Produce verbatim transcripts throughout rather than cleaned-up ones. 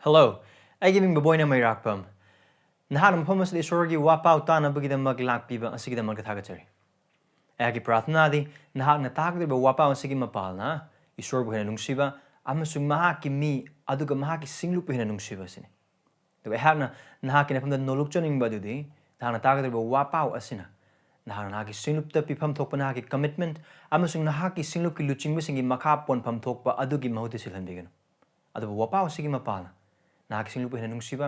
Hello, ꯑꯩꯒꯤ ꯃꯤꯡ ꯕꯕꯣꯏꯅ ꯃꯩꯔꯥꯛꯄꯝ꯫ ꯅꯍꯥꯛꯅ ꯃꯐꯝ ꯑꯁꯤꯗ ꯏꯁꯣꯔꯒꯤ ꯋꯥꯄꯥꯎ ꯇꯥꯅꯕꯒꯤꯗꯃꯛ ꯂꯥꯛꯄꯤꯕ ꯑꯁꯤꯒꯤꯗꯃꯛꯇ ꯊꯥꯒꯠꯆꯔꯤ꯫ ꯑꯩꯍꯥꯛꯀꯤ ꯄ꯭ꯔꯥꯔꯊꯅꯥꯗꯤ ꯅꯍꯥꯛꯅ ꯇꯥꯒꯗꯧꯔꯤꯕ ꯋꯥꯄꯥꯎ ꯑꯁꯤꯒꯤ ꯃꯄꯥꯜꯅ ꯏꯁꯣꯔꯕꯨ ꯍꯦꯟꯅ ꯅꯨꯡꯁꯤꯕ ꯑꯃꯁꯨꯡ ꯃꯍꯥꯛꯀꯤ ꯃꯤ ꯑꯗꯨꯒ ꯃꯍꯥꯛꯀꯤ ꯁꯤꯡꯂꯨꯞꯄꯨ ꯍꯦꯟꯅ ꯅꯨꯡꯁꯤꯕ ꯑꯁꯤꯅꯤ꯫ ꯑꯗꯨꯒ ꯑꯩꯍꯥꯛꯅ ꯅꯍꯥꯛꯀꯤ ꯅꯐꯝꯗ ꯅꯣꯂꯨꯛꯆꯅꯤꯡꯕ ꯑꯗꯨꯗꯤ ꯅꯍꯥꯛꯅ ꯇꯥꯒꯗꯧꯔꯤꯕ ꯋꯥꯄꯥꯎ ꯑꯁꯤꯅ ꯅꯍꯥꯛꯅ ꯅꯍꯥꯛꯀꯤ ꯁꯤꯡꯂꯨꯞꯇ ꯄꯤꯐꯝ ꯊꯣꯛꯄ ꯅꯍꯥꯛꯀꯤ commitment ꯑꯃꯁꯨꯡ ꯅꯍꯥꯛꯀꯤ ꯁꯤꯡꯂꯨꯞꯀꯤ ꯂꯨꯆꯤꯡꯕꯁꯤꯡꯒꯤ ꯃꯈꯥ ꯄꯣꯟꯐꯝ ꯊꯣꯛꯄ ꯑꯗꯨꯒꯤ ꯃꯍꯨꯠꯇ ꯁꯤꯜꯍꯟꯕꯤꯒꯅꯨ꯫ ꯑꯗꯨꯕꯨ ꯋꯥꯄꯥꯎ ꯑꯁꯤꯒꯤ ꯃꯄꯥꯜꯅ ꯅꯍꯥꯛꯀꯤ ꯁꯤꯡꯂꯨꯞꯄꯨ ꯍꯦꯟꯅ ꯅꯨꯡꯁꯤꯕ,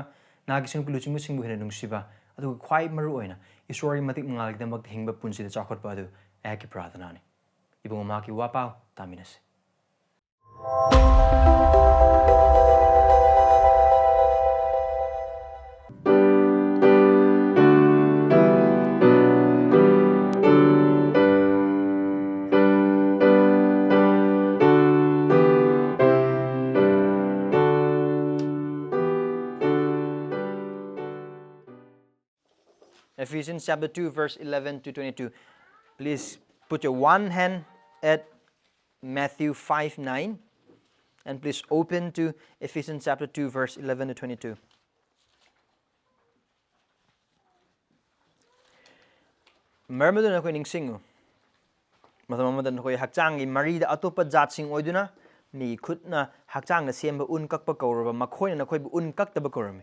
ꯅꯍꯥꯛꯀꯤ ꯁꯤꯡꯂꯨꯞꯀꯤ ꯂꯨꯆꯤꯡꯕꯁꯤꯡꯕꯨ ꯍꯦꯟꯅ ꯅꯨꯡꯁꯤꯕ, ꯑꯗꯨꯒ ꯈ꯭ꯋꯥꯏ ꯃꯔꯨ ꯑꯣꯏꯅ ꯏꯁꯣꯔꯒꯤ ꯃꯇꯤꯛ ꯃꯉꯥꯜꯒꯤꯗꯃꯛꯇ ꯍꯤꯡꯕ ꯄꯨꯟꯁꯤꯗ ꯆꯥꯎꯈꯠꯄ ꯑꯗꯨ ꯑꯩꯍꯥꯛꯀꯤ ꯄ꯭ꯔꯥꯔꯊꯅꯥꯅꯤ꯫ ꯏꯕꯨꯡꯉꯣ, ꯃꯍꯥꯛꯀꯤ ꯋꯥꯄꯥꯎ ꯇꯥꯃꯤꯟꯅꯁꯤ꯫ Ephesians chapter two, verse eleven to twenty-two. Please put your one hand at Matthew five nine, and please open to Ephesians chapter two, verse eleven to twenty-two. ꯃꯔꯝ ꯑꯗꯨꯅ ꯅꯈꯣꯏ ꯅꯤꯡꯁꯤꯡꯉꯨ, ꯃꯇꯝ ꯑꯃꯗ ꯅꯈꯣꯏ ꯍꯛꯆꯥꯡꯒꯤ ꯃꯔꯤꯗ ꯑꯇꯣꯞꯄ ꯖꯥꯠꯁꯤꯡ ꯑꯣꯏꯗꯨꯅ, ꯃꯤꯒꯤ ꯈꯨꯠꯅ ꯍꯛꯆꯥꯡꯗ ꯁꯦꯝꯕ ꯎꯟ ꯀꯛꯄ ꯀꯧꯔꯕ ꯃꯈꯣꯏꯅ ꯅꯈꯣꯏꯕꯨ ꯎꯟ ꯀꯛꯇꯕ ꯀꯧꯔꯝꯃꯤ꯫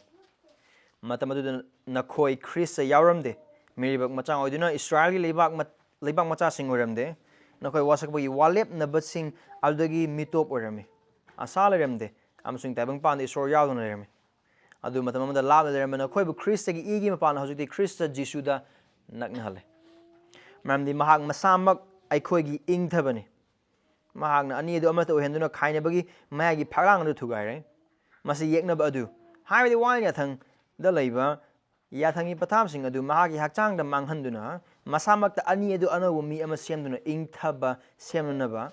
ꯃꯇꯝ ꯑꯗꯨꯗ ꯅꯈꯣꯏ ꯈ꯭ꯔꯤꯁꯇ ꯌꯥꯎꯔꯝꯗꯦ꯫ ꯃꯤꯔꯩꯕꯥꯛ ꯃꯆꯥ ꯑꯣꯏꯗꯨꯅ ꯏꯁꯔꯥꯌꯦꯜꯒꯤ ꯂꯩꯕꯥꯛ ꯃ-, ꯂꯩꯕꯥꯛ ꯃꯆꯥꯁꯤꯡ ꯑꯣꯏꯔꯝꯗꯦ꯫ ꯅꯈꯣꯏ ꯋꯥꯁꯛꯄꯒꯤ ꯋꯥꯂꯦꯞꯅꯕꯁꯤꯡ ꯑꯗꯨꯗꯒꯤ ꯃꯤꯇꯣꯞ ꯑꯣꯏꯔꯝꯃꯤ꯫ ꯑꯁꯥ ꯂꯩꯔꯝꯗꯦ, ꯑꯃꯁꯨꯡ ꯇꯥꯏꯕꯪꯄꯥꯟꯗ ꯏꯁꯣꯔ ꯌꯥꯎꯗꯨꯅ ꯂꯩꯔꯝꯃꯤ꯫ ꯑꯗꯨ ꯃꯇꯝ ꯑꯃꯗ ꯂꯥꯞꯅ ꯂꯩꯔꯝꯕ ꯅꯈꯣꯏꯕꯨ ꯈ꯭ꯔꯤꯁꯇꯒꯤ ꯏꯒꯤ ꯃꯄꯥꯟꯅ ꯍꯧꯖꯤꯛꯇꯤ ꯈ꯭ꯔꯤꯁꯇ ꯖꯤꯁꯨꯗ ꯅꯛꯅꯍꯜꯂꯦ꯫ ꯃꯔꯝꯗꯤ ꯃꯍꯥꯛ ꯃꯁꯥꯃꯛ ꯑꯩꯈꯣꯏꯒꯤ ꯏꯪꯊꯕꯅꯤ꯫ ꯃꯍꯥꯛꯅ ꯑꯅꯤ ꯑꯗꯨ ꯑꯃꯠꯇ ꯑꯣꯏꯍꯟꯗꯨꯅ ꯈꯥꯏꯅꯕꯒꯤ ꯃꯌꯥꯏꯒꯤ ꯐꯛꯂꯥꯡ ꯑꯗꯨ ꯊꯨꯒꯥꯏꯔꯦ꯫ ꯃꯁꯤ ꯌꯦꯛꯅꯕ ꯑꯗꯨ, ꯍꯥꯏꯕꯗꯤ ꯋꯥꯌꯦꯜ ꯌꯥꯊꯪꯗ ꯂꯩꯕ ꯌꯥꯊꯪꯒꯤ ꯄꯊꯥꯞꯁꯤꯡ ꯑꯗꯨ ꯃꯍꯥꯛꯀꯤ ꯍꯛꯆꯥꯡꯗ ꯃꯥꯡꯍꯟꯗꯨꯅ, ꯃꯁꯥꯃꯛꯇ ꯑꯅꯤ ꯑꯗꯨ ꯑꯅꯧꯕ ꯃꯤ ꯑꯃ ꯁꯦꯝꯗꯨꯅ ꯏꯪꯊꯕ ꯁꯦꯝꯅꯅꯕ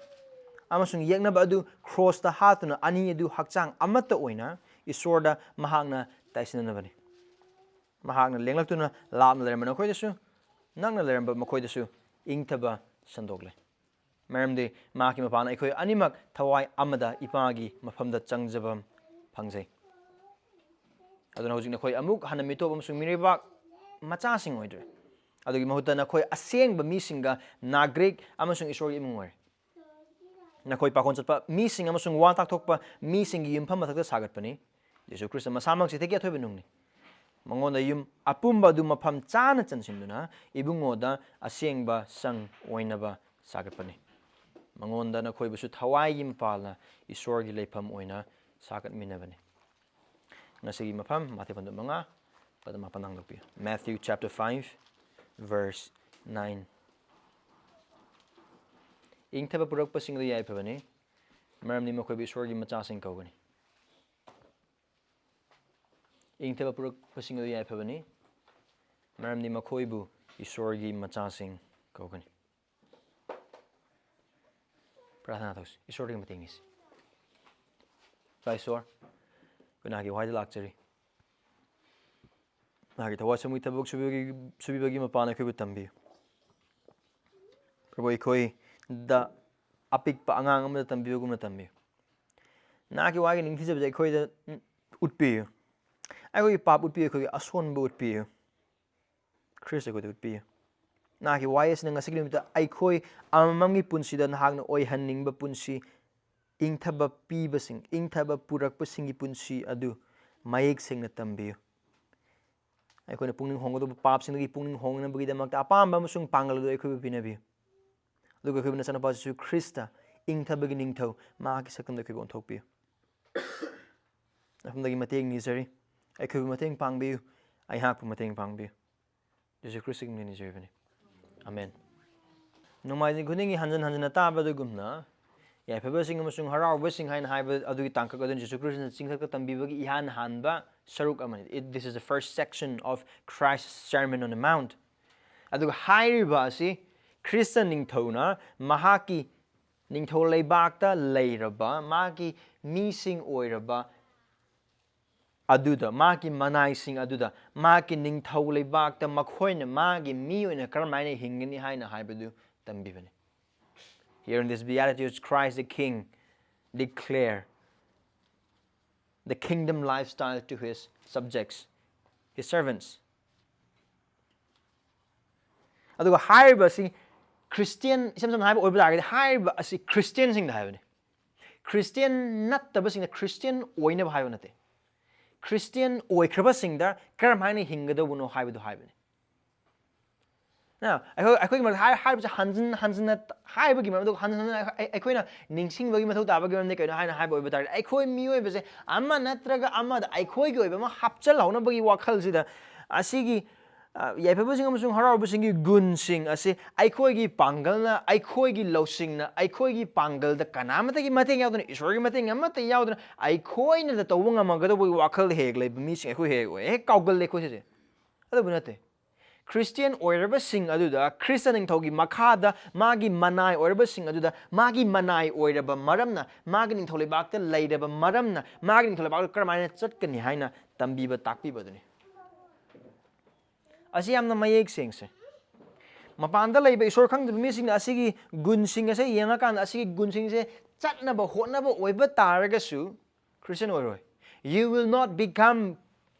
ꯑꯃꯁꯨꯡ ꯌꯦꯛꯅꯕ ꯑꯗꯨ ꯀ꯭ꯔꯣꯁꯇ ꯍꯥꯠꯇꯨꯅ ꯑꯅꯤ ꯑꯗꯨ ꯍꯛꯆꯥꯡ ꯑꯃꯠꯇ ꯑꯣꯏꯅ ꯏꯁꯣꯔꯗ ꯃꯍꯥꯛꯅ ꯇꯥꯏꯁꯤꯟꯅꯅꯕꯅꯤ꯫ ꯃꯍꯥꯛꯅ ꯂꯦꯡꯂꯛꯇꯨꯅ ꯂꯥꯞꯅ ꯂꯩꯔꯝꯕ ꯅꯈꯣꯏꯗꯁꯨ, ꯅꯛꯅ ꯂꯩꯔꯝꯕ ꯃꯈꯣꯏꯗꯁꯨ ꯏꯪꯊꯕ ꯁꯟꯗꯣꯛꯂꯦ꯫ ꯃꯔꯝꯗꯤ ꯃꯍꯥꯛꯀꯤ ꯃꯄꯥꯟꯅ ꯑꯩꯈꯣꯏ ꯑꯅꯤꯃꯛ ꯊꯋꯥꯏ ꯑꯃꯗ ꯏꯄꯥꯒꯤ ꯃꯐꯝꯗ ꯆꯪꯖꯕ ꯐꯪꯖꯩ꯫ ꯑꯗꯨꯅ ꯍꯧꯖꯤꯛ ꯅꯈꯣꯏ ꯑꯃꯨꯛ ꯍꯟꯅ ꯃꯤꯇꯣꯞ ꯑꯃꯁꯨꯡ ꯃꯤꯔꯩꯕꯥꯛ ꯃꯆꯥꯁꯤꯡ ꯑꯣꯏꯗ꯭ꯔꯦ꯫ ꯑꯗꯨꯒꯤ ꯃꯍꯨꯠꯇ ꯅꯈꯣꯏ ꯑꯁꯦꯡꯕ ꯃꯤꯁꯤꯡꯒ ꯅꯥꯒ꯭ꯔꯤꯛ ꯑꯃꯁꯨꯡ ꯏꯁꯣꯔꯒꯤ ꯏꯃꯨꯡ ꯑꯣꯏꯔꯦ꯫ ꯅꯈꯣꯏ ꯄꯥꯈꯣꯟ ꯆꯠꯄ ꯃꯤꯁꯤꯡ ꯑꯃꯁꯨꯡ ꯋꯥ ꯇꯥꯛꯊꯣꯛꯄ ꯃꯤꯁꯤꯡꯒꯤ ꯌꯨꯝꯐꯝ ꯃꯊꯛꯇ ꯁꯥꯒꯠꯄꯅꯤ꯫ ꯌꯦꯁꯨ ꯈ꯭ꯔꯤꯁꯇ ꯃꯁꯥꯃꯛ ꯆꯤꯊꯦꯛꯀꯤ ꯑꯊꯣꯏꯕ ꯅꯨꯡꯅꯤ꯫ ꯃꯉꯣꯟꯗ ꯌꯨꯝ ꯑꯄꯨꯝꯕ ꯑꯗꯨ ꯃꯐꯝ ꯆꯥꯅ ꯆꯟꯁꯤꯟꯗꯨꯅ ꯏꯕꯨꯡꯉꯣꯗ ꯑꯁꯦꯡꯕ ꯁꯪ ꯑꯣꯏꯅꯕ ꯁꯥꯒꯠꯄꯅꯤ꯫ ꯃꯉꯣꯟꯗ ꯅꯈꯣꯏꯕꯨꯁꯨ ꯊꯋꯥꯏꯒꯤ ꯃꯄꯥꯜꯅ ꯏꯁꯣꯔꯒꯤ ꯂꯩꯐꯝ ꯑꯣꯏꯅ ꯁꯥꯒꯠꯃꯤꯟꯅꯕꯅꯤ꯫ ꯉꯁꯤꯒꯤ ꯃꯐꯝ ꯃꯥꯊꯦ ꯄꯟꯗꯨꯞ ꯃꯉꯥ, ꯄꯗ ꯃꯥꯄꯟ ꯍꯥꯡꯗꯣꯛꯄꯤꯌꯨ꯫ Matthew chapter five, verse nine. ꯏꯪꯊꯕ ꯄꯨꯔꯛꯄꯁꯤꯡꯗ ꯌꯥꯏꯐꯕꯅꯤ, ꯃꯔꯝꯗꯤ ꯃꯈꯣꯏꯕꯨ ꯏꯁꯣꯔꯒꯤ ꯃꯆꯥꯁꯤꯡ ꯀꯧꯒꯅꯤ꯫ ꯏꯪꯊꯕ ꯄꯨꯔꯛꯄꯁꯤꯡꯗ ꯌꯥꯏꯐꯕꯅꯤ, ꯃꯔꯝꯗꯤ ꯃꯈꯣꯏꯕꯨ ꯏꯁꯣꯔꯒꯤ ꯃꯆꯥꯁꯤꯡ ꯀꯧꯒꯅꯤ꯫ ꯄ꯭ꯔꯥꯊꯅꯥ ꯇꯧꯁꯤ꯫ ꯏꯁꯣꯔꯗꯒꯤ ꯃꯇꯦꯡ ꯅꯤꯁꯤ꯫ ꯏꯄꯥ ꯏꯁꯣꯔ, ꯑꯩꯈꯣꯏ ꯅꯍꯥꯛꯀꯤ ꯋꯥꯍꯩꯗ ꯂꯥꯛꯆꯔꯤ꯫ ꯅꯍꯥꯛꯀꯤ ꯊꯋꯥꯏ ꯁꯦꯝꯕꯒꯤ ꯊꯕꯛ ꯁꯨꯕꯤꯕꯒꯤ, ꯁꯨꯕꯤꯕꯒꯤ ꯃꯄꯥꯟ ꯑꯩꯈꯣꯏꯕꯨ ꯇꯝꯕꯤꯌꯨ꯫ ꯄ꯭ꯔꯚꯨ, ꯑꯩꯈꯣꯏꯗ ꯑꯄꯤꯛꯄ ꯑꯉꯥꯡ ꯑꯃꯗ ꯇꯝꯕꯤꯕꯒꯨꯝꯅ ꯇꯝꯕꯤꯌꯨ꯫ ꯅꯍꯥꯛꯀꯤ ꯋꯥꯒꯤ ꯅꯤꯡꯊꯤꯖꯕꯁꯦ ꯑꯩꯈꯣꯏꯗ ꯎꯠꯄꯤꯌꯨ꯫ ꯑꯩꯈꯣꯏꯒꯤ ꯄꯥꯞ ꯎꯠꯄꯤꯌꯨ, ꯑꯩꯈꯣꯏꯒꯤ ꯑꯁꯣꯟꯕ ꯎꯠꯄꯤꯌꯨ꯫ ꯈ꯭ꯔꯤꯁꯇ ꯑꯩꯈꯣꯏꯗ ꯎꯠꯄꯤꯌꯨ꯫ ꯅꯍꯥꯛꯀꯤ ꯋꯥꯍꯩ ꯑꯁꯤꯅ ꯉꯁꯤꯒꯤ ꯅꯨꯃꯤꯠꯇ ꯑꯩꯈꯣꯏ ꯑꯃꯃꯝꯒꯤ ꯄꯨꯟꯁꯤꯗ ꯅꯍꯥꯛꯅ ꯑꯣꯏꯍꯟꯅꯤꯡꯕ ꯄꯨꯟꯁꯤ, ꯏꯪꯊꯕ ꯄꯤꯕꯁꯤꯡ, ꯏꯪꯊꯕ ꯄꯨꯔꯛꯄꯁꯤꯡꯒꯤ ꯄꯨꯟꯁꯤ ꯑꯗꯨ ꯃꯌꯦꯛ ꯁꯦꯡꯅ ꯇꯝꯕꯤꯌꯨ꯫ ꯑꯩꯈꯣꯏꯅ ꯄꯨꯛꯅꯤꯡ ꯍꯣꯡꯒꯗꯧꯕ ꯄꯥꯞꯁꯤꯡꯗꯒꯤ ꯄꯨꯛꯅꯤꯡ ꯍꯣꯡꯅꯕꯒꯤꯗꯃꯛꯇ ꯑꯄꯥꯝꯕ ꯑꯃꯁꯨꯡ ꯄꯥꯡꯒꯜ ꯑꯗꯨ ꯑꯩꯈꯣꯏꯕꯨ ꯄꯤꯅꯕꯤꯌꯨ꯫ ꯑꯗꯨꯒ ꯑꯩꯈꯣꯏꯕꯨ ꯅꯆꯥꯅꯨꯄꯥ ꯖꯤꯁꯨ ꯈ꯭ꯔꯤꯁꯇ, ꯏꯪꯊꯕꯒꯤ ꯅꯤꯡꯊꯧ, ꯃꯍꯥꯛꯀꯤ ꯁꯛꯇꯝꯗ ꯑꯩꯈꯣꯏꯕꯨ ꯑꯣꯟꯊꯣꯛꯄꯤꯌꯨ꯫ ꯃꯐꯝꯗꯒꯤ ꯃꯇꯦꯡ ꯅꯤꯖꯔꯤ꯫ ꯑꯩꯈꯣꯏꯕꯨ ꯃꯇꯦꯡ ꯄꯥꯡꯕꯤꯌꯨ꯫ ꯑꯩꯍꯥꯛꯄꯨ ꯃꯇꯦꯡ ꯄꯥꯡꯕꯤꯌꯨ꯫ ꯖꯤꯁꯨ ꯈ꯭ꯔꯤꯁꯇꯒꯤ ꯃꯤꯡꯗ ꯅꯤꯖꯔꯤꯕꯅꯤ꯫ ꯑꯃꯦꯟ꯫ ꯅꯣꯡꯃꯥꯏꯖꯤꯡ ꯈꯨꯗꯤꯡꯒꯤ ꯍꯟꯖꯤꯟ ꯍꯟꯖꯤꯟꯅ ꯇꯥꯕ ꯑꯗꯨꯒꯨꯝꯅ, ꯌꯥꯏꯐꯕꯁꯤꯡ ꯑꯃꯁꯨꯡ ꯍꯔꯥꯎꯕꯁꯤꯡ ꯍꯥꯏꯅ ꯍꯥꯏꯕ ꯑꯗꯨꯒꯤ ꯇꯥꯡꯀꯛ ꯑꯗꯨꯅ ꯖꯤꯁꯨ ꯈ꯭ꯔꯤꯁꯇꯅ ꯆꯤꯡꯊꯛꯇ ꯇꯝꯕꯤꯕꯒꯤ ꯏꯍꯥꯟ ꯍꯥꯟꯕ ꯁꯔꯨꯛ ꯑꯃꯅꯤ꯫ It, this is the first section of Christ's Sermon on the Mount. ꯑꯗꯨꯒ ꯍꯥꯏꯔꯤꯕ ꯑꯁꯤ ꯈ꯭ꯔꯤꯁꯇ ꯅꯤꯡꯊꯧꯅ ꯃꯍꯥꯛꯀꯤ ꯅꯤꯡꯊꯧ ꯂꯩꯕꯥꯛꯇ ꯂꯩꯔꯕ ꯃꯥꯒꯤ ꯃꯤꯁꯤꯡ ꯑꯣꯏꯔꯕ ꯑꯗꯨꯗ, ꯃꯥꯒꯤ ꯃꯅꯥꯏꯁꯤꯡ ꯑꯗꯨꯗ, ꯃꯥꯒꯤ ꯅꯤꯡꯊꯧ ꯂꯩꯕꯥꯛꯇ ꯃꯈꯣꯏꯅ ꯃꯥꯒꯤ ꯃꯤ ꯑꯣꯏꯅ ꯀꯔꯝꯍꯥꯏꯅ ꯍꯤꯡꯒꯅꯤ ꯍꯥꯏꯅ ꯍꯥꯏꯕꯗꯨ ꯇꯝꯕꯤꯕꯅꯤ꯫ Here in this Beatitudes, Christ the King declare the kingdom lifestyle to his subjects, his servants. ꯑꯗꯨꯒ ꯍꯥꯏꯔꯤꯕꯁꯤ ꯈ꯭ꯔꯤꯁꯇꯤꯌꯟ, ꯏꯁꯝ ꯁꯝꯅ ꯍꯥꯏꯕ ꯑꯣꯏꯕ ꯇꯥꯔꯒꯗꯤ, ꯍꯥꯏꯔꯤꯕ ꯑꯁꯤ ꯈ꯭ꯔꯤꯁꯇꯤꯌꯟꯁꯤꯡꯗ ꯍꯥꯏꯕꯅꯤ꯫ ꯈ꯭ꯔꯤꯁꯇꯤꯌꯟ ꯅꯠꯇꯕꯁꯤꯡꯗ ꯈ꯭ꯔꯤꯁꯇꯤꯌꯟ ꯑꯣꯏꯅꯕ ꯍꯥꯏꯕ ꯅꯠꯇꯦ꯫ ꯈ꯭ꯔꯤꯁꯇꯤꯌꯟ ꯑꯣꯏꯈ꯭ꯔꯕꯁꯤꯡꯗ ꯀꯔꯝ ꯍꯥꯏꯅ ꯍꯤꯡꯒꯗꯧꯕꯅꯣ ꯍꯥꯏꯕꯗꯨ ꯍꯥꯏꯕꯅꯤ꯫ Now, ꯑꯩꯈꯣꯏ, ꯑꯩꯈꯣꯏꯒꯤ ꯃꯔꯛꯇ ꯍꯥꯏ-, ꯍꯥꯏꯔꯤꯕꯁꯦ ꯍꯟꯖꯤꯟ ꯍꯟꯖꯤꯟꯅ ꯍꯥꯏꯕꯒꯤ ꯃꯔꯝ, ꯑꯗꯨꯒ ꯍꯟꯖꯤꯟ ꯍꯟꯖꯤꯟꯅ ꯑꯩꯈꯣꯏ, ꯑꯩꯈꯣꯏꯅ ꯅꯤꯡꯁꯤꯡꯕꯒꯤ ꯃꯊꯧ ꯇꯥꯕꯒꯤ ꯃꯔꯝꯗꯤ ꯀꯩꯅꯣ ꯍꯥꯏꯅ ꯍꯥꯏꯕ ꯑꯣꯏꯕ ꯇꯥꯔꯗꯤ, ꯑꯩꯈꯣꯏ ꯃꯤꯑꯣꯏꯕꯁꯦ ꯑꯃ ꯅꯠꯇ꯭ꯔꯒ ꯑꯃꯗ ꯑꯩꯈꯣꯏꯒꯤ ꯑꯣꯏꯕ ꯑꯃ ꯍꯥꯞꯆꯤꯜꯍꯧꯅꯕꯒꯤ ꯋꯥꯈꯜꯁꯤꯗ, ꯑꯁꯤꯒꯤ, ꯑ, ꯌꯥꯏꯐꯕꯁꯤꯡ ꯑꯃꯁꯨꯡ ꯍꯔꯥꯎꯕꯁꯤꯡꯒꯤ ꯒꯨꯟꯁꯤꯡ ꯑꯁꯤ ꯑꯩꯈꯣꯏꯒꯤ ꯄꯥꯡꯒꯜꯅ, ꯑꯩꯈꯣꯏꯒꯤ ꯂꯧꯁꯤꯡꯅ, ꯑꯩꯈꯣꯏꯒꯤ ꯄꯥꯡꯒꯜꯗ ꯀꯅꯥꯃꯠꯇꯒꯤ ꯃꯇꯦꯡ ꯌꯥꯎꯗꯅ, ꯏꯁꯣꯔꯒꯤ ꯃꯇꯦꯡ ꯑꯃꯠꯇ ꯌꯥꯎꯗꯅ ꯑꯩꯈꯣꯏꯅꯗ ꯇꯧꯕ ꯉꯝꯃꯒꯗꯧꯕꯒꯤ ꯋꯥꯈꯜ ꯍꯦꯛ ꯂꯩꯕ ꯃꯤꯁꯤꯡ ꯑꯩꯈꯣꯏ ꯍꯦꯛ ꯑꯣꯏ꯫ ꯍꯦꯛ ꯀꯥꯎꯒꯜꯂꯦ ꯑꯩꯈꯣꯏ ꯁꯤꯁꯦ꯫ ꯑꯗꯨꯕꯨ ꯅꯠꯇꯦ꯫ ꯈ꯭ꯔꯤꯁꯇꯤꯌꯟ ꯑꯣꯏꯔꯕꯁꯤꯡ ꯑꯗꯨꯗ, ꯈ꯭ꯔꯤꯁꯇ ꯅꯤꯡꯊꯧꯒꯤ ꯃꯈꯥꯗ ꯃꯥꯒꯤ ꯃꯅꯥꯏ ꯑꯣꯏꯔꯕꯁꯤꯡ ꯑꯗꯨꯗ, ꯃꯥꯒꯤ ꯃꯅꯥꯏ ꯑꯣꯏꯔꯕ ꯃꯔꯝꯅ, ꯃꯥꯒꯤ ꯅꯤꯡꯊꯧ ꯂꯩꯕꯥꯛꯇ ꯂꯩꯔꯕ ꯃꯔꯝꯅ, ꯃꯥꯒꯤ ꯅꯤꯡꯊꯧ ꯂꯩꯕꯥꯛꯇ ꯀꯔꯝꯍꯥꯏꯅ ꯆꯠꯀꯅꯤ ꯍꯥꯏꯅ ꯇꯝꯕꯤꯕ ꯇꯥꯛꯄꯤꯕ ꯑꯗꯨꯅꯤ꯫ ꯑꯁꯤ ꯌꯥꯝꯅ ꯃꯌꯦꯛ ꯁꯦꯡꯁꯦ꯫ ꯃꯄꯥꯟꯗ ꯂꯩꯕ ꯏꯁꯣꯔ ꯈꯪꯗꯕ ꯃꯤꯁꯤꯡꯅ ꯑꯁꯤꯒꯤ ꯒꯨꯟꯁꯤꯡ ꯑꯁꯦ ꯌꯦꯡꯉꯀꯥꯟꯗ, ꯑꯁꯤꯒꯤ ꯒꯨꯟꯁꯤꯡꯁꯦ ꯆꯠꯅꯕ ꯍꯣꯠꯅꯕ ꯑꯣꯏꯕ ꯇꯥꯔꯒꯁꯨ, ꯈ꯭ꯔꯤꯁꯇꯤꯌꯟ ꯑꯣꯏꯔꯣꯏ꯫ You will not become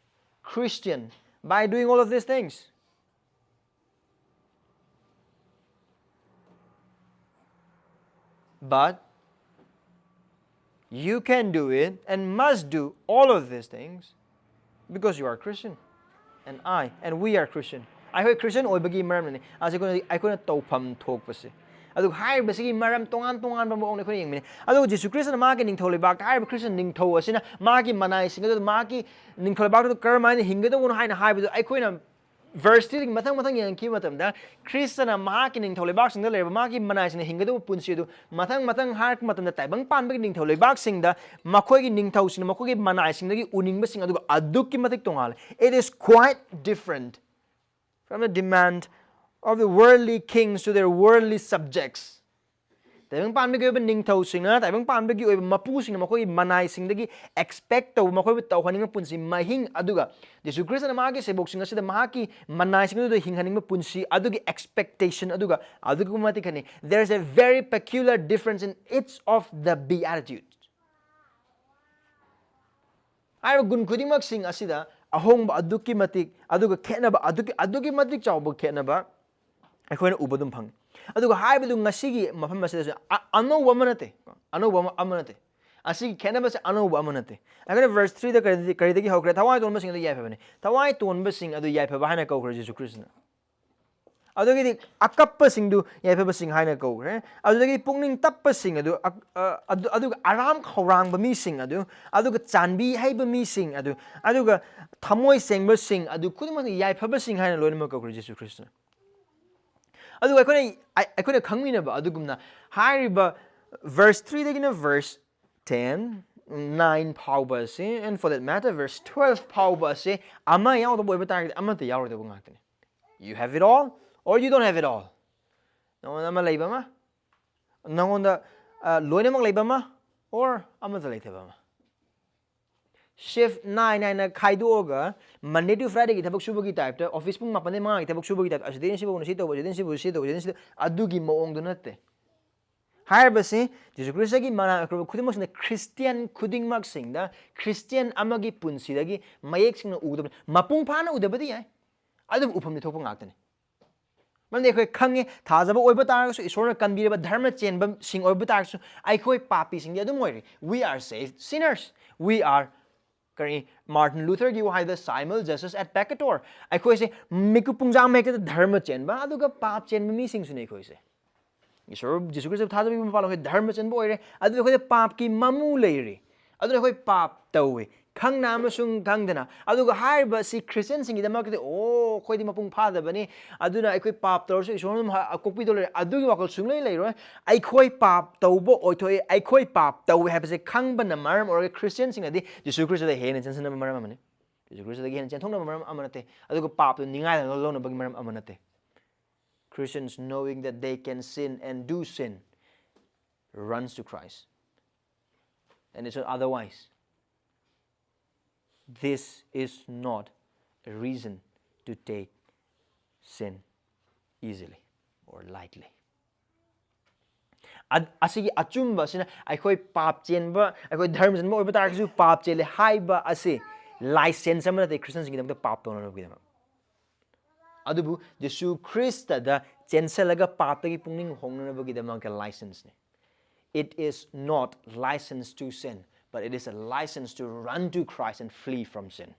Christian by doing all of these things. But you can do it and must do all of these things because you are Christian and I and we are Christian. ꯑꯩꯈꯣꯏ Christian ꯑꯣꯏꯕꯒꯤ ꯃꯔꯝꯅꯅꯤ ꯑꯁꯤ ꯑꯩꯈꯣꯏꯅ, ꯑꯩꯈꯣꯏꯅ ꯇꯧꯐꯝ ꯊꯣꯛꯄꯁꯦ꯫ ꯑꯗꯨꯒ ꯍꯥꯏꯔꯤꯕꯁꯤꯒꯤ ꯃꯔꯝ ꯇꯣꯉꯥꯟ ꯇꯣꯉꯥꯟꯕ ꯃꯑꯣꯡꯗ ꯑꯩꯈꯣꯏꯅ ꯌꯦꯡꯕꯅꯤ꯫ ꯑꯗꯨꯒ ꯖꯤꯁꯨ ꯈ꯭ꯔꯤꯁꯇꯅ ꯃꯥꯒꯤ ꯅꯤꯡꯊꯧ ꯂꯩꯕꯥꯛꯇ ꯍꯥꯏꯔꯤꯕ ꯈ꯭ꯔꯤꯁꯇ ꯅꯤꯡꯊꯧ ꯑꯁꯤꯅ ꯃꯥꯒꯤ ꯃꯅꯥꯏꯁꯤꯡ ꯑꯗꯨ ꯃꯥꯒꯤ ꯅꯤꯡꯊꯧ ꯂꯩꯕꯥꯛꯇꯨꯗ ꯀꯔꯝꯍꯥꯏꯅ ꯍꯤꯡꯒꯗꯧꯕꯅꯣ ꯍꯥꯏꯅ ꯍꯥꯏꯕꯗꯨ ꯑꯩꯈꯣꯏꯅ verse three ꯗꯒꯤ ꯃꯊꯪ ꯃꯊꯪ ꯌꯦꯡꯉꯛꯈꯤꯕ ꯃꯇꯝꯗ, ꯈ꯭ꯔꯤꯁꯇꯅ ꯃꯍꯥꯛꯀꯤ ꯅꯤꯡꯊꯧ ꯂꯩꯕꯥꯛꯁꯤꯡꯗ ꯂꯩꯔꯤꯕ ꯃꯥꯒꯤ ꯃꯅꯥꯏꯁꯤꯡꯅ ꯍꯤꯡꯒꯗꯧꯕ ꯄꯨꯟꯁꯤ ꯑꯗꯨ ꯃꯊꯪ ꯃꯊꯪ ꯍꯥꯏꯔꯛꯄ ꯃꯇꯝꯗ, ꯇꯥꯏꯕꯪ ꯄꯥꯟꯕꯒꯤ ꯅꯤꯡꯊꯧ ꯂꯩꯕꯥꯛꯁꯤꯡꯗ ꯃꯈꯣꯏꯒꯤ ꯅꯤꯡꯊꯧꯁꯤꯡꯅ ꯃꯈꯣꯏꯒꯤ ꯃꯅꯥꯏꯁꯤꯡꯗꯒꯤ ꯎꯅꯤꯡꯕꯁꯤꯡ ꯑꯗꯨꯒ ꯑꯗꯨꯛꯀꯤ ꯃꯇꯤꯛ ꯇꯣꯉꯥꯜꯂꯦ꯫ It is quite different from the demand of the worldly kings to their worldly subjects. ꯇꯥꯏꯕꯪ ꯄꯥꯟꯕꯒꯤ ꯑꯣꯏꯕ ꯅꯤꯡꯊꯧꯁꯤꯡꯅ, ꯇꯥꯏꯕꯪ ꯄꯥꯟꯕꯒꯤ ꯑꯣꯏꯕ ꯃꯄꯨꯁꯤꯡꯅ ꯃꯈꯣꯏꯒꯤ ꯃꯅꯥꯏꯁꯤꯡꯗꯒꯤ expect ꯇꯧꯕ, ꯃꯈꯣꯏꯕꯨ ꯇꯧꯍꯟꯅꯤꯡꯕ ꯄꯨꯟꯁꯤ ꯃꯍꯤꯡ ꯑꯗꯨꯒ ꯖꯤꯁꯨ ꯈ꯭ꯔꯤꯁꯇꯅ ꯃꯍꯥꯛꯀꯤ ꯁꯦꯕꯣꯛꯁꯤꯡ ꯑꯁꯤꯗ ꯃꯍꯥꯛꯀꯤ ꯃꯅꯥꯏꯁꯤꯡ ꯑꯗꯨꯗ ꯍꯤꯡꯍꯟꯅꯤꯡꯕ ꯄꯨꯟꯁꯤ ꯑꯗꯨꯒꯤ expectation ꯑꯗꯨꯒ ꯑꯗꯨꯛꯀꯤ ꯃꯇꯤꯛ ꯈꯦꯠꯅꯩ꯫ There is a very peculiar difference in each of the beatitudes. ꯍꯥꯏꯔꯤꯕ ꯒꯨꯟ ꯈꯨꯗꯤꯡꯃꯛꯁꯤꯡ ꯑꯁꯤꯗ ꯑꯍꯣꯡꯕ ꯑꯗꯨꯛꯀꯤ ꯃꯇꯤꯛ, ꯑꯗꯨꯒ ꯈꯦꯠꯅꯕ ꯑꯗꯨꯛꯀꯤ, ꯑꯗꯨꯛꯀꯤ ꯃꯇꯤꯛ ꯆꯥꯎꯕ ꯈꯦꯠꯅꯕ ꯑꯩꯈꯣꯏꯅ ꯎꯕ ꯑꯗꯨꯝ ꯐꯪꯉꯤ꯫ ꯑꯗꯨꯒ ꯍꯥꯏꯕꯗꯨ ꯉꯁꯤꯒꯤ ꯃꯐꯝ ꯑꯁꯤꯗꯁꯨ ꯑ-, ꯑꯅꯧꯕ ꯑꯃ ꯅꯠꯇꯦ, ꯑꯅꯧꯕ ꯑꯃ, ꯑꯃ ꯅꯠꯇꯦ꯫ ꯑꯁꯤꯒꯤ ꯈꯦꯠꯅꯕꯁꯦ ꯑꯅꯧꯕ ꯑꯃ ꯅꯠꯇꯦ꯫ ꯑꯩꯈꯣꯏꯅ verse three ꯗ ꯀꯔꯤꯗꯒꯤ, ꯀꯔꯤꯗꯒꯤ ꯍꯧꯈ꯭ꯔꯦ? ꯊꯋꯥꯏ ꯇꯣꯟꯕꯁꯤꯡ ꯑꯗꯨ ꯌꯥꯏꯐꯕꯅꯤ꯫ ꯊꯋꯥꯏ ꯇꯣꯟꯕꯁꯤꯡ ꯑꯗꯨ ꯌꯥꯏꯐꯕ ꯍꯥꯏꯅ ꯀꯧꯈ꯭ꯔꯦ ꯖꯤꯁꯨ ꯈ꯭ꯔꯤꯁꯇꯅ꯫ ꯑꯗꯨꯗꯒꯤꯗꯤ ꯑꯀꯞꯄꯁꯤꯡꯗꯨ ꯌꯥꯏꯐꯕꯁꯤꯡ ꯍꯥꯏꯅ ꯀꯧꯈ꯭ꯔꯦ꯫ ꯑꯗꯨꯗꯒꯤ ꯄꯨꯛꯅꯤꯡ ꯇꯞꯄꯁꯤꯡ ꯑꯗꯨ, ꯑ-, ꯑ-, ꯑꯗꯨ, ꯑꯗꯨꯒ ꯑꯔꯥꯝ ꯈꯧꯔꯥꯡꯕ ꯃꯤꯁꯤꯡ ꯑꯗꯨ, ꯑꯗꯨꯒ ꯆꯥꯟꯕꯤ ꯍꯩꯕ ꯃꯤꯁꯤꯡ ꯑꯗꯨ, ꯑꯗꯨꯒ ꯊꯃꯣꯏ ꯁꯦꯡꯕꯁꯤꯡ ꯑꯗꯨ ꯈꯨꯗꯤꯡꯃꯛ ꯌꯥꯏꯐꯕꯁꯤꯡ ꯍꯥꯏꯅ ꯂꯣꯏꯅꯃꯛ ꯀꯧꯈ꯭ꯔꯦ ꯖꯤꯁꯨ ꯈ꯭ꯔꯤꯁꯇꯅ꯫ ꯑꯗꯨꯒ ꯑꯩꯈꯣꯏꯅ, ꯑꯩ-, ꯑꯩꯈꯣꯏꯅ ꯈꯪꯃꯤꯟꯅꯕ ꯑꯗꯨꯒꯨꯝꯅ ꯍꯥꯏꯔꯤꯕ verse three ꯗꯒꯤꯅ verse ten, nine ꯐꯥꯎꯕ ꯑꯁꯤ, and for that matter verse twelve ꯐꯥꯎꯕ ꯑꯁꯤ ꯑꯃ ꯌꯥꯎꯗꯕ ꯑꯣꯏꯕ ꯇꯥꯔꯒꯗꯤ ꯑꯃꯠꯇ ꯌꯥꯎꯔꯣꯏꯗꯕ ꯉꯥꯛꯇꯅꯤ꯫ You have it all or you don't have it all. ꯅꯉꯣꯟꯗ ꯑꯃ ꯂꯩꯕ ꯑꯃ, ꯅꯉꯣꯟꯗ, ꯑ, ꯂꯣꯏꯅꯃꯛ ꯂꯩꯕ ꯑꯃ, or ꯑꯃꯠꯇ ꯂꯩꯇꯕ ꯑꯃ꯫ Shift ꯅꯥꯏ ꯅꯥꯏꯅ ꯈꯥꯏꯗꯣꯛꯑꯒ Monday to Friday ꯒꯤ ꯊꯕꯛ ꯁꯨꯕꯒꯤ type ꯇ, office ꯄꯨꯡ ꯃꯥꯄꯟꯗꯩ ꯃꯉꯥꯒꯤ ꯊꯕꯛ ꯁꯨꯕꯒꯤ type ꯇ, ꯑꯁꯤꯗꯩꯅ ꯁꯤ ꯐꯥꯎꯅ ꯁꯤ ꯇꯧꯕ, ꯑꯁꯤꯗꯩꯅ ꯁꯤꯕꯨ ꯁꯤ ꯇꯧꯕ, ꯑꯁꯤꯗꯩꯅ ꯁꯤ ꯇꯧꯕ, ꯑꯗꯨꯒꯤ ꯃꯑꯣꯡꯗꯨ ꯅꯠꯇꯦ꯫ ꯍꯥꯏꯔꯤꯕꯁꯤ ꯖꯤꯁꯨ ꯈ꯭ꯔꯤꯁꯇꯒꯤ ꯃꯅꯥꯛ ꯅꯛꯈ꯭ꯔꯕ ꯈꯨꯗꯤꯡꯃꯛꯁꯤꯡꯗ, ꯈ꯭ꯔꯤꯁꯇꯤꯌꯥꯟ ꯈꯨꯗꯤꯡꯃꯛꯁꯤꯡꯗ, ꯈ꯭ꯔꯤꯁꯇꯤꯌꯥꯟ ꯑꯃꯒꯤ ꯄꯨꯟꯁꯤꯗꯒꯤ ꯃꯌꯦꯛ ꯁꯦꯡꯅ ꯎꯒꯗꯕꯅꯤ꯫ ꯃꯄꯨꯡ ꯐꯥꯅ ꯎꯗꯕꯗꯤ ꯌꯥꯏ, ꯑꯗꯨꯕꯨ ꯎꯐꯝꯗꯤ ꯊꯣꯛꯄ ꯉꯥꯛꯇꯅꯤ꯫ ꯃꯔꯝꯗꯤ ꯑꯩꯈꯣꯏ ꯈꯪꯉꯦ, ꯊꯥꯖꯕ ꯑꯣꯏꯕ ꯇꯥꯔꯒꯁꯨ, ꯏꯁꯣꯔꯅ ꯀꯟꯕꯤꯔꯕ ꯙꯔꯃ ꯆꯦꯟꯕꯁꯤꯡ ꯑꯣꯏꯕ ꯇꯥꯔꯒꯁꯨ, ꯑꯩꯈꯣꯏ ꯄꯥꯄꯤꯁꯤꯡꯗꯤ ꯑꯗꯨꯝ ꯑꯣꯏꯔꯤ꯫ We are saved sinners. We are ꯀꯔꯤ, Martin ꯂꯨꯊꯔꯒꯤ ꯋꯥꯍꯩꯗ, "Simul justus et peccator", ꯑꯩꯈꯣꯏꯁꯦ ꯃꯤꯀꯨꯞ ꯄꯨꯡꯖꯥꯝ ꯍꯦꯛꯇꯗ ꯙꯔꯃ ꯆꯦꯟꯕ ꯑꯗꯨꯒ ꯄꯥꯞ ꯆꯦꯟꯕ ꯃꯤꯁꯤꯡꯁꯨꯅꯤ ꯑꯩꯈꯣꯏꯁꯦ꯫ ꯏꯁꯣꯔ ꯖꯤꯁꯨ ꯈ꯭ꯔꯤꯁꯇ ꯊꯥꯖꯕꯒꯤ ꯃꯄꯥꯟ ꯑꯩꯈꯣꯏ ꯙꯔꯃ ꯆꯦꯟꯕ ꯑꯣꯏꯔꯦ, ꯑꯗꯨꯅ ꯑꯩꯈꯣꯏꯗ ꯄꯥꯞꯀꯤ ꯃꯃꯨ ꯂꯩꯔꯤ, ꯑꯗꯨꯅ ꯑꯩꯈꯣꯏ ꯄꯥꯞ ꯇꯧꯏ ꯈꯪꯅ ꯑꯃꯁꯨꯡ ꯈꯪꯗꯅ꯫ ꯑꯗꯨꯒ ꯍꯥꯏꯔꯤꯕ ꯑꯁꯤ ꯈ꯭ꯔꯤꯁꯇꯤꯌꯟꯁꯤꯡꯒꯤꯗꯃꯛꯇꯗꯤ, "ꯑꯣ, ꯑꯩꯈꯣꯏꯗꯤ ꯃꯄꯨꯡ ꯐꯥꯗꯕꯅꯤ, ꯑꯗꯨꯅ ꯑꯩꯈꯣꯏ ꯄꯥꯞ ꯇꯧꯔꯁꯨ ꯏꯁꯣꯔꯅ ꯑꯗꯨꯝ ꯍ-, ꯀꯣꯛꯄꯤꯗꯧ ꯂꯩꯔꯦ", ꯑꯗꯨꯒꯤ ꯋꯥꯈꯜ ꯁꯨꯡꯂꯩ ꯂꯩꯔꯣꯏ꯫ ꯑꯩꯈꯣꯏ ꯄꯥꯞ ꯇꯧꯕ ꯑꯣꯏꯊꯣꯛꯏ, ꯑꯩꯈꯣꯏ ꯄꯥꯞ ꯇꯧꯏ ꯍꯥꯏꯕꯁꯦ ꯈꯪꯕꯅ ꯃꯔꯝ ꯑꯣꯏꯔꯒ ꯈ꯭ꯔꯤꯁꯇꯤꯌꯟꯁꯤꯡꯅꯗꯤ ꯖꯤꯁꯨ ꯈ꯭ꯔꯤꯁꯇꯗ ꯍꯦꯟꯅ ꯆꯦꯟꯁꯤꯟꯅꯕ ꯃꯔꯝ ꯑꯃꯅꯤ꯫ ꯖꯤꯁꯨ ꯈ꯭ꯔꯤꯁꯇꯗꯒꯤ ꯍꯦꯟꯅ ꯆꯦꯟꯊꯣꯛꯅꯕ ꯃꯔꯝ ꯑꯃ ꯅꯠꯇꯦ꯫ ꯑꯗꯨꯒ ꯄꯥꯞꯇꯨ ꯅꯤꯡꯉꯥꯏꯗꯅ ꯂꯧꯅꯕꯒꯤ ꯃꯔꯝ ꯑꯃ ꯅꯠꯇꯦ꯫ Christians, knowing that they can sin and do sin, runs to Christ. And it's otherwise. This is not a reason to take sin easily or lightly. ꯑ-, ꯑꯁꯤꯒꯤ ꯑꯆꯨꯝꯕ ꯑꯁꯤꯅ ꯑꯩꯈꯣꯏ ꯄꯥꯞ ꯆꯦꯟꯕ, ꯑꯩꯈꯣꯏ ꯙꯔꯃ ꯆꯦꯟꯕ ꯑꯣꯏꯕ ꯇꯥꯔꯒꯁꯨ ꯄꯥꯞ ꯆꯦꯜꯂꯦ ꯍꯥꯏꯕ ꯑꯁꯤ ꯂꯥꯏꯁꯦꯟꯁ ꯑꯃ ꯅꯠꯇꯦ ꯈ꯭ꯔꯤꯁꯇꯤꯌꯟꯁꯤꯡꯒꯤꯗꯃꯛꯇ ꯄꯥꯞ ꯇꯧꯅꯅꯕꯒꯤꯗꯃꯛ꯫ ꯑꯗꯨꯕꯨ ꯖꯤꯁꯨ ꯈ꯭ꯔꯤꯁꯇꯗ ꯆꯦꯟꯁꯤꯜꯂꯒ ꯄꯥꯞꯇꯒꯤ ꯄꯨꯛꯅꯤꯡ ꯍꯣꯡꯅꯅꯕꯒꯤꯗꯃꯛꯇ ꯂꯥꯏꯁꯦꯟꯁꯅꯤ꯫ It is not license to sin, but it is a license to run to Christ and flee from sin.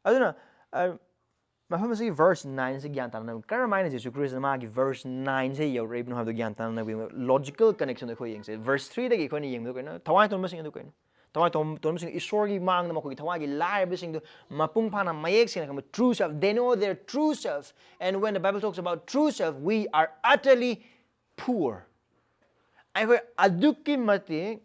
ꯑꯗꯨꯅ, ꯑ, ꯃꯐꯝ ꯑꯁꯤꯒꯤ verse nine ꯑꯁꯤ ꯒ꯭ꯌꯥꯟ ꯇꯥꯅꯅꯕ, ꯀꯔꯝꯍꯥꯏꯅ ꯖꯤꯁꯨ ꯈ꯭ꯔꯤꯁꯇ ꯃꯥꯒꯤ verse nine ꯑꯁꯤ ꯌꯧꯔꯛꯏꯕꯅꯣ ꯍꯥꯏꯕꯗꯨ ꯒ꯭ꯌꯥꯟ ꯇꯥꯅꯅꯕꯒꯤ logical connection ꯑꯩꯈꯣꯏ ꯌꯦꯡꯁꯦ꯫ Verse three ꯗꯒꯤ ꯑꯩꯈꯣꯏꯅ ꯌꯦꯡꯕꯗ ꯀꯩꯅꯣ? ꯊꯋꯥꯏ ꯇꯣꯟꯕꯁꯤꯡ ꯑꯗꯨ ꯀꯩꯅꯣ? ꯊꯋꯥꯏ ꯇꯣꯟ-, ꯇꯣꯟꯕꯁꯤꯡ ꯏꯁꯣꯔꯒꯤ ꯃꯥꯡꯗ ꯃꯈꯣꯏꯒꯤ ꯊꯋꯥꯏꯒꯤ ꯂꯥꯏꯔꯕꯁꯤꯡꯗꯨ ꯃꯄꯨꯡ ꯐꯥꯅ ꯃꯌꯦꯛ ꯁꯦꯡꯅ ꯈꯪꯕ, true self, they know their true self. And when the Bible talks about true self, we are utterly poor. ꯑꯩꯈꯣꯏ ꯑꯗꯨꯛꯀꯤ ꯃꯇꯤꯛ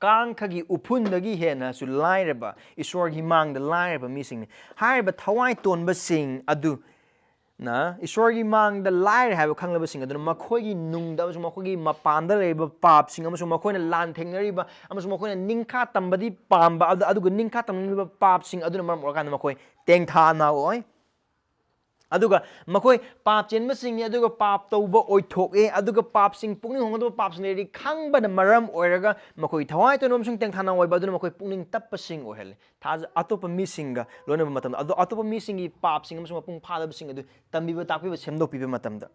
ꯀꯥꯡꯈꯒꯤ ꯎꯐꯨꯟꯗꯒꯤ ꯍꯦꯟꯅꯁꯨ ꯂꯥꯏꯔꯕ, ꯏꯁꯣꯔꯒꯤ ꯃꯥꯡꯗ ꯂꯥꯏꯔꯕ ꯃꯤꯁꯤꯡꯅꯤ꯫ ꯍꯥꯏꯔꯤꯕ ꯊꯋꯥꯏ ꯇꯣꯟꯕꯁꯤꯡ ꯑꯗꯨꯅ ꯏꯁꯣꯔꯒꯤ ꯃꯥꯡꯗ ꯂꯥꯏꯔꯦ ꯍꯥꯏꯕ ꯈꯪꯂꯕꯁꯤꯡ ꯑꯗꯨꯅ ꯃꯈꯣꯏꯒꯤ ꯅꯨꯡꯗ ꯑꯃꯁꯨꯡ ꯃꯈꯣꯏꯒꯤ ꯃꯄꯥꯟꯗ ꯂꯩꯔꯤꯕ ꯄꯥꯞꯁꯤꯡ ꯑꯃꯁꯨꯡ ꯃꯈꯣꯏꯅ ꯂꯥꯟ ꯊꯦꯡꯅꯔꯤꯕ ꯑꯃꯁꯨꯡ ꯃꯈꯣꯏꯅ ꯅꯤꯡꯈꯥ ꯇꯝꯕꯗꯤ ꯄꯥꯝꯕ, ꯑꯗꯨ-, ꯑꯗꯨꯒ ꯅꯤꯡꯈꯥ ꯇꯝꯅꯤꯡꯂꯤꯕ ꯄꯥꯞꯁꯤꯡ ꯑꯗꯨꯅ ꯃꯔꯝ ꯑꯣꯏꯔꯀꯥꯟꯗ ꯃꯈꯣꯏ ꯇꯦꯡꯊꯥ ꯅꯥꯑꯣꯏ꯫ ꯑꯗꯨꯒ ꯃꯈꯣꯏ ꯄꯥꯞ ꯆꯦꯟꯕꯁꯤꯡꯅꯤ, ꯑꯗꯨꯒ ꯄꯥꯞ ꯇꯧꯕ ꯑꯣꯏꯊꯣꯛꯑꯦ, ꯑꯗꯨꯒ ꯄꯥꯞꯁꯤꯡ, ꯄꯨꯛꯅꯤꯡ ꯍꯣꯡꯒꯗꯕ ꯄꯥꯞꯁꯤꯡ ꯂꯩꯔꯤ ꯈꯪꯕꯅ ꯃꯔꯝ ꯑꯣꯏꯔꯒ ꯃꯈꯣꯏ ꯊꯋꯥꯏ ꯇꯣꯟꯕ ꯑꯃꯁꯨꯡ ꯇꯦꯡꯊꯥꯅ ꯑꯣꯏꯕ ꯑꯗꯨꯅ ꯃꯈꯣꯏ ꯄꯨꯛꯅꯤꯡ ꯇꯞꯄꯁꯤꯡ ꯑꯣꯏꯍꯜꯂꯤ꯫ ꯊꯥꯖ-, ꯑꯇꯣꯞꯄ ꯃꯤꯁꯤꯡꯒ ꯂꯣꯏꯅꯕ ꯃꯇꯝꯗ, ꯑꯗꯣ ꯑꯇꯣꯞꯄ ꯃꯤꯁꯤꯡꯒꯤ ꯄꯥꯞꯁꯤꯡ ꯑꯃꯁꯨꯡ ꯃꯄꯨꯡ ꯐꯥꯗꯕꯁꯤꯡ ꯑꯗꯨ ꯇꯝꯕꯤꯕ, ꯇꯥꯛꯄꯤꯕ, ꯁꯦꯝꯗꯣꯛꯄꯤꯕ ꯃꯇꯝꯗ,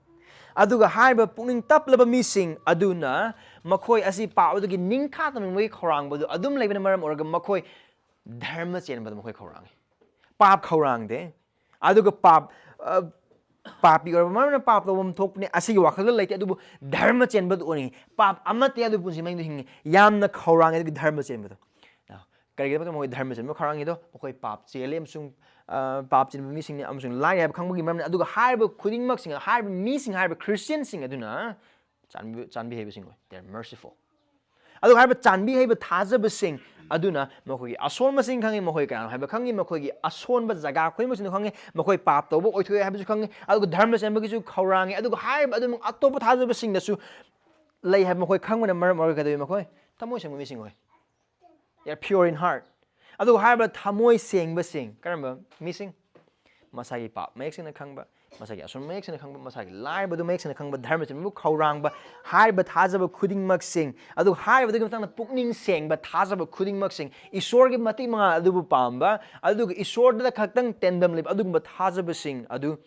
ꯑꯗꯨꯒ ꯍꯥꯏꯔꯤꯕ ꯄꯨꯛꯅꯤꯡ ꯇꯞꯂꯕ ꯃꯤꯁꯤꯡ ꯑꯗꯨꯅ ꯃꯈꯣꯏ ꯑꯁꯤ ꯄꯥꯞ ꯑꯗꯨꯒꯤ ꯅꯤꯡꯈꯥ ꯇꯝꯅꯤꯡꯕꯒꯤ ꯈꯧꯔꯥꯡꯕꯗꯨ ꯑꯗꯨꯝ ꯂꯩꯕꯅ ꯃꯔꯝ ꯑꯣꯏꯔꯒ ꯃꯈꯣꯏ ꯙꯔꯃ ꯆꯦꯟꯕꯗ ꯃꯈꯣꯏ ꯈꯧꯔꯥꯡꯉꯤ, ꯄꯥꯞ ꯈꯧꯔꯥꯡꯗꯦ꯫ ꯑꯗꯨꯒ ꯄꯥꯞ, ꯑ, ꯄꯥꯄꯤ ꯑꯣꯏꯔꯕ ꯃꯔꯝꯅ ꯄꯥꯞ ꯇꯧꯐꯝ ꯊꯣꯛꯄꯅꯤ, ꯑꯁꯤꯒꯤ ꯋꯥꯈꯜꯗ ꯂꯩꯇꯦ꯫ ꯑꯗꯨꯕꯨ ꯙꯔꯃ ꯆꯦꯟꯕꯗꯨ ꯑꯣꯏꯅꯤꯡꯉꯤ, ꯄꯥꯞ ꯑꯃꯠꯇ ꯌꯥꯗꯕ ꯄꯨꯟꯁꯤ ꯃꯍꯤꯡꯗꯨ ꯍꯤꯡꯉꯤ, ꯌꯥꯝꯅ ꯈꯧꯔꯥꯡꯉꯤ꯫ ꯑꯗꯨꯒꯤ ꯙꯔꯃ ꯆꯦꯟꯕꯗꯣ, ꯀꯔꯤꯒꯤꯗꯃꯛꯇ ꯃꯈꯣꯏ ꯙꯔꯃ ꯆꯦꯟꯕ ꯈꯧꯔꯥꯡꯉꯤꯗꯣ? ꯃꯈꯣꯏ ꯄꯥꯞ ꯆꯦꯜꯂꯤ ꯑꯃꯁꯨꯡ, ꯑ, ꯄꯥꯞ ꯆꯦꯟꯕ ꯃꯤꯁꯤꯡꯅꯤ ꯑꯃꯁꯨꯡ ꯂꯥꯏꯔꯤ ꯍꯥꯏꯕ ꯈꯪꯕꯒꯤ ꯃꯔꯝꯅꯤ꯫ ꯑꯗꯨꯒ ꯍꯥꯏꯔꯤꯕ ꯈꯨꯗꯤꯡꯃꯛꯁꯤꯡ, ꯍꯥꯏꯔꯤꯕ ꯃꯤꯁꯤꯡ, ꯍꯥꯏꯔꯤꯕ ꯈ꯭ꯔꯤꯁꯇꯤꯌꯟꯁꯤꯡ ꯑꯗꯨꯅ ꯆꯥꯟꯕꯤ-, ꯆꯥꯟꯕꯤ ꯍꯩꯕꯁꯤꯡ ꯑꯣꯏ꯫ They are merciful. ꯑꯗꯨꯒ ꯍꯥꯏꯔꯤꯕ ꯆꯥꯟꯕꯤ ꯍꯩꯕ ꯊꯥꯖꯕꯁꯤꯡ ꯑꯗꯨꯅ ꯃꯈꯣꯏꯒꯤ ꯑꯁꯣꯟꯕꯁꯤꯡ ꯈꯪꯉꯤ, ꯃꯈꯣꯏ ꯀꯅꯥꯅꯣ ꯍꯥꯏꯕ ꯈꯪꯉꯤ, ꯃꯈꯣꯏꯒꯤ ꯑꯁꯣꯟꯕ ꯖꯒꯥ ꯈꯨꯗꯤꯡꯃꯛꯁꯤꯡꯗꯨ ꯈꯪꯉꯤ, ꯃꯈꯣꯏ ꯄꯥꯞ ꯇꯧꯕ ꯑꯣꯏꯊꯣꯛꯑꯦ ꯍꯥꯏꯕꯁꯨ ꯈꯪꯉꯤ, ꯑꯗꯨꯒ ꯙꯔꯃ ꯆꯦꯟꯕꯒꯤꯁꯨ ꯈꯧꯔꯥꯡꯉꯤ, ꯑꯗꯨꯒ ꯍꯥꯏꯔꯤꯕ ꯑꯗꯨꯃꯛ ꯑꯇꯣꯞꯄ ꯊꯥꯖꯕꯁꯤꯡꯗꯁꯨ ꯂꯩ ꯍꯥꯏꯕ ꯃꯈꯣꯏ ꯈꯪꯕꯅ ꯃꯔꯝ ꯑꯣꯏꯔꯒ ꯀꯩꯗꯧꯏ? ꯃꯈꯣꯏ ꯊꯃꯣꯏ ꯁꯦꯡꯕ ꯃꯤꯁꯤꯡ ꯑꯣꯏ꯫ They are pure in heart. ꯑꯗꯨꯒ ꯍꯥꯏꯔꯤꯕ ꯊꯃꯣꯏ ꯁꯦꯡꯕꯁꯤꯡ, ꯀꯔꯝꯕ ꯃꯤꯁꯤꯡ? ꯃꯁꯥꯒꯤ ꯄꯥꯞ ꯃꯌꯦꯛ ꯁꯦꯡꯅ ꯈꯪꯕ, ꯃꯁꯥꯒꯤ ꯑꯁꯣꯏ ꯃꯌꯦꯛ ꯁꯦꯡꯅ ꯈꯪꯕ, ꯃꯁꯥꯒꯤ ꯂꯥꯏꯔꯕꯗꯨ ꯃꯌꯦꯛ ꯁꯦꯡꯅ ꯈꯪꯕ, ꯙꯔꯃ ꯆꯦꯟꯕꯕꯨ ꯈꯧꯔꯥꯡꯕ, ꯍꯥꯏꯔꯤꯕ ꯊꯥꯖꯕ ꯈꯨꯗꯤꯡꯃꯛꯁꯤꯡ, ꯑꯗꯨꯒ ꯍꯥꯏꯔꯤꯕꯗꯨꯒꯤ ꯃꯇꯥꯡꯗ ꯄꯨꯛꯅꯤꯡ ꯁꯦꯡꯕ ꯊꯥꯖꯕ ꯈꯨꯗꯤꯡꯃꯛꯁꯤꯡ, ꯏꯁꯣꯔꯒꯤ ꯃꯇꯤꯛ ꯃꯉꯥꯜ ꯑꯗꯨꯕꯨ ꯄꯥꯝꯕ, ꯑꯗꯨꯒ ꯏꯁꯣꯔꯗ ꯈꯛꯇꯪ ꯇꯦꯟꯗꯝ ꯂꯩꯕ ꯑꯗꯨꯒꯨꯝꯕ ꯊꯥꯖꯕꯁꯤꯡ ꯑꯗꯨ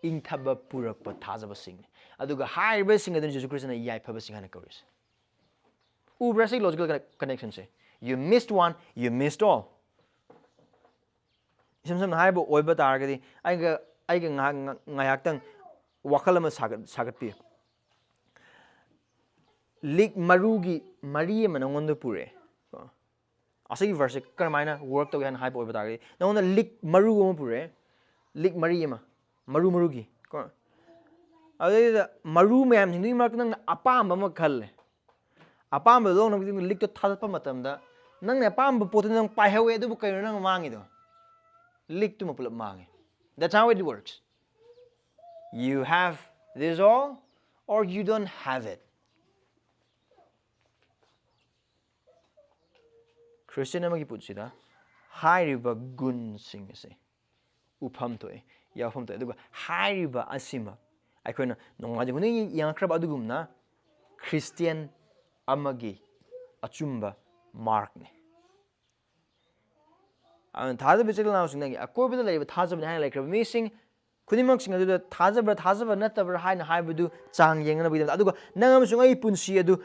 ꯏꯪꯊꯕ ꯄꯨꯔꯛꯄ ꯊꯥꯖꯕꯁꯤꯡꯅꯤ꯫ ꯑꯗꯨꯒ ꯍꯥꯏꯔꯤꯕꯁꯤꯡ ꯑꯗꯨꯅ ꯖꯤꯁꯨ ꯈ꯭ꯔꯤꯁꯇꯅ ꯌꯥꯏꯐꯕꯁꯤꯡ ꯍꯥꯏꯅ ꯀꯧꯔꯤꯁꯦ꯫ ꯎꯕ꯭ꯔꯥ ꯁꯤ logical connectionꯁꯦ? You missed one, you missed all. ꯏꯁꯝ ꯁꯝꯅ ꯍꯥꯏꯕ ꯑꯣꯏꯕ ꯇꯥꯔꯒꯗꯤ, ꯑꯩꯒ ꯑꯩꯒ ꯉꯥꯏꯍꯥꯛ, ꯉꯥꯏꯍꯥꯛꯇꯪ ꯋꯥꯈꯜ ꯑꯃ ꯁꯥꯒꯠ, ꯁꯥꯒꯠꯄꯤꯌꯨ꯫ ꯂꯤꯛ ꯃꯔꯨꯒꯤ ꯃꯔꯤ ꯑꯃ ꯅꯉꯣꯟꯗ ꯄꯨꯔꯛꯑꯦ꯫ ꯑꯁꯤꯒꯤ verseꯁꯦ ꯀꯔꯝꯍꯥꯏꯅ work ꯇꯧꯒꯦ ꯍꯥꯏꯅ ꯍꯥꯏꯕ ꯑꯣꯏꯕ ꯇꯥꯔꯒꯗꯤ, ꯅꯉꯣꯟꯗ ꯂꯤꯛ ꯃꯔꯨ ꯑꯃ ꯄꯨꯔꯛꯑꯦ, ꯂꯤꯛ ꯃꯔꯤ ꯑꯃ, ꯃꯔꯨ ꯃꯔꯨꯒꯤ ꯀꯣ꯫ ꯑꯗꯨꯗꯩꯗ ꯃꯔꯨ ꯃꯌꯥꯝꯁꯤꯡꯗꯨꯒꯤ ꯃꯔꯛꯇ ꯅꯪꯅ ꯑꯄꯥꯝꯕ ꯑꯃ ꯈꯜꯂꯦ꯫ ꯑꯄꯥꯝꯕꯗꯣ ꯂꯧꯅꯕꯒꯤ ꯂꯤꯛꯇꯣ ꯊꯥꯗꯠꯄ ꯃꯇꯝꯗ, ꯅꯪꯅ ꯑꯄꯥꯝꯕ ꯄꯣꯠꯇꯨ ꯅꯪ ꯄꯥꯏꯍꯧꯋꯦ, ꯑꯗꯨꯕꯨ ꯀꯩꯅꯣ ꯅꯪ ꯃꯥꯡꯉꯤꯗꯣ? ꯂꯤꯛꯇꯨꯃ ꯄꯨꯂꯞ ꯃꯥꯡꯉꯦ꯫ That's how it works. You have this all, or you don't have it. Christian ꯑꯃꯒꯤ ꯄꯨꯟꯁꯤꯗ ꯍꯥꯏꯔꯤꯕ ꯒꯨꯟꯁꯤꯡ ꯑꯁꯤ ꯎꯐꯝ ꯊꯣꯛꯏ, ꯌꯥꯎꯐꯝ ꯊꯣꯛꯏ꯫ ꯑꯗꯨꯒ ꯍꯥꯏꯔꯤꯕ ꯑꯁꯤꯃꯛ ꯑꯩꯈꯣꯏꯅ ꯅꯣꯡꯃꯥꯏꯖꯤꯡ ꯈꯨꯗꯤꯡꯒꯤ ꯌꯦꯡꯉꯛꯈ꯭ꯔꯕ ꯑꯗꯨꯒꯨꯝꯅ ꯈ꯭ꯔꯤꯁꯇꯤꯌꯟ ꯑꯃꯒꯤ ꯑꯆꯨꯝꯕ markꯅꯤ꯫ ꯑꯗꯨꯅ ꯊꯥꯖꯕ ꯏꯆꯤꯜ ꯏꯅꯥꯎꯁꯤꯡ, ꯅꯪꯒꯤ ꯑꯀꯣꯏꯕꯗ ꯂꯩꯔꯤꯕ ꯊꯥꯖꯕꯅꯤ ꯍꯥꯏꯅ ꯂꯩꯈ꯭ꯔꯕ ꯃꯤꯁꯤꯡ ꯈꯨꯗꯤꯡꯃꯛꯁꯤꯡ ꯑꯗꯨꯗ ꯊꯥꯖꯕ꯭ꯔꯥ, ꯊꯥꯖꯕ ꯅꯠꯇꯕ꯭ꯔꯥ ꯍꯥꯏꯅ ꯍꯥꯏꯕꯗꯨ ꯆꯥꯡ ꯌꯦꯡꯅꯕꯒꯤꯗꯃꯛꯇ, ꯑꯗꯨꯒ ꯅꯪ ꯑꯃꯁꯨꯡ ꯑꯩꯒꯤ ꯄꯨꯟꯁꯤ ꯑꯗꯨ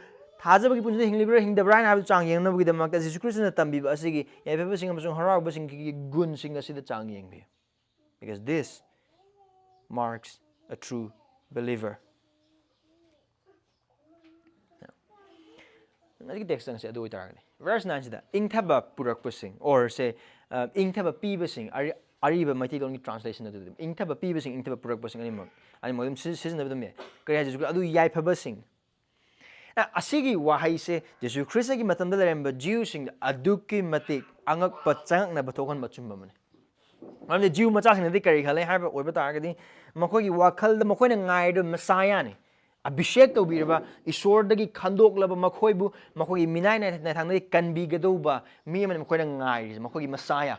ꯊꯥꯖꯕꯒꯤ ꯄꯨꯟꯁꯤꯗ ꯍꯤꯡꯂꯤꯕ꯭ꯔꯥ, ꯍꯤꯡꯗꯕ꯭ꯔꯥ ꯍꯥꯏꯅ ꯍꯥꯏꯕꯗꯨ ꯆꯥꯡ ꯌꯦꯡꯅꯕꯒꯤꯗꯃꯛꯇ, ꯖꯤꯁꯨ ꯈ꯭ꯔꯤꯁꯇꯅ ꯇꯝꯕꯤꯕ ꯑꯁꯤꯒꯤ ꯌꯥꯏꯐꯕꯁꯤꯡ ꯑꯃꯁꯨꯡ ꯍꯔꯥꯎꯕꯁꯤꯡꯒꯤ ꯒꯨꯟꯁꯤꯡ ꯑꯁꯤꯗ ꯆꯥꯡ ꯌꯦꯡꯕꯤꯌꯨ꯫ Because this marks a true believer. ꯉꯁꯤꯒꯤ text ꯆꯪꯁꯦ ꯑꯗꯨ ꯑꯣꯏꯇꯥꯔꯒꯗꯤ, verse nineꯁꯤꯗ ꯏꯪꯊꯕ ꯄꯨꯔꯛꯄꯁꯤꯡ, or ꯁꯦ, ꯑ, ꯏꯪꯊꯕ ꯄꯤꯕꯁꯤꯡ, ꯑꯔꯤ-, ꯑꯔꯤꯕ ꯃꯩꯇꯩꯂꯣꯟꯒꯤ translation ꯑꯗꯨꯗ ꯏꯪꯊꯕ ꯄꯤꯕꯁꯤꯡ, ꯏꯪꯊꯕ ꯄꯨꯔꯛꯄꯁꯤꯡ ꯑꯅꯤꯃꯛ, ꯑꯅꯤꯃꯛ ꯑꯗꯨꯝ ꯁꯤ-, ꯁꯤꯖꯤꯟꯅꯕ ꯑꯗꯨꯝ ꯌꯥꯏ꯫ ꯀꯔꯤ ꯍꯥꯏꯁꯤ? ꯑꯗꯨ ꯌꯥꯏꯐꯕꯁꯤꯡ꯫ ꯑ, ꯑꯁꯤꯒꯤ ꯋꯥꯍꯩꯁꯦ ꯖꯤꯁꯨ ꯈ꯭ꯔꯤꯁꯇꯒꯤ ꯃꯇꯝꯗ ꯂꯩꯔꯝꯕ ꯖꯤꯎꯁꯤꯡꯗ ꯑꯗꯨꯛꯀꯤ ꯃꯇꯤꯛ ꯑꯉꯛꯄ, ꯆꯉꯛꯅꯕ ꯊꯣꯛꯍꯟꯕ ꯑꯆꯨꯝꯕ ꯑꯃꯅꯤ꯫ ꯃꯔꯝꯗꯤ ꯖꯤꯎ ꯃꯆꯥꯁꯤꯡꯅꯗꯤ ꯀꯔꯤ ꯈꯜꯂꯦ ꯍꯥꯏꯕ ꯑꯣꯏꯕ ꯇꯥꯔꯒꯗꯤ, ꯃꯈꯣꯏꯒꯤ ꯋꯥꯈꯜꯗ ꯃꯈꯣꯏꯅ ꯉꯥꯏꯔꯤꯕ ꯃꯁꯥꯌꯥꯅꯤ, ꯑꯚꯤꯁꯦꯛ ꯇꯧꯕꯤꯔꯕ, ꯏꯁꯣꯔꯗꯒꯤ ꯈꯟꯗꯣꯛꯂꯕ, ꯃꯈꯣꯏꯕꯨ ꯃꯈꯣꯏꯒꯤ ꯃꯤꯅꯥꯏ ꯅꯥꯏ-, ꯅꯥꯏꯊꯥꯡꯗꯒꯤ ꯀꯟꯕꯤꯒꯗꯧꯕ ꯃꯤ ꯑꯃꯅꯤ ꯃꯈꯣꯏꯅ ꯉꯥꯏꯔꯤꯁꯦ, ꯃꯈꯣꯏꯒꯤ ꯃꯁꯥꯌꯥ꯫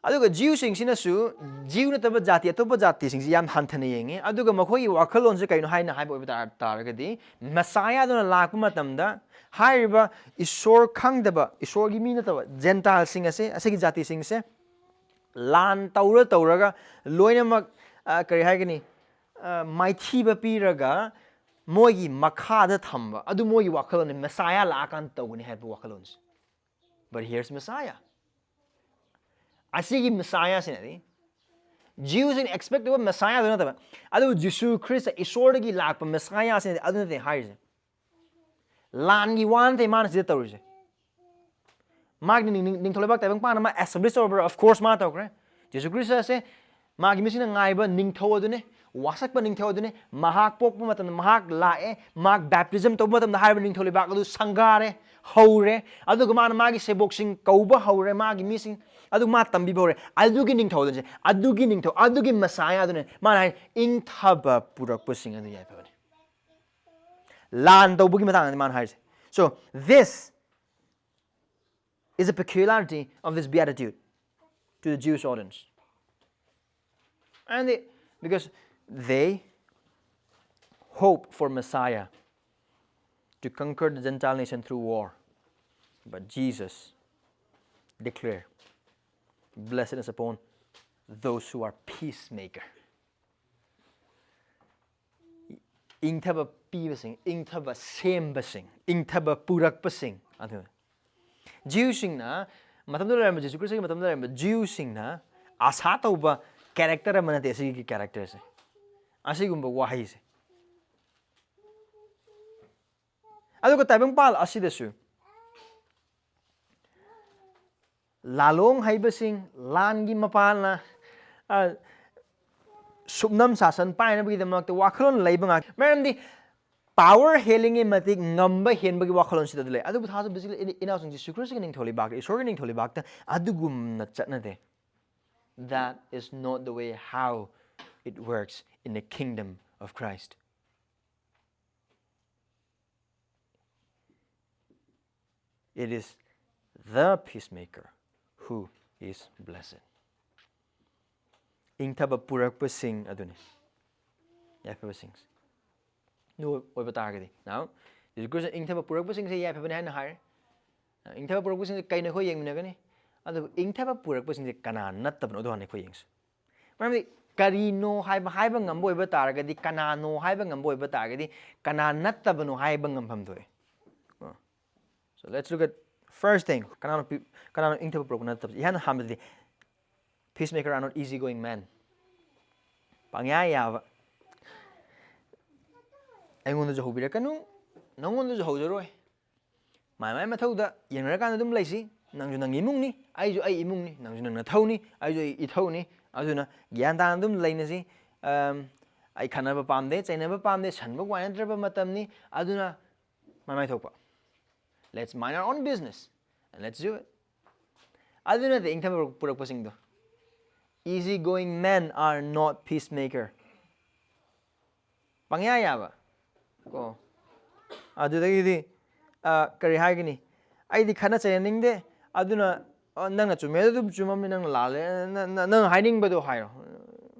ꯑꯗꯨꯒ ꯖ꯭ꯌꯨꯁꯤꯡꯁꯤꯅꯁꯨ ꯖ꯭ꯌꯨ ꯅꯠꯇꯕ ꯖꯥꯇꯤ, ꯑꯇꯣꯞꯄ ꯖꯥꯇꯤꯁꯤꯡꯁꯤ ꯌꯥꯝ ꯍꯟꯊꯅ ꯌꯦꯡꯉꯤ꯫ ꯑꯗꯨꯒ ꯃꯈꯣꯏꯒꯤ ꯋꯥꯈꯜꯂꯣꯟꯁꯦ ꯀꯩꯅꯣ ꯍꯥꯏꯅ ꯍꯥꯏꯕ ꯑꯣꯏꯕ ꯇꯥꯔ-, ꯇꯥꯔꯒꯗꯤ, ꯃꯁꯥꯌꯥꯗꯨꯅ ꯂꯥꯛꯄ ꯃꯇꯝꯗ ꯍꯥꯏꯔꯤꯕ ꯏꯁꯣꯔ ꯈꯪꯗꯕ, ꯏꯁꯣꯔꯒꯤ ꯃꯤ ꯅꯠꯇꯕ ꯖꯦꯟꯇꯥꯏꯜꯁꯤꯡ ꯑꯁꯦ, ꯑꯁꯤꯒꯤ ꯖꯥꯇꯤꯁꯤꯡꯁꯦ ꯂꯥꯟ ꯇꯧꯔ ꯇꯧꯔꯒ ꯂꯣꯏꯅꯃꯛ, ꯑ, ꯀꯔꯤ ꯍꯥꯏꯒꯅꯤ, ꯑ, ꯃꯥꯏꯊꯤꯕ ꯄꯤꯔꯒ ꯃꯣꯏꯒꯤ ꯃꯈꯥꯗ ꯊꯝꯕ, ꯑꯗꯨ ꯃꯣꯏꯒꯤ ꯋꯥꯈꯜꯂꯣꯟꯅꯤ, ꯃꯁꯥꯌꯥ ꯂꯥꯛꯑꯀꯥꯟꯗ ꯇꯧꯒꯅꯤ ꯍꯥꯏꯕ ꯋꯥꯈꯜꯂꯣꯟꯁꯦ꯫ But here's Messiah. ꯑꯁꯤꯒꯤ ꯃꯁꯥꯌꯥꯁꯤꯅꯗꯤ ꯖ꯭ꯌꯨꯁꯤꯡꯅ ꯑꯦꯛꯁꯄꯦꯛ ꯇꯧꯕ ꯃꯁꯥꯌꯥꯗꯨ ꯅꯠꯇꯕ, ꯑꯗꯨꯕꯨ ꯖꯤꯁꯨ ꯈ꯭ꯔꯤꯁꯇ ꯏꯁꯣꯔꯗꯒꯤ ꯂꯥꯛꯄ ꯃꯁꯥꯌꯥꯁꯤꯅꯗꯤ ꯑꯗꯨ ꯅꯠꯇꯦ ꯍꯥꯏꯔꯤꯁꯦ꯫ ꯂꯥꯟꯒꯤ ꯋꯥ ꯅꯠꯇꯦ ꯃꯥꯅ ꯁꯤꯗ ꯇꯧꯔꯤꯁꯦ꯫ ꯃꯥꯒꯤ ꯅꯤꯡ-, ꯅꯤꯡ-, ꯅꯤꯡꯊꯧ ꯂꯩꯕꯥꯛ ꯇꯥꯏꯕꯪ ꯄꯥꯟ ꯑꯃ establish ꯇꯧꯔꯕ꯭ꯔꯥ? Of course ꯃꯥ ꯇꯧꯈ꯭ꯔꯦ꯫ ꯖꯤꯁꯨ ꯈ꯭ꯔꯤꯁꯇ ꯑꯁꯦ ꯃꯥꯒꯤ ꯃꯤꯁꯤꯡꯅ ꯉꯥꯏꯕ ꯅꯤꯡꯊꯧ ꯑꯗꯨꯅꯦ, ꯋꯥꯁꯛꯄ ꯅꯤꯡꯊꯧ ꯑꯗꯨꯅꯦ꯫ ꯃꯍꯥꯛ ꯄꯣꯛꯄ ꯃꯇꯝꯗ ꯃꯍꯥꯛ ꯂꯥꯛꯑꯦ, ꯃꯍꯥꯛ baptism ꯇꯧꯕ ꯃꯇꯝꯗ ꯍꯥꯏꯔꯤꯕ ꯅꯤꯡꯊꯧ ꯂꯩꯕꯥꯛ ꯑꯗꯨ ꯁꯪꯒꯥꯔꯦ, ꯍꯧꯔꯦ꯫ ꯑꯗꯨꯒ ꯃꯥꯅ ꯃꯥꯒꯤ ꯁꯦꯕꯣꯛꯁꯤꯡ ꯀꯧꯕ ꯍꯧꯔꯦ, ꯃꯥꯒꯤ ꯃꯤꯁꯤꯡ ꯑꯗꯨ ꯃꯥ ꯇꯝꯕꯤꯕ ꯍꯧꯔꯦ꯫ ꯑꯗꯨꯒꯤ ꯅꯤꯡꯊꯧ ꯑꯗꯨꯅꯦ, ꯑꯗꯨꯒꯤ ꯅꯤꯡꯊꯧ, ꯑꯗꯨꯒꯤ ꯃꯁꯥꯌꯥ ꯑꯗꯨꯅꯦ ꯃꯥꯅ ꯍꯥꯏ, ꯏꯪꯊꯕ ꯄꯨꯔꯛꯄꯁꯤꯡ ꯑꯗꯨ ꯌꯥꯏꯐꯕꯅꯤ꯫ ꯂꯥꯟ ꯇꯧꯕꯒꯤ ꯃꯇꯥꯡꯗꯅꯤ ꯃꯥꯅ ꯍꯥꯏꯔꯤꯁꯦ꯫ So this is a peculiarity of this beatitude to the Jewish audience. And they, because they hope for Messiah to conquer the Gentile nation through war. But Jesus declared, "Blessedness upon those who are peacemaker." ꯏꯪꯊꯕ ꯄꯤꯕꯁꯤꯡ, ꯏꯪꯊꯕ ꯁꯦꯝꯕꯁꯤꯡ, ꯏꯪꯊꯕ ꯄꯨꯔꯛꯄꯁꯤꯡ ꯑꯗꯨ꯫ ꯖ꯭ꯌꯨꯁꯤꯡꯅ, ꯃꯇꯝꯗꯨꯗ ꯂꯩꯔꯝꯕ, ꯖꯤꯁꯨ ꯈ꯭ꯔꯤꯁꯇꯒꯤ ꯃꯇꯝꯗ ꯂꯩꯔꯝꯕ ꯖ꯭ꯌꯨꯁꯤꯡꯅ ꯑꯁꯥ ꯇꯧꯕ character ꯑꯃ ꯅꯠꯇꯦ ꯑꯁꯤꯒꯤ characterꯁꯦ, ꯑꯁꯤꯒꯨꯝꯕ ꯋꯥꯍꯩꯁꯦ꯫ ꯑꯗꯨꯒ ꯇꯥꯏꯕꯪꯄꯥꯜ ꯑꯁꯤꯗꯁꯨ ꯂꯥꯂꯣꯡ ꯍꯩꯕꯁꯤꯡ, ꯂꯥꯟꯒꯤ ꯃꯄꯥꯟꯅ, ꯑ, ꯁꯨꯞꯅꯝ ꯁꯥꯁꯟ ꯄꯥꯏꯅꯕꯒꯤꯗꯃꯛꯇ ꯋꯥꯈꯜꯂꯣꯟ ꯂꯩꯕ ꯉꯥꯛꯇ꯫ ꯃꯔꯝꯗꯤ power ꯍꯦꯜꯂꯤꯉꯩ ꯃꯇꯤꯛ ꯉꯝꯕ ꯍꯦꯟꯕꯒꯤ ꯋꯥꯈꯜꯂꯣꯟꯁꯤꯗ ꯂꯩ꯫ ꯑꯗꯨꯕꯨ ꯊꯥꯖꯕꯁꯤ ꯏꯅꯥꯎꯁꯤꯡ ꯖꯤꯁꯨ ꯈ꯭ꯔꯤꯁꯇꯒꯤ ꯅꯤꯡꯊꯧ ꯂꯩꯕꯥꯛꯇ, ꯏꯁꯣꯔꯒꯤ ꯅꯤꯡꯊꯧ ꯂꯩꯕꯥꯛꯇ ꯑꯗꯨꯒꯨꯝꯅ ꯆꯠꯅꯗꯦ꯫ That is not the way how it works in the kingdom of Christ. It is the peacemaker who is blessed. ꯏꯪꯊꯕ ꯄꯨꯔꯛꯄꯁꯤꯡ ꯑꯗꯨꯅꯤ꯫ ꯌꯥꯏꯐꯕꯁꯤꯡꯁꯦ꯫ ꯑꯗꯨ ꯑꯣꯏꯕ ꯇꯥꯔꯒꯗꯤ, now, ꯖꯤꯁꯨ ꯈ꯭ꯔꯤꯁꯇ ꯏꯪꯊꯕ ꯄꯨꯔꯛꯄꯁꯤꯡꯁꯦ ꯌꯥꯏꯐꯕꯅꯤ ꯍꯥꯏꯅ ꯍꯥꯏꯔꯦ꯫ ꯏꯪꯊꯕ ꯄꯨꯔꯛꯄꯁꯤꯡꯁꯦ ꯀꯩꯅꯣ ꯑꯩꯈꯣꯏ ꯌꯦꯡꯃꯤꯟꯅꯒꯅꯤ? ꯑꯗꯨꯕꯨ ꯏꯪꯊꯕ ꯄꯨꯔꯛꯄꯁꯤꯡꯁꯦ ꯀꯅꯥ ꯅꯠꯇꯕꯅꯣ? ꯑꯗꯨ ꯍꯥꯟꯅ ꯑꯩꯈꯣꯏ ꯌꯦꯡꯁꯤ꯫ ꯃꯔꯝꯗꯤ ꯀꯔꯤꯅꯣ ꯍꯥꯏꯕ, ꯍꯥꯏꯕ ꯉꯝꯕ ꯑꯣꯏꯕ ꯇꯥꯔꯒꯗꯤ, ꯀꯅꯥꯅꯣ ꯍꯥꯏꯕ ꯉꯝꯕ ꯑꯣꯏꯕ ꯇꯥꯔꯒꯗꯤ, ꯀꯅꯥ ꯅꯠꯇꯕꯅꯣ ꯍꯥꯏꯕ ꯉꯝꯐꯝ ꯊꯣꯛꯑꯦ꯫ ꯑ꯫ So let's look at first thing. ꯀꯅꯥꯅꯣ ꯄꯤ-, ꯀꯅꯥꯅꯣ ꯏꯪꯊꯕ ꯄꯨꯔꯛꯄ ꯅꯠꯇꯕꯁꯦ? ꯏꯍꯥꯟ ꯍꯥꯟꯕꯗꯗꯤ, peacemaker are not easy going men. ꯄꯪꯌꯥ ꯌꯥꯕ꯫ ꯑꯩꯉꯣꯟꯗꯁꯨ ꯍꯧꯕꯤꯔꯛꯀꯅꯨ, ꯅꯪꯉꯣꯟꯗꯁꯨ ꯍꯧꯖꯔꯣꯏ꯫ ꯃꯥꯏ ꯃꯥꯏ ꯃꯊꯧꯗ ꯌꯦꯡꯅꯔꯀꯥꯟꯗ ꯑꯗꯨꯝ ꯂꯩꯁꯤ꯫ ꯅꯪꯁꯨ ꯅꯪꯒꯤ ꯏꯃꯨꯡꯅꯤ, ꯑꯩꯁꯨ ꯑꯩ ꯏꯃꯨꯡꯅꯤ, ꯅꯪꯁꯨ ꯅꯪ ꯅꯊꯧꯅꯤ, ꯑꯩꯁꯨ ꯑꯩ ꯏꯊꯧꯅꯤ꯫ ꯑꯗꯨꯅ ꯒ꯭ꯌꯥꯟ ꯇꯥꯅ ꯑꯗꯨꯝ ꯂꯩꯅꯁꯤ꯫ ꯑꯝ, ꯑꯩ ꯈꯠꯅꯕ ꯄꯥꯝꯗꯦ, ꯆꯩꯅꯕ ꯄꯥꯝꯗꯦ, ꯁꯟꯕ ꯋꯥꯏ ꯅꯠꯇ꯭ꯔꯕ ꯃꯇꯝꯅꯤ꯫ ꯑꯗꯨꯅ ꯃꯥꯏ ꯃꯥꯏ ꯊꯣꯛꯄ꯫ Let's mind our own business and let's do it. ꯑꯗꯨ ꯅꯠꯇꯦ ꯏꯪꯊꯕ ꯄꯨꯔꯛꯄꯁꯤꯡꯗꯣ꯫ Easy going men are not peacemaker. ꯄꯪꯌꯥ ꯌꯥꯕ꯫ ꯀꯣ꯫ ꯑꯗꯨꯗꯒꯤꯗꯤ, ꯑ, ꯀꯔꯤ ꯍꯥꯏꯒꯅꯤ? "ꯑꯩꯗꯤ ꯈꯠꯅ ꯆꯩꯅꯅꯤꯡꯗꯦ, ꯑꯗꯨꯅ, ꯑ, ꯅꯪꯅ ꯆꯨꯝꯃꯦ, ꯑꯗꯨꯝ ꯆꯨꯝꯃꯝꯅꯤ, ꯅꯪꯅ ꯂꯥꯜꯂꯦ, ꯅ-, ꯅ-, ꯅꯪ ꯍꯥꯏꯅꯤꯡꯕꯗꯣ ꯍꯥꯏꯔꯣ꯫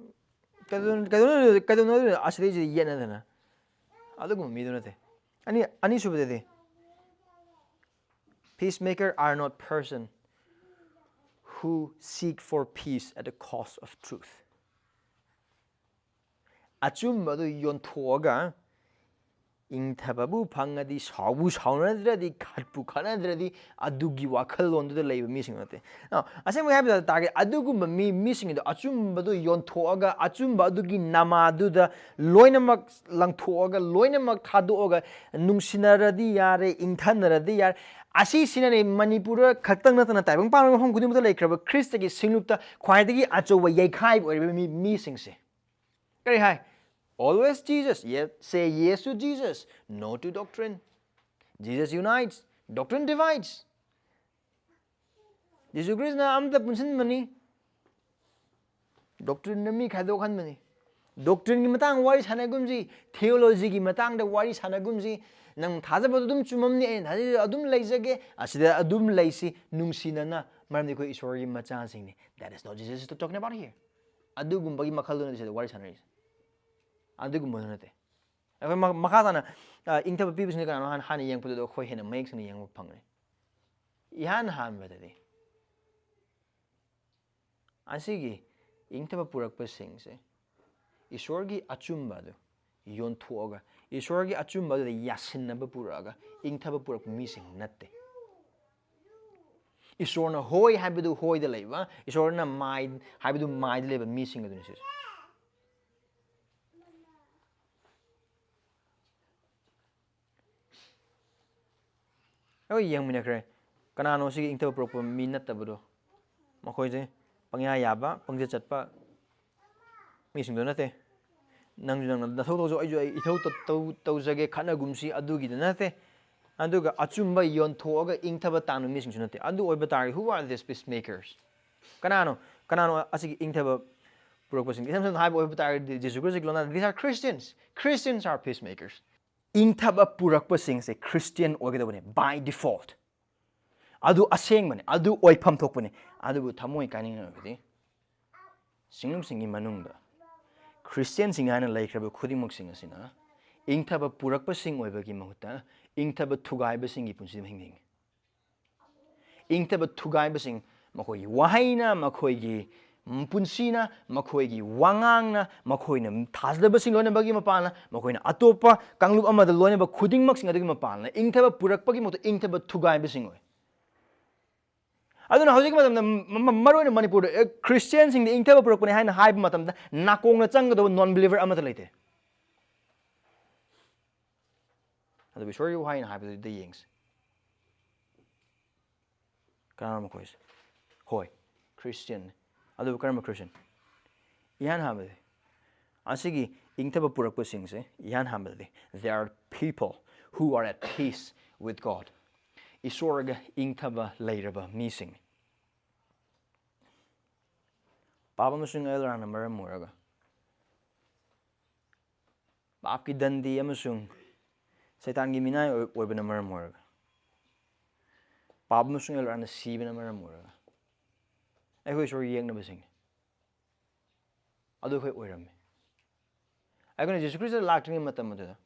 ꯀꯩꯗꯧ-, ꯀꯩꯗꯧꯅ-, ꯀꯩꯗꯧꯅꯗꯣꯏꯅꯣ ꯑꯁꯤꯗꯩꯁꯤꯗ ꯌꯦꯠꯅꯗꯅ?" ꯑꯗꯨꯒꯨꯝꯕ ꯃꯤꯗꯨ ꯅꯠꯇꯦ꯫ ꯑꯅꯤ-, ꯑꯅꯤꯁꯨꯕꯗꯗꯤ, peacemaker are not person who seek for peace at the cost of truth. ꯑꯆꯨꯝꯕꯗꯨ ꯌꯣꯟꯊꯣꯛꯑꯒ ꯏꯪꯊꯕꯕꯨ ꯐꯪꯉꯗꯤ, ꯁꯥꯎꯕꯨ ꯁꯥꯎꯅꯗ꯭ꯔꯗꯤ, ꯈꯠꯄꯨ ꯈꯠꯅꯗ꯭ꯔꯗꯤ, ꯑꯗꯨꯒꯤ ꯋꯥꯈꯜꯂꯣꯟꯗꯨꯗ ꯂꯩꯕ ꯃꯤꯁꯤꯡ ꯅꯠꯇꯦ꯫ ꯑ, ꯑꯁꯦꯡꯕꯒꯤ ꯍꯥꯏꯕ ꯇꯥꯔꯒꯗꯤ, ꯑꯗꯨꯒꯨꯝꯕ ꯃꯤ, ꯃꯤꯁꯤꯡ ꯑꯗꯣ ꯑꯆꯨꯝꯕꯗꯨ ꯌꯣꯟꯊꯣꯛꯑꯒ, ꯑꯆꯨꯝꯕ ꯑꯗꯨꯒꯤ ꯅꯃꯥꯗꯨꯗ ꯂꯣꯏꯅꯃꯛ ꯂꯪꯊꯣꯛꯑꯒ, ꯂꯣꯏꯅꯃꯛ ꯊꯥꯗꯣꯛꯑꯒ, ꯅꯨꯡꯁꯤꯅꯔꯗꯤ ꯌꯥꯔꯦ, ꯏꯪꯊꯅꯔꯗꯤ ꯌꯥꯔꯦ꯫ ꯑꯁꯤꯁꯤꯅꯅꯦ ꯃꯅꯤꯄꯨꯔꯗ ꯈꯛꯇꯪ ꯅꯠꯇꯅ ꯇꯥꯏꯕꯪ ꯄꯥꯟꯕ ꯃꯐꯝ ꯈꯨꯗꯤꯡꯃꯛꯇ ꯂꯩꯈ꯭ꯔꯕ ꯈ꯭ꯔꯤꯁꯇꯒꯤ ꯁꯤꯡꯂꯨꯞꯇ ꯈ꯭ꯋꯥꯏꯗꯒꯤ ꯑꯆꯧꯕ ꯌꯩꯈꯥꯏꯕ ꯑꯣꯏꯔꯤꯕ ꯃꯤ, ꯃꯤꯁꯤꯡꯁꯦ꯫ ꯀꯔꯤ ꯍꯥꯏ? Always Jesus. Yes, say yes to Jesus. No to doctrine. Jesus unites. Doctrine divides. ꯖꯤꯁꯨ ꯈ꯭ꯔꯤꯁꯅ ꯑꯃꯇ ꯄꯨꯟꯁꯤꯟꯕꯅꯤ꯫ ꯗꯣꯛꯇ꯭ꯔꯤꯟꯅ ꯃꯤ ꯈꯥꯏꯗꯣꯛꯍꯟꯕꯅꯤ꯫ ꯗꯣꯛꯇ꯭ꯔꯤꯟꯒꯤ ꯃꯇꯥꯡ ꯋꯥꯔꯤ ꯁꯥꯟꯅꯒꯨꯝꯁꯤ, ꯊꯤꯑꯣꯂꯣꯖꯤꯒꯤ ꯃꯇꯥꯡꯗ ꯋꯥꯔꯤ ꯁꯥꯟꯅꯒꯨꯝꯁꯤ꯫ ꯅꯪ ꯊꯥꯖꯕꯗꯨ ꯑꯗꯨꯝ ꯆꯨꯝꯃꯝꯅꯤ, ꯑꯩꯅ ꯊꯥꯖꯕꯗꯨ ꯑꯗꯨꯝ ꯂꯩꯖꯒꯦ꯫ ꯑꯁꯤꯗ ꯑꯗꯨꯝ ꯂꯩꯁꯤ ꯅꯨꯡꯁꯤꯅꯅ, ꯃꯔꯝꯗꯤ ꯑꯩꯈꯣꯏ ꯏꯁꯣꯔꯒꯤ ꯃꯆꯥꯁꯤꯡꯅꯤ꯫ That is not Jesus is talking about here. ꯑꯗꯨꯒꯨꯝꯕꯒꯤ ꯃꯈꯜꯗꯨ ꯅꯠꯇꯦ ꯁꯤꯗ ꯋꯥꯔꯤ ꯁꯥꯟꯅꯔꯤꯁꯦ꯫ ꯑꯗꯨꯒꯨꯝꯕꯗꯨ ꯅꯠꯇꯦ꯫ ꯑꯩꯈꯣꯏ ꯃꯈꯥ ꯇꯥꯅ ꯏꯪꯊꯕ ꯄꯤꯕꯁꯤꯡꯁꯦ ꯀꯅꯥꯅꯣ ꯍꯥꯟꯅ ꯍꯥꯟꯅ ꯌꯦꯡꯉꯛꯄꯗꯨꯗ ꯑꯩꯈꯣꯏ ꯍꯦꯟꯅ ꯃꯌꯦꯛ ꯁꯦꯡꯅ ꯌꯦꯡꯕ ꯐꯪꯒꯅꯤ꯫ ꯏꯍꯥꯟ ꯍꯥꯟꯕꯗꯗꯤ ꯑꯁꯤꯒꯤ ꯏꯪꯊꯕ ꯄꯨꯔꯛꯄꯁꯤꯡꯁꯦ ꯏꯁꯣꯔꯒꯤ ꯑꯆꯨꯝꯕ ꯑꯗꯨ ꯌꯣꯟꯊꯣꯛꯑꯒ, ꯏꯁꯣꯔꯒꯤ ꯑꯆꯨꯝꯕ ꯑꯗꯨꯗ ꯌꯥꯁꯤꯟꯅꯕ ꯄꯨꯔꯛꯑꯒ ꯏꯪꯊꯕ ꯄꯨꯔꯛꯄ ꯃꯤꯁꯤꯡ ꯅꯠꯇꯦ꯫ ꯏꯁꯣꯔꯅ ꯍꯣꯏ ꯍꯥꯏꯕꯗꯨ ꯍꯣꯏꯗ ꯂꯩꯕ, ꯏꯁꯣꯔꯅ ꯃꯥꯏ ꯍꯥꯏꯕꯗꯨ ꯃꯥꯏꯗ ꯂꯩꯕ ꯃꯤꯁꯤꯡ ꯑꯗꯨꯅꯤ ꯁꯤꯁꯦ꯫ ꯑꯩꯈꯣꯏ ꯌꯦꯡꯃꯤꯟꯅꯈ꯭ꯔꯦ꯫ ꯀꯅꯥꯅꯣ ꯁꯤꯒꯤ ꯏꯪꯊꯕ ꯄꯨꯔꯛꯄ ꯃꯤ ꯅꯠꯇꯕꯗꯣ? ꯃꯈꯣꯏꯁꯦ ꯄꯪꯌꯥ ꯌꯥꯕ, ꯄꯪꯆꯠ ꯆꯠꯄ ꯃꯤꯁꯤꯡꯗꯣ ꯅꯠꯇꯦ꯫ ꯅꯪꯁꯨ ꯅꯪꯅ ꯅꯊꯧ ꯇꯧꯖꯧ, ꯑꯩꯁꯨ ꯑꯩ ꯏꯊꯧ ꯇꯧ-, ꯇꯧꯖꯒꯦ, ꯈꯠꯅꯒꯨꯝꯁꯤ ꯑꯗꯨꯒꯤꯗ ꯅꯠꯇꯦ꯫ ꯑꯗꯨꯒ ꯑꯆꯨꯝꯕ ꯌꯣꯟꯊꯣꯛꯑꯒ ꯏꯪꯊꯕ ꯇꯥꯟꯕ ꯃꯤꯁꯤꯡꯁꯨ ꯅꯠꯇꯦ꯫ ꯑꯗꯨ ꯑꯣꯏꯕ ꯇꯥꯔꯒꯗꯤ, who are these peacemakers? ꯀꯅꯥꯅꯣ? ꯀꯅꯥꯅꯣ ꯑꯁꯤꯒꯤ ꯏꯪꯊꯕ ꯄꯨꯔꯛꯄꯁꯤꯡ? ꯏꯁꯝ ꯁꯝꯅ ꯍꯥꯏꯕ ꯑꯣꯏꯕ ꯇꯥꯔꯒꯗꯤ, ꯖꯤꯁꯨ ꯈ꯭ꯔꯤꯁꯇꯒꯤ ꯂꯣꯟꯅ, "These are Christians. Christians are peacemakers." ꯏꯪꯊꯕ ꯄꯨꯔꯛꯄꯁꯤꯡꯁꯦ ꯈ꯭ꯔꯤꯁꯇꯤꯌꯟ ꯑꯣꯏꯒꯗꯕꯅꯦ by default꯫ ꯑꯗꯨ ꯑꯁꯦꯡꯕꯅꯦ, ꯑꯗꯨ ꯑꯣꯏꯐꯝ ꯊꯣꯛꯄꯅꯦ꯫ ꯑꯗꯨꯕꯨ ꯊꯃꯣꯏ ꯀꯥꯏꯅꯤꯡꯉꯒꯗꯤ, ꯁꯤꯡꯅꯨꯡꯁꯤꯡꯒꯤ ꯃꯅꯨꯡꯗ ꯈ꯭ꯔꯤꯁꯇꯤꯌꯟꯁꯤꯡ ꯍꯥꯏꯅ ꯂꯩꯈ꯭ꯔꯕ ꯈꯨꯗꯤꯡꯃꯛꯁꯤꯡ ꯑꯁꯤꯅ ꯏꯪꯊꯕ ꯄꯨꯔꯛꯄꯁꯤꯡ ꯑꯣꯏꯕꯒꯤ ꯃꯍꯨꯠꯇ ꯏꯪꯊꯕ ꯊꯨꯒꯥꯏꯕꯁꯤꯡꯒꯤ ꯄꯨꯟꯁꯤꯗ ꯍꯤꯡꯅꯤꯡꯉꯤ꯫ ꯏꯪꯊꯕ ꯊꯨꯒꯥꯏꯕꯁꯤꯡ, ꯃꯈꯣꯏꯒꯤ ꯋꯥꯍꯩꯅ, ꯃꯈꯣꯏꯒꯤ ꯄꯨꯟꯁꯤꯅ, ꯃꯈꯣꯏꯒꯤ ꯋꯥꯉꯥꯡꯅ, ꯃꯈꯣꯏꯅ ꯊꯥꯖꯗꯕꯁꯤꯡ ꯂꯣꯏꯅꯕꯒꯤ ꯃꯄꯥꯟꯅ, ꯃꯈꯣꯏꯅ ꯑꯇꯣꯞꯄ ꯀꯥꯡꯂꯨꯞ ꯑꯃꯗ ꯂꯣꯏꯅꯕ ꯈꯨꯗꯤꯡꯃꯛꯁꯤꯡ ꯑꯗꯨꯒꯤ ꯃꯄꯥꯟꯅ ꯏꯪꯊꯕ ꯄꯨꯔꯛꯄꯒꯤ ꯃꯍꯨꯠꯇ ꯏꯪꯊꯕ ꯊꯨꯒꯥꯏꯕꯁꯤꯡ ꯑꯣꯏ꯫ ꯑꯗꯨꯅ ꯍꯧꯖꯤꯛꯀꯤ ꯃꯇꯝꯗ ꯃ-, ꯃ-, ꯃꯔꯨꯑꯣꯏꯅ ꯃꯅꯤꯄꯨꯔꯗ, ꯑꯦ, ꯈ꯭ꯔꯤꯁꯇꯤꯌꯟꯁꯤꯡꯗ ꯏꯪꯊꯕ ꯄꯨꯔꯛꯄꯅꯦ ꯍꯥꯏꯅ ꯍꯥꯏꯕ ꯃꯇꯝꯗ ꯅꯥꯀꯣꯡꯅ ꯆꯪꯒꯗꯕ non believer ꯑꯃꯠꯇ ꯂꯩꯇꯦ꯫ ꯑꯗꯨꯕꯨ ꯏꯁꯣꯔꯒꯤ ꯋꯥꯍꯩꯅ ꯍꯥꯏꯕꯗꯨꯗ ꯌꯦꯡꯁꯤ꯫ ꯀꯅꯥꯅꯣ ꯃꯈꯣꯏꯁꯦ? ꯍꯣꯏ, ꯈ꯭ꯔꯤꯁꯇꯤꯌꯟꯅꯤ꯫ ꯑꯗꯨꯕꯨ ꯀꯔꯝꯕ ꯈ꯭ꯔꯤꯁꯇꯤꯌꯟ? ꯏꯍꯥꯟ ꯍꯥꯟꯕꯗꯤ, ꯑꯁꯤꯒꯤ ꯏꯪꯊꯕ ꯄꯨꯔꯛꯄꯁꯤꯡꯁꯦ, ꯏꯍꯥꯟ ꯍꯥꯟꯕꯗꯗꯤ, they are people who are at peace with God. ꯏꯁꯣꯔꯒ ꯏꯪꯊꯕ ꯂꯩꯔꯕ ꯃꯤꯁꯤꯡꯅꯤ꯫ ꯄꯥꯞ ꯑꯃꯁꯨꯡ ꯑꯦꯜ ꯔꯥꯡꯅ ꯃꯔꯝ ꯑꯣꯏꯔꯒ, ꯄꯥꯞꯀꯤ ꯗꯟꯗꯤ ꯑꯃꯁꯨꯡ ꯁꯩꯇꯥꯟꯒꯤ ꯃꯤꯅꯥꯏ ꯑꯣꯏ-, ꯑꯣꯏꯕꯅ ꯃꯔꯝ ꯑꯣꯏꯔꯒ, ꯄꯥꯞ ꯑꯃꯁꯨꯡ ꯑꯦꯜ ꯔꯥꯡꯅ ꯁꯤꯕꯅ ꯃꯔꯝ ꯑꯣꯏꯔꯒ, ꯑꯩꯈꯣꯏ ꯏꯁꯣꯔ ꯌꯦꯛꯅꯕꯁꯤꯡꯅꯤ꯫ ꯑꯗꯨ ꯑꯩꯈꯣꯏ ꯑꯣꯏꯔꯝꯃꯤ꯫ ꯑꯩꯈꯣꯏꯅ ꯖꯤꯁꯨ ꯈ꯭ꯔꯤꯁꯇ ꯂꯥꯛꯇ꯭ꯔꯤꯉꯩ ꯃꯇꯝ ꯑꯗꯨꯗ,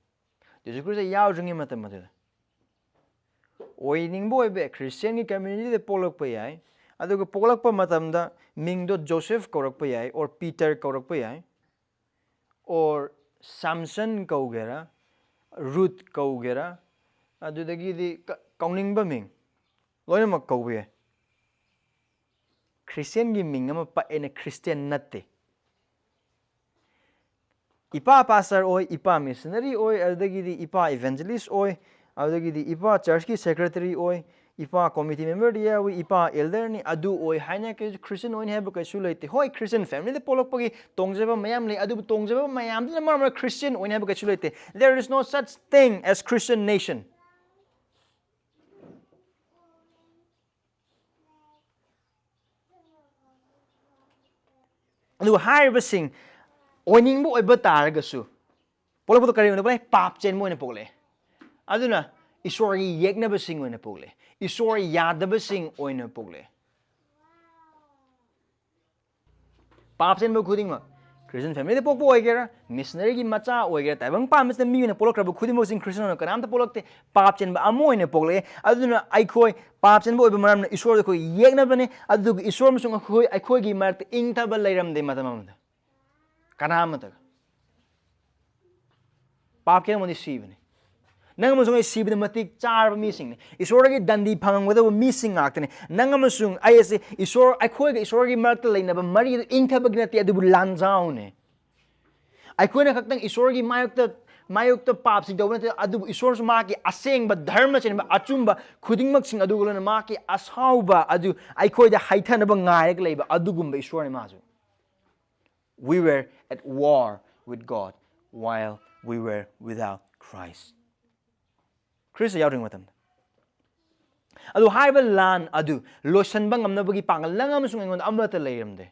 ꯖꯤꯁꯨ ꯈ꯭ꯔꯤꯁꯇ ꯌꯥꯎꯗ꯭ꯔꯤꯉꯩ ꯃꯇꯝ ꯑꯗꯨꯗ, ꯑꯣꯏꯅꯤꯡꯕ ꯑꯣꯏꯕ ꯌꯥꯏ, ꯈ꯭ꯔꯤꯁꯇꯤꯌꯥꯟꯒꯤ ꯀꯝꯃ꯭ꯌꯨꯅꯤꯇꯤꯗ ꯄꯣꯛꯂꯛꯄ ꯌꯥꯏ, ꯑꯗꯨꯒ ꯄꯣꯛꯂꯛꯄ ꯃꯇꯝꯗ ꯃꯤꯡꯗꯣ ꯖꯣꯁꯦꯐ ꯀꯧꯔꯛꯄ ꯌꯥꯏ, or ꯄꯤꯇꯔ ꯀꯧꯔꯛꯄ ꯌꯥꯏ, or ꯁꯥꯝꯁꯟ ꯀꯧꯒꯦꯔꯥ, ꯔꯨꯠ ꯀꯧꯒꯦꯔꯥ, ꯑꯗꯨꯗꯒꯤꯗꯤ ꯀ-, ꯀꯧꯅꯤꯡꯕ ꯃꯤꯡ ꯂꯣꯏꯅꯃꯛ ꯀꯧꯕ ꯌꯥꯏ꯫ ꯈ꯭ꯔꯤꯁꯇꯤꯌꯥꯟꯒꯤ ꯃꯤꯡ ꯑꯃ ꯄꯛꯑꯦꯅ ꯈ꯭ꯔꯤꯁꯇꯤꯌꯥꯟ ꯅꯠꯇꯦ꯫ ꯏꯄꯥ ꯄꯥꯁꯇꯔ ꯑꯣꯏ, ꯏꯄꯥ ꯃꯤꯁꯅꯔꯤ ꯑꯣꯏ, ꯑꯗꯨꯗꯒꯤꯗꯤ ꯏꯄꯥ ꯏꯚꯦꯟꯖꯦꯂꯤꯁ ꯑꯣꯏ, ꯑꯗꯨꯗꯒꯤꯗꯤ ꯏꯄꯥ ꯆꯔꯆꯀꯤ ꯁꯦꯀ꯭ꯔꯦꯇꯔꯤ ꯑꯣꯏ, ꯏꯄꯥ ꯀꯣꯃꯤꯇꯤ ꯃꯦꯝꯕꯔꯗ ꯌꯥꯎꯏ, ꯏꯄꯥ ꯑꯦꯜꯗꯔꯅꯤ, ꯑꯗꯨ ꯑꯣꯏ ꯍꯥꯏꯅ ꯀꯩꯁꯨ ꯈ꯭ꯔꯤꯁꯇꯤꯌꯟ ꯑꯣꯏꯅꯤ ꯍꯥꯏꯕ ꯀꯩꯁꯨ ꯂꯩꯇꯦ꯫ ꯍꯣꯏ, ꯈ꯭ꯔꯤꯁꯇꯤꯌꯟ ꯐꯦꯃꯤꯂꯤꯗ ꯄꯣꯛꯂꯛꯄꯒꯤ ꯇꯣꯡꯖꯕ ꯃꯌꯥꯝ ꯂꯩ, ꯑꯗꯨꯕꯨ ꯇꯣꯡꯖꯕ ꯃꯌꯥꯝꯗꯨꯅ ꯃꯔꯝ ꯑꯣꯏꯔꯒ ꯈ꯭ꯔꯤꯁꯇꯤꯌꯟ ꯑꯣꯏꯅꯤ ꯍꯥꯏꯕ ꯀꯩꯁꯨ ꯂꯩꯇꯦ꯫ There is no such thing as Christian nation. ꯑꯗꯨꯒ ꯍꯥꯏꯔꯤꯕꯁꯤꯡ ꯑꯣꯏꯅꯤꯡꯕ ꯑꯣꯏꯕ ꯇꯥꯔꯒꯁꯨ, ꯄꯣꯛꯂꯛꯄꯗ ꯀꯔꯤ ꯑꯣꯏꯅ ꯄꯣꯛꯂꯛꯑꯦ? ꯄꯥꯞ ꯆꯦꯟꯕ ꯑꯣꯏꯅ ꯄꯣꯛꯂꯛꯑꯦ꯫ ꯑꯗꯨꯅ ꯏꯁꯣꯔꯒꯤ ꯌꯦꯛꯅꯕꯁꯤꯡ ꯑꯣꯏꯅ ꯄꯣꯛꯂꯛꯑꯦ, ꯏꯁꯣꯔ ꯌꯥꯗꯕꯁꯤꯡ ꯑꯣꯏꯅ ꯄꯣꯛꯂꯛꯑꯦ꯫ ꯄꯥꯞ ꯆꯦꯟꯕ ꯈꯨꯗꯤꯡꯃꯛ, ꯈ꯭ꯔꯤꯁꯇꯤꯌꯟ ꯐꯦꯃꯤꯂꯤꯗ ꯄꯣꯛꯄ ꯑꯣꯏꯒꯦꯔꯥ, ꯃꯤꯁꯅꯔꯤꯒꯤ ꯃꯆꯥ ꯑꯣꯏꯒꯦꯔꯥ, ꯇꯥꯏꯕꯪ ꯄꯥꯟꯕꯁꯤꯗ ꯃꯤ ꯑꯣꯏꯅ ꯄꯣꯛꯂꯛꯈ꯭ꯔꯕ ꯈꯨꯗꯤꯡꯃꯛꯁꯤꯡ ꯈ꯭ꯔꯤꯁꯇꯤꯌꯟ ꯑꯣꯏꯅ ꯀꯅꯥꯝꯇ ꯄꯣꯛꯂꯛꯇꯦ꯫ ꯄꯥꯞ ꯆꯦꯟꯕ ꯑꯃ ꯑꯣꯏꯅ ꯄꯣꯛꯂꯛꯑꯦ꯫ ꯑꯗꯨꯅ ꯑꯩꯈꯣꯏ ꯄꯥꯞ ꯆꯦꯟꯕ ꯑꯣꯏꯕ ꯃꯔꯝꯅ ꯏꯁꯣꯔꯗ ꯑꯩꯈꯣꯏ ꯌꯦꯛꯅꯕꯅꯦ, ꯑꯗꯨꯒ ꯏꯁꯣꯔ ꯑꯃꯁꯨꯡ ꯑꯩꯈꯣꯏ, ꯑꯩꯈꯣꯏꯒꯤ ꯃꯔꯛꯇ ꯏꯪꯊꯕ ꯂꯩꯔꯝꯗꯦ ꯃꯇꯝ ꯑꯃꯗ꯫ ꯀꯅꯥ ꯑꯃꯠꯇꯒ꯫ ꯄꯥꯞ ꯀꯌꯥꯃꯗꯤ ꯁꯤꯕꯅꯤ꯫ ꯅꯪ ꯑꯃꯁꯨꯡ ꯑꯩ ꯁꯤꯕꯗ ꯃꯇꯤꯛ ꯆꯥꯔꯕ ꯃꯤꯁꯤꯡꯅꯤ꯫ ꯏꯁꯣꯔꯗꯒꯤ ꯗꯟꯗꯤ ꯐꯪꯉꯝꯒꯗꯕ ꯃꯤꯁꯤꯡ ꯉꯥꯛꯇꯅꯤ꯫ ꯅꯪ ꯑꯃꯁꯨꯡ ꯑꯩ ꯑꯁꯤ ꯏꯁꯣꯔ, ꯑꯩꯈꯣꯏꯒ ꯏꯁꯣꯔꯒꯤ ꯃꯔꯛꯇ ꯂꯩꯅꯕ ꯃꯔꯤ ꯑꯗꯨ ꯏꯪꯊꯕꯒꯤ ꯅꯠꯇꯦ, ꯑꯗꯨꯕꯨ ꯂꯥꯟꯖꯥꯎꯅꯤ꯫ ꯑꯩꯈꯣꯏꯅ ꯈꯛꯇꯪ ꯏꯁꯣꯔꯒꯤ ꯃꯥꯌꯣꯛꯇ, ꯃꯥꯌꯣꯛꯇ ꯄꯥꯞꯁꯤꯡ ꯇꯧꯕ ꯅꯠꯇꯦ, ꯑꯗꯨꯕꯨ ꯏꯁꯣꯔꯁꯨ ꯃꯍꯥꯛꯀꯤ ꯑꯁꯦꯡꯕ ꯙꯔꯃ ꯆꯦꯟꯕ ꯑꯆꯨꯝꯕ ꯈꯨꯗꯤꯡꯃꯛꯁꯤꯡ ꯑꯗꯨꯒ ꯂꯣꯏꯅꯅ ꯃꯍꯥꯛꯀꯤ ꯑꯁꯥꯎꯕ ꯑꯗꯨ ꯑꯩꯈꯣꯏꯗ ꯍꯩꯊꯅꯕ ꯉꯥꯏꯔꯒ ꯂꯩꯕ ꯑꯗꯨꯒꯨꯝꯕ ꯏꯁꯣꯔꯅꯤ ꯃꯥꯁꯨ꯫ We were at war with God while we were without Christ. Christ ꯌꯥꯎꯗ꯭ꯔꯤꯉꯩ ꯃꯇꯝꯗ꯫ ꯑꯗꯨ ꯍꯥꯏꯔꯤꯕ ꯂꯥꯟ ꯑꯗꯨ ꯂꯣꯏꯁꯤꯟꯕ ꯉꯝꯅꯕꯒꯤ ꯄꯥꯡꯒꯜ ꯅꯪ ꯑꯃꯁꯨꯡ ꯑꯩꯉꯣꯟꯗ ꯑꯃꯠꯇ ꯂꯩꯔꯝꯗꯦ꯫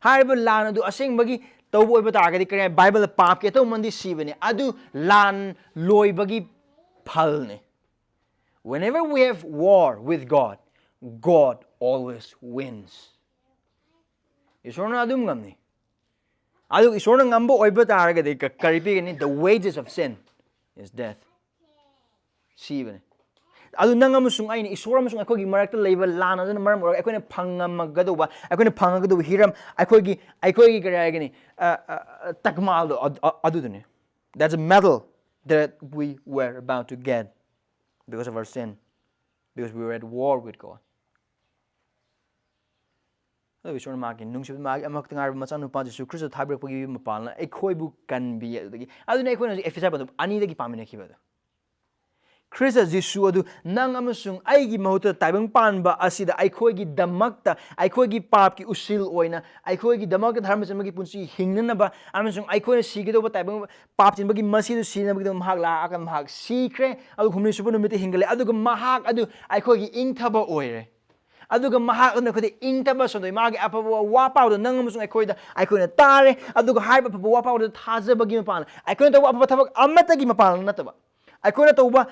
ꯍꯥꯏꯔꯤꯕ ꯂꯥꯟ ꯑꯗꯨ ꯑꯁꯦꯡꯕꯒꯤ ꯇꯧꯕ ꯑꯣꯏꯕ ꯇꯥꯔꯒꯗꯤ ꯀꯔꯤ ꯍꯥꯏ? ꯕꯥꯏꯕꯜꯗ ꯄꯥꯞꯀꯤ ꯑꯇꯧꯃꯟꯗꯤ ꯁꯤꯕꯅꯤ꯫ ꯑꯗꯨ ꯂꯥꯟ ꯂꯣꯏꯕꯒꯤ ꯐꯜꯅꯤ꯫ Whenever we have war with God, God always wins. ꯏꯁꯣꯔꯅ ꯑꯗꯨꯝ ꯉꯝꯅꯤ꯫ ꯑꯗꯨꯒ ꯏꯁꯣꯔꯅ ꯉꯝꯕ ꯑꯣꯏꯕ ꯇꯥꯔꯒꯗꯤ ꯀ- ꯀꯔꯤ ꯄꯤꯒꯅꯤ? The wages of sin is death. ꯁꯤꯕꯅꯤ. ꯑꯗꯨ ꯅꯪ ꯑꯃꯁꯨꯡ ꯑꯩꯅ, ꯏꯁꯣꯔ ꯑꯃꯁꯨꯡ ꯑꯩꯈꯣꯏꯒꯤ ꯃꯔꯛꯇ ꯂꯩꯕ ꯂꯥꯟ ꯑꯗꯨꯅ ꯃꯔꯝ ꯑꯣꯏꯔꯒ ꯑꯩꯈꯣꯏꯅ ꯐꯪꯉꯝꯃꯒꯗꯧꯕ, ꯑꯩꯈꯣꯏꯅ ꯐꯪꯉꯒꯗꯧꯕ ꯍꯤꯔꯝ, ꯑꯩꯈꯣꯏꯒꯤ, ꯑꯩꯈꯣꯏꯒꯤ ꯀꯔꯤ ꯍꯥꯏꯒꯅꯤ? ꯑ, ꯑ, ꯑ, ꯇꯛꯃꯥꯜꯗꯣ ꯑꯗꯨ, ꯑ, ꯑꯗꯨꯗꯨꯅꯤ. That's a medal that we were about to get because of our sin, because we were at war with God. ꯑꯗꯨꯒ ꯏꯁꯣꯔꯅ ꯃꯥꯒꯤ ꯅꯨꯡꯁꯤꯕ, ꯃꯥꯒꯤ ꯑꯃꯈꯛꯇ ꯉꯥꯏꯔꯕ ꯃꯆꯥꯅꯨꯄꯥ ꯖꯤꯁꯨ ꯈ꯭ꯔꯤꯁꯇ ꯊꯥꯕꯤꯔꯛꯄꯒꯤ ꯃꯄꯥꯜꯅ ꯑꯩꯈꯣꯏꯕꯨ ꯀꯟꯕꯤ꯫ ꯑꯗꯨꯗꯒꯤ, ꯑꯗꯨꯅ ꯑꯩꯈꯣꯏꯅ ꯍꯧꯖꯤꯛ ꯑꯦꯐꯤꯁꯥꯏ ꯄꯟꯊꯨꯞ ꯑꯅꯤꯗꯒꯤ ꯄꯥꯃꯤꯟꯅꯈꯤꯕꯗꯣ, ꯈ꯭ꯔꯤꯁꯇ ꯖꯤꯁꯨ ꯑꯗꯨ ꯅꯪ ꯑꯃꯁꯨꯡ ꯑꯩꯒꯤ ꯃꯍꯨꯠꯇ ꯇꯥꯏꯕꯪ ꯄꯥꯟꯕ ꯑꯁꯤꯗ ꯑꯩꯈꯣꯏꯒꯤꯗꯃꯛꯇ, ꯑꯩꯈꯣꯏꯒꯤ ꯄꯥꯞꯀꯤ ꯎꯁꯤꯜ ꯑꯣꯏꯅ, ꯑꯩꯈꯣꯏꯒꯤꯗꯃꯛꯇ ꯙꯔꯃ ꯆꯦꯟꯕꯒꯤ ꯄꯨꯟꯁꯤ ꯍꯤꯡꯅꯅꯕ ꯑꯃꯁꯨꯡ ꯑꯩꯈꯣꯏꯅ ꯁꯤꯒꯗꯧꯕ ꯇꯥꯏꯕꯪ ꯄꯥꯞ ꯆꯦꯟꯕꯒꯤ ꯃꯁꯤꯗꯨ ꯁꯤꯅꯕꯒꯤꯗꯃꯛ ꯃꯍꯥꯛ ꯂꯥꯛꯑꯒ ꯃꯍꯥꯛ ꯁꯤꯈ꯭ꯔꯦ, ꯑꯗꯨꯒ ꯍꯨꯝꯅꯤ ꯁꯨꯕ ꯅꯨꯃꯤꯠꯇ ꯍꯤꯡꯒꯠꯂꯦ, ꯑꯗꯨꯒ ꯃꯍꯥꯛ ꯑꯗꯨ ꯑꯩꯈꯣꯏꯒꯤ ꯏꯪꯊꯕ ꯑꯣꯏꯔꯦ꯫ ꯑꯗꯨꯒ ꯃꯍꯥꯛ ꯑꯗꯨꯅ ꯑꯩꯈꯣꯏꯗ ꯏꯪꯊꯕ ꯁꯟꯗꯣꯛꯏ꯫ ꯃꯥꯒꯤ ꯑꯐꯕ ꯋꯥ ꯄꯥꯎꯗꯣ ꯅꯪ ꯑꯃꯁꯨꯡ ꯑꯩꯈꯣꯏꯗ, ꯑꯩꯈꯣꯏꯅ ꯇꯥꯔꯦ꯫ ꯑꯗꯨꯒ ꯍꯥꯏꯔꯤꯕ ꯑꯐꯕ ꯋꯥ ꯄꯥꯎꯗꯣ ꯊꯥꯖꯕꯒꯤ ꯃꯄꯥꯟ, ꯑꯩꯈꯣꯏꯅ ꯇꯧꯕ ꯑꯐꯕ ꯊꯕꯛ ꯑꯃꯠꯇꯒꯤ ꯃꯄꯥꯟ ꯅꯠꯇꯕ, ꯑꯩꯈꯣꯏꯅ ꯇꯧꯕ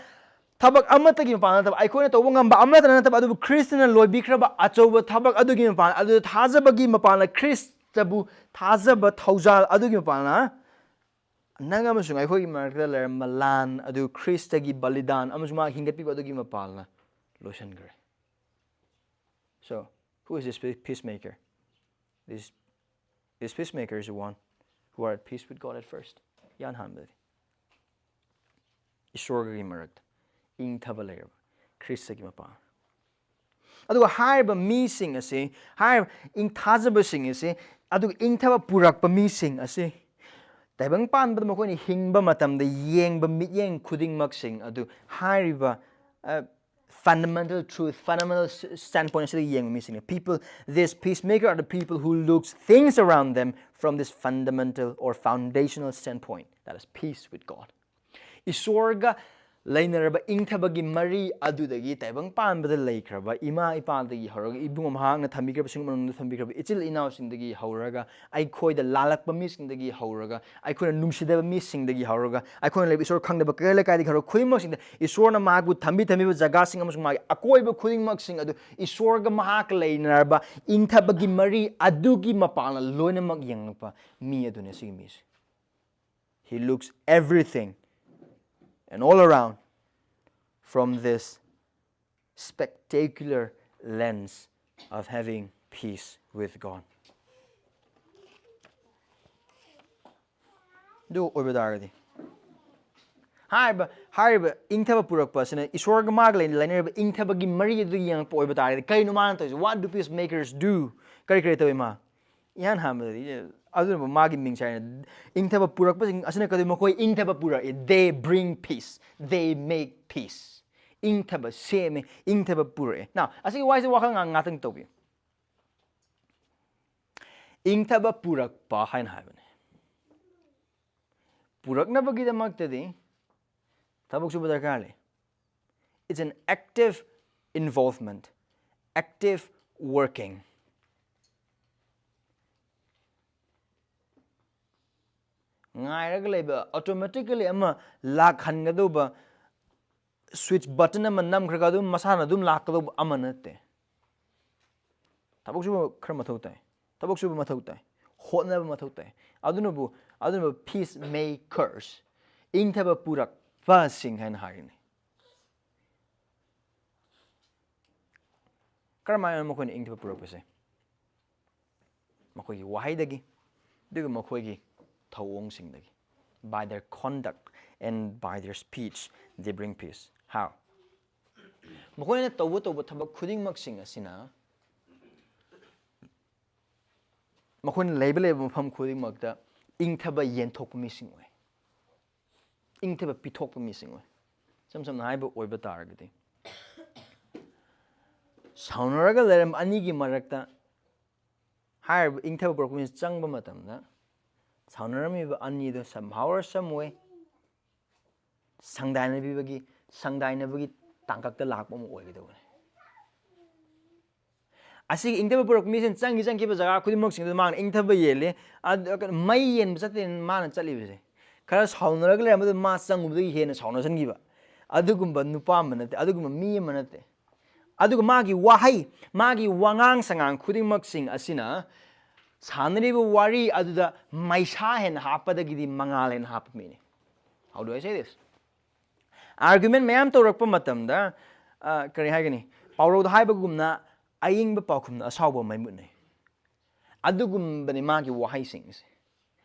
ꯊꯕꯛ ꯑꯃꯠꯇꯒꯤ ꯃꯄꯥꯟ ꯅꯠꯇꯕ, ꯑꯩꯈꯣꯏꯅ ꯇꯧꯕ ꯉꯝꯕ ꯑꯃꯠꯇꯅ ꯅꯠꯇꯕ, ꯑꯗꯨꯕꯨ ꯈ꯭ꯔꯤꯁꯇꯅ ꯂꯣꯏꯕꯤꯈ꯭ꯔꯕ ꯑꯆꯧꯕ ꯊꯕꯛ ꯑꯗꯨꯒꯤ ꯃꯄꯥꯟ, ꯑꯗꯨꯗ ꯊꯥꯖꯕꯒꯤ ꯃꯄꯥꯟꯅ, ꯈ꯭ꯔꯤꯁꯇꯕꯨ ꯊꯥꯖꯕ ꯊꯧꯖꯥꯜ ꯑꯗꯨꯒꯤ ꯃꯄꯥꯟꯅ ꯅꯪ ꯑꯃꯁꯨꯡ ꯑꯩꯈꯣꯏꯒꯤ ꯃꯔꯛꯇ ꯂꯩꯔꯝꯕ ꯂꯥꯟ ꯑꯗꯨ ꯈ꯭ꯔꯤꯁꯇꯒꯤ ꯕꯂꯤꯗꯥꯟ ꯑꯃꯁꯨꯡ ꯃꯥ ꯍꯤꯡꯒꯠꯄꯤꯕ ꯑꯗꯨꯒꯤ ꯃꯄꯥꯟꯅ ꯂꯣꯏꯁꯤꯟꯈ꯭ꯔꯦ꯫ So, who is this pe- peacemaker? This, this peacemaker is the one who are at peace with God at first. ꯏꯍꯥꯟ ꯍꯥꯟꯕꯗꯗꯤ ꯏꯁꯣꯔꯒꯤ ꯃꯔꯛꯇ ꯏꯪꯊꯕ ꯂꯩꯔꯕ ꯈ꯭ꯔꯤꯁꯇꯒꯤ ꯃꯄꯥꯟ꯫ ꯑꯗꯨꯒ ꯍꯥꯏꯔꯤꯕ ꯃꯤꯁꯤꯡ ꯑꯁꯤ, ꯍꯥꯏꯔꯤꯕ ꯏꯪꯊꯥꯖꯕꯁꯤꯡ ꯑꯁꯤ, ꯑꯗꯨꯒ ꯏꯪꯊꯕ ꯄꯨꯔꯛꯄ ꯃꯤꯁꯤꯡ ꯑꯁꯤ ꯇꯥꯏꯕꯪ ꯄꯥꯟꯕꯗ ꯃꯈꯣꯏꯅ ꯍꯤꯡꯕ ꯃꯇꯝꯗ ꯌꯦꯡꯕ ꯃꯤꯠꯌꯦꯡ ꯈꯨꯗꯤꯡꯃꯛꯁꯤꯡ ꯑꯗꯨ ꯍꯥꯏꯔꯤꯕ, ꯑ, fundamental truth, fundamental s- standpoint ꯑꯁꯤꯗ ꯌꯦꯡꯕ ꯃꯤꯁꯤꯡꯅꯤ꯫ People, this peacemaker are the people who looks things around them from this fundamental or foundational standpoint, that is peace with God. ꯏꯁꯣꯔꯒ ꯂꯩꯅꯔꯕ ꯏꯪꯊꯕꯒꯤ ꯃꯔꯤ ꯑꯗꯨꯗꯒꯤ ꯇꯥꯏꯕꯪ ꯄꯥꯟꯕꯗ ꯂꯩꯈ꯭ꯔꯕ ꯏꯃꯥ ꯏꯄꯥꯗꯒꯤ ꯍꯧꯔꯒ, ꯏꯕꯨꯡ ꯃꯍꯥꯛꯅ ꯊꯝꯕꯤꯈ꯭ꯔꯕꯁꯤꯡ ꯃꯅꯨꯡꯗ ꯊꯝꯕꯤꯈ꯭ꯔꯕ ꯏꯆꯤꯜ ꯏꯅꯥꯎꯁꯤꯡꯗꯒꯤ ꯍꯧꯔꯒ, ꯑꯩꯈꯣꯏꯗ ꯂꯥꯜꯂꯛꯄ ꯃꯤꯁꯤꯡꯗꯒꯤ ꯍꯧꯔꯒ, ꯑꯩꯈꯣꯏꯅ ꯅꯨꯡꯁꯤꯗꯕ ꯃꯤꯁꯤꯡꯗꯒꯤ ꯍꯧꯔꯒ, ꯑꯩꯈꯣꯏꯅ ꯂꯩꯕ ꯏꯁꯣꯔ ꯈꯪꯗꯕ ꯀꯩꯔꯣꯜ ꯂꯩꯀꯥꯏꯗꯒꯤ ꯍꯧꯔꯒ, ꯈꯨꯗꯤꯡꯃꯛꯁꯤꯡꯗ ꯏꯁꯣꯔꯅ ꯃꯍꯥꯛꯄꯨ ꯊꯝꯕꯤ ꯊꯝꯕꯤꯕ ꯖꯒꯥꯁꯤꯡ ꯑꯃꯁꯨꯡ ꯃꯥꯒꯤ ꯑꯀꯣꯏꯕ ꯈꯨꯗꯤꯡꯃꯛꯁꯤꯡ ꯑꯗꯨ ꯏꯁꯣꯔꯒ ꯃꯍꯥꯛꯀ ꯂꯩꯅꯔꯕ ꯏꯪꯊꯕꯒꯤ ꯃꯔꯤ ꯑꯗꯨꯒꯤ ꯃꯄꯥꯟꯅ ꯂꯣꯏꯅꯃꯛ ꯌꯦꯡꯂꯛꯄ ꯃꯤ ꯑꯗꯨꯅꯤ ꯁꯤꯒꯤ ꯃꯤꯁꯦ꯫ He looks everything and all around from this spectacular lens of having peace with God. ꯑꯗꯨ ꯑꯣꯏꯕ ꯇꯥꯔꯒꯗꯤ, ꯍꯥꯏꯔꯤꯕ ꯍꯥꯏꯔꯤꯕ ꯏꯪꯊꯕ ꯄꯨꯔꯛꯄ ꯑꯁꯤꯅ ꯏꯁꯣꯔꯒ ꯃꯥꯒ ꯂꯩ- ꯂꯩꯅꯔꯤꯕ ꯏꯪꯊꯕꯒꯤ ꯃꯔꯤ ꯑꯗꯨ ꯌꯦꯡꯉꯛꯄ ꯑꯣꯏꯕ ꯇꯥꯔꯒꯗꯤ, ꯀꯔꯤꯅꯣ ꯃꯥꯅ ꯇꯧꯔꯤꯁꯦ? What do peacemakers do? ꯀꯔꯤ ꯀꯔꯤ ꯇꯧꯏ ꯃꯥ? ꯏꯍꯥꯟ ꯍꯥꯟꯕꯗꯗꯤ ꯑꯗꯨꯅꯕꯨ ꯃꯥꯒꯤ ꯃꯤꯡꯁꯦ ꯍꯥꯏꯅ, ꯏꯪꯊꯕ ꯄꯨꯔꯛꯄꯁꯤꯡ ꯑꯁꯤꯅ ꯀꯩꯗꯧ? ꯃꯈꯣꯏ ꯏꯪꯊꯕ ꯄꯨꯔꯛꯏ꯫ They bring peace. They make peace. ꯏꯪꯊꯕ ꯁꯦꯝꯃꯦ, ꯏꯪꯊꯕ ꯄꯨꯔꯛꯑꯦ꯫ Now, ꯑꯁꯤꯒꯤ ꯋꯥꯍꯩꯁꯦ ꯋꯥꯈꯜ ꯉꯥꯡ ꯉꯥꯛꯇꯪ ꯇꯧꯕꯤꯌꯨ꯫ ꯏꯪꯊꯕ ꯄꯨꯔꯛꯄ ꯍꯥꯏꯅ ꯍꯥꯏꯕꯅꯦ꯫ ꯄꯨꯔꯛꯅꯕꯒꯤꯗꯃꯛꯇꯗꯤ ꯊꯕꯛ ꯁꯨꯕ ꯗꯔꯀꯥꯔ ꯂꯩ꯫ It's an active involvement, active working. ꯉꯥꯏꯔꯒ ꯂꯩꯕ, automatically ꯑꯃ ꯂꯥꯛꯍꯟꯒꯗꯧꯕ switch button ꯑꯃ ꯅꯝꯈ꯭ꯔꯒ ꯑꯗꯨꯝ ꯃꯁꯥꯅ ꯑꯗꯨꯝ ꯂꯥꯛꯀꯗꯧꯕ ꯑꯃ ꯅꯠꯇꯦ꯫ ꯊꯕꯛ ꯁꯨꯕ ꯈꯔ ꯃꯊꯧ ꯇꯥꯏ, ꯊꯕꯛ ꯁꯨꯕ ꯃꯊꯧ ꯇꯥꯏ, ꯍꯣꯠꯅꯕ ꯃꯊꯧ ꯇꯥꯏ꯫ ꯑꯗꯨꯅꯕꯨ ꯑꯗꯨꯅꯕꯨ peacemakers, ꯏꯪꯊꯕ ꯄꯨꯔꯛꯄꯁꯤꯡ ꯍꯥꯏꯅ ꯍꯥꯏꯔꯤꯅꯤ꯫ ꯀꯔꯝꯍꯥꯏꯅ ꯃꯈꯣꯏꯅ ꯏꯪꯊꯕ ꯄꯨꯔꯛꯄꯁꯦ? ꯃꯈꯣꯏꯒꯤ ꯋꯥꯍꯩꯗꯒꯤ, ꯑꯗꯨꯒ ꯃꯈꯣꯏꯒꯤ ꯊꯧꯑꯣꯡꯁꯤꯡꯗꯒꯤ꯫ By their conduct and by their speech, they bring peace. How? ꯃꯈꯣꯏꯅ ꯇꯧꯕ ꯇꯧꯕ ꯊꯕꯛ ꯈꯨꯗꯤꯡꯃꯛꯁꯤꯡ ꯑꯁꯤꯅ ꯃꯈꯣꯏꯅ ꯂꯩꯕ ꯂꯩꯕ ꯃꯐꯝ ꯈꯨꯗꯤꯡꯃꯛꯇ ꯏꯪꯊꯕ ꯌꯦꯟꯊꯣꯛꯄ ꯃꯤꯁꯤꯡ ꯑꯣꯏ꯫ ꯏꯪꯊꯕ ꯄꯤꯊꯣꯛꯄ ꯃꯤꯁꯤꯡ ꯑꯣꯏ꯫ ꯏꯁꯝ ꯁꯝꯅ ꯍꯥꯏꯕ ꯑꯣꯏꯕ ꯇꯥꯔꯒꯗꯤ, ꯁꯥꯎꯅꯔꯒ ꯂꯩꯔꯝꯕ ꯑꯅꯤꯒꯤ ꯃꯔꯛꯇ ꯍꯥꯏꯔꯤꯕ ꯏꯪꯊꯕ ꯄꯨꯔꯛꯄ ꯃꯤꯁꯤ ꯆꯪꯕ ꯃꯇꯝꯗ, ꯁꯥꯎꯅꯔꯝꯃꯤꯕ ꯑꯅꯤꯗꯣ somehow or some way ꯁꯪꯗꯥꯏꯅꯕꯤꯕꯒꯤ ꯁꯪꯗꯥꯏꯅꯕꯒꯤ ꯇꯥꯡꯀꯛꯇ ꯂꯥꯛꯄ ꯑꯃ ꯑꯣꯏꯒꯗꯧꯕꯅꯤ꯫ ꯑꯁꯤꯒꯤ ꯏꯪꯊꯕ ꯄꯨꯔꯛꯄ ꯃꯤꯁꯤꯅ ꯆꯪꯈꯤ ꯆꯪꯈꯤꯕ ꯖꯒꯥ ꯈꯨꯗꯤꯡꯃꯛꯁꯤꯡꯗꯨꯗ ꯃꯥꯅ ꯏꯪꯊꯕ ꯌꯦꯜꯂꯤ꯫ ꯑꯗ ꯀꯩꯅꯣ, ꯃꯩ ꯌꯦꯟꯕ ꯆꯠꯇꯦ ꯃꯥꯅ ꯆꯠꯂꯤꯕꯁꯦ꯫ ꯈꯔ ꯁꯥꯎꯅꯔꯒ ꯂꯩꯔꯝꯕꯗꯨ ꯃꯥ ꯆꯪꯉꯨꯕꯗꯒꯤ ꯍꯦꯟꯅ ꯁꯥꯎꯅꯁꯟꯈꯤꯕ꯫ ꯑꯗꯨꯒꯨꯝꯕ ꯅꯨꯄꯥ ꯑꯃ ꯅꯠꯇꯦ, ꯑꯗꯨꯒꯨꯝꯕ ꯃꯤ ꯑꯃ ꯅꯠꯇꯦ꯫ ꯑꯗꯨꯒ ꯃꯥꯒꯤ ꯋꯥꯍꯩ, ꯃꯥꯒꯤ ꯋꯥꯉꯥꯡ ꯁꯉꯥꯡ ꯈꯨꯗꯤꯡꯃꯛꯁꯤꯡ ꯑꯁꯤꯅ ꯁꯥꯟꯅꯔꯤꯕ ꯋꯥꯔꯤ ꯑꯗꯨꯗ ꯃꯩꯁꯥ ꯍꯦꯟꯅ ꯍꯥꯞꯄꯗꯒꯤꯗꯤ ꯃꯉꯥꯜ ꯍꯦꯟꯅ ꯍꯥꯞꯄ ꯃꯤꯅꯤ꯫ How do I say this? Argument ꯃꯌꯥꯝ ꯇꯧꯔꯛꯄ ꯃꯇꯝꯗ, ꯑ, ꯀꯔꯤ ꯍꯥꯏꯒꯅꯤ, ꯄꯥꯎꯔꯧꯗ ꯍꯥꯏꯕꯒꯨꯝꯅ, "ꯑꯏꯪꯕ ꯄꯥꯎꯈꯨꯝꯅ ꯑꯁꯥꯎꯕ ꯃꯩ ꯃꯨꯠꯅꯩ"꯫ ꯑꯗꯨꯒꯨꯝꯕꯅꯤ ꯃꯥꯒꯤ ꯋꯥꯍꯩꯁꯤꯡꯁꯦ꯫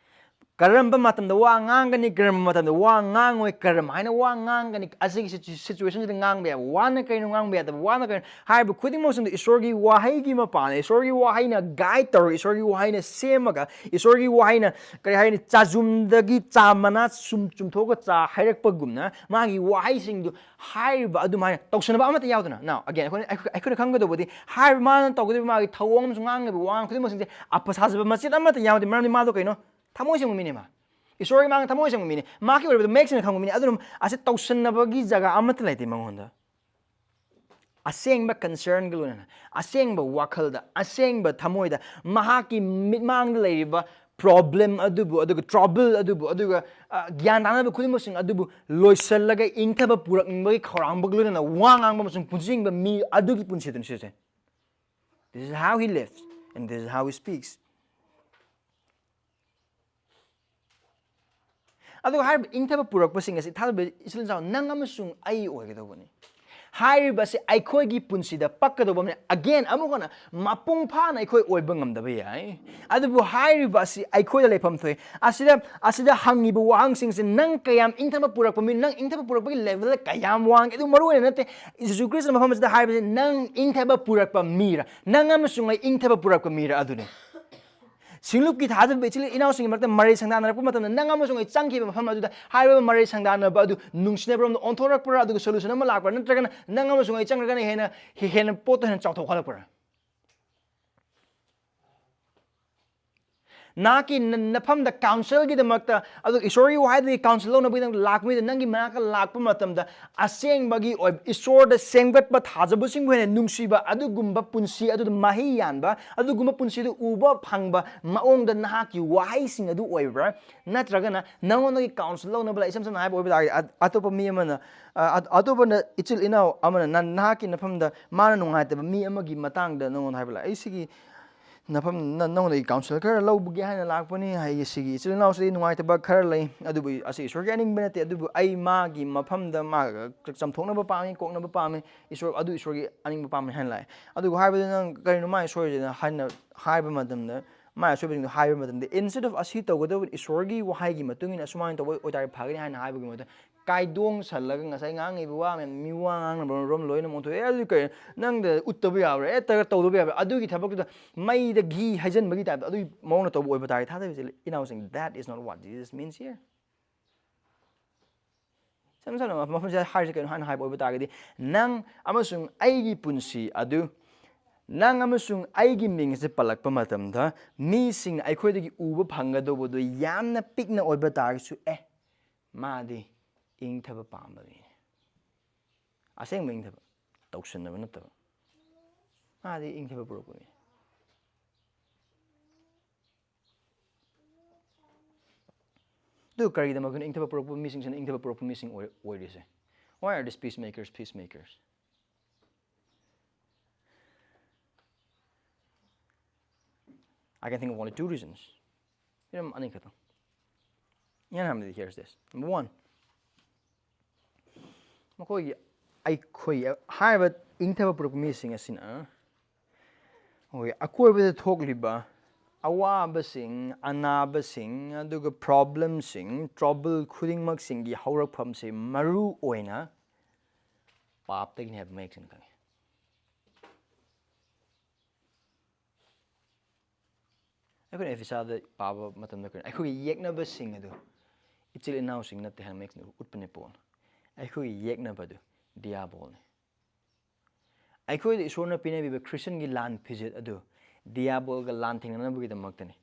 ꯀꯔꯝꯕ ꯃꯇꯝꯗ ꯋꯥ ꯉꯥꯡꯒꯅꯤ, ꯀꯔꯝꯕ ꯃꯇꯝꯗ ꯋꯥ ꯉꯥꯡꯉꯣꯏ, ꯀꯔꯝ ꯍꯥꯏꯅ ꯋꯥ ꯉꯥꯡꯒꯅꯤ, ꯑꯁꯤꯒꯤ situ-, situation ꯁꯤꯗ ꯉꯥꯡꯕ ꯌꯥꯕ ꯋꯥꯅ ꯀꯩꯅꯣ, ꯉꯥꯡꯕ ꯌꯥꯗꯕ ꯋꯥꯅ ꯀꯩꯅꯣ, ꯍꯥꯏꯔꯤꯕ ꯈꯨꯗꯤꯡꯃꯛꯁꯤꯡꯗꯣ ꯏꯁꯣꯔꯒꯤ ꯋꯥꯍꯩꯒꯤ ꯃꯄꯥꯟꯅ, ꯏꯁꯣꯔꯒꯤ ꯋꯥꯍꯩꯅ guide ꯇꯧꯔꯒ, ꯏꯁꯣꯔꯒꯤ ꯋꯥꯍꯩꯅ ꯁꯦꯝꯃꯒ, ꯏꯁꯣꯔꯒꯤ ꯋꯥꯍꯩꯅ, ꯀꯔꯤ ꯍꯥꯏꯅꯤ, ꯆꯥꯖꯨꯝꯗꯒꯤ ꯆꯥ ꯃꯅꯥ ꯁꯨꯝ ꯆꯨꯝꯊꯣꯛꯑꯒ ꯆꯥ ꯍꯥꯏꯔꯛꯄꯒꯨꯝꯅ, ꯃꯥꯒꯤ ꯋꯥꯍꯩꯁꯤꯡꯗꯨ ꯍꯥꯏꯔꯤꯕ ꯑꯗꯨꯃꯥꯏꯅ ꯇꯧꯁꯟꯅꯕ ꯑꯃꯠꯇ ꯌꯥꯎꯗꯅ꯫ Now, again, ꯑꯩꯈꯣꯏꯅ, ꯑꯩꯈꯣꯏ, ꯑꯩꯈꯣꯏꯅ ꯈꯪꯒꯗꯧꯕꯗꯤ, ꯍꯥꯏꯔꯤꯕ ꯃꯥꯅ ꯇꯧꯒꯗꯧꯔꯤꯕ ꯃꯥꯒꯤ ꯊꯧꯑꯣꯡ ꯑꯃꯁꯨꯡ ꯉꯥꯡꯒꯗꯧꯔꯤꯕ ꯋꯥꯉꯥꯡ ꯈꯨꯗꯤꯡꯃꯛꯁꯤꯡꯁꯦ ꯑꯐ ꯁꯥꯖꯕ ꯃꯆꯦꯠ ꯑꯃꯠꯇ ꯌꯥꯎꯗꯦ꯫ ꯃꯔꯝꯗꯤ ꯃꯥꯗꯣ ꯀꯩꯅꯣ? ꯊꯃꯣꯏ ꯁꯦꯡꯕ ꯃꯤꯅꯦ ꯃꯥ꯫ ꯏꯁꯣꯔꯒꯤ ꯃꯥꯡꯗ ꯊꯃꯣꯏ ꯁꯦꯡꯕ ꯃꯤꯅꯦ꯫ ꯃꯍꯥꯛꯀꯤ ꯑꯣꯏꯔꯕꯗ ꯃꯌꯦꯛ ꯁꯦꯡꯅ ꯈꯪꯕ ꯃꯤꯅꯦ꯫ ꯑꯗꯨꯅ ꯑꯁꯤ ꯇꯧꯁꯟꯅꯕꯒꯤ ꯖꯒꯥ ꯑꯃꯠꯇ ꯂꯩꯇꯦ ꯃꯉꯣꯟꯗ꯫ ꯑꯁꯦꯡꯕ concernꯒ ꯂꯣꯏꯅꯅ, ꯑꯁꯦꯡꯕ ꯋꯥꯈꯜꯗ, ꯑꯁꯦꯡꯕ ꯊꯃꯣꯏꯗ, ꯃꯍꯥꯛꯀꯤ ꯃꯤꯠꯃꯥꯡꯗ ꯂꯩꯔꯤꯕ problem ꯑꯗꯨꯕꯨ, ꯑꯗꯨꯒ trouble ꯑꯗꯨꯕꯨ, ꯑꯗꯨꯒ, ꯑ, ꯒ꯭ꯌꯥꯟ ꯇꯥꯅꯕ ꯈꯨꯗꯤꯡꯃꯛꯁꯤꯡ ꯑꯗꯨꯕꯨ ꯂꯣꯏꯁꯤꯜꯂꯒ ꯏꯪꯊꯕ ꯄꯨꯔꯛꯅꯤꯡꯕꯒꯤ ꯈꯧꯔꯥꯡꯕꯒ ꯂꯣꯏꯅꯅ ꯋꯥ ꯉꯥꯡꯕ ꯑꯃꯁꯨꯡ ꯄꯨꯟꯁꯤ ꯍꯤꯡꯕ ꯃꯤ ꯑꯗꯨꯒꯤ ꯄꯨꯟꯁꯤ ꯑꯗꯨꯅꯤ ꯁꯤꯁꯦ꯫ This is how he lives and this is how he speaks. ꯑꯗꯨꯒ ꯍꯥꯏꯔꯤꯕ ꯏꯪꯊꯕ ꯄꯨꯔꯛꯄꯁꯤꯡ ꯑꯁꯤ, ꯊꯥꯖꯕ ꯏꯆꯤꯜ ꯏꯅꯥꯎ, ꯅꯪ ꯑꯃꯁꯨꯡ ꯑꯩ ꯑꯣꯏꯒꯗꯧꯕꯅꯤ꯫ ꯍꯥꯏꯔꯤꯕ ꯑꯁꯤ ꯑꯩꯈꯣꯏꯒꯤ ꯄꯨꯟꯁꯤꯗ ꯄꯛꯀꯗꯧꯕ ꯑꯃꯅꯤ꯫ Again, ꯑꯃꯨꯛ ꯍꯟꯅ ꯃꯄꯨꯡ ꯐꯥꯅ ꯑꯩꯈꯣꯏ ꯑꯣꯏꯕ ꯉꯝꯗꯕ ꯌꯥꯏ, ꯑꯗꯨꯕꯨ ꯍꯥꯏꯔꯤꯕ ꯑꯁꯤ ꯑꯩꯈꯣꯏꯗ ꯂꯩꯐꯝ ꯊꯣꯛꯏ꯫ ꯑꯁꯤꯗ, ꯑꯁꯤꯗ ꯍꯪꯉꯤꯕ ꯋꯥꯍꯪꯁꯤꯡꯁꯤ, ꯅꯪ ꯀꯌꯥꯝ ꯏꯪꯊꯕ ꯄꯨꯔꯛꯄ ꯃꯤ, ꯅꯪ ꯏꯪꯊꯕ ꯄꯨꯔꯛꯄꯒꯤ levelꯗ ꯀꯌꯥꯝ ꯋꯥꯡꯒꯦ, ꯑꯗꯨ ꯃꯔꯨ ꯑꯣꯏꯅ ꯅꯠꯇꯦ꯫ ꯖꯤꯁꯨ ꯈ꯭ꯔꯤꯁꯇ ꯃꯐꯝ ꯑꯁꯤꯗ ꯍꯥꯏꯕꯁꯤ, ꯅꯪ ꯏꯪꯊꯕ ꯄꯨꯔꯛꯄ ꯃꯤꯔ, ꯅꯪ ꯑꯃꯁꯨꯡ ꯑꯩ ꯏꯪꯊꯕ ꯄꯨꯔꯛꯄ ꯃꯤꯔ ꯑꯗꯨꯅꯤ꯫ ꯁꯤꯡꯂꯨꯞꯀꯤ ꯊꯥꯖꯕ ꯏꯆꯤꯜ ꯏꯅꯥꯎꯁꯤꯡꯒꯤ ꯃꯔꯛꯇ ꯃꯔꯩ ꯁꯪꯗꯥꯟꯅꯔꯛꯄ ꯃꯇꯝꯗ, ꯅꯪ ꯑꯃꯁꯨꯡ ꯑꯩ ꯆꯪꯈꯤꯕ ꯃꯐꯝ ꯑꯗꯨꯗ ꯍꯥꯏꯔꯤꯕ ꯃꯔꯩ ꯁꯪꯗꯥꯟꯅꯕ ꯑꯗꯨ ꯅꯨꯡꯁꯤꯅꯕꯔꯣꯝꯗ ꯑꯣꯟꯊꯣꯔꯛꯄ꯭ꯔꯥ, ꯑꯗꯨꯒ solution ꯑꯃ ꯂꯥꯛꯄ꯭ꯔꯥ, ꯅꯠꯇ꯭ꯔꯒꯅ ꯅꯪ ꯑꯃꯁꯨꯡ ꯑꯩ ꯆꯪꯈ꯭ꯔꯒꯅ ꯍꯦꯟꯅ, ꯍꯦꯟꯅ ꯄꯣꯠꯇꯣ ꯍꯦꯟꯅ ꯆꯥꯎꯊꯣꯛꯍꯜꯂꯛꯄ꯭ꯔꯥ? ꯅꯍꯥꯛꯀꯤ ꯅ- ꯅꯐꯝꯗ ꯀꯥꯎꯟꯁꯤꯜꯒꯤꯗꯃꯛꯇ, ꯑꯗꯨꯒ ꯏꯁꯣꯔꯒꯤ ꯋꯥꯍꯩꯗꯒꯤ ꯀꯥꯎꯟꯁꯤꯜ ꯂꯧꯅꯕꯒꯤꯗꯃꯛꯇ ꯂꯥꯛꯄ ꯃꯤꯗ, ꯅꯪꯒꯤ ꯃꯅꯥꯛꯇ ꯂꯥꯛꯄ ꯃꯇꯝꯗ ꯑꯁꯦꯡꯕꯒꯤ ꯑꯣꯏꯕ ꯏꯁꯣꯔꯗ ꯁꯦꯝꯒꯠꯄ ꯊꯥꯖꯕꯁꯤꯡꯕꯨ ꯍꯦꯟꯅ ꯅꯨꯡꯁꯤꯕ ꯑꯗꯨꯒꯨꯝꯕ ꯄꯨꯟꯁꯤ ꯑꯗꯨꯗ ꯃꯍꯩ ꯌꯥꯟꯕ, ꯑꯗꯨꯒꯨꯝꯕ ꯄꯨꯟꯁꯤꯗꯨ ꯎꯕ ꯐꯪꯕ ꯃꯑꯣꯡꯗ ꯅꯍꯥꯛꯀꯤ ꯋꯥꯍꯩꯁꯤꯡ ꯑꯗꯨ ꯑꯣꯏꯕ꯭ꯔꯥ? ꯅꯠꯇ꯭ꯔꯒꯅ ꯅꯉꯣꯟꯗꯒꯤ ꯀꯥꯎꯟꯁꯤꯜ ꯂꯧꯅꯕ ꯂꯥꯛ-, ꯏꯁꯝ ꯁꯝꯅ ꯍꯥꯏꯕ ꯑꯣꯏꯕ ꯇꯥꯔꯒꯗꯤ, ꯑ-, ꯑꯇꯣꯞꯄ ꯃꯤ ꯑꯃꯅ, ꯑ, ꯑ-, ꯑꯇꯣꯞꯄꯅ, ꯏꯆꯤꯜ ꯏꯅꯥꯎ ꯑꯃꯅ ꯅ-, ꯅꯍꯥꯛꯀꯤ ꯅꯐꯝꯗ ꯃꯥꯅ ꯅꯨꯡꯉꯥꯏꯇꯕ ꯃꯤ ꯑꯃꯒꯤ ꯃꯇꯥꯡꯗ ꯅꯉꯣꯟꯗ ꯍꯥꯏꯕ ꯂꯥꯛ, "ꯑꯩ ꯁꯤꯒꯤ ꯅꯐꯝ, ꯅ-, ꯅꯉꯣꯟꯗꯒꯤ ꯀꯥꯎꯟꯁꯤꯜ ꯈꯔ ꯂꯧꯕꯒꯦ ꯍꯥꯏꯅ ꯂꯥꯛꯄꯅꯤ, ꯑꯩꯒꯤ ꯁꯤꯒꯤ ꯏꯆꯤꯜ ꯏꯅꯥꯎꯁꯤꯗꯤ ꯅꯨꯡꯉꯥꯏꯇꯕ ꯈꯔ ꯂꯩ, ꯑꯗꯨꯕꯨ ꯑꯁꯤ ꯏꯁꯣꯔꯒꯤ ꯑꯅꯤꯡꯕ ꯅꯠꯇꯦ, ꯑꯗꯨꯕꯨ ꯑꯩ ꯃꯥꯒꯤ ꯃꯐꯝꯗ ꯃꯥꯒ ꯆꯝꯊꯣꯛꯅꯕ ꯄꯥꯝꯃꯤ, ꯀꯣꯛꯅꯕ ꯄꯥꯝꯃꯤ, ꯏꯁꯣꯔ ꯑꯗꯨ ꯏꯁꯣꯔꯒꯤ ꯑꯅꯤꯡꯕ ꯄꯥꯝꯃꯤ" ꯍꯥꯏꯅ ꯂꯥꯛꯑꯦ꯫ ꯑꯗꯨꯒ ꯍꯥꯏꯕꯗ ꯅꯪ ꯀꯔꯤꯅꯣ ꯃꯥꯒꯤ ꯁꯣꯏꯔꯤꯁꯤꯅ ꯍꯥꯏꯅ ꯍꯥꯏꯕ ꯃꯇꯝꯗ, ꯃꯥꯒꯤ ꯑꯁꯣꯏꯕꯁꯤꯡꯗꯣ ꯍꯥꯏꯕ ꯃꯇꯝꯗ, instead of ꯑꯁꯤ ꯇꯧꯒꯗꯕ, ꯏꯁꯣꯔꯒꯤ ꯋꯥꯍꯩꯒꯤ ꯃꯇꯨꯡ ꯏꯟꯅ ꯑꯁꯨꯃꯥꯏꯅ ꯇꯧꯕ ꯑꯣꯏꯇꯥꯔꯗꯤ ꯐꯒꯅꯤ ꯍꯥꯏꯅ ꯍꯥꯏꯕꯒꯤ ꯃꯍꯨꯠꯇ, ꯀꯥꯏꯗꯣꯡꯁꯜꯂꯒ ꯉꯁꯥꯏ ꯉꯥꯡꯉꯤꯕ ꯋꯥ ꯃꯌꯥꯝ, ꯃꯤ ꯋꯥ ꯉꯥꯡꯅꯕ ꯔꯣꯝ ꯂꯣꯏꯅ ꯑꯣꯟꯊꯣꯛꯑꯦ꯫ "ꯑꯦ, ꯑꯗꯨꯗꯤ ꯀꯩ, ꯅꯪꯗ ꯎꯠꯇꯕ ꯌꯥꯕ꯭ꯔꯥ? ꯑꯦ, ꯇꯒ ꯇꯧꯗꯕ ꯌꯥꯕ꯭ꯔꯥ?" ꯑꯗꯨꯒꯤ ꯊꯕꯛꯇꯨꯗ ꯃꯩꯗ ꯘꯤ ꯍꯩꯖꯤꯟꯕꯒꯤ ꯇꯥꯏꯞꯇ ꯑꯗꯨꯒꯤ ꯃꯑꯣꯡꯗ ꯇꯧꯕ ꯑꯣꯏꯕ ꯇꯥꯔꯗꯤ, ꯊꯥꯗꯕꯤꯁꯦ, ꯏꯅꯥꯎꯁꯤꯡ, that is not what Jesus means here. ꯏꯁꯝ ꯁꯝꯅ ꯃꯐꯝꯁꯤꯗ ꯍꯥꯏꯔꯤꯁꯦ ꯀꯩꯅꯣ ꯍꯥꯏꯅ ꯍꯥꯏꯕ ꯑꯣꯏꯕ ꯇꯥꯔꯒꯗꯤ, ꯅꯪ ꯑꯃꯁꯨꯡ ꯑꯩꯒꯤ ꯄꯨꯟꯁꯤ ꯑꯗꯨ, ꯅꯪ ꯑꯃꯁꯨꯡ ꯑꯩꯒꯤ ꯃꯤꯡ ꯑꯁꯤ ꯄꯜꯂꯛꯄ ꯃꯇꯝꯗ, ꯃꯤꯁꯤꯡꯅ ꯑꯩꯈꯣꯏꯗꯒꯤ ꯎꯕ ꯐꯪꯒꯗꯧꯕꯗꯨ ꯌꯥꯝꯅ ꯄꯤꯛꯅ ꯑꯣꯏꯕ ꯇꯥꯔꯒꯁꯨ, ꯑꯦ, ꯃꯥꯗꯤ ꯏꯪꯊꯕ ꯄꯥꯝꯕ ꯃꯤꯅꯤ꯫ ꯑꯁꯦꯡꯕ ꯏꯪꯊꯕ, ꯇꯧꯁꯤꯟꯅꯕ ꯅꯠꯇꯕ꯫ ꯃꯥꯗꯤ ꯏꯪꯊꯕ ꯄꯨꯔꯛꯄ ꯃꯤ꯫ ꯑꯗꯨ ꯀꯔꯤꯒꯤꯗꯃꯛꯇꯅꯣ ꯏꯪꯊꯕ ꯄꯨꯔꯛꯄ ꯃꯤꯁꯤꯡꯁꯤꯅ ꯏꯪꯊꯕ ꯄꯨꯔꯛꯄ ꯃꯤꯁꯤꯡ ꯑꯣꯏ-, ꯑꯣꯏꯔꯤꯁꯦ? Why are these peacemakers peacemakers? I can think of only two reasons. ꯃꯔꯝ ꯑꯅꯤꯈꯛꯇꯪ꯫ ꯏꯍꯥꯟ ꯍꯥꯟꯕꯗꯤ, here's this. Number one, ꯃꯈꯣꯏꯒꯤ, ꯑꯩꯈꯣꯏ ꯍꯥꯏꯔꯤꯕ ꯏꯪꯊꯕ ꯄꯨꯔꯛꯄ ꯃꯤꯁꯤꯡ ꯑꯁꯤꯅ ꯑꯩꯈꯣꯏ ꯑꯀꯣꯏꯕꯗ ꯊꯣꯛꯂꯤꯕ ꯑꯋꯥꯕꯁꯤꯡ, ꯑꯅꯥꯕꯁꯤꯡ, ꯑꯗꯨꯒ problemꯁꯤꯡ, trouble ꯈꯨꯗꯤꯡꯃꯛꯁꯤꯡꯒꯤ ꯍꯧꯔꯛꯐꯝꯁꯦ ꯃꯔꯨ ꯑꯣꯏꯅ ꯄꯥꯞꯇꯒꯤꯅꯤ ꯍꯥꯏꯕ ꯃꯌꯦꯛ ꯁꯦꯡꯅ ꯈꯪꯉꯤ꯫ ꯑꯩꯈꯣꯏꯅ ꯑꯦꯐꯤꯁꯥꯗ ꯄꯥꯕ ꯃꯇꯝꯗ ꯀꯔꯤꯅꯣ? ꯑꯩꯈꯣꯏꯒꯤ ꯌꯦꯛꯅꯕꯁꯤꯡ ꯑꯗꯨ ꯏꯆꯤꯜ ꯏꯅꯥꯎꯁꯤꯡ ꯅꯠꯇꯦ ꯍꯥꯏꯅ ꯃꯌꯦꯛ ꯁꯦꯡꯅ ꯎꯠꯄꯅꯦ ꯄꯣꯜꯅ꯫ ꯑꯩꯈꯣꯏꯒꯤ ꯌꯦꯛꯅꯕꯗꯨ ꯗꯤꯌꯥꯕꯣꯜꯅꯤ꯫ ꯑꯩꯈꯣꯏꯗ ꯏꯁꯣꯔꯅ ꯄꯤꯅꯕꯤꯕ ꯈ꯭ꯔꯤꯁꯇꯟꯒꯤ ꯂꯥꯟ ꯐꯤꯖꯦꯠ ꯑꯗꯨ ꯗꯤꯌꯥꯕꯣꯜꯒ ꯂꯥꯟ ꯊꯦꯡꯅꯅꯕꯒꯤꯗꯃꯛꯇꯅꯤ꯫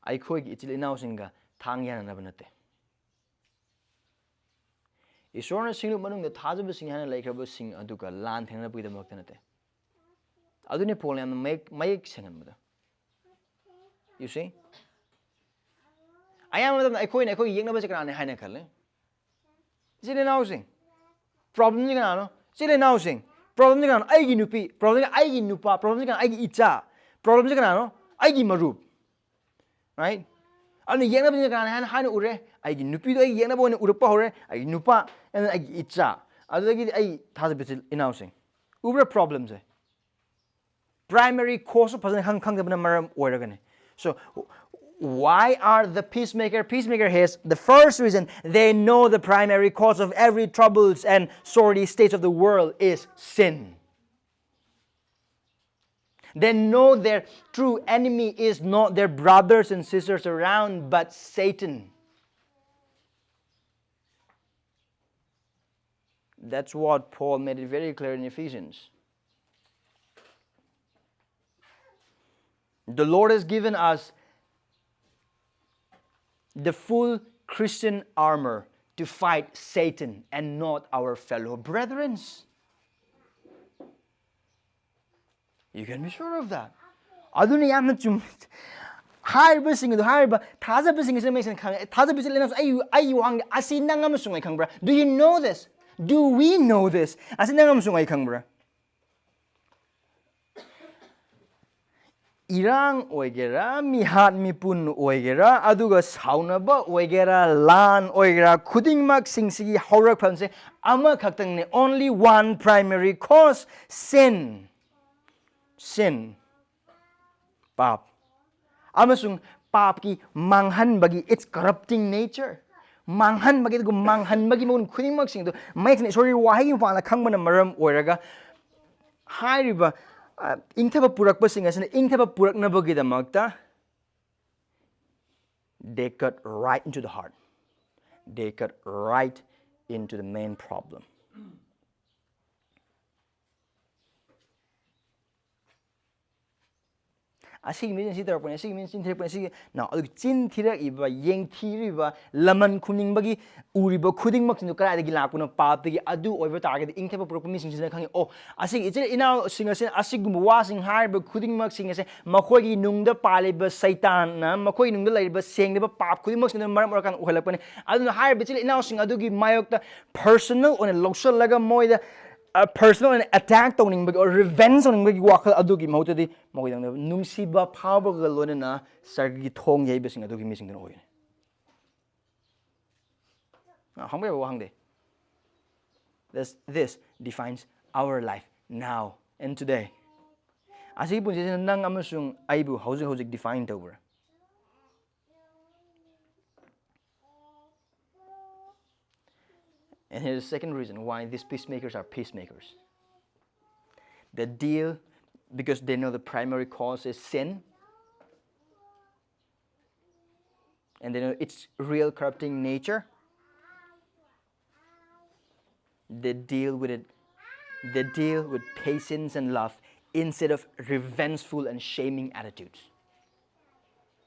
ꯑꯩꯈꯣꯏꯒꯤ ꯏꯆꯤꯜ ꯏꯅꯥꯎꯁꯤꯡꯒ ꯊꯥꯡ ꯌꯥꯅꯅꯕ ꯅꯠꯇꯦ꯫ ꯏꯁꯣꯔꯅ ꯁꯤꯡꯂꯨꯞ ꯃꯅꯨꯡꯗ ꯊꯥꯖꯕꯁꯤꯡ ꯍꯥꯏꯅ ꯂꯩꯈ꯭ꯔꯕꯁꯤꯡ ꯑꯗꯨꯒ ꯂꯥꯟ ꯊꯦꯡꯅꯅꯕꯒꯤꯗꯃꯛꯇ ꯅꯠꯇꯦ꯫ ꯑꯗꯨꯅꯤ ꯄꯣꯜꯅ ꯌꯥꯝꯅ ꯃꯌꯦꯛ, ꯃꯌꯦꯛ ꯁꯦꯡꯍꯟꯕꯗ꯫ You see? ꯑꯌꯥꯝꯕ ꯃꯇꯝꯗ ꯑꯩꯈꯣꯏꯅ ꯑꯩꯈꯣꯏꯒꯤ ꯌꯦꯛꯅꯕꯁꯦ ꯀꯅꯥꯅꯦ ꯍꯥꯏꯅ ꯈꯜꯂꯦ? ꯏꯆꯤꯜ ꯏꯅꯥꯎꯁꯤꯡ꯫ ꯄ꯭ꯔꯣꯕ꯭ꯂꯦꯝꯁꯤ ꯀꯅꯥꯅꯣ? ꯏꯆꯤꯜ ꯏꯅꯥꯎꯁꯤꯡ꯫ ꯄ꯭ꯔꯣꯕ꯭ꯂꯦꯝꯁꯤ ꯀꯅꯥꯅꯣ? ꯑꯩꯒꯤ ꯅꯨꯄꯤ꯫ ꯄ꯭ꯔꯣꯕ꯭ꯂꯦꯝꯁꯤ ꯑꯩꯒꯤ ꯅꯨꯄꯥ꯫ ꯄ꯭ꯔꯣꯕ꯭ꯂꯦꯝꯁꯤ ꯀꯅꯥꯅꯣ? ꯑꯩꯒꯤ ꯏꯆꯥ꯫ ꯄ꯭ꯔꯣꯕ꯭ꯂꯦꯝꯁꯤ ꯀꯅꯥꯅꯣ? ꯑꯩꯒꯤ ꯃꯔꯨꯞ꯫ Right? ꯑꯗꯨꯅ ꯌꯦꯛꯅꯕꯁꯤꯅ ꯀꯅꯥꯅ ꯍꯥꯏꯅ, ꯍꯥꯏꯅ ꯎꯔꯦ? ꯑꯩꯒꯤ ꯅꯨꯄꯤꯗꯣ ꯑꯩꯒꯤ ꯌꯦꯛꯅꯕ ꯑꯣꯏꯅ ꯎꯔꯛꯄ ꯍꯧꯔꯦ, ꯑꯩꯒꯤ ꯅꯨꯄꯥ, ꯑꯗꯨꯅ ꯑꯩꯒꯤ ꯏꯆꯥ, ꯑꯗꯨꯗꯒꯤꯗꯤ ꯑꯩ ꯊꯥꯖꯕ ꯏꯆꯤꯜ ꯏꯅꯥꯎꯁꯤꯡ꯫ ꯎꯕ꯭ꯔꯥ ꯄ꯭ꯔꯣꯕ꯭ꯂꯦꯝꯁꯦ? ꯄ꯭ꯔꯥꯏꯃꯔꯤ ꯀꯣꯁꯁꯨ ꯐꯖꯅ ꯈꯪ-, ꯈꯪꯗꯕꯅ ꯃꯔꯝ ꯑꯣꯏꯔꯒꯅꯤ꯫ So, why are the peacemaker? Peacemaker has the first reason, they know the primary cause of every troubles and sorry states of the world is sin. They know their true enemy is not their brothers and sisters around, but Satan. That's what Paul made it very clear in Ephesians. The Lord has given us the full Christian armor to fight Satan and not our fellow brethrens. You can be sure of that. ꯑꯗꯨꯅ ꯌꯥꯝꯅ ꯆꯨꯝ-, ꯍꯥꯏꯔꯤꯕꯁꯤꯡ ꯑꯗꯨ, ꯍꯥꯏꯔꯤꯕ ꯊꯥꯖꯕꯁꯤꯡ ꯑꯁꯤꯅ ꯃꯌꯦꯛ ꯁꯦꯡꯅ ꯈꯪꯉꯦ꯫ ꯊꯥꯖꯕꯁꯤ ꯂꯩꯅꯕꯁꯨ ꯑꯩ, ꯑꯩꯒꯤ ꯋꯥꯍꯪꯗꯤ ꯑꯁꯤ ꯅꯪ ꯑꯃꯁꯨꯡ ꯑꯩ ꯈꯪꯕ꯭ꯔꯥ? Do you know this? Do we know this? ꯑꯁꯤ ꯅꯪ ꯑꯃꯁꯨꯡ ꯑꯩ ꯈꯪꯕ꯭ꯔꯥ? ꯏꯔꯥꯡ ꯑꯣꯏꯒꯦꯔꯥ, ꯃꯤꯍꯥꯠ ꯃꯤꯄꯨꯟ ꯑꯣꯏꯒꯦꯔꯥ, ꯑꯗꯨꯒ ꯁꯥꯎꯅꯕ ꯑꯣꯏꯒꯦꯔꯥ, ꯂꯥꯟ ꯑꯣꯏꯒꯦꯔꯥ, ꯈꯨꯗꯤꯡꯃꯛꯁꯤꯡꯁꯤꯒꯤ ꯍꯧꯔꯛꯐꯝꯁꯦ ꯑꯃꯈꯛꯇꯪꯅꯦ, only one primary cause, sin. Sin. ꯄꯥꯞ꯫ ꯑꯃꯁꯨꯡ ꯄꯥꯞꯀꯤ ꯃꯥꯡꯍꯟꯕꯒꯤ, its corrupting nature, ꯃꯥꯡꯍꯟꯕꯒꯤ, ꯑꯗꯨꯒ ꯃꯥꯡꯍꯟꯕꯒꯤ ꯃꯒꯨꯟ ꯈꯨꯗꯤꯡꯃꯛꯁꯤꯡ ꯑꯗꯨ ꯃꯌꯦꯛ ꯁꯦꯡꯅ ꯏꯁꯣꯔꯒꯤ ꯋꯥꯍꯩꯒꯤ ꯃꯄꯥꯟꯗ ꯈꯪꯕꯅ ꯃꯔꯝ ꯑꯣꯏꯔꯒ ꯍꯥꯏꯔꯤꯕ, ꯑ, ꯏꯪꯊꯕ ꯄꯨꯔꯛꯄꯁꯤꯡ ꯑꯁꯤꯅ ꯏꯪꯊꯕ ꯄꯨꯔꯛꯅꯕꯒꯤꯗꯃꯛꯇ they cut right into the heart. They cut right into the main problem. ꯑꯁꯤꯒꯤ ꯃꯤꯁꯤꯅ ꯁꯤ ꯇꯧꯔꯛꯄꯅꯦ, ꯑꯁꯤꯒꯤ ꯃꯤꯁꯤꯅ ꯆꯤꯟ ꯊꯤꯔꯛꯄꯅꯦ, ꯑꯁꯤꯒꯤ꯫ ꯅ ꯑꯗꯨꯒꯤ ꯆꯤꯟ ꯊꯤꯔꯛꯏꯕ, ꯌꯦꯡꯊꯤꯔꯤꯕ, ꯂꯃꯟ ꯈꯨꯝꯅꯤꯡꯕꯒꯤ ꯎꯔꯤꯕ ꯈꯨꯗꯤꯡꯃꯛꯁꯤꯡꯗꯨ ꯀꯗꯥꯏꯗꯒꯤ ꯂꯥꯛꯄꯅꯣ? ꯄꯥꯞꯇꯒꯤ꯫ ꯑꯗꯨ ꯑꯣꯏꯕ ꯇꯥꯔꯒꯗꯤ ꯏꯪꯊꯕ ꯄꯨꯔꯛꯄ ꯃꯤꯁꯤꯡꯁꯤꯅ ꯈꯪꯉꯤ, ꯑꯣ, ꯑꯁꯤꯒꯤ ꯏꯆꯤꯜ ꯏꯅꯥꯎꯁꯤꯡ ꯑꯁꯤꯅ ꯑꯁꯤꯒꯨꯝꯕ ꯋꯥꯁꯤꯡ ꯍꯥꯏꯔꯤꯕ ꯈꯨꯗꯤꯡꯃꯛꯁꯤꯡ ꯑꯁꯦ ꯃꯈꯣꯏꯒꯤ ꯅꯨꯡꯗ ꯄꯥꯜꯂꯤꯕ ꯁꯩꯇꯥꯟꯅ ꯃꯈꯣꯏꯒꯤ ꯅꯨꯡꯗ ꯂꯩꯔꯤꯕ ꯁꯦꯡꯗꯕ ꯄꯥꯞ ꯈꯨꯗꯤꯡꯃꯛꯁꯤꯡꯗꯨꯅ ꯃꯔꯝ ꯑꯣꯏꯔꯀꯥꯟꯗ ꯑꯣꯏꯍꯜꯂꯛꯄꯅꯤ꯫ ꯑꯗꯨꯅ ꯍꯥꯏꯔꯤꯕ ꯏꯆꯤꯜ ꯏꯅꯥꯎꯁꯤꯡ ꯑꯗꯨꯒꯤ ꯃꯥꯌꯣꯛꯇ personal ꯑꯣꯏꯅ ꯂꯧꯁꯤꯜꯂꯒ ꯃꯣꯏꯗ personal ꯑꯣꯏꯅ attack ꯇꯧꯅꯤꯡꯕꯒꯤ or revenge ꯇꯧꯅꯤꯡꯕꯒꯤ ꯋꯥꯈꯜ ꯑꯗꯨꯒꯤ ꯃꯍꯨꯠꯇꯗꯤ ꯃꯈꯣꯏꯗꯪꯗ ꯅꯨꯡꯁꯤꯕ ꯐꯥꯎꯕꯒ ꯂꯣꯏꯅꯅ ꯁꯔꯒꯒꯤ ꯊꯣꯡ ꯌꯩꯕꯁꯤꯡ ꯑꯗꯨꯒꯤ ꯃꯤꯁꯤꯡꯗꯨꯅ ꯑꯣꯏꯒꯅꯤ꯫ ꯑ, ꯍꯪꯕ ꯌꯥꯕ ꯋꯥꯍꯪꯗꯤ? This, this defines our life now and today. ꯑꯁꯤꯒꯤ ꯄꯨꯟꯁꯤꯁꯤꯅ ꯅꯪ ꯑꯃꯁꯨꯡ ꯑꯩꯕꯨ ꯍꯧꯖꯤꯛ ꯍꯧꯖꯤꯛ define ꯇꯧꯕ꯭ꯔꯥ? And here's the second reason why these peacemakers are peacemakers. They deal, because they know the primary cause is sin, and they know its real corrupting nature. They deal with it. They deal with patience and love instead of revengeful and shaming attitudes.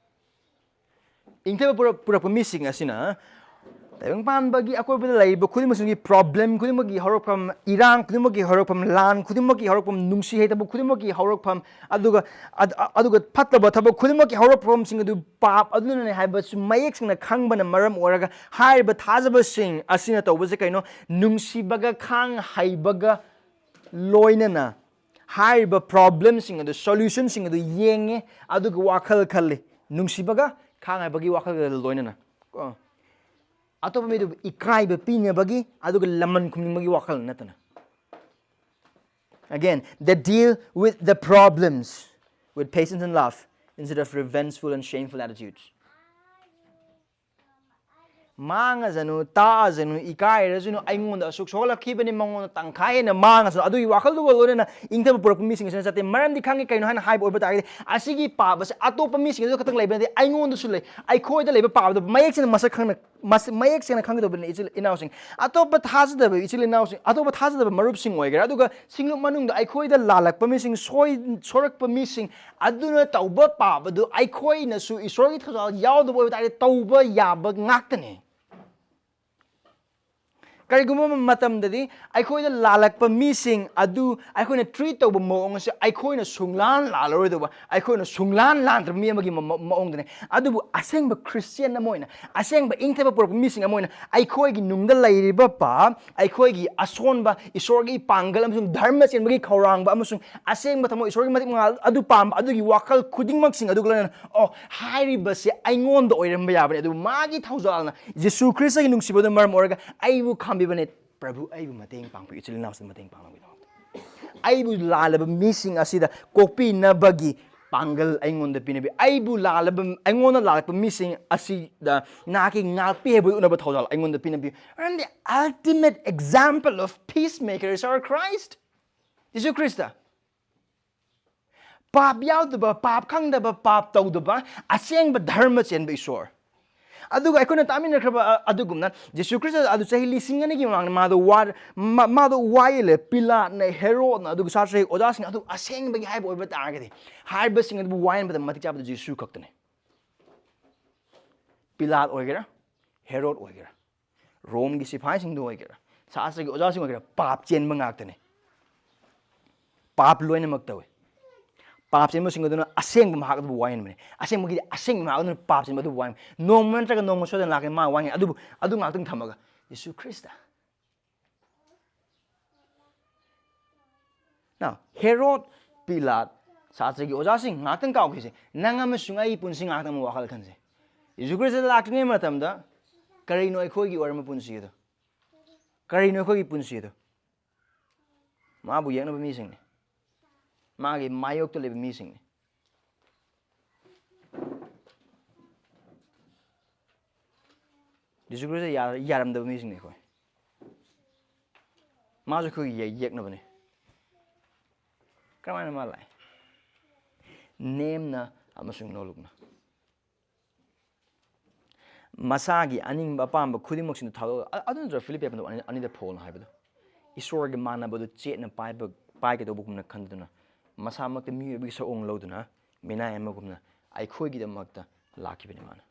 ꯏꯪꯊꯕ ꯄꯨꯔꯛ-, ꯄꯨꯔꯛꯄ ꯃꯤꯁꯤꯡ ꯑꯁꯤꯅ ꯇꯥꯏꯕꯪ ꯄꯥꯟꯕꯒꯤ ꯑꯀꯣꯏꯕꯗ ꯂꯩꯔꯤꯕ ꯈꯨꯗꯤꯡꯃꯛꯁꯤꯡꯒꯤ problem ꯈꯨꯗꯤꯡꯃꯛꯀꯤ ꯍꯧꯔꯛꯐꯝ, ꯏꯔꯥꯡ ꯈꯨꯗꯤꯡꯃꯛꯀꯤ ꯍꯧꯔꯛꯐꯝ, ꯂꯥꯟ ꯈꯨꯗꯤꯡꯃꯛꯀꯤ ꯍꯧꯔꯛꯐꯝ, ꯅꯨꯡꯁꯤ ꯍꯩꯇꯕ ꯈꯨꯗꯤꯡꯃꯛꯀꯤ ꯍꯧꯔꯛꯐꯝ, ꯑꯗꯨꯒ, ꯑꯗ-, ꯑꯗꯨꯒ ꯐꯠꯇꯕ ꯊꯕꯛ ꯈꯨꯗꯤꯡꯃꯛꯀꯤ ꯍꯧꯔꯛꯐꯝꯁꯤꯡ ꯑꯗꯨ ꯄꯥꯞ ꯑꯗꯨꯅꯅꯤ ꯍꯥꯏꯕꯁꯨ ꯃꯌꯦꯛ ꯁꯦꯡꯅ ꯈꯪꯕꯅ ꯃꯔꯝ ꯑꯣꯏꯔꯒ ꯍꯥꯏꯔꯤꯕ ꯊꯥꯖꯕꯁꯤꯡ ꯑꯁꯤꯅ ꯇꯧꯕꯁꯦ ꯀꯩꯅꯣ? ꯅꯨꯡꯁꯤꯕꯒ ꯈꯥꯡ ꯍꯩꯕꯒ ꯂꯣꯏꯅꯅ ꯍꯥꯏꯔꯤꯕ problemꯁꯤꯡ ꯑꯗꯨ, solutionꯁꯤꯡ ꯑꯗꯨ ꯌꯦꯡꯉꯦ, ꯑꯗꯨꯒ ꯋꯥꯈꯜ ꯈꯜꯂꯤ꯫ ꯅꯨꯡꯁꯤꯕꯒ ꯈꯥꯡ ꯍꯩꯕꯒꯤ ꯋꯥꯈꯜꯒ ꯂꯣꯏꯅꯅ꯫ ꯀꯣ? ꯑꯇꯣꯞꯄ ꯃꯤꯗꯨꯕꯨ ꯏꯀꯥꯏꯕ ꯄꯤꯅꯕꯒꯤ, ꯑꯗꯨꯒ ꯂꯃꯟ ꯈꯨꯝꯅꯤꯡꯕꯒꯤ ꯋꯥꯈꯜ ꯅꯠꯇꯅ꯫ Again, they deal with the problems with patience and love instead of revengeful and shameful attitudes. ꯃꯥꯡꯉꯖꯅꯨ, ꯇꯥꯛꯑꯖꯅꯨ, ꯏꯀꯥꯏꯔꯖꯅꯨ, ꯑꯩꯉꯣꯟꯗ ꯑꯁꯨꯛ ꯁꯣꯛꯂꯛꯈꯤꯕꯅꯤ, ꯃꯉꯣꯟꯗ ꯇꯪꯈꯥꯏ ꯍꯦꯟꯅ ꯃꯥꯡꯉꯁꯅꯨ, ꯑꯗꯨꯒꯤ ꯋꯥꯈꯜꯗꯨꯒ ꯂꯣꯏꯅꯅ ꯏꯪꯊꯕ ꯄꯨꯔꯛꯄ ꯃꯤꯁꯤꯡ ꯑꯁꯤꯅ ꯆꯠꯇꯦ꯫ ꯃꯔꯝꯗꯤ ꯈꯪꯉꯤ, ꯀꯩꯅꯣ ꯍꯥꯏꯅ ꯍꯥꯏꯕ ꯑꯣꯏꯕ ꯇꯥꯔꯒꯗꯤ, ꯑꯁꯤꯒꯤ ꯄꯥꯞ ꯑꯁꯤ ꯑꯇꯣꯞꯄ ꯃꯤꯁꯤꯡ ꯑꯗꯨ ꯈꯛꯇꯪ ꯂꯩꯕ ꯅꯠꯇꯦ, ꯑꯩꯉꯣꯟꯗꯁꯨ ꯂꯩ꯫ ꯑꯩꯈꯣꯏꯗ ꯂꯩꯕ ꯄꯥꯞ ꯑꯗꯨ ꯃꯌꯦꯛ ꯁꯦꯡꯅ ꯃꯁꯛ ꯈꯪꯅ ꯃꯁꯤ ꯃꯌꯦꯛ ꯁꯦꯡꯅ ꯈꯪꯒꯗꯕꯅꯤ, ꯏꯆꯤꯜ ꯏꯅꯥꯎꯁꯤꯡ꯫ ꯑꯇꯣꯞꯄ ꯊꯥꯖꯗꯕ ꯏꯆꯤꯜ ꯏꯅꯥꯎꯁꯤꯡ, ꯑꯇꯣꯞꯄ ꯊꯥꯖꯗꯕ ꯃꯔꯨꯞꯁꯤꯡ ꯑꯣꯏꯒꯦꯔꯥ, ꯑꯗꯨꯒ ꯁꯤꯡꯂꯨꯞ ꯃꯅꯨꯡꯗ ꯑꯩꯈꯣꯏꯗ ꯂꯥꯜꯂꯛꯄ ꯃꯤꯁꯤꯡ, ꯁꯣꯏ-, ꯁꯣꯔꯛꯄ ꯃꯤꯁꯤꯡ ꯑꯗꯨꯅ ꯇꯧꯕ ꯄꯥꯕꯗꯨ ꯑꯩꯈꯣꯏꯅꯁꯨ ꯏꯁꯣꯔꯒꯤ ꯊꯧꯖꯥꯜ ꯌꯥꯎꯗꯕ ꯑꯣꯏꯕ ꯇꯥꯔꯗꯤ ꯇꯧꯕ ꯌꯥꯕ ꯉꯥꯛꯇꯅꯤ꯫ ꯀꯔꯤꯒꯨꯝꯕ ꯃꯇꯝꯗꯗꯤ ꯑꯩꯈꯣꯏꯗ ꯂꯥꯜꯂꯛꯄ ꯃꯤꯁꯤꯡ ꯑꯗꯨ ꯑꯩꯈꯣꯏꯅ treat ꯇꯧꯕ ꯃꯑꯣꯡ ꯑꯁꯤ ꯑꯩꯈꯣꯏꯅ ꯁꯨꯡꯂꯥꯟ ꯂꯥꯜꯂꯔꯣꯏꯗꯧꯕ, ꯑꯩꯈꯣꯏꯅ ꯁꯨꯡꯂꯥꯟ ꯂꯥꯟꯗ꯭ꯔꯕ ꯃꯤ ꯑꯃꯒꯤ ꯃ-, ꯃ-, ꯃꯑꯣꯡꯗꯅꯤ꯫ ꯑꯗꯨꯕꯨ ꯑꯁꯦꯡꯕ Christian ꯑꯃ ꯑꯣꯏꯅ, ꯑꯁꯦꯡꯕ ꯏꯪꯊꯕ ꯄꯨꯔꯛꯄ ꯃꯤꯁꯤꯡ ꯑꯃ ꯑꯣꯏꯅ ꯑꯩꯈꯣꯏꯒꯤ ꯅꯨꯡꯗ ꯂꯩꯔꯤꯕ ꯄꯥꯞ, ꯑꯩꯈꯣꯏꯒꯤ ꯑꯁꯣꯟꯕ, ꯏꯁꯣꯔꯒꯤ ꯄꯥꯡꯒꯜ ꯑꯃꯁꯨꯡ ꯙꯔꯃ ꯆꯦꯟꯕꯒꯤ ꯈꯧꯔꯥꯡꯕ ꯑꯃꯁꯨꯡ ꯑꯁꯦꯡꯕ ꯊꯃꯣꯏ ꯏꯁꯣꯔꯒꯤ ꯃꯇꯤꯛ ꯃꯉꯥꯜ ꯑꯗꯨ ꯄꯥꯝꯕ, ꯑꯗꯨꯒꯤ ꯋꯥꯈꯜ ꯈꯨꯗꯤꯡꯃꯛꯁꯤꯡ ꯑꯗꯨꯒ ꯂꯣꯏꯅꯅ, ꯑꯣ, ꯍꯥꯏꯔꯤꯕꯁꯦ ꯑꯩꯉꯣꯟꯗ ꯑꯣꯏꯔꯝꯕ ꯌꯥꯕꯅꯤ, ꯑꯗꯨꯕꯨ ꯃꯥꯒꯤ ꯊꯧꯖꯥꯜꯅ, ꯖꯤꯁꯨ ꯈ꯭ꯔꯤꯁꯇꯒꯤ ꯅꯨꯡꯁꯤꯕꯗꯨꯅ ꯃꯔꯝ ꯑꯣꯏꯔꯒ ꯑꯩꯕꯨ ꯈꯥꯝꯕꯤꯕꯅꯦ꯫ ꯄ꯭ꯔꯚꯨ, ꯑꯩꯕꯨ ꯃꯇꯦꯡ ꯄꯥꯡꯕꯤꯌꯨ, ꯏꯆꯤꯜ ꯏꯅꯥꯎꯁꯤꯡ ꯃꯇꯦꯡ ꯄꯥꯡꯅꯕꯒꯤꯗꯃꯛꯇ꯫ ꯑꯩꯕꯨ ꯂꯥꯜꯂꯕ ꯃꯤꯁꯤꯡ ꯑꯁꯤꯗ ꯀꯣꯛꯄꯤꯅꯕꯒꯤ ꯄꯥꯡꯒꯜ ꯑꯩꯉꯣꯟꯗ ꯄꯤꯅꯕꯤ꯫ ꯑꯩꯕꯨ ꯂꯥꯜꯂꯕ, ꯑꯩꯉꯣꯟꯗ ꯂꯥꯜꯂꯛꯄ ꯃꯤꯁꯤꯡ ꯑꯁꯤꯗ ꯅꯍꯥꯛꯀꯤ ꯉꯥꯛꯄꯤ ꯍꯥꯏꯕꯗꯨ ꯎꯠꯅꯕ ꯊꯧꯖꯥꯜ ꯑꯩꯉꯣꯟꯗ ꯄꯤꯅꯕꯤꯌꯨ꯫ And the ultimate example of peacemaker is our Christ. Jesus Christ. ꯄꯥꯞ ꯌꯥꯎꯗꯕ, ꯄꯥꯞ ꯈꯪꯗꯕ, ꯄꯥꯞ ꯇꯧꯗꯕ, ꯑꯁꯦꯡꯕ ꯙꯔꯃ ꯆꯦꯟꯕ ꯏꯁꯣꯔ꯫ ꯑꯗꯨꯒ ꯑꯩꯈꯣꯏꯅ ꯇꯥꯃꯤꯟꯅꯈ꯭ꯔꯕ, ꯑ, ꯑꯗꯨꯒꯨꯝꯅ ꯖꯤꯁꯨ ꯈ꯭ꯔꯤꯁꯇ ꯑꯗꯨ ꯆꯍꯤ ꯂꯤꯁꯤꯡ ꯑꯅꯤꯒꯤ ꯃꯃꯥꯡꯗ ꯃꯥꯗꯣ ꯋꯥ-, ꯃ-, ꯃꯥꯗꯣ ꯋꯥꯌꯦꯜꯂꯦ꯫ ꯄꯤꯂꯥꯠꯅ, ꯍꯦꯔꯣꯗꯅ, ꯑꯗꯨꯒ ꯁꯥꯇ꯭ꯔꯒꯤ ꯑꯣꯖꯥꯁꯤꯡ ꯑꯗꯨ ꯑꯁꯦꯡꯕꯒꯤ ꯍꯥꯏꯕ ꯑꯣꯏꯕ ꯇꯥꯔꯒꯗꯤ, ꯍꯥꯏꯔꯤꯕꯁꯤꯡ ꯑꯗꯨꯕꯨ ꯋꯥꯌꯦꯟꯕꯗ ꯃꯇꯤꯛ ꯆꯥꯕꯗ ꯖꯤꯁꯨ ꯈꯛꯇꯅꯤ꯫ ꯄꯤꯂꯥꯠ ꯑꯣꯏꯒꯦꯔꯥ, ꯍꯦꯔꯣꯗ ꯑꯣꯏꯒꯦꯔꯥ, ꯔꯣꯝꯒꯤ ꯁꯤꯐꯥꯏꯁꯤꯡꯗꯨ ꯑꯣꯏꯒꯦꯔꯥ, ꯁꯥꯁꯇ꯭ꯔꯒꯤ ꯑꯣꯖꯥꯁꯤꯡ ꯑꯣꯏꯒꯦꯔꯥ, ꯄꯥꯞ ꯆꯦꯟꯕ ꯉꯥꯛꯇꯅꯤ꯫ ꯄꯥꯞ ꯂꯣꯏꯅꯃꯛ ꯇꯧꯏ꯫ ꯄꯥꯞ ꯆꯦꯟꯕꯁꯤꯡ ꯑꯗꯨꯅ ꯑꯁꯦꯡꯕ ꯃꯍꯥꯛ ꯑꯗꯨꯕꯨ ꯋꯥꯌꯦꯟꯕꯅꯤ꯫ ꯑꯁꯦꯡꯕꯒꯤꯗꯤ ꯑꯁꯦꯡꯕ ꯃꯍꯥꯛ ꯑꯗꯨꯅ ꯄꯥꯞ ꯆꯦꯟꯕ ꯑꯗꯨꯕꯨ ꯋꯥꯌꯦꯟꯕꯅꯤ꯫ ꯅꯣꯡꯃ ꯅꯠꯇ꯭ꯔꯒ ꯅꯣꯡꯃ ꯁꯣꯏꯗꯅ ꯂꯥꯛꯀꯅꯤ ꯃꯥ ꯋꯥꯌꯦꯟ꯫ ꯑꯗꯨꯕꯨ ꯑꯗꯨ ꯉꯥꯛꯇꯪ ꯊꯝꯃꯒ ꯌꯤꯁꯨ ꯈ꯭ꯔꯤꯁꯇ꯫ Now, ꯍꯦꯔꯣꯗ, ꯄꯤꯂꯥꯠ, ꯁꯥꯁꯇ꯭ꯔꯒꯤ ꯑꯣꯖꯥꯁꯤꯡ ꯉꯥꯛꯇꯪ ꯀꯥꯎꯈꯤꯁꯦ꯫ ꯅꯪ ꯑꯃꯁꯨꯡ ꯑꯩꯒꯤ ꯄꯨꯟꯁꯤ ꯉꯥꯛꯇꯪ ꯑꯃ ꯋꯥꯈꯜ ꯈꯟꯁꯦ꯫ ꯌꯤꯁꯨ ꯈ꯭ꯔꯤꯁꯇ ꯂꯥꯛꯇ꯭ꯔꯤꯉꯩ ꯃꯇꯝꯗ ꯀꯔꯤꯅꯣ ꯑꯩꯈꯣꯏꯒꯤ ꯑꯣꯏꯔꯝꯕ ꯄꯨꯟꯁꯤ ꯑꯗꯣ? ꯀꯔꯤꯅꯣ ꯑꯩꯈꯣꯏꯒꯤ ꯄꯨꯟꯁꯤ ꯑꯗꯣ? ꯃꯥꯕꯨ ꯌꯦꯛꯅꯕ ꯃꯤꯁꯤꯡꯅꯤ꯫ ꯃꯥꯒꯤ ꯃꯥꯌꯣꯛꯇ ꯂꯩꯕ ꯃꯤꯁꯤꯡꯅꯤ꯫ ꯖꯤꯁꯨ ꯈ꯭ꯔꯤꯁꯇ ꯌꯥ-, ꯌꯥꯔꯝꯗꯕ ꯃꯤꯁꯤꯡꯅꯤ ꯑꯩꯈꯣꯏ꯫ ꯃꯥꯁꯨ ꯑꯩꯈꯣꯏꯒꯤ ꯌꯦ-, ꯌꯦꯛꯅꯕꯅꯤ꯫ ꯀꯔꯝꯍꯥꯏꯅ ꯃꯥ ꯂꯥꯛꯑꯦ? ꯅꯦꯝꯅ ꯑꯃꯁꯨꯡ ꯅꯣꯂꯨꯛꯅ꯫ ꯃꯁꯥꯒꯤ ꯑꯅꯤꯡꯕ ꯑꯄꯥꯝꯕ ꯈꯨꯗꯤꯡꯃꯛꯁꯤꯡꯗꯨ ꯊꯥꯗꯣꯛꯑꯒ, ꯑ-, ꯑꯗꯨ ꯅꯠꯇ꯭ꯔ ꯐꯤꯂꯤꯞꯄꯤ ꯄꯟꯗꯨ ꯑꯅꯤ-, ꯑꯅꯤꯗ ꯄꯣꯜꯅ ꯍꯥꯏꯕꯗꯣ? ꯏꯁꯣꯔꯒꯤ ꯃꯥꯟꯅꯕꯗꯨ ꯆꯦꯠꯅ ꯄꯥꯏꯕ, ꯄꯥꯏꯒꯗꯧꯕꯒꯨꯝꯅ ꯈꯟꯗꯨꯅ, ꯃꯁꯥꯃꯛꯇ ꯃꯤꯑꯣꯏꯕꯒꯤ ꯁꯛꯑꯣꯡ ꯂꯧꯗꯨꯅ, ꯃꯤꯅꯥꯏ ꯑꯃꯒꯨꯝꯅ ꯑꯩꯈꯣꯏꯒꯤꯗꯃꯛꯇ ꯂꯥꯛꯈꯤꯕꯅꯤ ꯃꯥꯅ꯫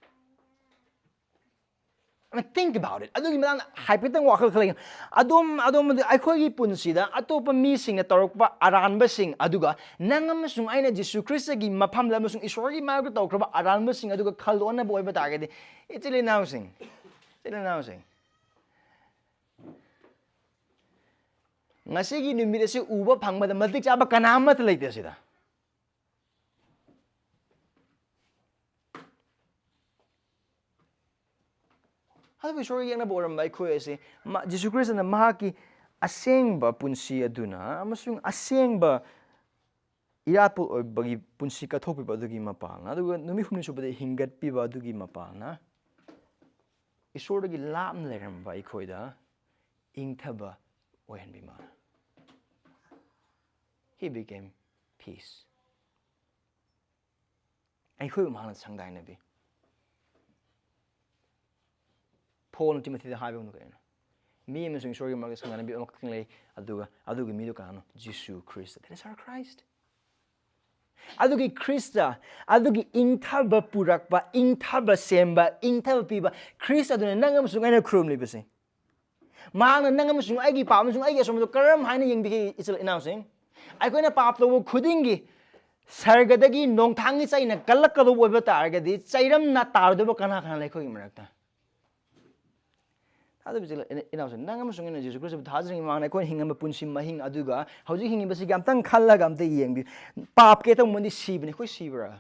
I mean, think about it. ꯑꯗꯨꯒꯤ ꯃꯇꯥꯡꯗ ꯍꯥꯏꯐꯦꯠꯇꯪ ꯋꯥꯈꯜ ꯈꯜꯂꯒ, ꯑꯗꯣꯝ, ꯑꯗꯣꯝ, ꯑꯩꯈꯣꯏꯒꯤ ꯄꯨꯟꯁꯤꯗ ꯑꯇꯣꯞꯄ ꯃꯤꯁꯤꯡꯅ ꯇꯧꯔꯛꯄ ꯑꯔꯥꯟꯕꯁꯤꯡ, ꯑꯗꯨꯒ ꯅꯪ ꯑꯃꯁꯨꯡ ꯑꯩꯅ ꯖꯤꯁꯨ ꯈ꯭ꯔꯤꯁꯇꯒꯤ ꯃꯐꯝꯗ ꯑꯃꯁꯨꯡ ꯏꯁꯣꯔꯒꯤ ꯃꯥꯌꯣꯛꯇ ꯇꯧꯈ꯭ꯔꯕ ꯑꯔꯥꯟꯕꯁꯤꯡ ꯑꯗꯨꯒ ꯈꯜꯂꯣꯟꯅꯕ ꯑꯣꯏꯕ ꯇꯥꯔꯒꯗꯤ, ꯏꯆꯤꯜ ꯏꯅꯥꯎꯁꯤꯡ, ꯏꯆꯤꯜ ꯏꯅꯥꯎꯁꯤꯡ, ꯉꯁꯤꯒꯤ ꯅꯨꯃꯤꯠ ꯑꯁꯤ ꯎꯕ ꯐꯪꯕꯗ ꯃꯇꯤꯛ ꯆꯥꯕ ꯀꯅꯥ ꯑꯃꯠꯇ ꯂꯩꯇꯦ ꯁꯤꯗ꯫ ꯑꯗꯨꯕꯨ ꯏꯁꯣꯔꯒ ꯌꯦꯛꯅꯕ ꯑꯣꯏꯔꯝꯕ ꯑꯩꯈꯣꯏ ꯑꯁꯤ, ꯃꯥ-, ꯖꯤꯁꯨ ꯈ꯭ꯔꯤꯁꯇꯅ ꯃꯍꯥꯛꯀꯤ ꯑꯁꯦꯡꯕ ꯄꯨꯟꯁꯤ ꯑꯗꯨꯅ ꯑꯃꯁꯨꯡ ꯑꯁꯦꯡꯕ ꯏꯔꯥꯠꯄ ꯑꯣꯏꯕꯒꯤ ꯄꯨꯟꯁꯤ ꯀꯠꯊꯣꯛꯄꯤꯕ ꯑꯗꯨꯒꯤ ꯃꯄꯥꯜꯅ, ꯑꯗꯨꯒ ꯅꯨꯃꯤꯠ ꯍꯨꯝꯅꯤ ꯁꯨꯕꯗ ꯍꯤꯡꯒꯠꯄꯤꯕ ꯑꯗꯨꯒꯤ ꯃꯄꯥꯜꯅ, ꯏꯁꯣꯔꯗꯒꯤ ꯂꯥꯞꯅ ꯂꯩꯔꯝꯕ ꯑꯩꯈꯣꯏꯗ ꯏꯪꯊꯕ ꯑꯣꯏꯍꯟꯕꯤ ꯃꯥꯅ꯫ He became peace. ꯑꯩꯈꯣꯏꯕꯨ ꯃꯍꯥꯛꯅ ꯁꯪꯒꯥꯏꯅꯕꯤ꯫ ꯄꯣꯜꯅ ꯇꯤꯃꯣꯊꯤꯗ ꯍꯥꯏꯕ ꯑꯃꯅ ꯀꯩꯅꯣ? ꯃꯤ ꯑꯃꯁꯨꯡ ꯏꯁꯣꯔꯒꯤ ꯃꯔꯛꯇ ꯁꯪꯒꯥꯏꯅꯕꯤ ꯑꯃꯈꯛꯇꯪ ꯂꯩ, ꯑꯗꯨꯒ ꯑꯗꯨꯒꯤ ꯃꯤꯗꯨ ꯀꯅꯥꯅꯣ? Jesus Christ. That is our Christ. ꯑꯗꯨꯒꯤ ꯈ꯭ꯔꯤꯁꯇ, ꯑꯗꯨꯒꯤ ꯏꯪꯊꯕ ꯄꯨꯔꯛꯄ, ꯏꯪꯊꯕ ꯁꯦꯝꯕ, ꯏꯪꯊꯕ ꯄꯤꯕ ꯈ꯭ꯔꯤꯁꯇ ꯑꯗꯨꯅ ꯅꯪ ꯑꯃꯁꯨꯡ ꯑꯩꯅ ꯈꯨꯔꯨꯝꯂꯤꯕꯁꯦ꯫ ꯃꯍꯥꯛꯅ ꯅꯪ ꯑꯃꯁꯨꯡ ꯑꯩꯒꯤ ꯄꯥꯞ ꯑꯃꯁꯨꯡ ꯑꯩꯒꯤ ꯑꯁꯣꯏꯕꯗꯨ ꯀꯔꯝ ꯍꯥꯏꯅ ꯌꯦꯡꯕꯤꯒꯦ, ꯏꯆꯤꯜ ꯏꯅꯥꯎꯁꯤꯡ? ꯑꯩꯈꯣꯏꯅ ꯄꯥꯞ ꯇꯧꯕ ꯈꯨꯗꯤꯡꯒꯤ ꯁꯔꯒꯗꯒꯤ ꯅꯣꯡꯊꯥꯡꯒꯤ ꯆꯩꯅ ꯀꯜꯂꯛꯀꯗꯧꯕ ꯑꯣꯏꯕ ꯇꯥꯔꯒꯗꯤ, ꯆꯩꯔꯝꯅ ꯇꯥꯔꯣꯏꯗꯕ ꯀꯅꯥ ꯀꯅꯥ ꯂꯩ ꯑꯩꯈꯣꯏꯒꯤ ꯃꯔꯛꯇ? ꯊꯥꯖꯕ ꯏꯆꯤꯜ ꯏꯅꯥꯎꯁꯤꯡ, ꯅꯪ ꯑꯃꯁꯨꯡ ꯑꯩꯅ ꯖꯤꯁꯨ ꯈ꯭ꯔꯤꯁꯇꯕꯨ ꯊꯥꯖꯔꯤꯉꯩ ꯃꯃꯥꯡꯗ ꯑꯩꯈꯣꯏꯅ ꯍꯤꯡꯉꯝꯕ ꯄꯨꯟꯁꯤ ꯃꯍꯤꯡ ꯑꯗꯨꯒ ꯍꯧꯖꯤꯛ ꯍꯤꯡꯉꯤꯕꯁꯤꯒ ꯑꯝꯇꯪ ꯈꯜꯂꯒ ꯑꯝꯇ ꯌꯦꯡꯕꯤꯌꯨ꯫ ꯄꯥꯞꯀꯤ ꯑꯇꯧꯕꯗꯤ ꯁꯤꯕꯅꯤ, ꯑꯩꯈꯣꯏ ꯁꯤꯕ꯭ꯔꯥ?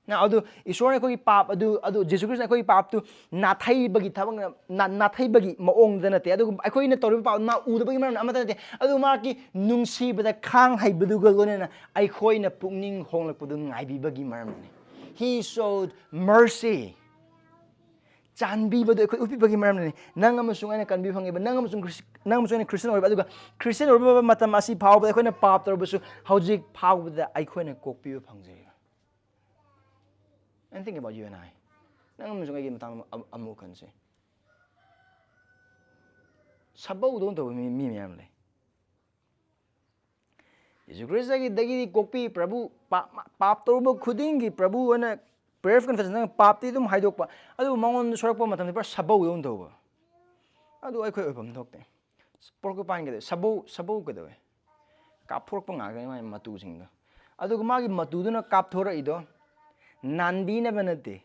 ꯅ, ꯑꯗꯨ ꯏꯁꯣꯔꯅ ꯑꯩꯈꯣꯏꯒꯤ ꯄꯥꯞ ꯑꯗꯨ, ꯑꯗꯨ ꯖꯤꯁꯨ ꯈ꯭ꯔꯤꯁꯇꯅ ꯑꯩꯈꯣꯏꯒꯤ ꯄꯥꯞꯇꯨ ꯅꯥꯊꯩꯕꯒꯤ ꯊꯕꯛꯅ, ꯅꯥ-, ꯅꯥꯊꯩꯕꯒꯤ ꯃꯑꯣꯡꯗ ꯅꯠꯇꯦ, ꯑꯗꯨꯒ ꯑꯩꯈꯣꯏꯅ ꯇꯧꯔꯤꯕ ꯄꯥꯞ ꯃꯥ ꯎꯗꯕꯒꯤ ꯃꯔꯝꯅ ꯑꯃꯠꯇ ꯅꯠꯇꯦ, ꯑꯗꯨ ꯃꯍꯥꯛꯀꯤ ꯅꯨꯡꯁꯤꯕꯗ ꯈꯥꯡ ꯍꯩꯕꯗꯨꯒ ꯂꯣꯏꯅꯅ ꯑꯩꯈꯣꯏꯅ ꯄꯨꯛꯅꯤꯡ ꯍꯣꯡꯂꯛꯄꯗꯨ ꯉꯥꯏꯕꯤꯕꯒꯤ ꯃꯔꯝꯅꯤ꯫ He showed mercy. ꯆꯥꯟꯕꯤꯕꯗꯨ ꯑꯩꯈꯣꯏ ꯎꯠꯄꯤꯕꯒꯤ ꯃꯔꯝꯅꯤ꯫ ꯅꯪ ꯑꯃꯁꯨꯡ ꯑꯩꯅ ꯀꯟꯕꯤꯕ ꯐꯪꯉꯤꯕ, ꯅꯪ ꯑꯃꯁꯨꯡ ꯈ꯭ꯔꯤꯁ-, ꯅꯪ ꯑꯃꯁꯨꯡ ꯑꯩꯅ ꯈ꯭ꯔꯤꯁꯇꯤꯌꯟ ꯑꯣꯏꯕ, ꯑꯗꯨꯒ ꯈ꯭ꯔꯤꯁꯇꯤꯌꯟ ꯑꯣꯏꯕ ꯃꯇꯝ ꯑꯁꯤ ꯐꯥꯎꯕꯗ ꯑꯩꯈꯣꯏꯅ ꯄꯥꯞ ꯇꯧꯔꯕꯁꯨ ꯍꯧꯖꯤꯛ ꯐꯥꯎꯕꯗ ꯑꯩꯈꯣꯏꯅ ꯀꯣꯛꯄꯤꯕ ꯐꯪꯖꯩ꯫ And think about you and I. ꯅꯪ ꯑꯃꯁꯨꯡ ꯑꯩꯒꯤ ꯃꯇꯥꯡꯗ ꯑꯃ-, ꯑꯃꯨꯛ ꯈꯟꯁꯦ꯫ ꯁꯥꯕꯧꯗꯧꯅ ꯇꯧꯕ ꯃꯤ, ꯃꯤ ꯃꯌꯥꯝ ꯂꯩ꯫ ꯌꯦꯁꯨ ꯈ꯭ꯔꯤꯁꯇꯒꯤꯗꯒꯤꯗꯤ ꯀꯣꯛꯄꯤ ꯄ꯭ꯔꯚꯨ, ꯄꯥꯞ, ꯄꯥꯞ ꯇꯧꯔꯨꯕ ꯈꯨꯗꯤꯡꯒꯤ ꯄ꯭ꯔꯚꯨ ꯑꯣꯏꯅ prayer of confession ꯆꯪꯉꯒ ꯄꯥꯞꯇꯤ ꯑꯗꯨꯝ ꯍꯥꯏꯗꯣꯛꯄ, ꯑꯗꯨꯕꯨ ꯃꯉꯣꯟꯗ ꯁꯣꯔꯛꯄ ꯃꯇꯝꯗ ꯄꯨꯔꯥ ꯁꯥꯕꯧꯗꯧꯅ ꯇꯧꯕ꯫ ꯑꯗꯨ ꯑꯩꯈꯣꯏ ꯑꯣꯏꯐꯝ ꯊꯣꯛꯇꯦ꯫ Porcupine ꯀꯩꯗꯧꯋꯦ? ꯁꯥꯕꯧ, ꯁꯥꯕꯧ ꯀꯩꯗꯧꯋꯦ? ꯀꯥꯞꯊꯣꯔꯛꯄ ꯉꯥꯛꯇꯅꯤ ꯃꯥꯒꯤ ꯃꯇꯨꯁꯤꯡꯗꯣ꯫ ꯑꯗꯨꯒ ꯃꯥꯒꯤ ꯃꯇꯨꯗꯨꯅ ꯀꯥꯞꯊꯣꯔꯛꯏꯗꯣ ꯅꯥꯟꯕꯤꯅꯕ ꯅꯠꯇꯦ,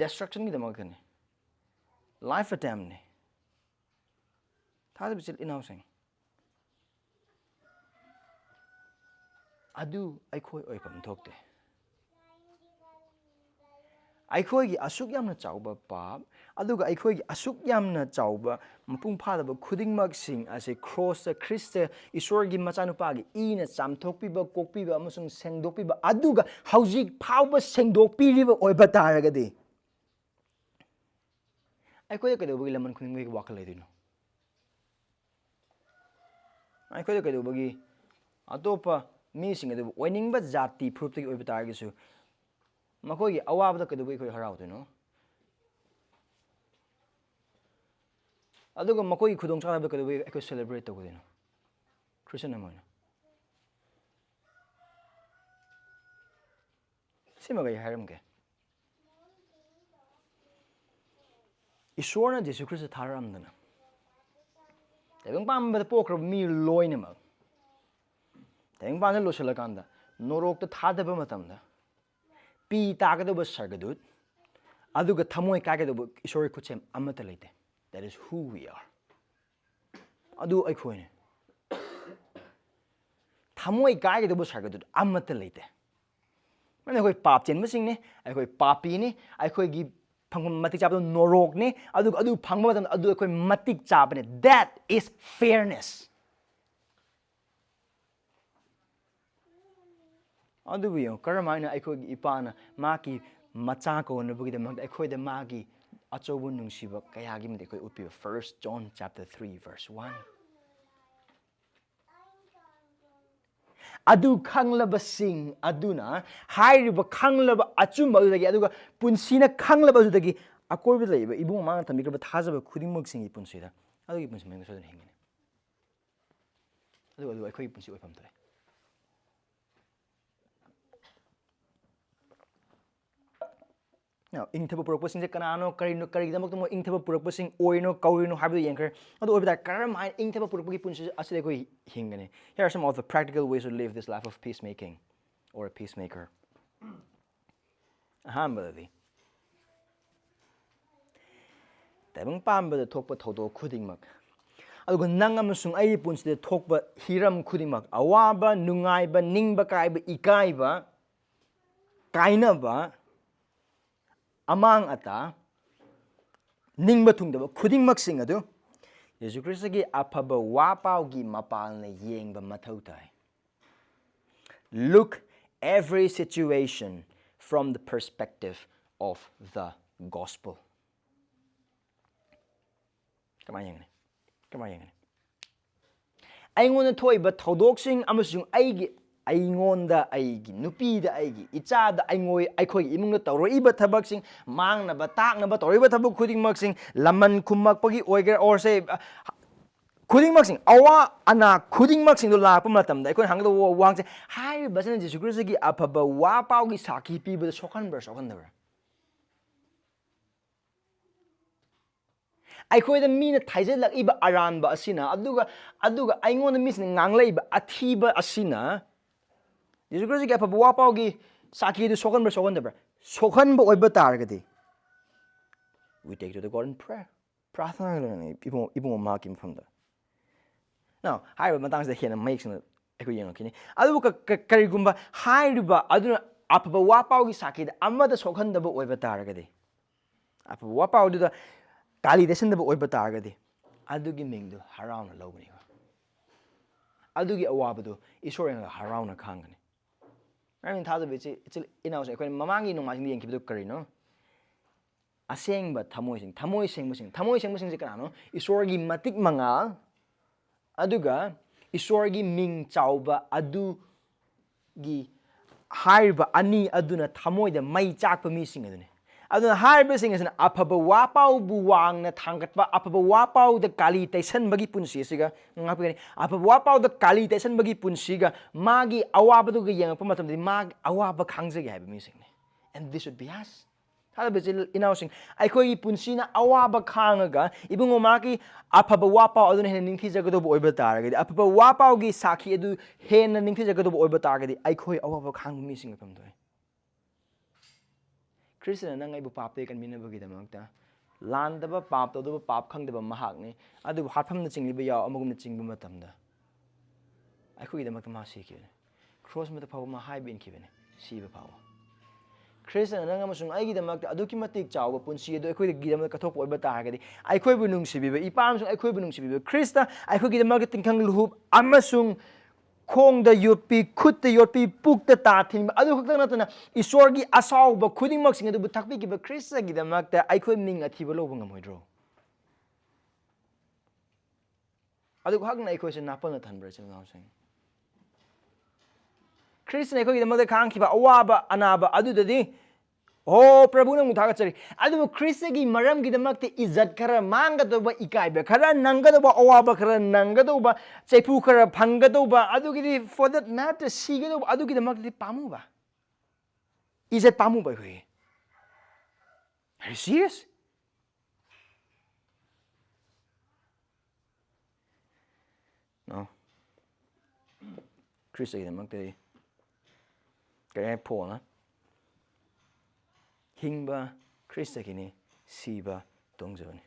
destructionꯒꯤꯗꯃꯛꯇꯅꯤ, life attemptꯅꯤ꯫ ꯊꯥꯖꯕ ꯏꯆꯤꯜ ꯏꯅꯥꯎꯁꯤꯡ, ꯑꯗꯨ ꯑꯩꯈꯣꯏ ꯑꯣꯏꯐꯝ ꯊꯣꯛꯇꯦ꯫ ꯑꯩꯈꯣꯏꯒꯤ ꯑꯁꯨꯛ ꯌꯥꯝꯅ ꯆꯥꯎꯕ ꯄꯥꯞ, ꯑꯗꯨꯒ ꯑꯩꯈꯣꯏꯒꯤ ꯑꯁꯨꯛ ꯌꯥꯝꯅ ꯆꯥꯎꯕ ꯃꯄꯨꯡ ꯐꯥꯗꯕ ꯈꯨꯗꯤꯡꯃꯛꯁꯤꯡ ꯑꯁꯤ ꯀ꯭ꯔꯣꯁꯇ ꯈ꯭ꯔꯤꯁꯇ ꯏꯁꯣꯔꯒꯤ ꯃꯆꯥꯅꯨꯄꯥꯒꯤ ꯏꯅ ꯆꯥꯝꯊꯣꯛꯄꯤꯕ, ꯀꯣꯛꯄꯤꯕ ꯑꯃꯁꯨꯡ ꯁꯦꯡꯗꯣꯛꯄꯤꯕ, ꯑꯗꯨꯒ ꯍꯧꯖꯤꯛ ꯐꯥꯎꯕ ꯁꯦꯡꯗꯣꯛꯄꯤꯔꯤꯕ ꯑꯣꯏꯕ ꯇꯥꯔꯒꯗꯤ, ꯑꯩꯈꯣꯏꯗ ꯀꯩꯗꯧꯕꯒꯤ ꯂꯃꯟ ꯈꯨꯝꯅꯤꯡꯕꯒꯤ ꯋꯥꯈꯜ ꯂꯩꯗꯣꯏꯅꯣ? ꯑꯩꯈꯣꯏꯗ ꯀꯩꯗꯧꯕꯒꯤ ꯑꯇꯣꯞꯄ ꯃꯤꯁꯤꯡ ꯑꯗꯨꯕꯨ ꯑꯣꯏꯅꯤꯡꯕ ꯖꯥꯇꯤ ꯐꯨꯔꯨꯞꯇꯒꯤ ꯑꯣꯏꯕ ꯇꯥꯔꯒꯁꯨ ꯃꯈꯣꯏꯒꯤ ꯑꯋꯥꯕꯗ ꯀꯩꯗꯧꯕꯒꯤ ꯑꯩꯈꯣꯏ ꯍꯔꯥꯎꯗꯣꯏꯅꯣ? ꯑꯗꯨꯒ ꯃꯈꯣꯏꯒꯤ ꯈꯨꯗꯣꯡꯆꯥꯗꯕꯗ ꯀꯩꯗꯧꯕꯒꯤ ꯑꯩꯈꯣꯏ celebrate ꯇꯧꯒꯗꯣꯏꯅꯣ? ꯈ꯭ꯔꯤꯁꯇꯤꯌꯟ ꯑꯃ ꯑꯣꯏꯅ꯫ ꯁꯤꯃꯒ ꯑꯩ ꯍꯥꯏꯔꯝꯒꯦ꯫ ꯏꯁꯣꯔꯅ ꯖꯤꯁꯨ ꯈ꯭ꯔꯤꯁꯇ ꯊꯥꯔꯛꯑꯝꯗꯅ ꯇꯥꯏꯕꯪ ꯄꯥꯟꯕꯗ ꯄꯣꯛꯈ꯭ꯔꯕ ꯃꯤ ꯂꯣꯏꯅꯃꯛ ꯇꯥꯏꯕꯪ ꯄꯥꯟꯕ ꯂꯣꯏꯁꯤꯜꯂꯀꯥꯟꯗ ꯅꯣꯔꯣꯛꯇ ꯊꯥꯗꯕ ꯃꯇꯝꯗ ꯄꯤ ꯇꯥꯒꯗꯧꯕ ꯁꯔꯒꯗꯨꯠ ꯑꯗꯨꯒ ꯊꯃꯣꯏ ꯀꯥꯏꯒꯗꯧꯕ ꯏꯁꯣꯔꯒꯤ ꯈꯨꯠꯁꯦꯝ ꯑꯃꯠꯇ ꯂꯩꯇꯦ꯫ That is who we are. ꯑꯗꯨ ꯑꯩꯈꯣꯏꯅꯤ꯫ ꯊꯃꯣꯏ ꯀꯥꯏꯒꯗꯧꯕ ꯁꯔꯒꯗꯨꯠ ꯑꯃꯠꯇ ꯂꯩꯇꯦ꯫ ꯃꯔꯝꯗꯤ ꯑꯩꯈꯣꯏ ꯄꯥꯞ ꯆꯦꯟꯕꯁꯤꯡꯅꯤ, ꯑꯩꯈꯣꯏ ꯄꯥꯄꯤꯅꯤ, ꯑꯩꯈꯣꯏꯒꯤ ꯐꯪꯐꯝ ꯃꯇꯤꯛ ꯆꯥꯕꯗꯨ ꯅꯣꯔꯣꯛꯅꯤ, ꯑꯗꯨꯒ ꯑꯗꯨ ꯐꯪꯕ ꯃꯇꯝꯗ ꯑꯗꯨ ꯑꯩꯈꯣꯏ ꯃꯇꯤꯛ ꯆꯥꯕꯅꯤ꯫ That is fairness. ꯑꯗꯨꯕꯨ ꯌꯦꯡꯉꯨ, ꯀꯔꯝ ꯍꯥꯏꯅ ꯑꯩꯈꯣꯏꯒꯤ ꯏꯄꯥꯅ ꯃꯥꯒꯤ ꯃꯆꯥ ꯀꯧꯅꯕꯒꯤꯗꯃꯛꯇ ꯑꯩꯈꯣꯏꯗ ꯃꯥꯒꯤ ꯑꯆꯧꯕ ꯅꯨꯡꯁꯤꯕ ꯀꯌꯥꯒꯤ ꯃꯇꯤꯛ ꯑꯩꯈꯣꯏ ꯎꯠꯄꯤꯕ? First John chapter three verse one. ꯑꯗꯨ ꯈꯪꯂꯕꯁꯤꯡ ꯑꯗꯨꯅ ꯍꯥꯏꯔꯤꯕ ꯈꯪꯂꯕ ꯑꯆꯨꯝꯕ ꯑꯗꯨꯗꯒꯤ, ꯑꯗꯨꯒ ꯄꯨꯟꯁꯤꯅ ꯈꯪꯂꯕ ꯑꯗꯨꯗꯒꯤ ꯑꯀꯣꯏꯕꯗ ꯂꯩꯔꯤꯕ ꯏꯕꯨꯡ ꯑꯃꯅ ꯊꯝꯕꯤꯈ꯭ꯔꯕ ꯊꯥꯖꯕ ꯈꯨꯗꯤꯡꯃꯛꯁꯤꯡꯒꯤ ꯄꯨꯟꯁꯤꯗ, ꯑꯗꯨꯒꯤ ꯄꯨꯟꯁꯤ ꯃꯍꯤꯡꯗ ꯁꯣꯏꯗꯅ ꯍꯤꯡꯒꯅꯤ꯫ ꯑꯗꯨꯒ ꯑꯗꯨ ꯑꯩꯈꯣꯏꯒꯤ ꯄꯨꯟꯁꯤ ꯑꯣꯏꯐꯝ ꯊꯣꯛꯑꯦ꯫ Now, ꯏꯪꯊꯕ ꯄꯨꯔꯛꯄꯁꯤꯡꯁꯦ ꯀꯅꯥꯅꯣ, ꯀꯔꯤꯅꯣ, ꯀꯔꯤꯒꯤꯗꯃꯛꯇ ꯃꯣꯏ ꯏꯪꯊꯕ ꯄꯨꯔꯛꯄꯁꯤꯡ ꯑꯣꯏꯔꯤꯅꯣ, ꯀꯧꯔꯤꯅꯣ ꯍꯥꯏꯕꯗꯨ ꯌꯦꯡꯈ꯭ꯔꯦ꯫ ꯑꯗꯨ ꯑꯣꯏꯕ ꯇꯥꯔꯗꯤ ꯀꯔꯝ ꯍꯥꯏꯅ ꯏꯪꯊꯕ ꯄꯨꯔꯛꯄꯒꯤ ꯄꯨꯟꯁꯤ ꯑꯁꯤꯗ ꯑꯩꯈꯣꯏ ꯍꯤꯡꯒꯅꯤ? Here are some of the practical ways to live this life of peacemaking or a peacemaker. ꯑꯍꯥꯟꯕꯗꯗꯤ, ꯇꯥꯏꯕꯪ ꯄꯥꯟꯕꯗ ꯊꯣꯛꯄ ꯊꯧꯗꯣꯛ ꯈꯨꯗꯤꯡꯃꯛ, ꯑꯗꯨꯒ ꯅꯪ ꯑꯃꯁꯨꯡ ꯑꯩꯒꯤ ꯄꯨꯟꯁꯤꯗ ꯊꯣꯛꯄ ꯍꯤꯔꯝ ꯈꯨꯗꯤꯡꯃꯛ, ꯑꯋꯥꯕ, ꯅꯨꯡꯉꯥꯏꯕ, ꯅꯤꯡꯕ ꯀꯥꯏꯕ, ꯏꯀꯥꯏꯕ, ꯀꯥꯏꯅꯕ, ꯑꯃꯥꯡ ꯑꯇꯥ, ꯅꯤꯡꯕ ꯊꯨꯡꯗꯕ ꯈꯨꯗꯤꯡꯃꯛꯁꯤꯡ ꯑꯗꯨ ꯌꯦꯁꯨ ꯈ꯭ꯔꯤꯁꯇꯒꯤ ꯑꯐꯕ ꯋꯥ ꯄꯥꯎꯒꯤ ꯃꯄꯥꯜꯅ ꯌꯦꯡꯕ ꯃꯊꯧ ꯇꯥꯏ꯫ Look every situation from the perspective of the gospel. ꯀꯃꯥꯏꯅ ꯌꯦꯡꯒꯅꯤ? ꯀꯃꯥꯏꯅ ꯌꯦꯡꯒꯅꯤ? ꯑꯩꯉꯣꯟꯗ ꯊꯣꯛꯏꯕ ꯊꯧꯗꯣꯛꯁꯤꯡ ꯑꯃꯁꯨꯡ ꯑꯩꯒꯤ, ꯑꯩꯉꯣꯟꯗ, ꯑꯩꯒꯤ ꯅꯨꯄꯤꯗ, ꯑꯩꯒꯤ ꯏꯆꯥꯗ, ꯑꯩꯉꯣꯏ-, ꯑꯩꯈꯣꯏꯒꯤ ꯏꯃꯨꯡꯗ ꯇꯧꯔꯛꯏꯕ ꯊꯕꯛꯁꯤꯡ, ꯃꯥꯡꯅꯕ ꯇꯥꯛꯅꯕ ꯇꯧꯔꯛꯏꯕ ꯊꯕꯛ ꯈꯨꯗꯤꯡꯃꯛꯁꯤꯡ, ꯂꯃꯟ ꯈꯨꯝꯃꯛꯄꯒꯤ ꯑꯣꯏꯒꯦꯔꯥ, or say, ꯑ, ꯈꯨꯗꯤꯡꯃꯛꯁꯤꯡ, ꯑꯋꯥ ꯑꯅꯥ ꯈꯨꯗꯤꯡꯃꯛꯁꯤꯡꯗꯣ ꯂꯥꯛꯄ ꯃꯇꯝꯗ ꯑꯩꯈꯣꯏꯅ ꯍꯪꯒꯗꯧꯕ ꯋꯥꯍꯪꯁꯦ, ꯍꯥꯏꯔꯤꯕꯁꯤꯅ ꯖꯤꯁꯨ ꯈ꯭ꯔꯤꯁꯇꯒꯤ ꯑꯐꯕ ꯋꯥ ꯄꯥꯎꯒꯤ ꯁꯥꯈꯤ ꯄꯤꯕꯗ ꯁꯣꯛꯍꯟꯕ꯭ꯔꯥ, ꯁꯣꯛꯍꯟꯗꯕ꯭ꯔꯥ? ꯑꯩꯈꯣꯏꯗ ꯃꯤꯅ ꯊꯥꯏꯖꯤꯜꯂꯛꯏꯕ ꯑꯔꯥꯟꯕ ꯑꯁꯤꯅ, ꯑꯗꯨꯒ, ꯑꯗꯨꯒ ꯑꯩꯉꯣꯟꯗ ꯃꯤꯁꯤꯡꯅ ꯉꯥꯡꯂꯛꯏꯕ ꯑꯊꯤꯕ ꯑꯁꯤꯅ ꯖꯤꯁꯨ ꯈ꯭ꯔꯤꯁꯇꯒꯤ ꯑꯐꯕ ꯋꯥ ꯄꯥꯎꯒꯤ ꯁꯥꯈꯤꯗꯨ ꯁꯣꯛꯍꯟꯕ꯭ꯔꯥ, ꯁꯣꯛꯍꯟꯗꯕ꯭ꯔꯥ? ꯁꯣꯛꯍꯟꯕ ꯑꯣꯏꯕ ꯇꯥꯔꯒꯗꯤ, we take to the God in prayer. ꯄ꯭ꯔꯥꯊꯅꯥ ꯂꯣꯏꯅꯅ ꯏꯕꯨꯡ, ꯏꯕꯨꯡꯉꯣ ꯃꯍꯥꯛꯀꯤ ꯃꯐꯝꯗ꯫ Now, ꯍꯥꯏꯔꯤꯕ ꯃꯇꯥꯡꯁꯤꯗ ꯍꯦꯟꯅ ꯃꯌꯦꯛ ꯁꯦꯡꯅ ꯑꯩꯈꯣꯏ ꯌꯦꯡꯉꯛꯈꯤꯅꯤ꯫ ꯑꯗꯨꯕꯨ ꯀ-, ꯀ-, ꯀꯔꯤꯒꯨꯝꯕ ꯍꯥꯏꯔꯤꯕ ꯑꯗꯨꯅ ꯑꯐꯕ ꯋꯥ ꯄꯥꯎꯒꯤ ꯁꯥꯈꯤꯗ ꯑꯃꯗ ꯁꯣꯛꯍꯟꯗꯕ ꯑꯣꯏꯕ ꯇꯥꯔꯒꯗꯤ, ꯑꯐꯕ ꯋꯥ ꯄꯥꯎꯗꯨꯗ ꯀꯥꯂꯤ ꯇꯩꯁꯟꯗꯕ ꯑꯣꯏꯕ ꯇꯥꯔꯒꯗꯤ, ꯑꯗꯨꯒꯤ ꯃꯤꯡꯗꯨ ꯍꯔꯥꯎꯅ ꯂꯧꯒꯅꯤꯕ꯫ ꯑꯗꯨꯒꯤ ꯑꯋꯥꯕꯗꯨ ꯏꯁꯣꯔ ꯌꯦꯡꯉꯒ ꯍꯔꯥꯎꯅ ꯈꯥꯡꯒꯅꯤ꯫ ꯑꯩꯅ ꯊꯥꯖꯕ ꯏꯆꯦ, ꯏꯆꯤꯜ ꯏꯅꯥꯎꯁꯦ, ꯑꯩꯈꯣꯏꯅ ꯃꯃꯥꯡꯒꯤ ꯅꯣꯡꯃꯥꯏꯖꯤꯡꯗ ꯌꯦꯡꯈꯤꯕꯗꯨ ꯀꯔꯤꯅꯣ? ꯑꯁꯦꯡꯕ ꯊꯃꯣꯏꯁꯤꯡ, ꯊꯃꯣꯏ ꯁꯦꯡꯕꯁꯤꯡ, ꯊꯃꯣꯏ ꯁꯦꯡꯕꯁꯤꯡꯁꯦ ꯀꯅꯥꯅꯣ? ꯏꯁꯣꯔꯒꯤ ꯃꯇꯤꯛ ꯃꯉꯥꯜ, ꯑꯗꯨꯒ ꯏꯁꯣꯔꯒꯤ ꯃꯤꯡ ꯆꯥꯎꯕ ꯑꯗꯨ ꯒꯤ ꯍꯥꯏꯔꯤꯕ ꯑꯅꯤ ꯑꯗꯨꯅ ꯊꯃꯣꯏꯗ ꯃꯩ ꯆꯥꯛꯄ ꯃꯤꯁꯤꯡ ꯑꯗꯨꯅꯤ꯫ ꯑꯗꯨꯅ ꯍꯥꯏꯔꯤꯕꯁꯤꯡ ꯑꯁꯤꯅ ꯑꯐꯕ ꯋꯥꯄꯥꯎꯕꯨ ꯋꯥꯡꯅ ꯊꯥꯡꯒꯠꯄ, ꯑꯐꯕ ꯋꯥꯄꯥꯎꯗ ꯀꯥꯂꯤ ꯇꯩꯁꯟꯕꯒꯤ ꯄꯨꯟꯁꯤ ꯑꯁꯤꯒ ꯉꯥꯛꯄꯤꯒꯅꯤ꯫ ꯑꯐꯕ ꯋꯥꯄꯥꯎꯗ ꯀꯥꯂꯤ ꯇꯩꯁꯟꯕꯒꯤ ꯄꯨꯟꯁꯤꯒ ꯃꯥꯒꯤ ꯑꯋꯥꯕꯗꯨꯒ ꯌꯦꯡꯉꯛꯄ ꯃꯇꯝꯗꯗꯤ ꯃꯥꯒꯤ ꯑꯋꯥꯕ ꯈꯥꯡꯖꯒꯦ ꯍꯥꯏꯕ ꯃꯤꯁꯤꯡꯅꯤ꯫ And this should be us. ꯊꯥꯖꯕ ꯏꯆꯤꯜ ꯏꯅꯥꯎꯁꯤꯡ, ꯑꯩꯈꯣꯏꯒꯤ ꯄꯨꯟꯁꯤꯅ ꯑꯋꯥꯕ ꯈꯥꯡꯉꯒ ꯏꯕꯨꯡꯉꯣ ꯃꯍꯥꯛꯀꯤ ꯑꯐꯕ ꯋꯥꯄꯥꯎ ꯑꯗꯨꯅ ꯍꯦꯟꯅ ꯅꯤꯡꯊꯤꯖꯒꯗꯧꯕ ꯑꯣꯏꯕ ꯇꯥꯔꯒꯗꯤ, ꯑꯐꯕ ꯋꯥꯄꯥꯎꯒꯤ ꯁꯥꯈꯤ ꯑꯗꯨ ꯍꯦꯟꯅ ꯅꯤꯡꯊꯤꯖꯒꯗꯧꯕ ꯑꯣꯏꯕ ꯇꯥꯔꯒꯗꯤ, ꯑꯩꯈꯣꯏ ꯑꯋꯥꯕ ꯈꯥꯡꯕ ꯃꯤꯁꯤꯡ ꯑꯣꯏꯐꯝ ꯊꯣꯛꯏ꯫ ꯈ꯭ꯔꯤꯁꯇꯅ ꯅꯪ ꯑꯩꯕꯨ ꯄꯥꯞꯇꯒꯤ ꯀꯟꯕꯤꯅꯕꯒꯤꯗꯃꯛꯇ ꯂꯥꯟꯗꯕ, ꯄꯥꯞ ꯇꯧꯗꯕ, ꯄꯥꯞ ꯈꯪꯗꯕ ꯃꯍꯥꯛꯅꯤ꯫ ꯑꯗꯨꯕꯨ ꯍꯥꯠꯐꯝꯅ ꯆꯤꯡꯂꯤꯕ ꯌꯥꯎ ꯑꯃꯒꯨꯝꯅ ꯆꯤꯡꯕ ꯃꯇꯝꯗ ꯑꯩꯈꯣꯏꯒꯤꯗꯃꯛꯇ ꯃꯥ ꯁꯤꯈꯤꯕꯅꯤ꯫ ꯀ꯭ꯔꯣꯁ ꯃꯊꯛ ꯐꯥꯎꯕ ꯃꯥ ꯍꯥꯏꯕ ꯏꯟꯈꯤꯕꯅꯤ, ꯁꯤꯕ ꯐꯥꯎꯕ꯫ ꯈ꯭ꯔꯤꯁꯇꯅ ꯅꯪ ꯑꯃꯁꯨꯡ ꯑꯩꯒꯤꯗꯃꯛꯇ ꯑꯗꯨꯛꯀꯤ ꯃꯇꯤꯛ ꯆꯥꯎꯕ ꯄꯨꯟꯁꯤ ꯑꯗꯨ ꯑꯩꯈꯣꯏꯒꯤꯗꯃꯛ ꯀꯠꯊꯣꯛꯄ ꯑꯣꯏꯕ ꯇꯥꯔꯒꯗꯤ, ꯑꯩꯈꯣꯏꯕꯨ ꯅꯨꯡꯁꯤꯕꯤꯕ ꯏꯄꯥ ꯑꯃꯁꯨꯡ ꯑꯩꯈꯣꯏꯕꯨ ꯅꯨꯡꯁꯤꯕꯤꯕ ꯈ꯭ꯔꯤꯁꯇ ꯑꯩꯈꯣꯏꯒꯤꯗꯃꯛꯇ ꯇꯤꯡꯈꯪ ꯂꯨꯍꯨꯞ ꯑꯃꯁꯨꯡ ꯈꯣꯡꯗ ꯌꯣꯠꯄꯤ, ꯈꯨꯠꯇ ꯌꯣꯠꯄꯤ, ꯄꯨꯛꯇ ꯇꯥ ꯊꯤꯟꯕ, ꯑꯗꯨ ꯈꯛꯇ ꯅꯠꯇꯅ ꯏꯁꯣꯔꯒꯤ ꯑꯁꯥꯎꯕ ꯈꯨꯗꯤꯡꯃꯛꯁꯤꯡ ꯑꯗꯨꯕꯨ ꯊꯛꯄꯤꯈꯤꯕ ꯈ꯭ꯔꯤꯁꯇꯒꯤꯗꯃꯛꯇ ꯑꯩꯈꯣꯏ ꯃꯤꯡ ꯑꯊꯤꯕ ꯂꯧꯕ ꯉꯝꯃꯣꯏꯗ꯭ꯔꯣ? ꯑꯗꯨꯈꯛꯅ ꯑꯩꯈꯣꯏꯁꯦ ꯅꯥꯄꯜꯅ ꯊꯟꯕ꯭ꯔꯥ, ꯏꯆꯤꯜ ꯏꯅꯥꯎꯁꯤꯡ? ꯈ꯭ꯔꯤꯁꯇꯅ ꯑꯩꯈꯣꯏꯒꯤꯗꯃꯛꯇ ꯈꯥꯡꯈꯤꯕ ꯑꯋꯥꯕ ꯑꯅꯥꯕ ꯑꯗꯨꯗꯗꯤ, "ꯑꯣ ꯄ꯭ꯔꯚꯨ, ꯅꯪꯕꯨ ꯊꯥꯒꯠꯆꯔꯤ"꯫ ꯑꯗꯨꯕꯨ ꯈ꯭ꯔꯤꯁꯇꯒꯤ ꯃꯔꯝꯒꯤꯗꯃꯛꯇ ꯏꯖꯠ ꯈꯔ ꯃꯥꯡꯒꯗꯧꯕ, ꯏꯀꯥꯏꯕ ꯈꯔ ꯅꯪꯒꯗꯧꯕ, ꯑꯋꯥꯕ ꯈꯔ ꯅꯪꯒꯗꯧꯕ, ꯆꯩꯐꯨ ꯈꯔ ꯐꯪꯒꯗꯧꯕ, ꯑꯗꯨꯒꯤꯗꯤ, for that matter, ꯁꯤꯒꯗꯧꯕ, ꯑꯗꯨꯒꯤꯗꯃꯛꯇꯗꯤ ꯄꯥꯝꯃꯨꯕ, ꯏꯖꯠ ꯄꯥꯝꯃꯨꯕ ꯑꯩꯈꯣꯏꯒꯤ꯫ Are you serious? No. ꯈ꯭ꯔꯤꯁꯇꯒꯤꯗꯃꯛꯇꯗꯤ ꯀꯔꯤ ꯍꯥꯏ ꯄꯣꯜꯅ? "ꯍꯤꯡꯕ ꯈ꯭ꯔꯤꯁꯇꯒꯤꯅꯤ, ꯁꯤꯕ ꯇꯣꯡꯖꯕꯅꯤ"꯫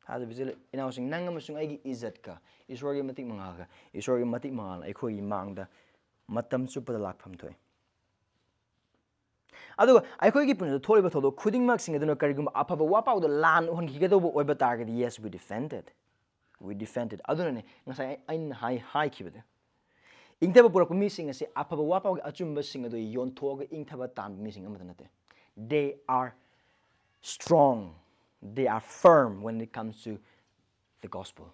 ꯊꯥꯖꯕ ꯏꯆꯤꯜ ꯏꯅꯥꯎꯁꯤꯡ, ꯅꯪ ꯑꯃꯁꯨꯡ ꯑꯩꯒꯤ ꯏꯖꯠꯀ ꯏꯁꯣꯔꯒꯤ ꯃꯇꯤꯛ ꯃꯉꯥꯜꯒ, ꯏꯁꯣꯔꯒꯤ ꯃꯇꯤꯛ ꯃꯉꯥꯜꯅ ꯑꯩꯈꯣꯏꯒꯤ ꯃꯥꯡꯗ ꯃꯇꯝ ꯆꯨꯞꯄꯗ ꯂꯥꯛꯐꯝ ꯊꯣꯛꯏ꯫ ꯑꯗꯨꯒ ꯑꯩꯈꯣꯏꯒꯤ ꯄꯨꯟꯁꯤꯗ ꯊꯣꯛꯂꯤꯕ ꯊꯧꯗꯣꯛ ꯈꯨꯗꯤꯡꯃꯛꯁꯤꯡ ꯑꯗꯨꯅ ꯀꯔꯤꯒꯨꯝꯕ ꯑꯐꯕ ꯋꯥꯄꯥꯎꯗ ꯂꯥꯟ ꯎꯍꯟꯈꯤꯒꯗꯧꯕ ꯑꯣꯏꯕ ꯇꯥꯔꯒꯗꯤ, yes, we defend it. We defend it. ꯑꯗꯨꯅꯅꯦ ꯉꯁꯥꯏ ꯑꯩ-, ꯑꯩꯅ ꯍꯥꯏ-, ꯍꯥꯏꯈꯤꯕꯗꯣ꯫ ꯏꯪꯊꯕ ꯄꯨꯔꯛꯄ ꯃꯤꯁꯤꯡ ꯑꯁꯤ ꯑꯐꯕ ꯋꯥꯄꯥꯎꯒꯤ ꯑꯆꯨꯝꯕꯁꯤꯡ ꯑꯗꯨ ꯌꯣꯟꯊꯣꯛꯑꯒ ꯏꯪꯊꯕ ꯇꯥꯟꯕ ꯃꯤꯁꯤꯡ ꯑꯃꯠꯇ ꯅꯠꯇꯦ꯫ They are strong. They are firm when it comes to the gospel.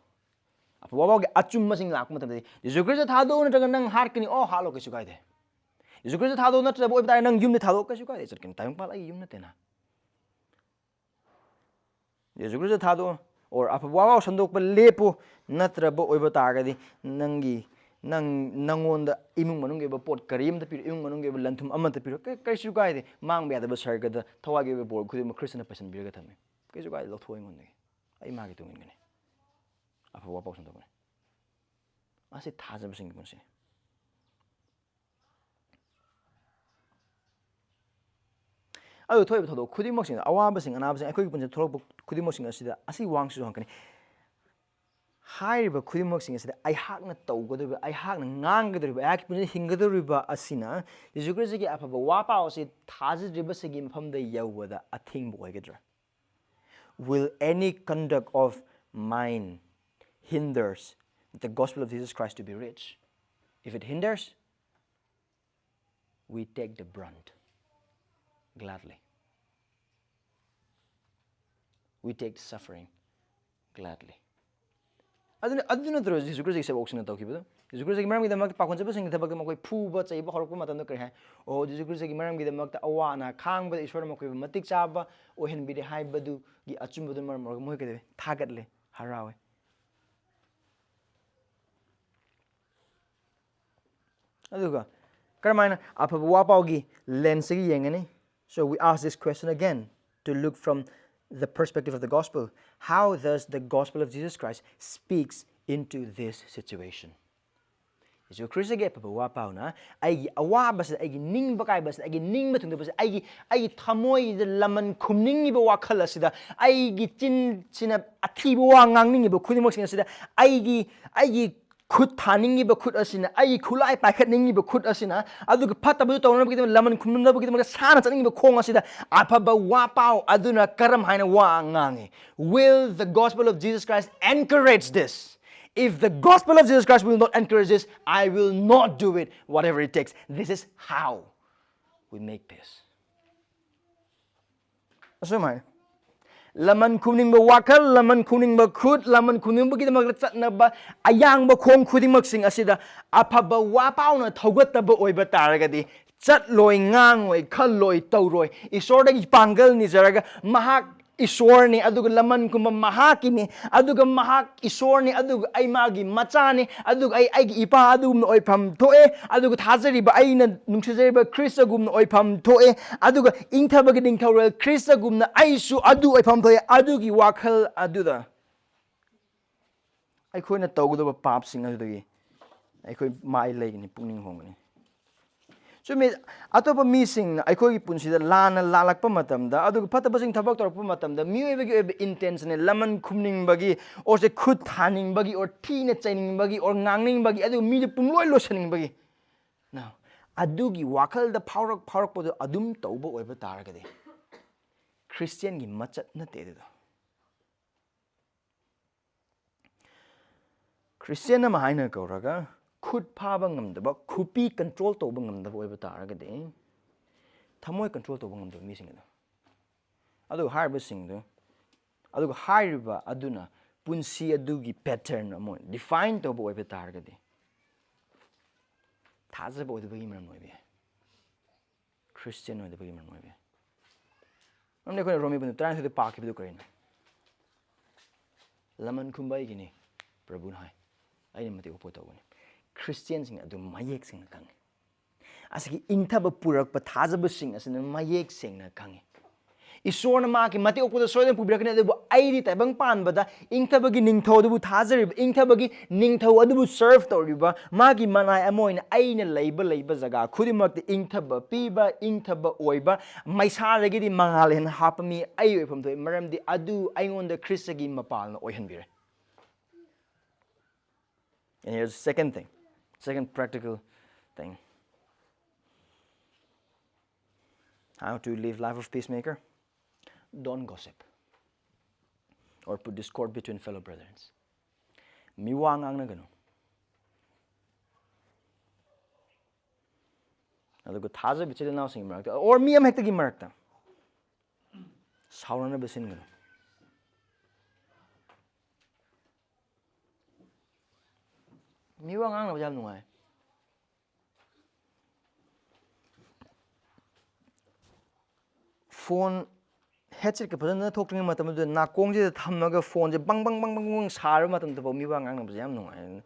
ꯑꯐꯕ ꯋꯥ ꯄꯥꯎꯒꯤ ꯑꯆꯨꯝꯕꯁꯤꯡ ꯂꯥꯛꯄ ꯃꯇꯝꯗꯗꯤ, "ꯖꯤꯁꯨ ꯈ꯭ꯔꯤꯁꯇ ꯊꯥꯗꯣꯛꯎ, ꯅꯠꯇ꯭ꯔꯒ ꯅꯪ ꯍꯥꯠꯀꯅꯤ"? ꯑꯣ, ꯍꯥꯠꯂꯣ, ꯀꯩꯁꯨ ꯀꯥꯏꯗꯦ꯫ "ꯖꯤꯁꯨ ꯈ꯭ꯔꯤꯁꯇ ꯊꯥꯗꯣꯛꯎ, ꯅꯠꯇ꯭ꯔꯕ ꯑꯣꯏꯕ ꯇꯥꯔꯦ ꯅꯪ ꯌꯨꯝꯗ ꯊꯥꯗꯣꯛꯑꯣ", ꯀꯩꯁꯨ ꯀꯥꯏꯗꯦ꯫ "ꯆꯠꯀꯅꯤ, ꯇꯥꯏꯕꯪꯄꯥꯟ ꯑꯩꯒꯤ ꯌꯨꯝ ꯅꯠꯇꯦꯅ"꯫ "ꯖꯤꯁꯨ ꯈ꯭ꯔꯤꯁꯇ ꯊꯥꯗꯣꯛꯑꯣ", or "ꯑꯐꯕ ꯋꯥ ꯄꯥꯎ ꯁꯟꯗꯣꯛꯄ ꯂꯦꯞꯄꯨ", ꯅꯠꯇ꯭ꯔꯕ ꯑꯣꯏꯕ ꯇꯥꯔꯒꯗꯤ ꯅꯪꯒꯤ, ꯅꯪ, ꯅꯪꯉꯣꯟꯗ ꯏꯃꯨꯡ ꯃꯅꯨꯡꯒꯤ ꯑꯣꯏꯕ ꯄꯣꯠ ꯀꯔꯤ ꯑꯃꯇ ꯄꯤꯔꯣ, ꯏꯃꯨꯡ ꯃꯅꯨꯡꯒꯤ ꯑꯣꯏꯕ ꯂꯟꯊꯨꯝ ꯑꯃꯠꯇ ꯄꯤꯔꯣ, ꯀ-, ꯀꯩꯁꯨ ꯀꯥꯏꯗꯦ꯫ ꯃꯥꯡꯕ ꯌꯥꯗꯕ ꯁꯔꯒꯗ ꯊꯋꯥꯏꯒꯤ ꯑꯣꯏꯕ ꯕꯣꯔ ꯈꯨꯗꯤꯡꯃꯛ ꯈ꯭ꯔꯤꯁꯇꯅ ꯄꯩꯁꯟꯕꯤꯔꯒ ꯊꯝꯃꯤ꯫ ꯀꯩꯁꯨ ꯀꯥꯏꯗꯦ, ꯂꯧꯊꯣꯛꯑꯣ ꯑꯩꯉꯣꯟꯗꯒꯤ, ꯑꯩ ꯃꯥꯒꯤ ꯇꯨꯡ ꯏꯟꯒꯅꯤ꯫ ꯑꯐꯕ ꯋꯥ ꯄꯥꯎ ꯁꯟꯗꯣꯛꯄꯅꯤ꯫ ꯑꯁꯤ ꯊꯥꯖꯕꯁꯤꯡꯒꯤ ꯄꯨꯟꯁꯤꯅꯤ꯫ ꯑꯗꯨ ꯊꯣꯛꯏꯕ ꯊꯧꯗꯣꯛ ꯈꯨꯗꯤꯡꯃꯛꯁꯤꯡꯗ, ꯑꯋꯥꯕꯁꯤꯡ, ꯑꯅꯥꯕꯁꯤꯡ, ꯑꯩꯈꯣꯏꯒꯤ ꯄꯨꯟꯁꯤꯗ ꯊꯣꯛꯂꯛꯄ ꯈꯨꯗꯤꯡꯃꯛꯁꯤꯡ ꯑꯁꯤꯗ ꯑꯁꯤ ꯋꯥꯍꯪꯁꯤꯁꯨ ꯍꯪꯉꯛꯀꯅꯤ꯫ ꯍꯥꯏꯔꯤꯕ ꯈꯨꯗꯤꯡꯃꯛꯁꯤꯡ ꯑꯁꯤꯗ ꯑꯩꯍꯥꯛꯅ ꯇꯧꯒꯗꯧꯔꯤꯕ, ꯑꯩꯍꯥꯛꯅ ꯉꯥꯡꯒꯗꯧꯔꯤꯕ, ꯑꯩꯍꯥꯛꯀꯤ ꯄꯨꯟꯁꯤꯗ ꯍꯤꯡꯒꯗꯧꯔꯤꯕ ꯑꯁꯤꯅ ꯖꯤꯁꯨ ꯈ꯭ꯔꯤꯁꯇꯒꯤ ꯑꯐꯕ ꯋꯥ ꯄꯥꯎ ꯑꯁꯤ ꯊꯥꯖꯗ꯭ꯔꯤꯕꯁꯤꯒꯤ ꯃꯐꯝꯗ ꯌꯧꯕꯗ ꯑꯊꯤꯡꯕ ꯑꯣꯏꯒꯗ꯭ꯔꯥ? Will any conduct of mine hinders the gospel of Jesus Christ to be reached? If it hinders, we take the brunt gladly. We take the suffering gladly. ꯑꯗꯨꯅ, ꯑꯗꯨ ꯅꯠꯇ꯭ꯔꯣ ꯖꯤꯁꯨ ꯈ꯭ꯔꯤꯁꯇꯒꯤ ꯁꯦꯕꯣꯛꯁꯤꯡꯅ ꯇꯧꯈꯤꯕꯗꯣ? ꯖꯤꯁꯨ ꯈ꯭ꯔꯤꯁꯇꯒꯤ ꯃꯔꯝꯒꯤꯗꯃꯛꯇ ꯄꯥꯈꯣꯟ ꯆꯠꯄꯁꯤꯡꯒꯤ ꯊꯕꯛꯇ ꯃꯈꯣꯏ ꯐꯨꯕ ꯆꯩꯕ ꯍꯧꯔꯛꯄ ꯃꯇꯝꯗ ꯀꯔꯤ ꯍꯥꯏ? "ꯑꯣ, ꯖꯤꯁꯨ ꯈ꯭ꯔꯤꯁꯇꯒꯤ ꯃꯔꯝꯒꯤꯗꯃꯛꯇ ꯑꯋꯥ ꯑꯅꯥ ꯈꯥꯡꯕꯗ ꯏꯁꯣꯔꯅ ꯃꯈꯣꯏꯕꯨ ꯃꯇꯤꯛ ꯆꯥꯕ ꯑꯣꯏꯍꯟꯕꯤꯔꯦ" ꯍꯥꯏꯕꯗꯨꯒꯤ ꯑꯆꯨꯝꯕꯗꯨꯅ ꯃꯔꯝ ꯑꯣꯏꯔꯒ ꯃꯈꯣꯏ ꯀꯩꯗꯧꯏ? ꯊꯥꯒꯠꯂꯦ, ꯍꯔꯥꯎꯋꯦ꯫ ꯑꯗꯨꯒ ꯀꯔꯝꯍꯥꯏꯅ ꯑꯐꯕ ꯋꯥ ꯄꯥꯎꯒꯤ ꯂꯦꯟꯁꯇꯒꯤ ꯌꯦꯡꯒꯅꯤ? So we ask this question again to look from the perspective of the gospel. How does the gospel of Jesus Christ speaks into this situation? ꯖꯤꯁꯨ ꯈ꯭ꯔꯤꯁꯇꯒꯤ ꯑꯐꯕ ꯋꯥ ꯄꯥꯎꯅ ꯑꯩꯒꯤ ꯑꯋꯥꯕꯁꯤꯗ, ꯑꯩꯒꯤ ꯅꯤꯡꯕ ꯀꯥꯏꯕꯁꯤꯗ, ꯑꯩꯒꯤ ꯅꯤꯡꯕ ꯊꯨꯡꯗꯕꯁꯤꯗ, ꯑꯩꯒꯤ, ꯑꯩꯒꯤ ꯊꯃꯣꯏꯗ ꯂꯃꯟ ꯈꯨꯝꯅꯤꯡꯉꯤꯕ ꯋꯥꯈꯜ ꯑꯁꯤꯗ, ꯑꯩꯒꯤ ꯆꯤꯟꯁꯤꯅ ꯑꯊꯤꯕ ꯋꯥ ꯉꯥꯡꯅꯤꯡꯉꯤꯕ ꯈꯨꯗꯤꯡꯃꯛꯁꯤꯡ ꯑꯁꯤꯗ, ꯑꯩꯒꯤ, ꯑꯩꯒꯤ ꯈꯨꯠ ꯊꯥꯅꯤꯡꯉꯤꯕ ꯈꯨꯠ ꯑꯁꯤꯅ, ꯑꯩꯒꯤ ꯈꯨꯠꯂꯥꯏ ꯄꯥꯏꯈꯠꯅꯤꯡꯉꯤꯕ ꯈꯨꯠ ꯑꯁꯤꯅ, ꯑꯗꯨꯒ ꯐꯠꯇꯕꯗꯨ ꯇꯧꯅꯕꯒꯤꯗꯃꯛ, ꯂꯃꯟ ꯈꯨꯝꯅꯕꯒꯤꯗꯃꯛꯇ ꯁꯥꯟꯅ ꯆꯠꯅꯤꯡꯉꯤꯕ ꯈꯣꯡ ꯑꯁꯤꯗ ꯑꯐꯕ ꯋꯥ ꯄꯥꯎ ꯑꯗꯨꯅ ꯀꯔꯝ ꯍꯥꯏꯅ ꯋꯥ ꯉꯥꯡꯉꯤ? Will the gospel of Jesus Christ encourage this? If the gospel of Jesus Christ will not encourage this, I will not do it, whatever it takes. This is how we make peace. ꯑꯁꯨꯝ ꯍꯥꯏ, ꯂꯃꯟ ꯈꯨꯝꯅꯤꯡꯕ ꯋꯥꯈꯜ, ꯂꯃꯟ ꯈꯨꯝꯅꯤꯡꯕ ꯈꯨꯠ, ꯂꯃꯟ ꯈꯨꯝꯅꯤꯡꯕꯒꯤꯗꯃꯛꯇ ꯆꯠꯅꯕ ꯑꯌꯥꯡꯕ ꯈꯣꯡ ꯈꯨꯗꯤꯡꯃꯛꯁꯤꯡ ꯑꯁꯤꯗ ꯑꯐꯕ ꯋꯥ ꯄꯥꯎꯅ ꯊꯧꯒꯠꯇꯕ ꯑꯣꯏꯕ ꯇꯥꯔꯒꯗꯤ, ꯆꯠꯂꯣꯏ, ꯉꯥꯡꯉꯣꯏ, ꯈꯜꯂꯣꯏ, ꯇꯧꯔꯣꯏ꯫ ꯏꯁꯣꯔꯗꯒꯤ ꯄꯥꯡꯒꯜ ꯅꯤꯖꯔꯒ, ꯃꯍꯥꯛ ꯏꯁꯣꯔꯅꯤ, ꯑꯗꯨꯒ ꯂꯃꯟ ꯈꯨꯝꯕ ꯃꯍꯥꯛꯀꯤꯅꯤ, ꯑꯗꯨꯒ ꯃꯍꯥꯛ ꯏꯁꯣꯔꯅꯤ, ꯑꯗꯨꯒ ꯑꯩ ꯃꯥꯒꯤ ꯃꯆꯥꯅꯤ, ꯑꯗꯨꯒ ꯑꯩ ꯑꯩꯒꯤ ꯏꯄꯥ ꯑꯗꯨꯒꯨꯝꯅ ꯑꯣꯏꯐꯝ ꯊꯣꯛꯑꯦ, ꯑꯗꯨꯒ ꯊꯥꯖꯔꯤꯕ ꯑꯩꯅ ꯅꯨꯡꯁꯤꯖꯔꯤꯕ ꯈ꯭ꯔꯤꯁꯇꯒꯨꯝꯅ ꯑꯣꯏꯐꯝ ꯊꯣꯛꯑꯦ, ꯑꯗꯨꯒ ꯏꯪꯊꯕꯒꯤ ꯅꯤꯡꯊꯧꯔꯦꯜ ꯈ꯭ꯔꯤꯁꯇꯒꯨꯝꯅ ꯑꯩꯁꯨ ꯑꯗꯨ ꯑꯣꯏꯐꯝ ꯊꯣꯛꯑꯦ꯫ ꯑꯗꯨꯒꯤ ꯋꯥꯈꯜ ꯑꯗꯨꯗ ꯑꯩꯈꯣꯏꯅ ꯇꯧꯒꯗꯕ ꯄꯥꯞꯁꯤꯡ ꯑꯗꯨꯗꯒꯤ ꯑꯩꯈꯣꯏ ꯃꯥꯏ ꯂꯩꯒꯅꯤ, ꯄꯨꯛꯅꯤꯡ ꯍꯣꯡꯒꯅꯤ꯫ ꯆꯨꯝꯃꯤ, ꯑꯇꯣꯞꯄ ꯃꯤꯁꯤꯡꯅ ꯑꯩꯈꯣꯏꯒꯤ ꯄꯨꯟꯁꯤꯗ ꯂꯥꯟꯅ ꯂꯥꯜꯂꯛꯄ ꯃꯇꯝꯗ, ꯑꯗꯨꯒ ꯐꯠꯇꯕꯁꯤꯡ ꯊꯕꯛ ꯇꯧꯔꯛꯄ ꯃꯇꯝꯗ, ꯃꯤꯑꯣꯏꯕꯒꯤ ꯑꯣꯏꯕ intention ꯅꯦ, ꯂꯃꯟ ꯈꯨꯝꯅꯤꯡꯕꯒꯤ, ꯑꯣꯔꯁꯦ ꯈꯨꯠ ꯊꯥꯅꯤꯡꯕꯒꯤ, ꯑꯣꯔ ꯊꯤꯅ ꯆꯩꯅꯤꯡꯕꯒꯤ, ꯑꯣꯔ ꯉꯥꯡꯅꯤꯡꯕꯒꯤ, ꯑꯗꯨꯒ ꯃꯤꯗꯨ ꯄꯨꯡꯂꯣꯏ ꯂꯣꯏꯁꯤꯟꯅꯤꯡꯕꯒꯤ꯫ Now, ꯑꯗꯨꯒꯤ ꯋꯥꯈꯜꯗ ꯐꯥꯎꯔꯛ ꯐꯥꯎꯔꯛꯄꯗꯨ ꯑꯗꯨꯝ ꯇꯧꯕ ꯑꯣꯏꯕ ꯇꯥꯔꯒꯗꯤ, ꯈ꯭ꯔꯤꯁꯇꯤꯌꯥꯟꯒꯤ ꯃꯆꯠ ꯅꯠꯇꯦ ꯑꯗꯨꯗꯣ꯫ ꯈ꯭ꯔꯤꯁꯇꯤꯌꯥꯟ ꯑꯃ ꯍꯥꯏꯅ ꯀꯧꯔꯒ ꯈꯨꯠ ꯐꯥꯕ ꯉꯝꯗꯕ, ꯈꯨꯄꯤ control ꯇꯧꯕ ꯉꯝꯗꯕ ꯑꯣꯏꯕ ꯇꯥꯔꯒꯗꯤ, ꯊꯃꯣꯏ control ꯇꯧꯕ ꯉꯝꯗꯕ ꯃꯤꯁꯤꯡ ꯑꯗꯣ, ꯑꯗꯨꯒ ꯍꯥꯏꯔꯤꯕꯁꯤꯡꯗꯨ, ꯑꯗꯨꯒ ꯍꯥꯏꯔꯤꯕ ꯑꯗꯨꯅ ꯄꯨꯟꯁꯤ ꯑꯗꯨꯒꯤ pattern ꯑꯃ ꯑꯣꯏꯅ define ꯇꯧꯕ ꯑꯣꯏꯕ ꯇꯥꯔꯒꯗꯤ, ꯊꯥꯖꯕ ꯑꯣꯏꯗꯕꯒꯤ ꯃꯔꯝ ꯑꯣꯏꯕ ꯌꯥꯏ, ꯈ꯭ꯔꯤꯁꯇꯤꯌꯥꯟ ꯑꯣꯏꯗꯕꯒꯤ ꯃꯔꯝ ꯑꯣꯏꯕ ꯌꯥꯏ꯫ ꯃꯔꯝꯗꯤ ꯑꯩꯈꯣꯏꯅ ꯔꯣꯃꯤ ꯄꯟꯗꯨ ꯇꯔꯥꯅꯤꯊꯣꯏꯗ ꯄꯥꯈꯤꯕꯗꯨ ꯀꯔꯤꯅꯣ? "ꯂꯃꯟ ꯈꯨꯝꯕ ꯑꯩꯒꯤꯅꯤ, ꯄ꯭ꯔꯚꯨꯅ ꯍꯥꯏ, ꯑꯩꯅ ꯃꯇꯤꯛ ꯃꯄꯣ ꯇꯧꯒꯅꯤ"꯫ ꯈ꯭ꯔꯤꯁꯇꯤꯌꯥꯟꯁꯤꯡ ꯑꯗꯨ ꯃꯌꯦꯛ ꯁꯦꯡꯅ ꯈꯪꯉꯤ꯫ ꯑꯁꯤꯒꯤ ꯏꯪꯊꯕ ꯄꯨꯔꯛꯄ ꯊꯥꯖꯕꯁꯤꯡ ꯑꯁꯤꯅ ꯃꯌꯦꯛ ꯁꯦꯡꯅ ꯈꯪꯉꯤ꯫ ꯏꯁꯣꯔꯅ ꯃꯍꯥꯛꯀꯤ ꯃꯇꯤꯛ ꯃꯄꯣꯗ ꯁꯣꯏꯗꯅ ꯄꯨꯕꯤꯔꯛꯀꯅꯤ, ꯑꯗꯨꯕꯨ ꯑꯩꯗꯤ ꯇꯥꯏꯕꯪ ꯄꯥꯟꯕꯗ ꯏꯪꯊꯕꯒꯤ ꯅꯤꯡꯊꯧ ꯑꯗꯨꯕꯨ ꯊꯥꯖꯔꯤꯕ, ꯏꯪꯊꯕꯒꯤ ꯅꯤꯡꯊꯧ ꯑꯗꯨꯕꯨ serve ꯇꯧꯔꯤꯕ, ꯃꯥꯒꯤ ꯃꯅꯥꯏ ꯑꯃ ꯑꯣꯏꯅ ꯑꯩꯅ ꯂꯩꯕ, ꯂꯩꯕ ꯖꯒꯥ ꯈꯨꯗꯤꯡꯃꯛꯇ ꯏꯪꯊꯕ ꯄꯤꯕ, ꯏꯪꯊꯕ ꯑꯣꯏꯕ, ꯃꯩꯁꯥꯗꯒꯤꯗꯤ ꯃꯉꯥꯜ ꯍꯦꯟꯅ ꯍꯥꯞꯄ ꯃꯤ ꯑꯩ ꯑꯣꯏꯐꯝ ꯊꯣꯛꯏ꯫ ꯃꯔꯝꯗꯤ ꯑꯗꯨ ꯑꯩꯉꯣꯟꯗ ꯈ꯭ꯔꯤꯁꯇꯒꯤ ꯃꯄꯥꯜꯅ ꯑꯣꯏꯍꯟꯕꯤꯔꯦ꯫ And here's the second thing, second practical thing. How to live life of peacemaker? Don't gossip or put discord between fellow brethren. ꯃꯤꯋꯥ ꯉꯥꯡꯅꯒꯅꯨ꯫ ꯑꯗꯨꯒ ꯊꯥꯖꯕ ꯏꯆꯤꯜ ꯏꯅꯥꯎꯁꯤꯡꯒꯤ ꯃꯔꯛꯇ, or ꯃꯤ ꯑꯃꯍꯦꯛꯇꯒꯤ ꯃꯔꯛꯇ ꯁꯥꯎꯅꯅꯕ ꯁꯤꯟꯒꯅꯨ꯫ ꯃꯤ ꯋꯥ ꯉꯥꯡꯅꯕꯁꯦ ꯌꯥꯝ ꯅꯨꯡꯉꯥꯏ꯫ ꯐꯣꯟ ꯍꯦꯠꯁꯦꯠꯀ ꯐꯖꯅ ꯊꯣꯛꯇ꯭ꯔꯤꯉꯩ ꯃꯇꯝꯗꯨꯗ ꯅꯥꯀꯣꯡꯁꯤꯗ ꯊꯝꯃꯒ ꯐꯣꯟꯁꯦ ꯕꯪ ꯕꯪ ꯕꯪ ꯕꯪ ꯕꯪ ꯁꯥꯔꯕ ꯃꯇꯝꯗꯐꯥꯎ ꯃꯤ ꯋꯥ ꯉꯥꯡꯅꯕꯁꯦ ꯌꯥꯝ ꯅꯨꯡꯉꯥꯏ꯫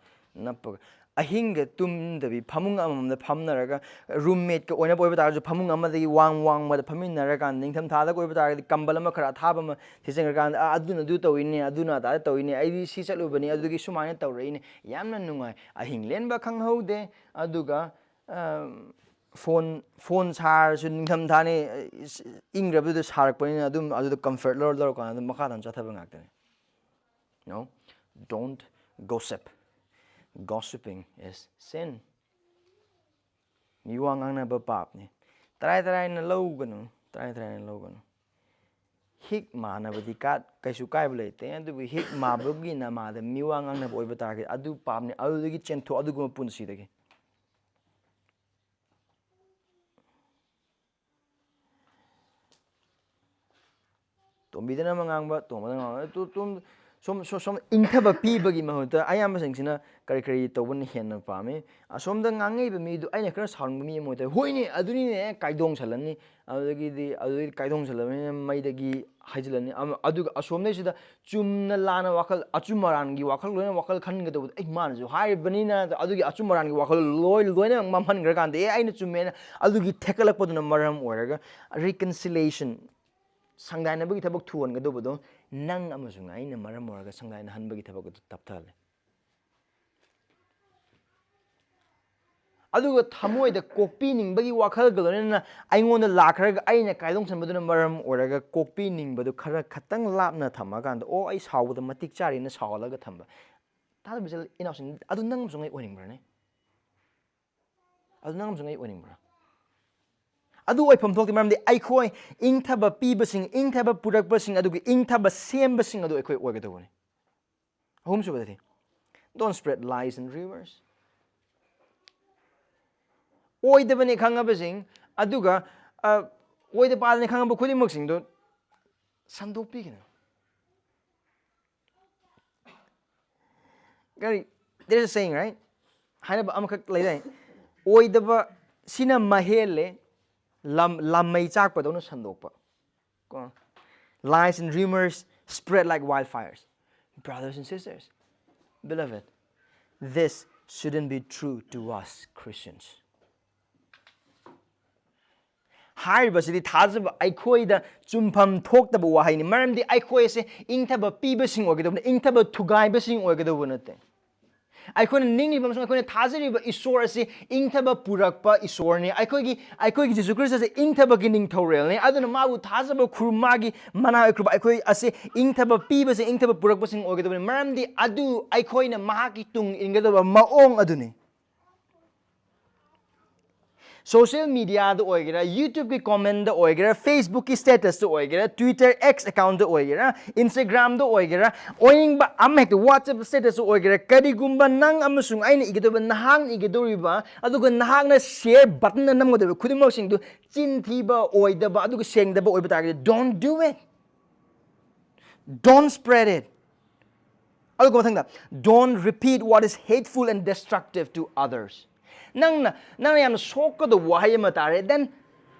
ꯅꯞꯄꯒ ꯑꯍꯤꯡꯒ ꯇꯨꯝꯗꯕꯤ ꯐꯃꯨꯡ ꯑꯃꯃꯝꯗ ꯐꯝꯅꯔꯒ, ꯔꯨꯝꯃꯦꯠꯀ ꯑꯣꯏꯅꯕ ꯑꯣꯏꯕ ꯇꯥꯔꯒꯁꯨ ꯐꯃꯨꯡ ꯑꯃꯗꯒꯤ ꯋꯥꯡ ꯋꯥꯡꯃꯗ ꯐꯝꯃꯤꯟꯅꯔꯀꯥꯟꯗ, ꯅꯤꯡꯊꯝꯊꯥꯗꯒ ꯑꯣꯏꯕ ꯇꯥꯔꯒꯗꯤ ꯀꯝꯕꯜ ꯑꯃ ꯈꯔ ꯑꯊꯥꯕ ꯑꯃ ꯊꯤꯖꯤꯟꯈ꯭ꯔꯀꯥꯟꯗ, "ꯑꯥ, ꯑꯗꯨꯅ ꯑꯗꯨ ꯇꯧꯏꯅꯦ, ꯑꯗꯨꯅ ꯑꯗꯥ ꯇꯧꯏꯅꯦ, ꯑꯩꯗꯤ ꯁꯤ ꯆꯠꯂꯨꯕꯅꯤ, ꯑꯗꯨꯒꯤ ꯁꯨꯃꯥꯏꯅ ꯇꯧꯔꯛꯏꯅꯦ", ꯌꯥꯝꯅ ꯅꯨꯡꯉꯥꯏ꯫ ꯑꯍꯤꯡ ꯂꯦꯟꯕ ꯈꯪꯍꯧꯗꯦ꯫ ꯑꯗꯨꯒ ꯐꯣꯟ ꯐꯣꯟ ꯁꯥꯔꯁꯨ ꯅꯤꯡꯊꯝꯊꯥꯅꯤ, ꯏꯪꯈ꯭ꯔꯕꯗꯨꯗ ꯁꯥꯔꯛꯄꯅꯤꯅ ꯑꯗꯨꯝ ꯑꯗꯨꯗ ꯀꯝꯐꯔꯠ ꯂꯧꯔ ꯂꯧꯔꯀꯥꯟꯗ ꯑꯗꯨꯝ ꯃꯈꯥ ꯇꯥꯅ ꯆꯠꯊꯕ ꯉꯥꯛꯇꯅꯤ꯫ No, don't gossip. Gossiping is sin. ꯃꯤ ꯋꯥ ꯉꯥꯡꯅꯕ ꯄꯥꯞꯅꯤ꯫ ꯇꯔꯥꯏ ꯇꯔꯥꯏꯅ ꯂꯧꯒꯅꯨ, ꯇꯔꯥꯏ ꯇꯔꯥꯏꯅ ꯂꯧꯒꯅꯨ꯫ ꯍꯤꯛ ꯃꯥꯟꯅꯕꯗꯤ ꯀꯥ ꯀꯩꯁꯨ ꯀꯥꯏꯕ ꯂꯩꯇꯦ, ꯑꯗꯨꯕꯨ ꯍꯤꯛ ꯃꯥꯕꯒꯤ ꯅꯃꯥꯗ ꯃꯤ ꯋꯥ ꯉꯥꯡꯅꯕ ꯑꯣꯏꯕ ꯇꯥꯔꯒꯗꯤ ꯑꯗꯨ ꯄꯥꯞꯅꯤ꯫ ꯑꯗꯨꯗꯒꯤ ꯆꯦꯟꯊꯣꯛ, ꯑꯗꯨꯒꯨꯝꯕ ꯄꯨꯟꯁꯤꯗꯒꯤ꯫ ꯇꯣꯝꯕꯤꯗꯅ ꯑꯃ ꯉꯥꯡꯕ, ꯇꯣꯝꯕꯗꯅ ꯉꯥꯡꯕ, ꯇꯨ-, ꯇꯨꯝ-, ꯁꯨꯝ, ꯁꯨꯝ, ꯁꯨꯝ ꯏꯪꯊꯕ ꯄꯤꯕꯒꯤ ꯃꯍꯨꯠꯇ ꯑꯌꯥꯝꯕꯁꯤꯡꯁꯤꯅ ꯀꯔꯤ ꯀꯔꯤ ꯇꯧꯕꯅ ꯍꯦꯟꯅ ꯄꯥꯝꯃꯤ? ꯑꯁꯣꯝꯗ ꯉꯥꯡꯉꯛꯏꯕ ꯃꯤꯗꯨ ꯑꯩꯅ ꯈꯔ ꯁꯥꯎꯅꯤꯡꯕ ꯃꯤ ꯑꯃ ꯑꯣꯏꯇꯥꯔꯦ, "ꯍꯣꯏꯅꯦ, ꯑꯗꯨꯅꯤꯅꯦ", ꯀꯥꯏꯗꯣꯡꯁꯜꯂꯅꯤ꯫ ꯑꯗꯨꯗꯒꯤꯗꯤ, ꯑꯗꯨꯗꯒꯤ ꯀꯥꯏꯗꯣꯡꯁꯜꯂꯕꯅꯤꯅ ꯃꯩꯗꯒꯤ ꯍꯩꯖꯤꯜꯂꯅꯤ꯫ ꯑꯃ-, ꯑꯗꯨꯒ ꯑꯁꯣꯝꯗꯩꯁꯤꯗ ꯆꯨꯝꯅ ꯂꯥꯟꯅ ꯋꯥꯈꯜ, ꯑꯆꯨꯝ ꯑꯔꯥꯟꯒꯤ ꯋꯥꯈꯜ ꯂꯣꯏꯅ ꯋꯥꯈꯜ ꯈꯟꯒꯗꯧꯕꯗꯣ, "ꯑꯩ ꯃꯥꯅꯁꯨ ꯍꯥꯏꯔꯤꯕꯅꯤꯅ", ꯑꯗꯨꯒꯤ ꯑꯆꯨꯝ ꯑꯔꯥꯟꯒꯤ ꯋꯥꯈꯜ ꯂꯣꯏ-, ꯂꯣꯏꯅ ꯃꯝꯍꯟꯈ꯭ꯔꯀꯥꯟꯗ, "ꯑꯦ, ꯑꯩꯅ ꯆꯨꯝꯃꯦꯅ", ꯑꯗꯨꯒꯤ ꯊꯦꯛꯀꯠꯂꯛꯄꯗꯨꯅ ꯃꯔꯝ ꯑꯣꯏꯔꯒ reconciliation, ꯁꯪꯗꯥꯏꯅꯕꯒꯤ ꯊꯕꯛ ꯊꯨꯍꯟꯒꯗꯧꯕꯗꯣ ꯅꯪ ꯑꯃꯁꯨꯡ ꯑꯩꯅ ꯃꯔꯝ ꯑꯣꯏꯔꯒ ꯁꯪꯗꯥꯏꯅꯍꯟꯕꯒꯤ ꯊꯕꯛ ꯑꯗꯨ ꯇꯞꯊꯍꯜꯂꯦ꯫ ꯑꯗꯨꯒ ꯊꯃꯣꯏꯗ ꯀꯣꯛꯄꯤꯅꯤꯡꯕꯒꯤ ꯋꯥꯈꯜꯒ ꯂꯣꯏꯅꯅ ꯑꯩꯉꯣꯟꯗ ꯂꯥꯛꯈ꯭ꯔꯒ ꯑꯩꯅ ꯀꯥꯏꯗꯣꯡꯁꯟꯕꯗꯨꯅ ꯃꯔꯝ ꯑꯣꯏꯔꯒ ꯀꯣꯛꯄꯤꯅꯤꯡꯕꯗꯨ ꯈꯔ ꯈꯇꯪ ꯂꯥꯞꯅ ꯊꯝꯃꯀꯥꯟꯗ, "ꯑꯣ, ꯑꯩ ꯁꯥꯎꯕꯗ ꯃꯇꯤꯛ ꯆꯥꯔꯦꯅ" ꯁꯥꯎꯍꯜꯂꯒ ꯊꯝꯕ꯫ ꯇꯥꯗꯕ ꯏꯆꯤꯜ ꯏꯅꯥꯎꯁꯤꯡ, ꯑꯗꯨ ꯅꯪ ꯑꯃꯁꯨꯡ ꯑꯩ ꯑꯣꯏꯅꯤꯡꯕ꯭ꯔꯅꯦ? ꯑꯗꯨ ꯅꯪ ꯑꯃꯁꯨꯡ ꯑꯩ ꯑꯣꯏꯅꯤꯡꯕ꯭ꯔꯥ? ꯑꯗꯨ ꯑꯣꯏꯐꯝ ꯊꯣꯛꯇꯦ, ꯃꯔꯝꯗꯤ ꯑꯩꯈꯣꯏ ꯏꯪꯊꯕ ꯄꯤꯕꯁꯤꯡ, ꯏꯪꯊꯕ ꯄꯨꯔꯛꯄꯁꯤꯡ, ꯑꯗꯨꯒ ꯏꯪꯊꯕ ꯁꯦꯝꯕꯁꯤꯡ ꯑꯗꯨ ꯑꯩꯈꯣꯏ ꯑꯣꯏꯒꯗꯧꯕꯅꯤ꯫ ꯑꯍꯨꯝꯁꯨꯕꯗꯗꯤ, don't spread lies and rumors. ꯑꯣꯏꯗꯕꯅꯤ ꯈꯪꯉꯕꯁꯤꯡ, ꯑꯗꯨꯒ, ꯑ, ꯑꯣꯏꯗ ꯄꯥꯗꯅꯤ ꯈꯪꯉꯕ ꯈꯨꯗꯤꯡꯃꯛꯁꯤꯡꯗꯨ ꯁꯟꯗꯣꯛꯄꯤꯒꯅꯨ꯫ ꯀꯔꯤ, there is a saying, right? ꯍꯥꯏꯅꯕ ꯑꯃꯈꯛ ꯂꯩꯗꯥꯏ? ꯑꯣꯏꯗꯕ ꯁꯤꯅ ꯃꯍꯦꯜꯂꯦ, ꯂꯝ ꯂꯥꯝꯃꯩ ꯆꯥꯛꯄꯗꯧꯅ ꯁꯟꯗꯣꯛꯄ꯫ ꯀꯣ? Lies and rumors spread like wildfires. Brothers and sisters, beloved, this shouldn't be true to us Christians. ꯍꯥꯏꯔꯤꯕꯁꯤꯗꯤ ꯊꯥꯖꯕ ꯑꯩꯈꯣꯏꯗ ꯆꯨꯝꯐꯝ ꯊꯣꯛꯇꯕ ꯋꯥꯍꯩꯅꯤ, ꯃꯔꯝꯗꯤ ꯑꯩꯈꯣꯏ ꯑꯁꯦ ꯏꯪꯊꯕ ꯄꯤꯕꯁꯤꯡ ꯑꯣꯏꯒꯗꯧꯕꯅꯤ, ꯏꯪꯊꯕ ꯊꯨꯒꯥꯏꯕꯁꯤꯡ ꯑꯣꯏꯒꯗꯧꯕ ꯅꯠꯇꯦ꯫ ꯑꯩꯈꯣꯏꯅ ꯅꯤꯡꯂꯤꯕ ꯑꯃꯁꯨꯡ ꯑꯩꯈꯣꯏꯅ ꯊꯥꯖꯔꯤꯕ ꯏꯁꯣꯔ ꯑꯁꯤ ꯏꯪꯊꯕ ꯄꯨꯔꯛꯄ ꯏꯁꯣꯔꯅꯤ꯫ ꯑꯩꯈꯣꯏꯒꯤ, ꯑꯩꯈꯣꯏꯒꯤ ꯖꯤꯁꯨ ꯈ꯭ꯔꯤꯁꯇ ꯑꯁꯤ ꯏꯪꯊꯕꯒꯤ ꯅꯤꯡꯊꯧꯔꯦꯜꯅꯤ꯫ ꯑꯗꯨꯅ ꯃꯥꯕꯨ ꯊꯥꯖꯕ ꯈꯨꯔꯨꯝ, ꯃꯥꯒꯤ ꯃꯅꯥ ꯑꯣꯏꯈ꯭ꯔꯕ ꯑꯩꯈꯣꯏ ꯑꯁꯤ ꯏꯪꯊꯕ ꯄꯤꯕꯁꯤꯡ, ꯏꯪꯊꯕ ꯄꯨꯔꯛꯄꯁꯤꯡ ꯑꯣꯏꯒꯗꯕꯅꯤ, ꯃꯔꯝꯗꯤ ꯑꯗꯨ ꯑꯩꯈꯣꯏꯅ ꯃꯍꯥꯛꯀꯤ ꯇꯨꯡ ꯏꯟꯒꯗꯕ ꯃꯑꯣꯡ ꯑꯗꯨꯅꯤ꯫ ꯁꯣꯁꯤꯌꯦꯜ ꯃꯤꯗꯤꯌꯥꯗ ꯑꯣꯏꯒꯦꯔꯥ, ꯌꯨꯇ꯭ꯌꯨꯕꯀꯤ ꯀꯣꯃꯦꯟꯗ ꯑꯣꯏꯒꯦꯔꯥ, ꯐꯦꯁꯕꯨꯛꯀꯤ ꯁ꯭ꯇꯦꯇꯁꯇ ꯑꯣꯏꯒꯦꯔꯥ, ꯇ꯭ꯋꯤꯇꯔ, ꯑꯦꯛꯁ ꯑꯦꯀꯥꯎꯟꯗ ꯑꯣꯏꯒꯦꯔꯥ, ꯏꯟꯁꯇꯥꯒ꯭ꯔꯥꯝꯗ ꯑꯣꯏꯒꯦꯔꯥ, ꯑꯣꯏꯅꯤꯡꯕ ꯑꯃꯍꯦꯛꯇ, ꯋꯥꯆꯞ ꯁ꯭ꯇꯦꯇꯁꯇ ꯑꯣꯏꯒꯦꯔꯥ, ꯀꯔꯤꯒꯨꯝꯕ ꯅꯪ ꯑꯃꯁꯨꯡ ꯑꯩꯅ ꯏꯒꯗꯧꯔꯤꯕ, ꯅꯍꯥꯛꯅ ꯏꯒꯗꯧꯔꯤꯕ, ꯑꯗꯨꯒ ꯅꯍꯥꯛꯅ ꯁꯤꯌꯔ ꯕꯇꯟꯗ ꯅꯝꯒꯗꯧꯔꯤꯕ ꯈꯨꯗꯤꯡꯃꯛꯁꯤꯡꯗꯨ ꯆꯤꯟ ꯊꯤꯕ ꯑꯣꯏꯗꯕ ꯑꯗꯨꯒ ꯁꯦꯡꯗꯕ ꯑꯣꯏꯕ ꯇꯥꯔꯒꯗꯤ, don't do it. Don't spread it. ꯑꯗꯨꯒ ꯃꯊꯪꯗ, don't repeat what is hateful and destructive to others. ꯅꯪꯅ, ꯅꯪꯅ ꯌꯥꯝꯅ ꯁꯣꯛꯀꯗꯧꯕ ꯋꯥꯍꯩ ꯑꯃ ꯇꯥꯔꯦ, then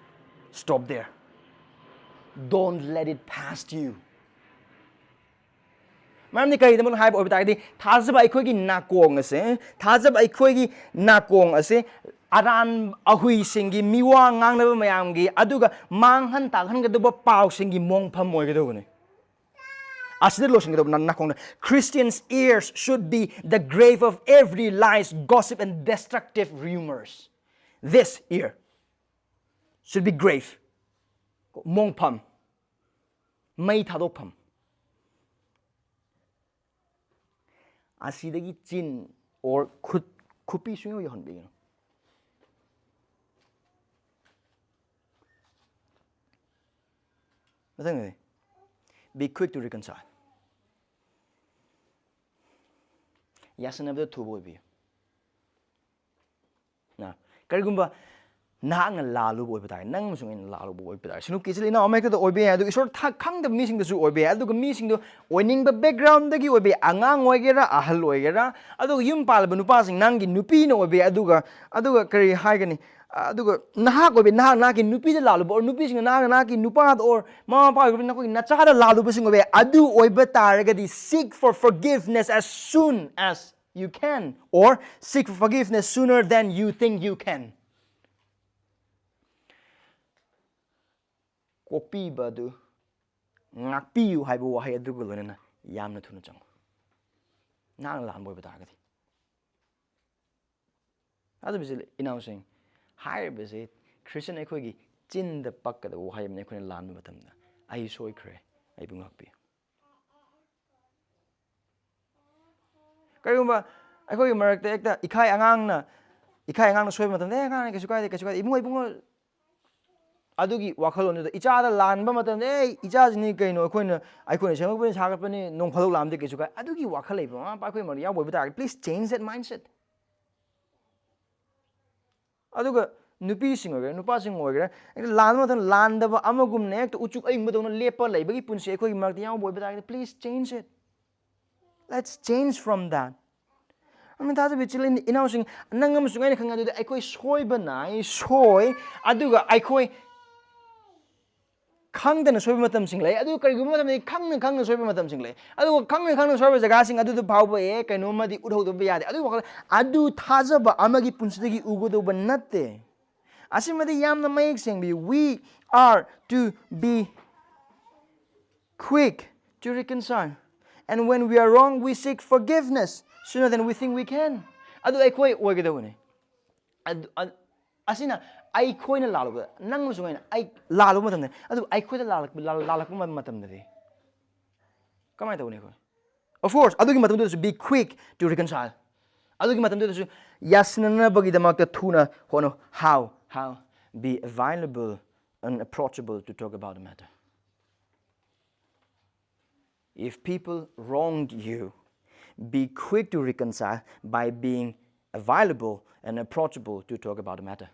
stop there. Don't let it pass you. ꯃꯔꯝꯗꯤ ꯀꯔꯤꯒꯤꯅꯣ ꯍꯥꯏꯕ ꯑꯣꯏꯕ ꯇꯥꯔꯒꯗꯤ, ꯊꯥꯖꯕ ꯑꯩꯈꯣꯏꯒꯤ ꯅꯥꯀꯣꯡ ꯑꯁꯦ, ꯊꯥꯖꯕ ꯑꯩꯈꯣꯏꯒꯤ ꯅꯥꯀꯣꯡ ꯑꯁꯦ ꯑꯔꯥꯟ ꯑꯍꯨꯏꯁꯤꯡꯒꯤ, ꯃꯤꯋꯥ ꯉꯥꯡꯅꯕ ꯃꯌꯥꯝꯒꯤ, ꯑꯗꯨꯒ ꯃꯥꯡꯍꯟ ꯇꯥꯛꯍꯟꯒꯗꯧꯕ ꯄꯥꯎꯁꯤꯡꯒꯤ ꯃꯣꯡꯐꯝ ꯑꯣꯏꯒꯗꯧꯕꯅꯤ꯫ ꯑꯁꯤꯗ ꯂꯣꯏꯁꯤꯟꯒꯗꯧꯕ ꯅ-, ꯅꯥꯀꯣꯡꯗ, Christians' ears should be the grave of every lies, gossip and destructive rumors. This ear should be grave. ꯃꯣꯡꯐꯝ, ꯃꯩ ꯊꯥꯗꯣꯛꯐꯝ꯫ ꯑꯁꯤꯗꯒꯤ ꯆꯤꯟ or ꯈꯨꯠ, ꯈꯨꯄꯤ ꯁꯨꯡꯌꯧ ꯌꯧꯍꯟꯕꯤꯒꯅꯨ꯫ ꯃꯊꯪꯗꯗꯤ, be quick to reconcile. ꯌꯥꯁꯟꯅꯕꯗ ꯊꯨꯕ ꯑꯣꯏꯕꯤꯌꯨ꯫ ꯅ, ꯀꯔꯤꯒꯨꯝꯕ ꯅꯍꯥꯛꯅ ꯂꯥꯜꯂꯨꯕ ꯑꯣꯏꯕ ꯇꯥꯔꯦ, ꯅꯪ ꯑꯃꯁꯨꯡ ꯑꯩꯅ ꯂꯥꯜꯂꯨꯕ ꯑꯣꯏꯕ ꯇꯥꯔꯦ, ꯁꯅꯨꯀꯤ ꯏꯆꯤꯜ ꯏꯅꯥꯎ ꯑꯃ ꯍꯦꯛꯇꯗ ꯑꯣꯏꯕ ꯌꯥꯏ, ꯑꯗꯨꯒ ꯏꯁꯣꯔ ꯊꯥ ꯈꯪꯗꯕ ꯃꯤꯁꯤꯡꯗꯁꯨ ꯑꯣꯏꯕ ꯌꯥꯏ, ꯑꯗꯨꯒ ꯃꯤꯁꯤꯡꯗꯣ ꯑꯣꯏꯅꯤꯡꯕ ꯕꯦꯛꯒ꯭ꯔꯥꯎꯟꯗꯒꯤ ꯑꯣꯏꯕ ꯌꯥꯏ, ꯑꯉꯥꯡ ꯑꯣꯏꯒꯦꯔꯥ ꯑꯍꯜ ꯑꯣꯏꯒꯦꯔꯥ, ꯑꯗꯨꯒ ꯌꯨꯝ ꯄꯥꯜꯂꯕ ꯅꯨꯄꯥꯁꯤꯡ, ꯅꯪꯒꯤ ꯅꯨꯄꯤꯅ ꯑꯣꯏꯕ ꯌꯥꯏ, ꯑꯗꯨꯒ ꯑꯗꯨꯒ ꯀꯔꯤ ꯍꯥꯏꯒꯅꯤ, ꯑꯗꯨꯒ ꯅꯍꯥꯛ ꯑꯣꯏꯕ ꯅꯍꯥꯛ ꯅꯍꯥꯛꯀꯤ ꯅꯨꯄꯤꯗ ꯂꯥꯜꯂꯨꯕ ꯑꯣꯔ ꯅꯨꯄꯤꯁꯤꯡꯅ ꯅꯍꯥꯛ ꯅꯍꯥꯛꯀꯤ ꯅꯨꯄꯥꯗ ꯑꯣꯔ ꯃꯃꯥ ꯃꯄꯥ ꯑꯣꯏꯕ ꯅꯈꯣꯏꯒꯤ ꯅꯆꯥꯗ ꯂꯥꯜꯂꯨꯕꯁꯤꯡ ꯑꯣꯏꯕ ꯌꯥꯏ, ꯑꯗꯨ ꯑꯣꯏꯕ ꯇꯥꯔꯒꯗꯤ seek for forgiveness as soon as you can or seek for forgiveness sooner than you think you can. ꯀꯣꯛꯄꯤꯕ ꯑꯗꯨ, ꯉꯥꯛꯄꯤꯌꯨ ꯍꯥꯏꯕ ꯋꯥꯍꯩ ꯑꯗꯨꯒ ꯂꯣꯏꯅꯅ ꯌꯥꯝꯅ ꯊꯨꯅ ꯆꯪꯉꯨ, ꯅꯍꯥꯛꯅ ꯂꯥꯟꯕ ꯑꯣꯏꯕ ꯇꯥꯔꯒꯗꯤ꯫ ꯑꯗꯨꯕꯨ ꯏꯅꯥꯎꯁꯤꯡ, ꯍꯥꯏꯔꯤꯕꯁꯤ ꯈ꯭ꯔꯤꯁꯇꯤꯌꯟ ꯑꯩꯈꯣꯏꯒꯤ ꯆꯤꯟꯗ ꯄꯛꯀꯗꯕ ꯋꯥꯍꯩ ꯑꯃꯅꯤ꯫ ꯑꯩꯈꯣꯏꯅ ꯂꯥꯟꯕ ꯃꯇꯝꯗ ꯑꯩ ꯁꯣꯏꯈ꯭ꯔꯦ, ꯑꯩꯕꯨ ꯉꯥꯛꯄꯤꯌꯨ꯫ ꯀꯔꯤꯒꯨꯝꯕ ꯑꯩꯈꯣꯏꯒꯤ ꯃꯔꯛꯇ ꯍꯦꯛꯇ ꯏꯈꯥꯏ ꯑꯉꯥꯡꯅ ꯏꯈꯥꯏ ꯑꯉꯥꯡꯅ ꯁꯣꯏꯕ ꯃꯇꯝꯗ, "ꯑꯦ, ꯑꯉꯥꯡꯅ ꯀꯩꯁꯨ ꯀꯥꯏꯗꯦ, ꯀꯩꯁꯨ ꯀꯥꯏꯗꯦ, ꯏꯕꯨꯡꯉꯣ, ꯏꯕꯨꯡꯉꯣ," ꯑꯗꯨꯒꯤ ꯋꯥꯈꯜꯂꯣꯟꯗꯨꯗ ꯏꯆꯥꯗ ꯂꯥꯟꯕ ꯃꯇꯝꯗ, "ꯑꯦ, ꯏꯆꯥꯁꯤꯅꯤ ꯀꯩꯅꯣ, ꯑꯩꯈꯣꯏꯅ ꯑꯩꯈꯣꯏꯅ ꯁꯦꯝꯃꯛꯄꯅꯤ, ꯁꯥꯒꯠꯄꯅꯤ, ꯅꯣꯡ ꯐꯥꯗꯣꯛ ꯂꯥꯟꯕꯗꯤ ꯀꯩꯁꯨ ꯀꯥꯏ," ꯑꯗꯨꯒꯤ ꯋꯥꯈꯜ ꯂꯩꯕ ꯃꯃꯥ ꯃꯄꯥ ꯑꯩꯈꯣꯏ ꯃꯔꯛꯇ ꯌꯥꯎꯕ ꯑꯣꯏꯕ ꯇꯥꯔꯒꯗꯤ, please change that mindset. ꯑꯗꯨꯒ ꯅꯨꯄꯤꯁꯤꯡ ꯑꯣꯏꯒꯦꯔꯥ, ꯅꯨꯄꯥꯁꯤꯡ ꯑꯣꯏꯒꯦꯔꯥ, ꯍꯦꯛꯇ ꯂꯥꯟꯕ ꯃꯇꯝꯗ ꯂꯥꯟꯗꯕ ꯑꯃꯒꯨꯝꯅ ꯍꯦꯛꯇ ꯎꯆꯨꯛ ꯑꯌꯤꯡꯕꯗꯧꯅ ꯂꯦꯞꯄ ꯂꯩꯕꯒꯤ ꯄꯨꯟꯁꯤ ꯑꯩꯈꯣꯏꯒꯤ ꯃꯔꯛꯇ ꯌꯥꯎꯕ ꯑꯣꯏꯕ ꯇꯥꯔꯒꯗꯤ, please change it. Let's change from that. ꯑꯃꯤꯟ ꯊꯥꯖꯕ ꯏꯆꯤꯜ ꯏꯅꯥꯎꯁꯤꯡ, ꯅꯪ ꯑꯃꯁꯨꯡ ꯑꯩꯅ ꯈꯪꯉꯦ ꯑꯗꯨꯗꯤ ꯑꯩꯈꯣꯏ ꯁꯣꯏꯕ ꯅꯥꯏ, ꯁꯣꯏ, ꯑꯗꯨꯒ ꯑꯩꯈꯣꯏ ꯈꯪꯗꯅ ꯁꯣꯏꯕ ꯃꯇꯝꯁꯤꯡ ꯂꯩ, ꯑꯗꯨꯒ ꯀꯔꯤꯒꯨꯝꯕ ꯃꯇꯝꯗꯗꯤ ꯈꯪꯅ ꯈꯪꯅ ꯁꯣꯏꯕ ꯃꯇꯝꯁꯤꯡ ꯂꯩ꯫ ꯑꯗꯨꯒ ꯈꯪꯅ ꯈꯪꯅ ꯁꯣꯏꯕ ꯖꯒꯥꯁꯤꯡ ꯑꯗꯨꯗ ꯐꯥꯎꯕ ꯑꯦ ꯀꯩꯅꯣꯝꯃꯗꯤ ꯎꯠꯍꯧꯗꯕ ꯌꯥꯗꯦ꯫ ꯑꯗꯨꯒꯤ ꯋꯥꯈꯜ ꯑꯗꯨ ꯊꯥꯖꯕ ꯑꯃꯒꯤ ꯄꯨꯟꯁꯤꯗꯒꯤ ꯎꯒꯗꯧꯕ ꯅꯠꯇꯦ꯫ ꯑꯁꯤꯃꯗꯤ ꯌꯥꯝꯅ ꯃꯌꯦꯛ ꯁꯦꯡꯕꯤ, "We are to be quick to reconcile, and when we are wrong, we seek forgiveness sooner than we think we can." ꯑꯗꯨ ꯑꯩꯈꯣꯏ ꯑꯣꯏꯒꯗꯧꯕꯅꯤ꯫ ꯑꯗꯨ, ꯑ-, ꯑꯁꯤꯅ ꯑꯩꯈꯣꯏꯅ ꯂꯥꯜꯂꯨꯕꯗ, ꯅꯪꯅꯁꯨ ꯑꯩꯅ ꯑꯩ ꯂꯥꯜꯂꯨꯕ ꯃꯇꯝꯗ, ꯑꯗꯨ ꯑꯩꯈꯣꯏꯗ ꯂꯥꯜꯂꯛ-, ꯂꯥꯜ-, ꯂꯥꯜꯂꯛꯄ ꯃ-, ꯃꯇꯝꯗꯗꯤ ꯀꯃꯥꯏꯅ ꯇꯧꯅꯤ ꯑꯩꯈꯣꯏ? Of course, ꯑꯗꯨꯒꯤ ꯃꯇꯝꯗꯨꯗꯁꯨ be quick to reconcile. ꯑꯗꯨꯒꯤ ꯃꯇꯝꯗꯨꯗꯁꯨ ꯌꯥꯁꯤꯟꯅꯅꯕꯒꯤꯗꯃꯛꯇ ꯊꯨꯅ ꯍꯣꯠꯅꯧ꯫ How? How? Be available and approachable to talk about the matter. If people wronged you, be quick to reconcile by being available and approachable to talk about the matter.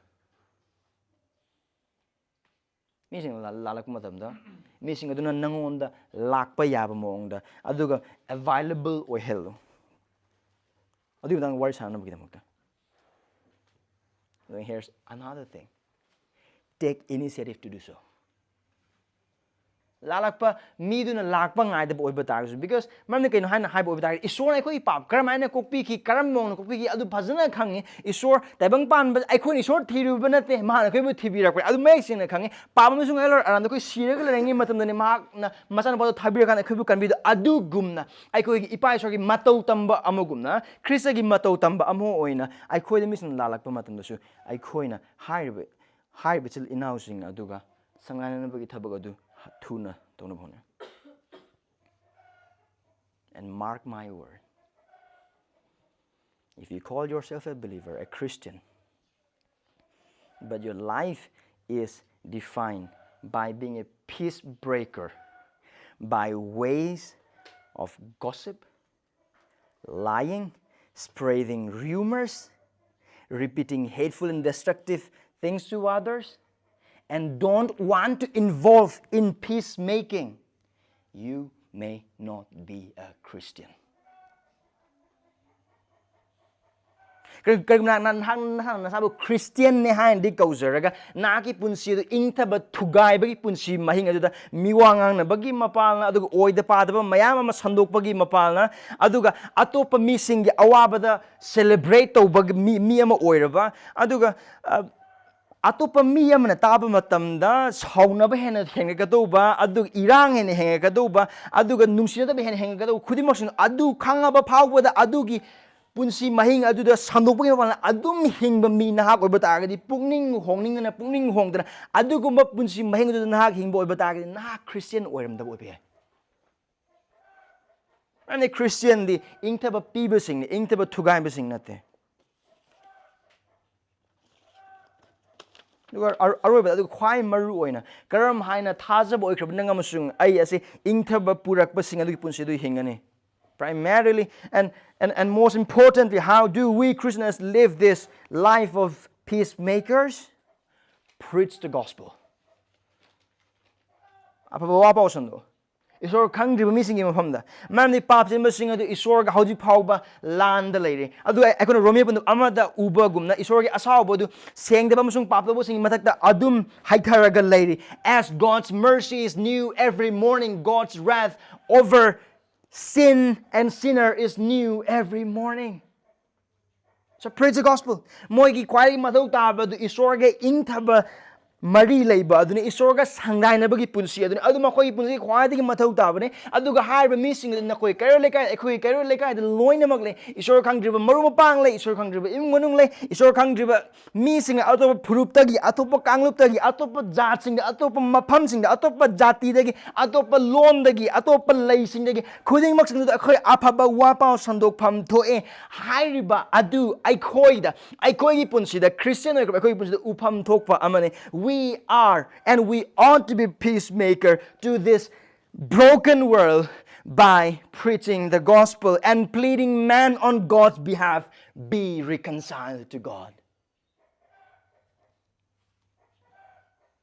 ꯃꯤꯁꯤꯡ ꯂꯥ- ꯂꯥꯜꯂꯛꯄ ꯃꯇꯝꯗ ꯃꯤꯁꯤꯡ ꯑꯗꯨꯅ ꯅꯪꯉꯣꯟꯗ ꯂꯥꯛꯄ ꯌꯥꯕ ꯃꯑꯣꯡꯗ, ꯑꯗꯨꯒ available ꯑꯣꯏꯍꯜꯂꯨ꯫ ꯑꯗꯨꯒꯤ ꯃꯇꯥꯡꯗ ꯋꯥꯔꯤ ꯁꯥꯟꯅꯕꯒꯤꯗꯃꯛꯇ꯫ Then here's another thing. Take initiative to do so. ꯂꯥꯜꯂꯛꯄ ꯃꯤꯗꯨꯅ ꯂꯥꯛꯄ ꯉꯥꯏꯗꯕ ꯑꯣꯏꯕ ꯇꯥꯔꯒꯁꯨ, because ꯃꯔꯝꯗꯤ ꯀꯩꯅꯣ ꯍꯥꯏꯅ ꯍꯥꯏꯕ ꯑꯣꯏꯕ ꯇꯥꯔꯒꯗꯤ, ꯏꯁꯣꯔꯅ ꯑꯩꯈꯣꯏꯒꯤ ꯄꯥꯞ ꯀꯔꯝ ꯍꯥꯏꯅ ꯀꯣꯛꯄꯤꯈꯤ, ꯀꯔꯝꯕ ꯃꯑꯣꯡꯗ ꯀꯣꯛꯄꯤꯈꯤ, ꯑꯗꯨ ꯐꯖꯅ ꯈꯪꯉꯤ꯫ ꯏꯁꯣꯔ ꯇꯥꯏꯕꯪ ꯄꯥꯟꯕ ꯑꯩꯈꯣꯏꯅ ꯏꯁꯣꯔ ꯊꯤꯔꯨꯕ ꯅꯠꯇꯦ, ꯃꯍꯥꯛꯅ ꯑꯩꯈꯣꯏꯕꯨ ꯊꯤꯕꯤꯔꯛꯄꯅꯤ꯫ ꯑꯗꯨ ꯃꯌꯦꯛ ꯁꯦꯡꯅ ꯈꯪꯉꯤ꯫ ꯄꯥꯞ ꯑꯃꯁꯨꯡ ꯑꯩ ꯂꯣꯏ ꯑꯔꯥꯟꯕꯗ ꯑꯩꯈꯣꯏ ꯁꯤꯔꯒ ꯂꯩꯔꯤꯉꯩ ꯃꯇꯝꯗꯅꯤ ꯃꯍꯥꯛꯅ ꯃꯆꯥꯅꯨꯄꯥꯗꯣ ꯊꯥꯕꯤꯔꯀꯥꯟꯗ ꯑꯩꯈꯣꯏꯕꯨ ꯀꯟꯕꯤꯗꯣ꯫ ꯑꯗꯨꯒꯨꯝꯅ ꯑꯩꯈꯣꯏꯒꯤ ꯏꯄꯥ ꯏꯁꯣꯔꯒꯤ ꯃꯇꯧ ꯇꯝꯕ ꯑꯃꯒꯨꯝꯅ, ꯈ꯭ꯔꯤꯁꯇꯒꯤ ꯃꯇꯧ ꯇꯝꯕ ꯑꯃ ꯑꯣꯏꯅ ꯑꯩꯈꯣꯏꯗ ꯃꯤꯁꯤꯡꯅ ꯂꯥꯜꯂꯛꯄ ꯃꯇꯝꯗꯁꯨ ꯑꯩꯈꯣꯏꯅ ꯍꯥꯏꯔꯤꯕ, ꯍꯥꯏꯔꯤꯕ ꯏꯆꯤꯜ ꯏꯅꯥꯎꯁꯤꯡ ꯑꯗꯨꯒ ꯁꯪꯒꯥꯏꯅꯅꯕꯒꯤ ꯊꯕꯛ ꯑꯗꯨ ꯊꯨꯅ ꯇꯧꯅꯕ ꯍꯣꯠꯅꯧ꯫ And mark my word, if you call yourself a believer, a Christian, but your life is defined by being a peace breaker, by ways of gossip, lying, spreading rumors, repeating hateful and destructive things to others, and don't want to involve in peacemaking, you may not be a Christian. ꯀꯔꯤ- ꯀꯔꯤꯒꯨꯝꯕ ꯅꯍꯥꯛ ꯅꯍꯥꯛ ꯅꯍꯥꯛꯅ ꯅꯁꯥꯕꯨ ꯈ꯭ꯔꯤꯁꯇꯤꯌꯟꯅꯦ ꯍꯥꯏꯅꯗꯤ ꯀꯧꯖꯔꯒ, ꯅꯍꯥꯛꯀꯤ ꯄꯨꯟꯁꯤ ꯑꯗꯨ ꯏꯪꯊꯕ ꯊꯨꯒꯥꯏꯕꯒꯤ ꯄꯨꯟꯁꯤ ꯃꯍꯤꯡ ꯑꯗꯨꯗ ꯃꯤꯋꯥ ꯉꯥꯡꯅꯕꯒꯤ ꯃꯄꯥꯜꯅ, ꯑꯗꯨꯒ ꯑꯣꯏꯗ ꯄꯥꯗꯕ ꯃꯌꯥꯝ ꯑꯃ ꯁꯟꯗꯣꯛꯄꯒꯤ ꯃꯄꯥꯜꯅ, ꯑꯗꯨꯒ ꯑꯇꯣꯞꯄ ꯃꯤꯁꯤꯡꯒꯤ ꯑꯋꯥꯕꯗ celebrate ꯇꯧꯕꯒꯤ ꯃꯤ, ꯃꯤ ꯑꯃ ꯑꯣꯏꯔꯕ, ꯑꯗꯨꯒ ꯑ, ꯑꯇꯣꯞꯄ ꯃꯤ ꯑꯃꯅ ꯇꯥꯕ ꯃꯇꯝꯗ ꯁꯥꯎꯅꯕ ꯍꯦꯟꯅ ꯍꯦꯟꯒꯠꯀꯗꯧꯕ, ꯑꯗꯨꯒ ꯏꯔꯥꯡ ꯍꯦꯟꯅ ꯍꯦꯟꯒꯠꯀꯗꯧꯕ, ꯑꯗꯨꯒ ꯅꯨꯡꯁꯤꯅꯗꯕ ꯍꯦꯟꯅ ꯍꯦꯟꯒꯠꯀꯗꯧꯕ ꯈꯨꯗꯤꯡꯃꯛꯁꯤꯡ ꯑꯗꯨ ꯈꯪꯉꯕ ꯐꯥꯎꯕꯗ, ꯑꯗꯨꯒꯤ ꯄꯨꯟꯁꯤ ꯃꯍꯤꯡ ꯑꯗꯨꯗ ꯁꯟꯗꯣꯛꯄꯒꯤ ꯃꯄꯥꯟꯗ ꯑꯗꯨꯝ ꯍꯤꯡꯕ ꯃꯤ ꯅꯍꯥꯛ ꯑꯣꯏꯕ ꯇꯥꯔꯒꯗꯤ, ꯄꯨꯛꯅꯤꯡ ꯍꯣꯡꯅꯤꯡꯗꯅ, ꯄꯨꯛꯅꯤꯡ ꯍꯣꯡꯗꯅ ꯑꯗꯨꯒꯨꯝꯕ ꯄꯨꯟꯁꯤ ꯃꯍꯤꯡ ꯑꯗꯨꯗ ꯅꯍꯥꯛ ꯍꯤꯡꯕ ꯑꯣꯏꯕ ꯇꯥꯔꯒꯗꯤ, ꯅꯍꯥꯛ ꯈ꯭ꯔꯤꯁꯇꯤꯌꯟ ꯑꯣꯏꯔꯝꯗꯕ ꯑꯣꯏꯕ ꯌꯥꯏ꯫ ꯃꯔꯝꯗꯤ ꯈ꯭ꯔꯤꯁꯇꯤꯌꯟꯗꯤ ꯏꯪꯊꯕ ꯄꯤꯕꯁꯤꯡꯅꯤ, ꯏꯪꯊꯕ ꯊꯨꯒꯥꯏꯕꯁꯤꯡ ꯅꯠꯇꯦ꯫ ꯑꯗꯨꯒ ꯑꯔ- ꯑꯔꯣꯏꯕꯗ, ꯑꯗꯨꯒ ꯈ꯭ꯋꯥꯏ ꯃꯔꯨ ꯑꯣꯏꯅ, ꯀꯔꯝ ꯍꯥꯏꯅ ꯊꯥꯖꯕ ꯑꯣꯏꯈ꯭ꯔꯕ ꯅꯪ ꯑꯃꯁꯨꯡ ꯑꯩ ꯑꯁꯤ ꯏꯪꯊꯕ ꯄꯨꯔꯛꯄꯁꯤꯡ ꯑꯗꯨꯒꯤ ꯄꯨꯟꯁꯤ ꯑꯗꯨ ꯍꯤꯡꯒꯅꯤ? Primarily, and, and, and most importantly, how do we Christians live this life of peacemakers? Preach the gospel. ꯑꯐꯕ ꯋꯥ ꯄꯥꯎ ꯁꯟꯗꯣꯛꯑꯣ꯫ ꯏꯁꯣꯔ ꯈꯪꯗ꯭ꯔꯤꯕ ꯃꯤꯁꯤꯡꯒꯤ ꯃꯐꯝꯗ꯫ ꯃꯔꯝꯗꯤ ꯄꯥꯞ ꯆꯦꯟꯕꯁꯤꯡ ꯑꯗꯨ ꯏꯁꯣꯔꯒ ꯍꯧꯖꯤꯛ ꯐꯥꯎꯕ ꯂꯥꯟꯗ ꯂꯩꯔꯤ꯫ ꯑꯗꯨꯒ ꯑꯩꯈꯣꯏꯅ ꯔꯣꯃꯤꯌꯣ ꯄꯟꯗꯨꯞ ꯑꯃꯗ ꯎꯕꯒꯨꯝꯅ ꯏꯁꯣꯔꯒꯤ ꯑꯁꯥꯎꯕ ꯑꯗꯨ ꯁꯦꯡꯗꯕ ꯑꯃꯁꯨꯡ ꯄꯥꯞ ꯇꯧꯕꯁꯤꯡꯒꯤ ꯃꯊꯛꯇ ꯑꯗꯨꯝ ꯍꯩꯊꯔꯒ ꯂꯩꯔꯤ꯫ As God's mercy is new every morning, God's wrath over sin and sinner is new every morning. So preach the gospel. ꯃꯣꯏꯒꯤ ꯈ꯭ꯋꯥꯏꯗꯒꯤ ꯃꯊꯧ ꯇꯥꯕ ꯑꯗꯨ ꯏꯁꯣꯔꯒ ꯏꯪꯊꯕ ꯃꯔꯤ ꯂꯩꯕ ꯑꯗꯨꯅꯤ, ꯏꯁꯣꯔꯒ ꯁꯪꯒꯥꯏꯅꯕꯒꯤ ꯄꯨꯟꯁꯤ ꯑꯗꯨꯅꯤ꯫ ꯑꯗꯨ ꯃꯈꯣꯏꯒꯤ ꯄꯨꯟꯁꯤꯒꯤ ꯈ꯭ꯋꯥꯏꯗꯒꯤ ꯃꯊꯧ ꯇꯥꯕꯅꯤ꯫ ꯑꯗꯨꯒ ꯍꯥꯏꯔꯤꯕ ꯃꯤꯁꯤꯡ ꯑꯗꯨ ꯅꯈꯣꯏ ꯀꯩꯔꯣꯜ ꯂꯩꯀꯥꯏ, ꯑꯩꯈꯣꯏꯒꯤ ꯀꯩꯔꯣꯜ ꯂꯩꯀꯥꯏꯗ ꯂꯣꯏꯅꯃꯛ ꯂꯩ꯫ ꯏꯁꯣꯔ ꯈꯪꯗ꯭ꯔꯤꯕ ꯃꯔꯨꯞ ꯃꯄꯥꯡ ꯂꯩ, ꯏꯁꯣꯔ ꯈꯪꯗ꯭ꯔꯤꯕ ꯏꯃꯨꯡ ꯃꯅꯨꯡ ꯂꯩ, ꯏꯁꯣꯔ ꯈꯪꯗ꯭ꯔꯤꯕ ꯃꯤꯁꯤꯡ ꯑꯇꯣꯞꯄ ꯐꯨꯔꯨꯞꯇꯒꯤ, ꯑꯇꯣꯞꯄ ꯀꯥꯡꯂꯨꯞꯇꯒꯤ, ꯑꯇꯣꯞꯄ ꯖꯥꯠꯁꯤꯡꯗ, ꯑꯇꯣꯞꯄ ꯃꯐꯝꯁꯤꯡꯗ, ꯑꯇꯣꯞꯄ ꯖꯥꯇꯤꯗꯒꯤ, ꯑꯇꯣꯞꯄ ꯂꯣꯟꯗꯒꯤ, ꯑꯇꯣꯞꯄ ꯂꯩꯁꯤꯡꯗꯒꯤ, ꯈꯨꯗꯤꯡꯃꯛꯁꯤꯡꯗꯨꯗ ꯑꯩꯈꯣꯏ ꯑꯐꯕ ꯋꯥ ꯄꯥꯎ ꯁꯟꯗꯣꯛꯐꯝ ꯊꯣꯛꯑꯦ꯫ ꯍꯥꯏꯔꯤꯕ ꯑꯗꯨ ꯑꯩꯈꯣꯏꯗ, ꯑꯩꯈꯣꯏꯒꯤ ꯄꯨꯟꯁꯤꯗ, ꯈ꯭ꯔꯤꯁꯇꯤꯌꯟ ꯑꯣꯏꯈ꯭ꯔꯕ ꯑꯩꯈꯣꯏꯒꯤ ꯄꯨꯟꯁꯤꯗ ꯎꯐꯝ ꯊꯣꯛꯄ ꯑꯃꯅꯤ꯫ We are and we ought to be peacemaker to this broken world by preaching the gospel and pleading man on God's behalf, be reconciled to God.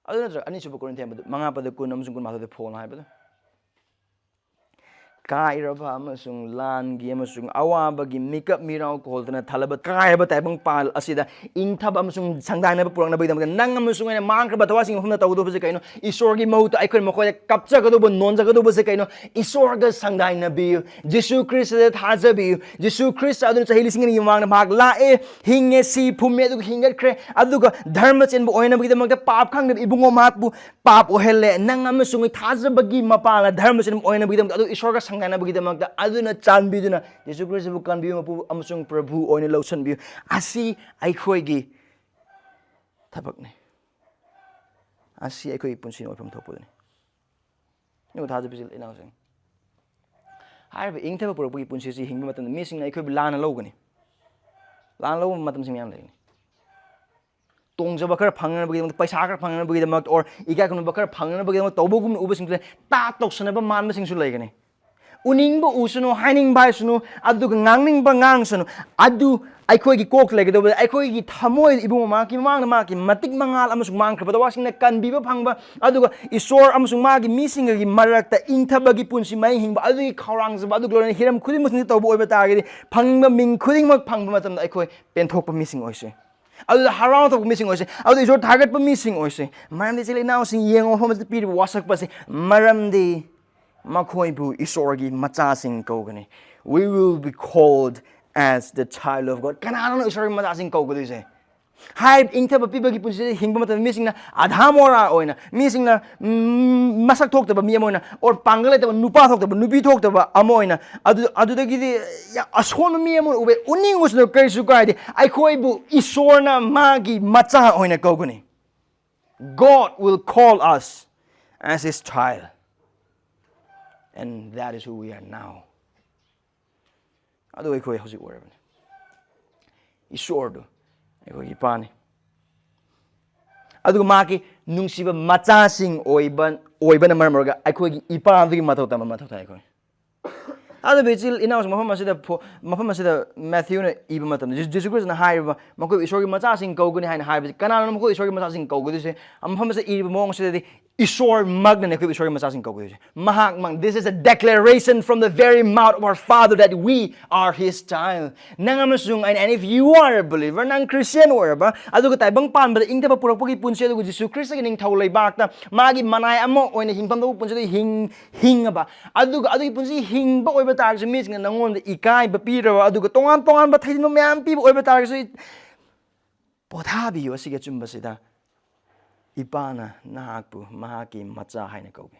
ꯑꯗꯨ ꯅꯠꯇ꯭ꯔꯒ ꯑꯅꯤꯁꯨꯕ ꯀꯣꯔꯤꯟꯊꯤꯌꯟ ꯃꯉꯥ ꯄꯗ ꯀꯨꯟ ꯑꯃꯁꯨꯡ ꯀꯨꯟꯃꯥꯊꯣꯏꯗ ꯐꯣꯡꯅ ꯍꯥꯏꯕꯗꯣ, ꯀꯥꯏꯔꯕ ꯑꯃꯁꯨꯡ ꯂꯥꯟꯒꯤ ꯑꯃꯁꯨꯡ ꯑꯋꯥꯕꯒꯤ ꯃꯤꯀꯞ ꯃꯤꯔꯥꯎ ꯀꯣꯜꯗꯅ ꯊꯜꯂꯕ ꯀꯥꯏꯔꯕ ꯇꯥꯏꯕꯪ ꯄꯥꯜ ꯑꯁꯤꯗ ꯏꯪꯊꯕ ꯑꯃꯁꯨꯡ ꯁꯪꯒꯥꯏꯅꯕ ꯄꯨꯔꯛꯅꯕꯒꯤꯗꯃꯛꯇ ꯅꯪ ꯑꯃꯁꯨꯡ ꯑꯩꯅ ꯃꯥꯡꯈ꯭ꯔꯕ ꯊꯋꯥꯏꯁꯤꯡꯒꯤ ꯃꯐꯝꯗ ꯇꯧꯒꯗꯧꯕꯁꯦ ꯀꯩꯅꯣ? ꯏꯁꯣꯔꯒꯤ ꯃꯍꯨꯠꯇ ꯑꯩꯈꯣꯏꯅ ꯃꯈꯣꯏꯗ ꯀꯞꯆꯒꯗꯧꯕ, ꯅꯣꯟꯖꯒꯗꯧꯕꯁꯦ ꯀꯩꯅꯣ? ꯏꯁꯣꯔꯒ ꯁꯪꯒꯥꯏꯅꯕꯤꯌꯨ꯫ ꯖꯤꯁꯨ ꯈ꯭ꯔꯤꯁꯇꯗ ꯊꯥꯖꯕꯤꯌꯨ꯫ ꯖꯤꯁꯨ ꯈ꯭ꯔꯤꯁꯇ ꯑꯗꯨꯅ ꯆꯍꯤ ꯂꯤꯁꯤꯡ ꯑꯅꯤꯒꯤ ꯃꯃꯥꯡꯗ ꯃꯍꯥꯛ ꯂꯥꯛꯑꯦ, ꯍꯤꯡꯉꯦ, ꯁꯤ ꯐꯨꯝꯃꯦ, ꯑꯗꯨꯒ ꯍꯤꯡꯒꯠꯈ꯭ꯔꯦ꯫ ꯑꯗꯨꯒ ꯙꯔꯃ ꯆꯦꯟꯕ ꯑꯣꯏꯅꯕꯒꯤꯗꯃꯛꯇ ꯄꯥꯞ ꯈꯪꯗꯕ ꯏꯕꯨꯡꯉꯣ ꯃꯍꯥꯛꯄꯨ ꯄꯥꯞ ꯑꯣꯏꯍꯜꯂꯦ꯫ ꯅꯪ ꯑꯃꯁꯨꯡ ꯑꯩ ꯊꯥꯖꯕꯒꯤ ꯃꯄꯥꯜꯅ ꯙꯔꯃ ꯆꯦꯟꯕ ꯑꯣꯏꯅꯕꯒꯤꯗꯃꯛꯇ, ꯑꯗꯨ ꯏꯁꯣꯔꯒ ꯁꯪꯒꯥꯏꯅꯕꯒꯤꯗꯃꯛꯇ, ꯑꯗꯨꯅ ꯆꯥꯟꯕꯤꯗꯨꯅ ꯖꯤꯁꯨ ꯈ꯭ꯔꯤꯁꯇꯕꯨ ꯀꯟꯕꯤꯌꯨ, ꯃꯄꯨ ꯑꯃꯁꯨꯡ ꯄ꯭ꯔꯚꯨ ꯑꯣꯏꯅ ꯂꯧꯁꯤꯟꯕꯤꯌꯨ꯫ ꯑꯁꯤ ꯑꯩꯈꯣꯏꯒꯤ ꯊꯕꯛꯅꯤ꯫ ꯑꯁꯤ ꯑꯩꯈꯣꯏꯒꯤ ꯄꯨꯟꯁꯤꯅ ꯑꯣꯏꯐꯝ ꯊꯣꯛꯄꯗꯨꯅꯤ꯫ ꯑꯗꯨꯒ ꯊꯥꯖꯕꯤꯁꯤ ꯏꯅꯥꯎꯁꯤꯡ, ꯍꯥꯏꯔꯤꯕ ꯏꯪꯊꯕ ꯄꯨꯔꯛꯄꯒꯤ ꯄꯨꯟꯁꯤꯁꯤ ꯍꯤꯡꯕ ꯃꯇꯝꯗ ꯃꯤꯁꯤꯡꯅ ꯑꯩꯈꯣꯏꯕꯨ ꯂꯥꯟꯅ ꯂꯧꯒꯅꯤ꯫ ꯂꯥꯟꯅ ꯂꯧꯕ ꯃꯇꯝꯁꯤꯡ ꯃꯌꯥꯝ ꯂꯩꯒꯅꯤ꯫ ꯇꯣꯡꯖꯕ ꯈꯔ ꯐꯪꯅꯕꯒꯤꯗꯃꯛ, ꯄꯩꯁꯥ ꯈꯔ ꯐꯪꯅꯕꯒꯤꯗꯃꯛ, or ꯏꯀꯥꯏ ꯈꯨꯝꯅꯕ ꯈꯔ ꯐꯪꯅꯕꯒꯤꯗꯃꯛ ꯇꯧꯕꯒꯨꯝꯅ ꯎꯕꯁꯤꯡꯁꯨ ꯂꯩ꯫ ꯇꯥꯠ ꯇꯧꯁꯟꯅꯕ ꯃꯥꯟꯕꯁꯤꯡꯁꯨ ꯂꯩꯒꯅꯤ꯫ ꯎꯅꯤꯡꯕ ꯎꯁꯅꯨ, ꯍꯥꯏꯅꯤꯡꯕ ꯍꯥꯏꯁꯅꯨ, ꯑꯗꯨꯒ ꯉꯥꯡꯅꯤꯡꯕ ꯉꯥꯡꯁꯅꯨ, ꯑꯗꯨ ꯑꯩꯈꯣꯏꯒꯤ ꯀꯣꯛꯇ ꯂꯩꯒꯗꯧꯕꯗ, ꯑꯩꯈꯣꯏꯒꯤ ꯊꯃꯣꯏꯗ ꯏꯕꯨꯡꯉꯣ ꯃꯍꯥꯛꯀꯤ ꯃꯃꯥꯡꯗ ꯃꯍꯥꯛꯀꯤ ꯃꯇꯤꯛ ꯃꯉꯥꯜ ꯑꯃꯁꯨꯡ ꯃꯥꯡꯈ꯭ꯔꯕꯗ ꯋꯥꯁꯤꯡꯅ ꯀꯟꯕꯤꯕ ꯐꯪꯕ, ꯑꯗꯨꯒ ꯏꯁꯣꯔ ꯑꯃꯁꯨꯡ ꯃꯥꯒꯤ ꯃꯤꯁꯤꯡꯒꯤ ꯃꯔꯛꯇ ꯏꯪꯊꯕꯒꯤ ꯄꯨꯟꯁꯤ ꯃꯍꯩ ꯍꯤꯡꯕ, ꯑꯗꯨꯒꯤ ꯈꯧꯔꯥꯡꯖꯕ ꯑꯗꯨꯒ ꯂꯣꯏꯅꯅ ꯍꯤꯔꯝ ꯈꯨꯗꯤꯡꯃꯛꯁꯤꯡꯗ ꯇꯧꯕ ꯑꯣꯏꯕ ꯇꯥꯔꯒꯗꯤ, ꯐꯪꯅꯤꯡꯕ ꯃꯤꯡ ꯈꯨꯗꯤꯡꯃꯛ ꯐꯪꯕ ꯃꯇꯝꯗ ꯑꯩꯈꯣꯏ ꯄꯦꯟꯊꯣꯛꯄ ꯃꯤꯁꯤꯡ ꯑꯣꯏꯁꯦ꯫ ꯑꯗꯨꯗ ꯍꯔꯥꯎ ꯊꯧꯕ ꯃꯤꯁꯤꯡ ꯑꯣꯏꯁꯦ꯫ ꯑꯗꯨꯗ ꯏꯁꯣꯔ ꯊꯥꯒꯠꯄ ꯃꯤꯁꯤꯡ ꯑꯣꯏꯁꯦ꯫ ꯃꯔꯝꯗꯤ ꯏꯆꯤꯜ ꯏꯅꯥꯎꯁꯤꯡ ꯌꯦꯡꯉꯣ, ꯃꯐꯝ ꯑꯁꯤꯗ ꯄꯤꯔꯤꯕ ꯋꯥꯁꯛꯄ ꯑꯁꯤ, ꯃꯔꯝꯗꯤ ꯃꯈꯣꯏꯕꯨ ꯏꯁꯣꯔꯒꯤ ꯃꯆꯥꯁꯤꯡ ꯀꯧꯒꯅꯤ꯫ We will be called as the child of God. ꯀꯅꯥꯅꯣ ꯏꯁꯣꯔꯒꯤ ꯃꯆꯥꯁꯤꯡ ꯀꯧꯒꯗꯣꯏꯁꯦ? ꯍꯥꯏ, ꯏꯪꯊꯕ ꯄꯤꯕꯒꯤ ꯄꯨꯟꯁꯤꯗ ꯍꯤꯡꯕ ꯃꯇꯝꯗ ꯃꯤꯁꯤꯡꯅ ꯑꯙꯥ ꯃꯣꯔꯥ ꯑꯣꯏꯅ, ꯃꯤꯁꯤꯡꯅ, ꯎꯝ, ꯃꯁꯛ ꯊꯣꯛꯇꯕ ꯃꯤ ꯑꯃ ꯑꯣꯏꯅ, or ꯄꯥꯡꯒꯜ ꯂꯩꯇꯕ, ꯅꯨꯄꯥ ꯊꯣꯛꯇꯕ, ꯅꯨꯄꯤ ꯊꯣꯛꯇꯕ ꯑꯃ ꯑꯣꯏꯅ, ꯑꯗꯨ, ꯑꯗꯨꯗꯒꯤꯗꯤ ꯌꯥꯝ ꯑꯁꯣꯟꯕ ꯃꯤ ꯑꯃ ꯑꯣꯏꯅ ꯎꯕ, ꯎꯅꯤꯡꯉꯨꯁꯨꯅ ꯀꯔꯤꯁꯨ ꯀꯥꯏꯗꯦ꯫ ꯑꯩꯈꯣꯏꯕꯨ ꯏꯁꯣꯔꯅ ꯃꯥꯒꯤ ꯃꯆꯥ ꯑꯣꯏꯅ ꯀꯧꯒꯅꯤ꯫ God will call us as his child. And that is who we are now. ꯑꯗꯨ ꯑꯩꯈꯣꯏ ꯍꯧꯖꯤꯛ ꯑꯣꯏꯔꯕꯅꯤ꯫ ꯏꯁꯣꯔꯗꯨ ꯑꯩꯈꯣꯏꯒꯤ ꯏꯄꯥꯅꯤ꯫ ꯑꯗꯨꯒ ꯃꯍꯥꯛꯀꯤ ꯅꯨꯡꯁꯤꯕ ꯃꯆꯥꯁꯤꯡ ꯑꯣꯏꯕ, ꯑꯣꯏꯕꯅ ꯃꯔꯝ ꯑꯣꯏꯔꯒ ꯑꯩꯈꯣꯏꯒꯤ ꯏꯄꯥꯗꯨꯒꯤ ꯃꯊꯧ ꯇꯝꯕ ꯃꯊꯧ ꯇꯥꯏ ꯑꯩꯈꯣꯏ꯫ ꯑꯗꯨꯕꯨ ꯏꯆꯤꯜ ꯏꯅꯥꯎꯁꯤꯡ, ꯃꯐꯝ ꯑꯁꯤꯗ ꯐꯣ-, ꯃꯐꯝ ꯑꯁꯤꯗ ꯃꯦꯊ꯭ꯌꯨꯅ ꯏꯕ ꯃꯇꯝꯗ, ꯖꯤ-, ꯖꯤꯁꯨ ꯈ꯭ꯔꯤꯁꯇꯅ ꯍꯥꯏꯔꯤꯕ, "ꯃꯈꯣꯏꯕꯨ ꯏꯁꯣꯔꯒꯤ ꯃꯆꯥꯁꯤꯡ ꯀꯧꯒꯅꯤ" ꯍꯥꯏꯅ ꯍꯥꯏꯕꯁꯤ, ꯀꯅꯥꯅꯣ ꯃꯈꯣꯏ ꯏꯁꯣꯔꯒꯤ ꯃꯆꯥꯁꯤꯡ ꯀꯧꯒꯗꯣꯏꯁꯦ? ꯃꯐꯝ ꯑꯁꯤꯗ ꯏꯔꯤꯕ ꯃꯑꯣꯡ ꯑꯁꯤꯗꯗꯤ ꯏꯁꯣꯔꯃꯛꯅꯅꯦ ꯑꯩꯈꯣꯏꯕꯨ ꯏꯁꯣꯔꯒꯤ ꯃꯆꯥꯁꯤꯡ ꯀꯧꯒꯗꯣꯏꯁꯦ꯫ ꯃꯍꯥꯛꯃꯛ, this is a declaration from the very mouth of our Father that we are his child. ꯅꯪ ꯑꯃꯁꯨꯡ ꯑꯩꯅ, and if you are a believer, ꯅꯪ Christian ꯑꯣꯏꯔꯕ, ꯑꯗꯨꯒ ꯇꯥꯏꯕꯪ ꯄꯥꯟꯕꯗ ꯏꯪꯊꯕ ꯄꯨꯔꯛꯄꯒꯤ ꯄꯨꯟꯁꯤ, ꯑꯗꯨꯒ ꯖꯤꯁꯨ ꯈ꯭ꯔꯤꯁꯇꯒꯤ ꯅꯤꯡꯊꯧ ꯂꯩꯕꯥꯛꯇ ꯃꯥꯒꯤ ꯃꯅꯥꯏ ꯑꯃ ꯑꯣꯏꯅ ꯍꯤꯡꯐꯝ ꯊꯣꯛꯄ ꯄꯨꯟꯁꯤꯗ ꯍꯤꯡ-, ꯍꯤꯡꯉꯕ, ꯑꯗꯨꯒ ꯑꯗꯨꯒꯤ ꯄꯨꯟꯁꯤ ꯍꯤꯡꯕ ꯑꯣꯏꯕ ꯇꯥꯔꯒꯁꯨ, ꯃꯤꯁꯤꯡꯅ ꯅꯪꯉꯣꯟꯗ ꯏꯀꯥꯏꯕ ꯄꯤꯔꯕ, ꯑꯗꯨꯒ ꯇꯣꯉꯥꯟ ꯇꯣꯉꯥꯟꯕ ꯊꯩꯖꯤꯟꯕ ꯃꯌꯥꯝ ꯄꯤꯕ ꯑꯣꯏꯕ ꯇꯥꯔꯒꯁꯨ, ꯄꯣꯊꯥꯕꯤꯌꯨ꯫ ꯑꯁꯤꯒꯤ ꯑꯆꯨꯝꯕꯁꯤꯗ ꯏꯄꯥꯅ ꯅꯍꯥꯛꯄꯨ ꯃꯍꯥꯛꯀꯤ ꯃꯆꯥ ꯍꯥꯏꯅ ꯀꯧꯏ꯫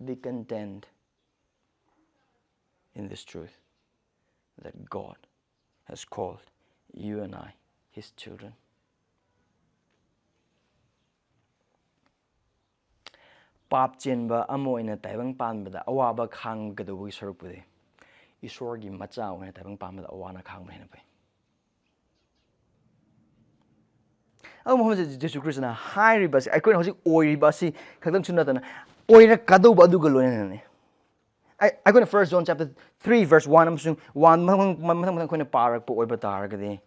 Be content in this truth that God has called you and I his children. ꯄꯥꯞ ꯆꯦꯟꯕ ꯑꯃ ꯑꯣꯏꯅ ꯇꯥꯏꯕꯪ ꯄꯥꯟꯕꯗ ꯑꯋꯥꯕ ꯈꯥꯡꯒꯗꯧꯕꯒꯤ ꯁꯔꯨꯛꯄꯨꯗꯤ, ꯏꯁꯣꯔꯒꯤ ꯃꯆꯥ ꯑꯣꯏꯅ ꯇꯥꯏꯕꯪ ꯄꯥꯟꯕꯗ ꯑꯋꯥꯅ ꯈꯥꯡꯕ ꯍꯦꯟꯅ ꯐꯩ꯫ ꯑꯗꯨ ꯃꯐꯝꯁꯤꯗ ꯖꯤꯁꯨ ꯈ꯭ꯔꯤꯁꯇꯅ ꯍꯥꯏꯔꯤꯕ ꯑꯁꯤ ꯑꯩꯈꯣꯏꯅ ꯍꯧꯖꯤꯛ ꯑꯣꯏꯔꯤꯕ ꯑꯁꯤ ꯈꯛꯇꯪꯁꯨ ꯅꯠꯇꯅ ꯑꯣꯏꯔꯛꯀꯗꯧꯕ ꯑꯗꯨꯒ ꯂꯣꯏꯅꯅꯅꯤ꯫ ꯑꯩ- ꯑꯩꯈꯣꯏꯅ First John chapter three verse one ꯑꯃꯁꯨꯡ one ꯃꯊꯪ ꯃꯊꯪ ꯃꯊꯪ ꯑꯩꯈꯣꯏꯅ ꯄꯥꯔꯛꯄ ꯑꯣꯏꯕ ꯇꯥꯔꯒꯗꯤ,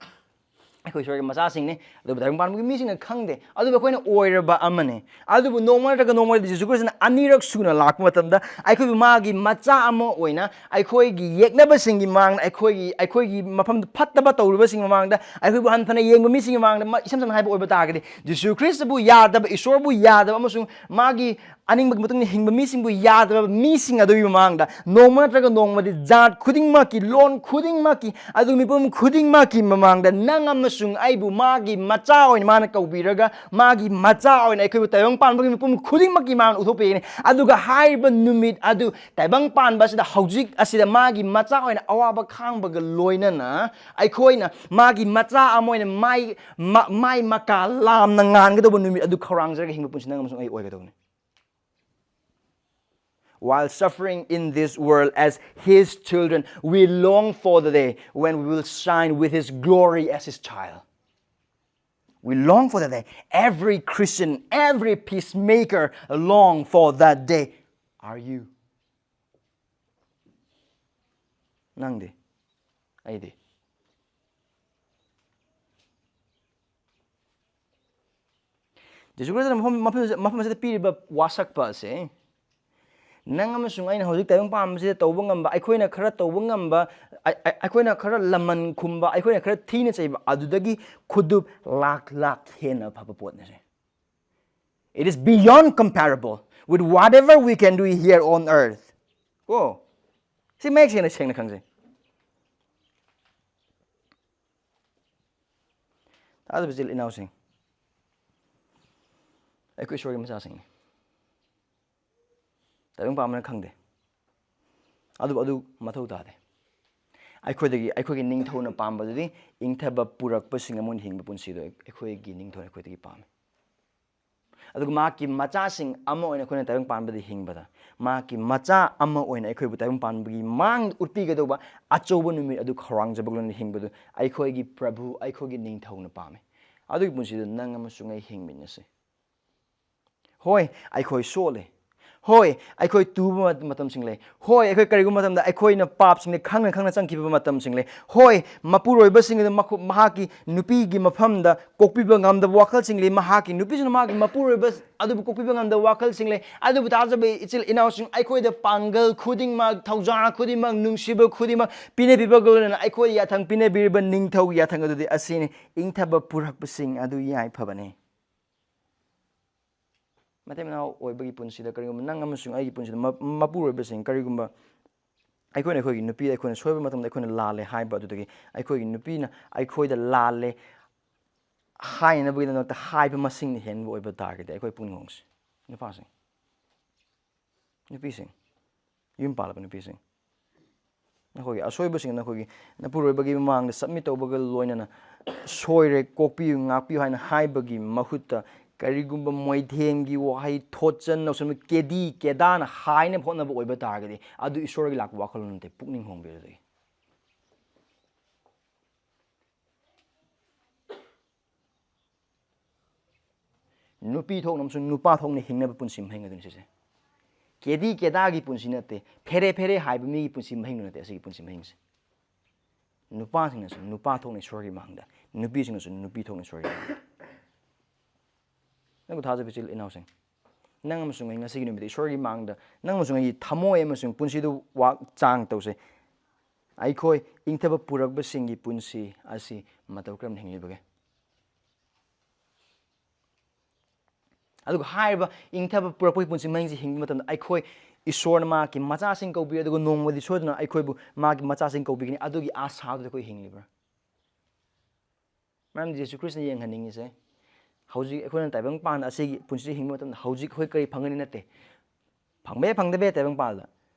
ꯑꯩꯈꯣꯏ ꯏꯁꯣꯔꯒꯤ ꯃꯆꯥꯁꯤꯡꯅꯤ, ꯑꯗꯨꯕꯨ ꯇꯥꯏꯕꯪ ꯄꯥꯟꯕꯒꯤ ꯃꯤꯁꯤꯡꯅ ꯈꯪꯗꯦ, ꯑꯗꯨꯕꯨ ꯑꯩꯈꯣꯏꯅ ꯑꯣꯏꯔꯕ ꯑꯃꯅꯤ꯫ ꯑꯗꯨꯕꯨ ꯅꯣꯡꯃ ꯅꯠꯇ꯭ꯔꯒ ꯅꯣꯡꯃꯗꯤ ꯖꯤꯁꯨ ꯈ꯭ꯔꯤꯁꯇꯅ ꯑꯅꯤꯔꯛ ꯁꯨꯅ ꯂꯥꯛꯄ ꯃꯇꯝꯗ ꯑꯩꯈꯣꯏꯕꯨ ꯃꯥꯒꯤ ꯃꯆꯥ ꯑꯃ ꯑꯣꯏꯅ ꯑꯩꯈꯣꯏꯒꯤ ꯌꯦꯛꯅꯕꯁꯤꯡꯒꯤ ꯃꯥꯡꯗ, ꯑꯩꯈꯣꯏꯒꯤ ꯑꯩꯈꯣꯏꯒꯤ ꯃꯐꯝꯗ ꯐꯠꯇꯕ ꯇꯧꯔꯤꯕꯁꯤꯡꯒꯤ ꯃꯃꯥꯡꯗ, ꯑꯩꯈꯣꯏꯕꯨ ꯍꯟꯊꯅ ꯌꯦꯡꯕ ꯃꯤꯁꯤꯡꯒꯤ ꯃꯃꯥꯡꯗ, ꯃ- ꯏꯁꯝ ꯁꯝꯅ ꯍꯥꯏꯕ ꯑꯣꯏꯕ ꯇꯥꯔꯒꯗꯤ, ꯖꯤꯁꯨ ꯈ꯭ꯔꯤꯁꯇꯕꯨ ꯌꯥꯗꯕ, ꯏꯁꯣꯔꯕꯨ ꯌꯥꯗꯕ ꯑꯃꯁꯨꯡ ꯃꯥꯒꯤ ꯑꯅꯤꯡꯕꯒꯤ ꯃꯇꯨꯡ ꯏꯟꯅ ꯍꯤꯡꯕ ꯃꯤꯁꯤꯡꯕꯨ ꯌꯥꯗꯕ ꯃꯤꯁꯤꯡ ꯑꯗꯨꯒꯤ ꯃꯃꯥꯡꯗ ꯅꯣꯡꯃ ꯅꯠꯇ꯭ꯔꯒ ꯅꯣꯡꯃꯗꯤ ꯖꯥꯠ ꯈꯨꯗꯤꯡꯃꯛꯀꯤ, ꯂꯣꯟ ꯈꯨꯗꯤꯡꯃꯛꯀꯤ, ꯑꯗꯨ ꯃꯤꯄꯨꯝ ꯈꯨꯗꯤꯡꯃꯛꯀꯤ ꯃꯃꯥꯡꯗ ꯅꯪ ꯑꯃꯁꯨꯡ ꯑꯩꯕꯨ ꯃꯥꯒꯤ ꯃꯆꯥ ꯑꯣꯏꯅ ꯃꯥꯅ ꯀꯧꯕꯤꯔꯒ ꯃꯥꯒꯤ ꯃꯆꯥ ꯑꯣꯏꯅ ꯑꯩꯈꯣꯏꯕꯨ ꯇꯥꯏꯕꯪ ꯄꯥꯟꯕꯒꯤ ꯃꯤꯄꯨꯝ ꯈꯨꯗꯤꯡꯃꯛꯀꯤ ꯃꯥꯡꯗ ꯎꯠꯊꯣꯛꯄꯤꯒꯅꯤ꯫ ꯑꯗꯨꯒ ꯍꯥꯏꯔꯤꯕ ꯅꯨꯃꯤꯠ ꯑꯗꯨ ꯇꯥꯏꯕꯪ ꯄꯥꯟꯕ ꯑꯁꯤꯗ ꯍꯧꯖꯤꯛ ꯑꯁꯤꯗ ꯃꯥꯒꯤ ꯃꯆꯥ ꯑꯣꯏꯅ ꯑꯋꯥꯕ ꯈꯥꯡꯕꯒ ꯂꯣꯏꯅꯅ ꯑꯩꯈꯣꯏꯅ ꯃꯥꯒꯤ ꯃꯆꯥ ꯑꯃ ꯑꯣꯏꯅ ꯃꯥꯏ ꯃ- ꯃꯥꯏ ꯃꯀꯥ ꯂꯥꯝꯅ ꯉꯥꯟꯒꯗꯧꯕ ꯅꯨꯃꯤꯠ ꯑꯗꯨ ꯈꯧꯔꯥꯡꯖꯔꯒ ꯍꯤꯡꯕ ꯄꯨꯟꯁꯤ ꯅꯪ ꯑꯃꯁꯨꯡ ꯑꯩ ꯑꯣꯏꯒꯗꯧꯕꯅꯤ꯫ While suffering in this world as his children, we long for the day when we will shine with his glory as his child. We long for the day. Every Christian, every peacemaker long for that day. Are you? ꯅꯪꯗꯤ? ꯑꯩꯗꯤ? ꯖꯤꯁꯨ ꯈ꯭ꯔꯤꯁꯇꯅ ꯃꯐꯝ ꯃꯐꯝ ꯃꯐꯝ ꯑꯁꯤꯗ ꯄꯤꯔꯤꯕ ꯋꯥꯁꯛꯄ ꯑꯁꯦ, ꯅꯪ ꯑꯃꯁꯨꯡ ꯑꯩꯅ ꯍꯧꯖꯤꯛ ꯇꯥꯏꯕꯪ ꯄꯥꯟꯕꯁꯤꯗ ꯇꯧꯕ ꯉꯝꯕ, ꯑꯩꯈꯣꯏꯅ ꯈꯔ ꯇꯧꯕ ꯉꯝꯕ, ꯑꯩ- ꯑꯩ- ꯑꯩꯈꯣꯏꯅ ꯈꯔ ꯂꯃꯟ ꯈꯨꯝꯕ, ꯑꯩꯈꯣꯏꯅ ꯈꯔ ꯊꯤꯅ ꯆꯩꯕ, ꯑꯗꯨꯗꯒꯤ ꯈꯨꯗꯨꯞ ꯂꯥꯛ ꯂꯥꯛ ꯍꯦꯟꯅ ꯐꯕ ꯄꯣꯠꯅꯤ ꯁꯦ꯫ It is beyond comparable with whatever we can do here on earth. ꯀꯣ, ꯁꯤ ꯃꯌꯦꯛ ꯁꯦꯡꯅ ꯁꯦꯡꯅ ꯈꯪꯖꯩ꯫ ꯇꯥꯗꯕ ꯏꯆꯤꯜ ꯏꯅꯥꯎꯁꯤꯡ, ꯑꯩꯈꯣꯏ ꯏꯁꯣꯔꯒꯤ ꯃꯆꯥꯁꯤꯡꯅꯤ꯫ ꯇꯥꯏꯕꯪ ꯄꯥꯟꯕꯅ ꯈꯪꯗꯦ꯫ ꯑꯗꯨꯕꯨ ꯑꯗꯨ ꯃꯊꯧ ꯇꯥꯗꯦ꯫ ꯑꯩꯈꯣꯏꯗꯒꯤ, ꯑꯩꯈꯣꯏꯒꯤ ꯅꯤꯡꯊꯧꯅ ꯄꯥꯝꯕꯗꯨꯗꯤ ꯏꯪꯊꯕ ꯄꯨꯔꯛꯄꯁꯤꯡ ꯑꯃ ꯑꯣꯏꯅ ꯍꯤꯡꯕ ꯄꯨꯟꯁꯤꯗꯣ ꯑꯩꯈꯣꯏꯒꯤ ꯅꯤꯡꯊꯧꯅ ꯑꯩꯈꯣꯏꯗꯒꯤ ꯄꯥꯝꯃꯤ꯫ ꯑꯗꯨꯒ ꯃꯍꯥꯛꯀꯤ ꯃꯆꯥꯁꯤꯡ ꯑꯃ ꯑꯣꯏꯅ ꯑꯩꯈꯣꯏꯅ ꯇꯥꯏꯕꯪ ꯄꯥꯟꯕꯗ ꯍꯤꯡꯕꯗ, ꯃꯍꯥꯛꯀꯤ ꯃꯆꯥ ꯑꯃ ꯑꯣꯏꯅ ꯑꯩꯈꯣꯏꯕꯨ ꯇꯥꯏꯕꯪ ꯄꯥꯟꯕꯒꯤ ꯃꯥꯡꯗ ꯎꯠꯄꯤꯒꯗꯧꯕ ꯑꯆꯧꯕ ꯅꯨꯃꯤꯠ ꯑꯗꯨ ꯈꯧꯔꯥꯡꯖꯕꯒ ꯂꯣꯏꯅꯅ ꯍꯤꯡꯕꯗꯨ ꯑꯩꯈꯣꯏꯒꯤ ꯄ꯭ꯔꯚꯨ, ꯑꯩꯈꯣꯏꯒꯤ ꯅꯤꯡꯊꯧꯅ ꯄꯥꯝꯃꯤ꯫ ꯑꯗꯨꯒꯤ ꯄꯨꯟꯁꯤꯗ ꯅꯪ ꯑꯃꯁꯨꯡ ꯑꯩ ꯍꯤꯡꯃꯤꯟꯅꯁꯤ꯫ ꯍꯣꯏ, ꯑꯩꯈꯣꯏ ꯁꯣꯜꯂꯤ꯫ ꯍꯣꯏ, ꯑꯩꯈꯣꯏ ꯇꯨꯕ ꯃꯇꯝꯁꯤꯡ ꯂꯩ꯫ ꯍꯣꯏ, ꯑꯩꯈꯣꯏ ꯀꯔꯤꯒꯨꯝꯕ ꯃꯇꯝꯗ ꯑꯩꯈꯣꯏꯅ ꯄꯥꯞꯁꯤꯡꯗ ꯈꯪꯅ ꯈꯪꯅ ꯆꯪꯈꯤꯕ ꯃꯇꯝꯁꯤꯡ ꯂꯩ꯫ ꯍꯣꯏ, ꯃꯄꯨꯔꯣꯏꯕꯁꯤꯡ ꯑꯗꯨ ꯃꯈꯣ-, ꯃꯍꯥꯛꯀꯤ ꯅꯨꯄꯤꯒꯤ ꯃꯐꯝꯗ ꯀꯣꯛꯄꯤꯕ ꯉꯝꯗꯕ ꯋꯥꯈꯜꯁꯤꯡ ꯂꯩ꯫ ꯃꯍꯥꯛꯀꯤ ꯅꯨꯄꯤꯁꯤꯡꯅ ꯃꯍꯥꯛꯀꯤ ꯃꯄꯨꯔꯣꯏꯕ ꯑꯗꯨꯕꯨ ꯀꯣꯛꯄꯤꯕ ꯉꯝꯗꯕ ꯋꯥꯈꯜꯁꯤꯡ ꯂꯩ꯫ ꯑꯗꯨꯕꯨ ꯇꯥꯖꯕ ꯏꯆꯤꯜ ꯏꯅꯥꯎꯁꯤꯡ, ꯑꯩꯈꯣꯏꯗ ꯄꯥꯡꯒꯜ ꯈꯨꯗꯤꯡꯃꯛ, ꯊꯧꯖꯥꯜ ꯈꯨꯗꯤꯡꯃꯛ, ꯅꯨꯡꯁꯤꯕ ꯈꯨꯗꯤꯡꯃꯛ ꯄꯤꯅꯕꯤꯕꯒ ꯂꯣꯏꯅꯅ ꯑꯩꯈꯣꯏꯗ ꯌꯥꯊꯪ ꯄꯤꯅꯕꯤꯔꯤꯕ ꯅꯤꯡꯊꯧꯒꯤ ꯌꯥꯊꯪ ꯑꯗꯨꯗꯤ ꯑꯁꯤꯅꯤ: ꯏꯪꯊꯕ ꯄꯨꯔꯛꯄꯁꯤꯡ ꯑꯗꯨ ꯌꯥꯏꯐꯕꯅꯤ꯫ ꯃꯇꯩ ꯃꯅꯥꯎ ꯑꯣꯏꯕꯒꯤ ꯄꯨꯟꯁꯤꯗ ꯀꯔꯤꯒꯨꯝꯕ ꯅꯪ ꯑꯃꯁꯨꯡ ꯑꯩꯒꯤ ꯄꯨꯟꯁꯤꯗ ꯃ-, ꯃꯄꯨꯔꯣꯏꯕꯁꯤꯡ, ꯀꯔꯤꯒꯨꯝꯕ ꯑꯩꯈꯣꯏꯅ ꯑꯩꯈꯣꯏꯒꯤ ꯅꯨꯄꯤꯗ ꯑꯩꯈꯣꯏꯅ ꯁꯣꯏꯕ ꯃꯇꯝꯗ ꯑꯩꯈꯣꯏꯅ ꯂꯥꯜꯂꯦ ꯍꯥꯏꯕ ꯑꯗꯨꯗꯒꯤ ꯑꯩꯈꯣꯏꯒꯤ ꯅꯨꯄꯤꯅ ꯑꯩꯈꯣꯏꯗ ꯂꯥꯜꯂꯦ ꯍꯥꯏꯅꯕꯒꯤꯗꯃꯛꯇ ꯍꯥꯏꯕ ꯃꯁꯤꯡꯅ ꯍꯦꯟꯕ ꯑꯣꯏꯕ ꯇꯥꯔꯒꯗꯤ ꯑꯩꯈꯣꯏ ꯄꯨꯛꯅꯤꯡ ꯍꯣꯡꯁꯤ꯫ ꯅꯨꯄꯥꯁꯤꯡ, ꯅꯨꯄꯤꯁꯤꯡ, ꯌꯨꯝ ꯄꯥꯜꯂꯕ ꯅꯨꯄꯤꯁꯤꯡ, ꯅꯈꯣꯏꯒꯤ ꯑꯁꯣꯏꯕꯁꯤꯡ ꯅꯈꯣꯏꯒꯤ ꯅꯄꯨꯔꯣꯏꯕꯒꯤ ꯃꯃꯥꯡꯗ ꯁꯕꯃꯤꯠ ꯇꯧꯕꯒ ꯂꯣꯏꯅꯅ ꯁꯣꯏꯔꯦ, ꯀꯣꯛꯄꯤꯌꯨ, ꯉꯥꯛꯄꯤꯌꯨ ꯍꯥꯏꯅ ꯍꯥꯏꯕꯒꯤ ꯃꯍꯨꯠꯇ ꯀꯔꯤꯒꯨꯝꯕ ꯃꯣꯏꯊꯦꯝꯒꯤ ꯋꯥꯍꯩ, ꯊꯣꯠꯆꯟ ꯅꯧꯁꯟꯕ, ꯀꯦꯗꯤ ꯀꯦꯗꯥꯅ ꯍꯥꯏꯅꯕ ꯍꯣꯠꯅꯕ ꯑꯣꯏꯕ ꯇꯥꯔꯒꯗꯤ ꯑꯗꯨ ꯏꯁꯣꯔꯒꯤ ꯂꯥꯛꯄ ꯋꯥꯈꯜꯂꯣꯟ ꯅꯠꯇꯦ, ꯄꯨꯛꯅꯤꯡ ꯍꯣꯡꯕꯤꯔꯗꯤ꯫ ꯅꯨꯄꯤ ꯊꯣꯛꯅ ꯑꯃꯁꯨꯡ ꯅꯨꯄꯥ ꯊꯣꯛꯅ ꯍꯤꯡꯅꯕ ꯄꯨꯟꯁꯤ ꯃꯍꯤꯡ ꯑꯗꯨꯅꯤ ꯁꯤꯁꯦ꯫ ꯀꯦꯗꯤ ꯀꯦꯗꯥꯒꯤ ꯄꯨꯟꯁꯤ ꯅꯠꯇꯦ, ꯐꯦꯔꯦ ꯐꯦꯔꯦ ꯍꯥꯏꯕ ꯃꯤꯒꯤ ꯄꯨꯟꯁꯤ ꯃꯍꯤꯡꯗꯨ ꯅꯠꯇꯦ ꯑꯁꯤꯒꯤ ꯄꯨꯟꯁꯤ ꯃꯍꯤꯡꯁꯦ꯫ ꯅꯨꯄꯥꯁꯤꯡꯅꯁꯨ ꯅꯨꯄꯥ ꯊꯣꯛꯅ ꯏꯁꯣꯔꯒꯤ ꯃꯥꯡꯗ, ꯅꯨꯄꯤꯁꯤꯡꯅꯁꯨ ꯅꯨꯄꯤ ꯊꯣꯛꯅ ꯏꯁꯣꯔꯒꯤ ꯃꯥꯡꯗ꯫ ꯅꯪꯕꯨ ꯊꯥꯖꯕ ꯏꯆꯤꯜ ꯏꯅꯥꯎꯁꯤꯡ, ꯅꯪ ꯑꯃꯁꯨꯡ ꯑꯩ ꯉꯁꯤꯒꯤ ꯅꯨꯃꯤꯠꯇ ꯏꯁꯣꯔꯒꯤ ꯃꯥꯡꯗ ꯅꯪ ꯑꯃꯁꯨꯡ ꯑꯩꯒꯤ ꯊꯃꯣꯏ ꯑꯃꯁꯨꯡ ꯄꯨꯟꯁꯤꯗꯨ ꯋꯥꯛ ꯆꯥꯡ ꯇꯧꯁꯦ꯫ ꯑꯩꯈꯣꯏ ꯏꯪꯊꯕ ꯄꯨꯔꯛꯄꯁꯤꯡꯒꯤ ꯄꯨꯟꯁꯤ ꯑꯁꯤ ꯃꯇꯧ ꯀꯔꯝꯅ ꯍꯤꯡꯂꯤꯕꯒꯦ? ꯑꯗꯨꯒ ꯍꯥꯏꯔꯤꯕ ꯏꯪꯊꯕ ꯄꯨꯔꯛꯄꯒꯤ ꯄꯨꯟꯁꯤ ꯃꯍꯤꯡꯁꯤ ꯍꯤꯡꯕ ꯃꯇꯝꯗ ꯑꯩꯈꯣꯏ ꯏꯁꯣꯔꯅ ꯃꯍꯥꯛꯀꯤ ꯃꯆꯥꯁꯤꯡ ꯀꯧꯕꯤ, ꯑꯗꯨꯒ ꯅꯣꯡꯃꯗꯤ ꯁꯣꯏꯗꯅ ꯑꯩꯈꯣꯏꯕꯨ ꯃꯍꯥꯛꯀꯤ ꯃꯆꯥꯁꯤꯡ ꯀꯧꯕꯤꯒꯅꯤ꯫ ꯑꯗꯨꯒꯤ ꯑꯥꯁꯥꯗꯨꯗ ꯑꯩꯈꯣꯏ ꯍꯤꯡꯂꯤꯕ꯭ꯔꯥ? ꯃꯔꯝꯗꯤ ꯖꯤꯁꯨ ꯈ꯭ꯔꯤꯁꯅ ꯌꯦꯡꯍꯟꯅꯤꯡꯉꯤꯁꯦ, ꯍꯧꯖꯤꯛ ꯑꯩꯈꯣꯏꯅ ꯇꯥꯏꯕꯪ ꯄꯥꯟꯗ ꯑꯁꯤꯒꯤ ꯄꯨꯟꯁꯤ ꯍꯤꯡꯕ ꯃꯇꯝꯗ ꯍꯧꯖꯤꯛ ꯑꯩꯈꯣꯏ ꯀꯔꯤ ꯐꯪꯒꯅꯤ ꯅꯠꯇꯦ, ꯐꯪꯕ ꯌꯥꯏ ꯐꯪꯗꯕ ꯌꯥꯏ ꯇꯥꯏꯕꯪ ꯄꯥꯟꯗ,